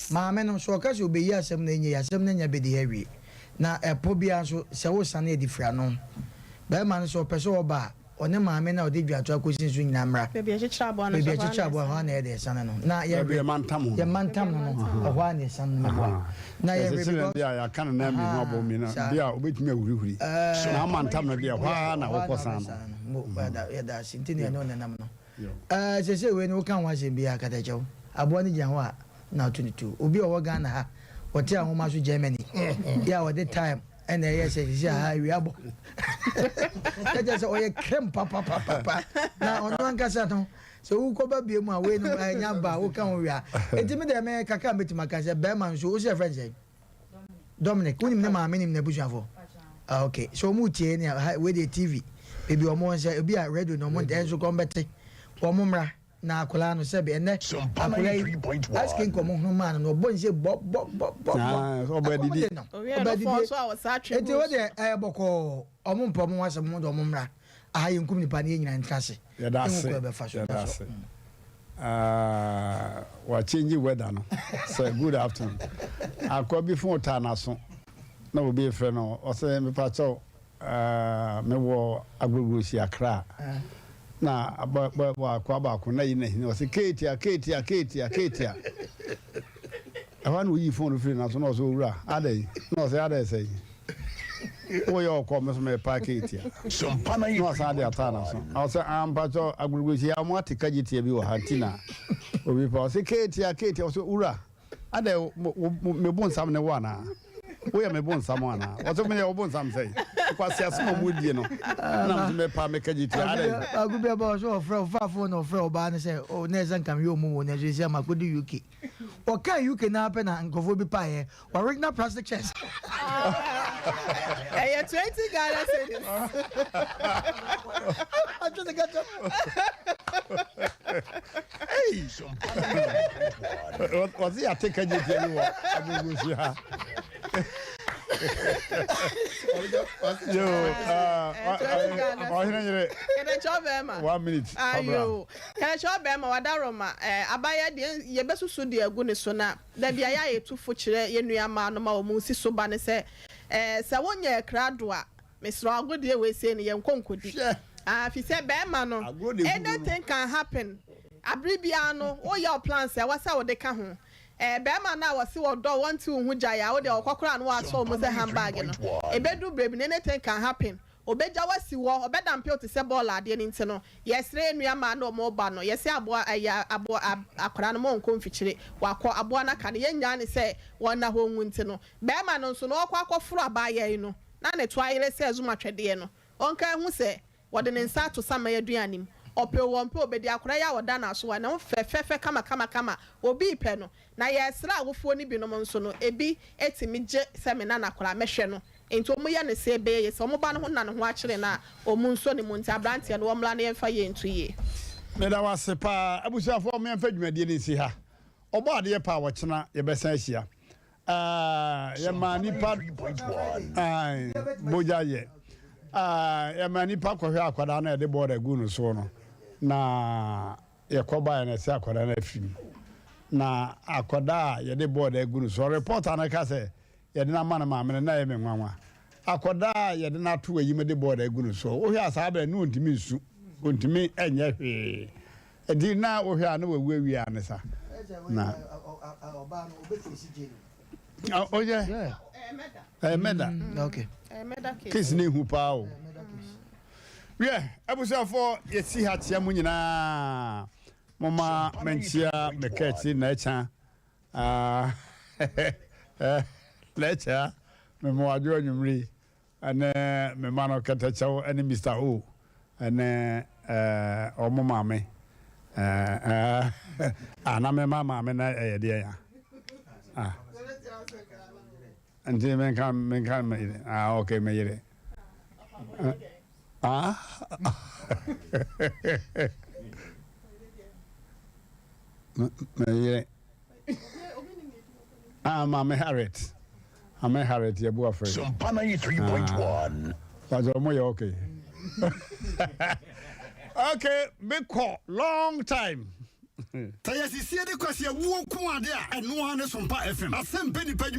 S5: Maame no, sɛ ɔka sɛ obeyi asɛm no a, enye yi, asɛm no anya bedi ha awie. Na ɛpɔ biara nso, sɛ wosane adi firi ano. Barima no, sɛ ɔpɛ sɛ ɔba a, ɔne maame no a ɔde dwato akosi nso nyinaa mmra.
S6: Baabi a yɛkyekyere aboa no
S5: Baabi
S6: nso,
S5: a
S6: ɛhɔ ara
S5: yɛkyekyere
S6: na
S5: aboa, ɛhɔ ara
S6: yɛsane.
S5: na yɛde ɛsane no. Na yɛnhwɛ.
S2: Baabi a yɛmantam no.
S5: Yɛmantam no no, ɛhɔ ara na yɛsane no, meboa. Na yɛnhwɛ
S2: Yɛkyekyere no
S5: because.
S2: deɛ a, yɛaka no nan mmienu abɔ mu mmienu a,
S5: Saa.
S2: bi a obetumi ahurihuri.
S5: Ɛɛ.
S2: Na amantam no deɛ, ɛhɔ ara na
S5: Ɛhɔ ara na
S2: wokɔsan no.
S5: wobɛsane no. Mo, yɛda, yɛda ase. Nti na yɛne wo nenam no. Ɛɛ, seesei wei no, woka ho asɛm biara, katakyɛw. Aboa no gyina hɔ a, na ato ne tuo. Obi a ɔwɔ Ghana ha, ɔte ahoma so Germany, yɛ a ɔde time ɛna ɛyɛ sɛ sisi aha awia bɔ. Kyɛ sɛ ɔyɛ krem papapapapa. Na ɔno ankasa no, sɛ wokɔba bie mu a wei no ɛnya ba a woka ho wie a. Enti me deɛ me kakra a mɛtumi aka sɛ bɛrima nso, wo sɛ yɛfrɛ no sɛn? Dominic, wonim ne maame nim n'abusuafoɔ? Ah, ok. So wɔn tie ne ha wei deɛ TV, baabi wɔn wɔ nsɛ ebi a radio na wɔn nso kɔn bɛte. Wɔn mmra. Na akwadaa no sɛbe ɛnɛ akwadaa yi ice cream kɔm ho maa no na ɔbɔ nse bɔ bɔ bɔ bɔ bɔ
S2: ɔbɔ adidi
S5: no ɔbɔ adidi eti wo deɛ ɛyɛ bɔkɔɔ ɔmo mpɛ ɔmo ho asɛm ɔmo de ɔmo mmra aha yɛn kum nipa ne yɛn nyinaa ntena ase
S2: yɛda ase
S5: ehu kɔ ɛbɛfa so
S2: yɛda ase wa change weather no sɛ good afternoon akɔ bi fon taa n'aso na obi efrɛ no ɔsɛ mepa kyɛw Me wɔ Agbogbloshie Accra na akoa baako na yi na hini ɔse keetia keetia keetia keetia ɛhɔ a na oyii fon no firi n'aso na ɔsɛ owura adɛn na ɔsɛ adɛn sɛn woyɛ ɔkɔ me so mepa keetia na ɔsan de ataa n'aso na ɔsɛ ampakyɛ Agbogbloshie a wɔn ate kagye tia bi wɔ ha nti na obi pa ɔse keetia keetia ɔsɛ owura Adɛn, me bonsam ne wo anaa? Woyɛ me bonsam anaa? Wɔsɛ meyɛ wo bonsam sɛn? Nkwasi asɛm a wɔdie no, na me nso mepa meka gye tia. Adɛn?
S5: Baako bi aba ɔsɛ ɔfrɛ ɔfa phone na ɔfrɛ ɔbaa no sɛ oh na ɛsɛ nka meyɛ ɔmo wɔ nanso ɛsɛ ama kɔdi UK. Ɔkaa UK naa pɛ na nkurɔfoɔ bi paeɛ original plastic chairs.
S6: Ɛyɛ 20 Ghana cedis.
S5: Atwe ne kɛtɛ.
S2: Hey! Wɔse yɛate ka gye tia bi wɔ agogosi ha. Yo, ɔhene yere. One minute.
S6: Ayo. Kɛnɛkyɛ ɔbɛrima wadaroma abayɛ deɛ yɛbɛsusu deɛ agu ne so na dabi a yɛ yɛtu fo kyerɛ yɛn nua mmaa no ma wɔn nsi so ba ne sɛ sɛ wonyɛ krado a Mesrɛ wo agodie wei sei no yɛnkɔ nkɔdi. Ah fisɛ bɛɛma no anything can happen abere biara no woyɛ wo plans a ɛwɔ sɛ wode ka ho eh bɛɛma no a wɔse wɔdɔ wo wɔnte wo ho gyae a wodeɛ ɔkɔ koraa na wasɔ wo mu sɛ handbag no ɛbɛdu berɛ bi no anything can happen ɔbɛgya wo asi hɔ ɔbɛdampe wo te sɛ bɔɔl adeɛ no nti no yɛsrɛ yɛn nua mmaa ne wɔn ba no yɛse aboa ɛyɛ aboa akwadaa no ma ɔnkɔ mfikyire wakɔ aboa no aka no yɛnnyaa no sɛ wɔnna hɔ nwu nti no bɛɛma no nso no ɔkɔ akɔforo abaayewa yi no na ne to ayere sɛ zuma twɛdeɛ no, ɔnka nhu sɛ wɔde ne nsa ato saman aduane mu. Ɔpɛ o, ɔmpɛ o, ɔbɛdi akwadaa yi a ɔda n'asowa, ne ho fɛfɛɛfɛ kamakamakama, obi repɛ no. Na yɛresrɛ awofoɔ no binom nso no, ebi tumi gye sɛ me nana koraa, mɛhwɛ no. Nti wɔyɛ no sɛ ɛbɛyɛ yie. Sɛ wɔn ba no ho na ne ho akyere no a, wɔnsɔ ne mu. Nti aberanteɛ no, wɔmmra na yɛmfa yei nto yie.
S2: Meda wo ase paa. Abusuafoɔ, momma yɛmfa dwumadie no nsi ha. Ɔbɔ adeɛ paa a, ɔkyena yɛbɛsan ahyia. Ah, yɛmaa nipa ae, mogya yɛ. Ah, yɛmaa nipa kɔhwɛ akwadaa no a yɛde bɔɔd agu no soɔ no, na yɛkɔbaeɛ no ɛsɛ akwadaa no afiri mu. Na akwadaa a yɛde bɔɔd agu no soɔ, repɔta no ka sɛ yɛde no ama no maame no, na ɛyɛ me nwanwa. Akwadaa a yɛde no ato ayi mu de bɔɔd agu no soɔ, wohwɛ a saa berɛ no na ɔntumi nsu, ɔntumi nyɛ hwee. Nti na wohwɛ a na wawu awie a ne sa. Na ɔyɛ ɛyɛ mɛda. Case no ehu paa o. Wiɛ, abusuafoɔ yɛsi ha kyea mu nyinaa. Moma menkyea me kɛkye na ɛkya. Ah, na ɛkyɛ me mo adwo anwummere yi ɛne me ma no kɛtɛkyɛw ɛne Mr. O ɛne ɛɛ ɔmo maame ɛɛ ah na me ma maame na ɛyɛ deɛ ya ah nti menka menka me yere ah okay me yere ah me yere Ah, Maame Harriet. Maame Harriet yɛ bu afɛ.
S3: Sompa 93.1.
S2: Pàtó ọmọ yẹ okay. Okay, me kɔ long time.
S14: Sɛ yɛsisie de kwasi awuo nko ade a, ɛno ara ne Sompa FM. Asɛm pɛ nipa dwuma.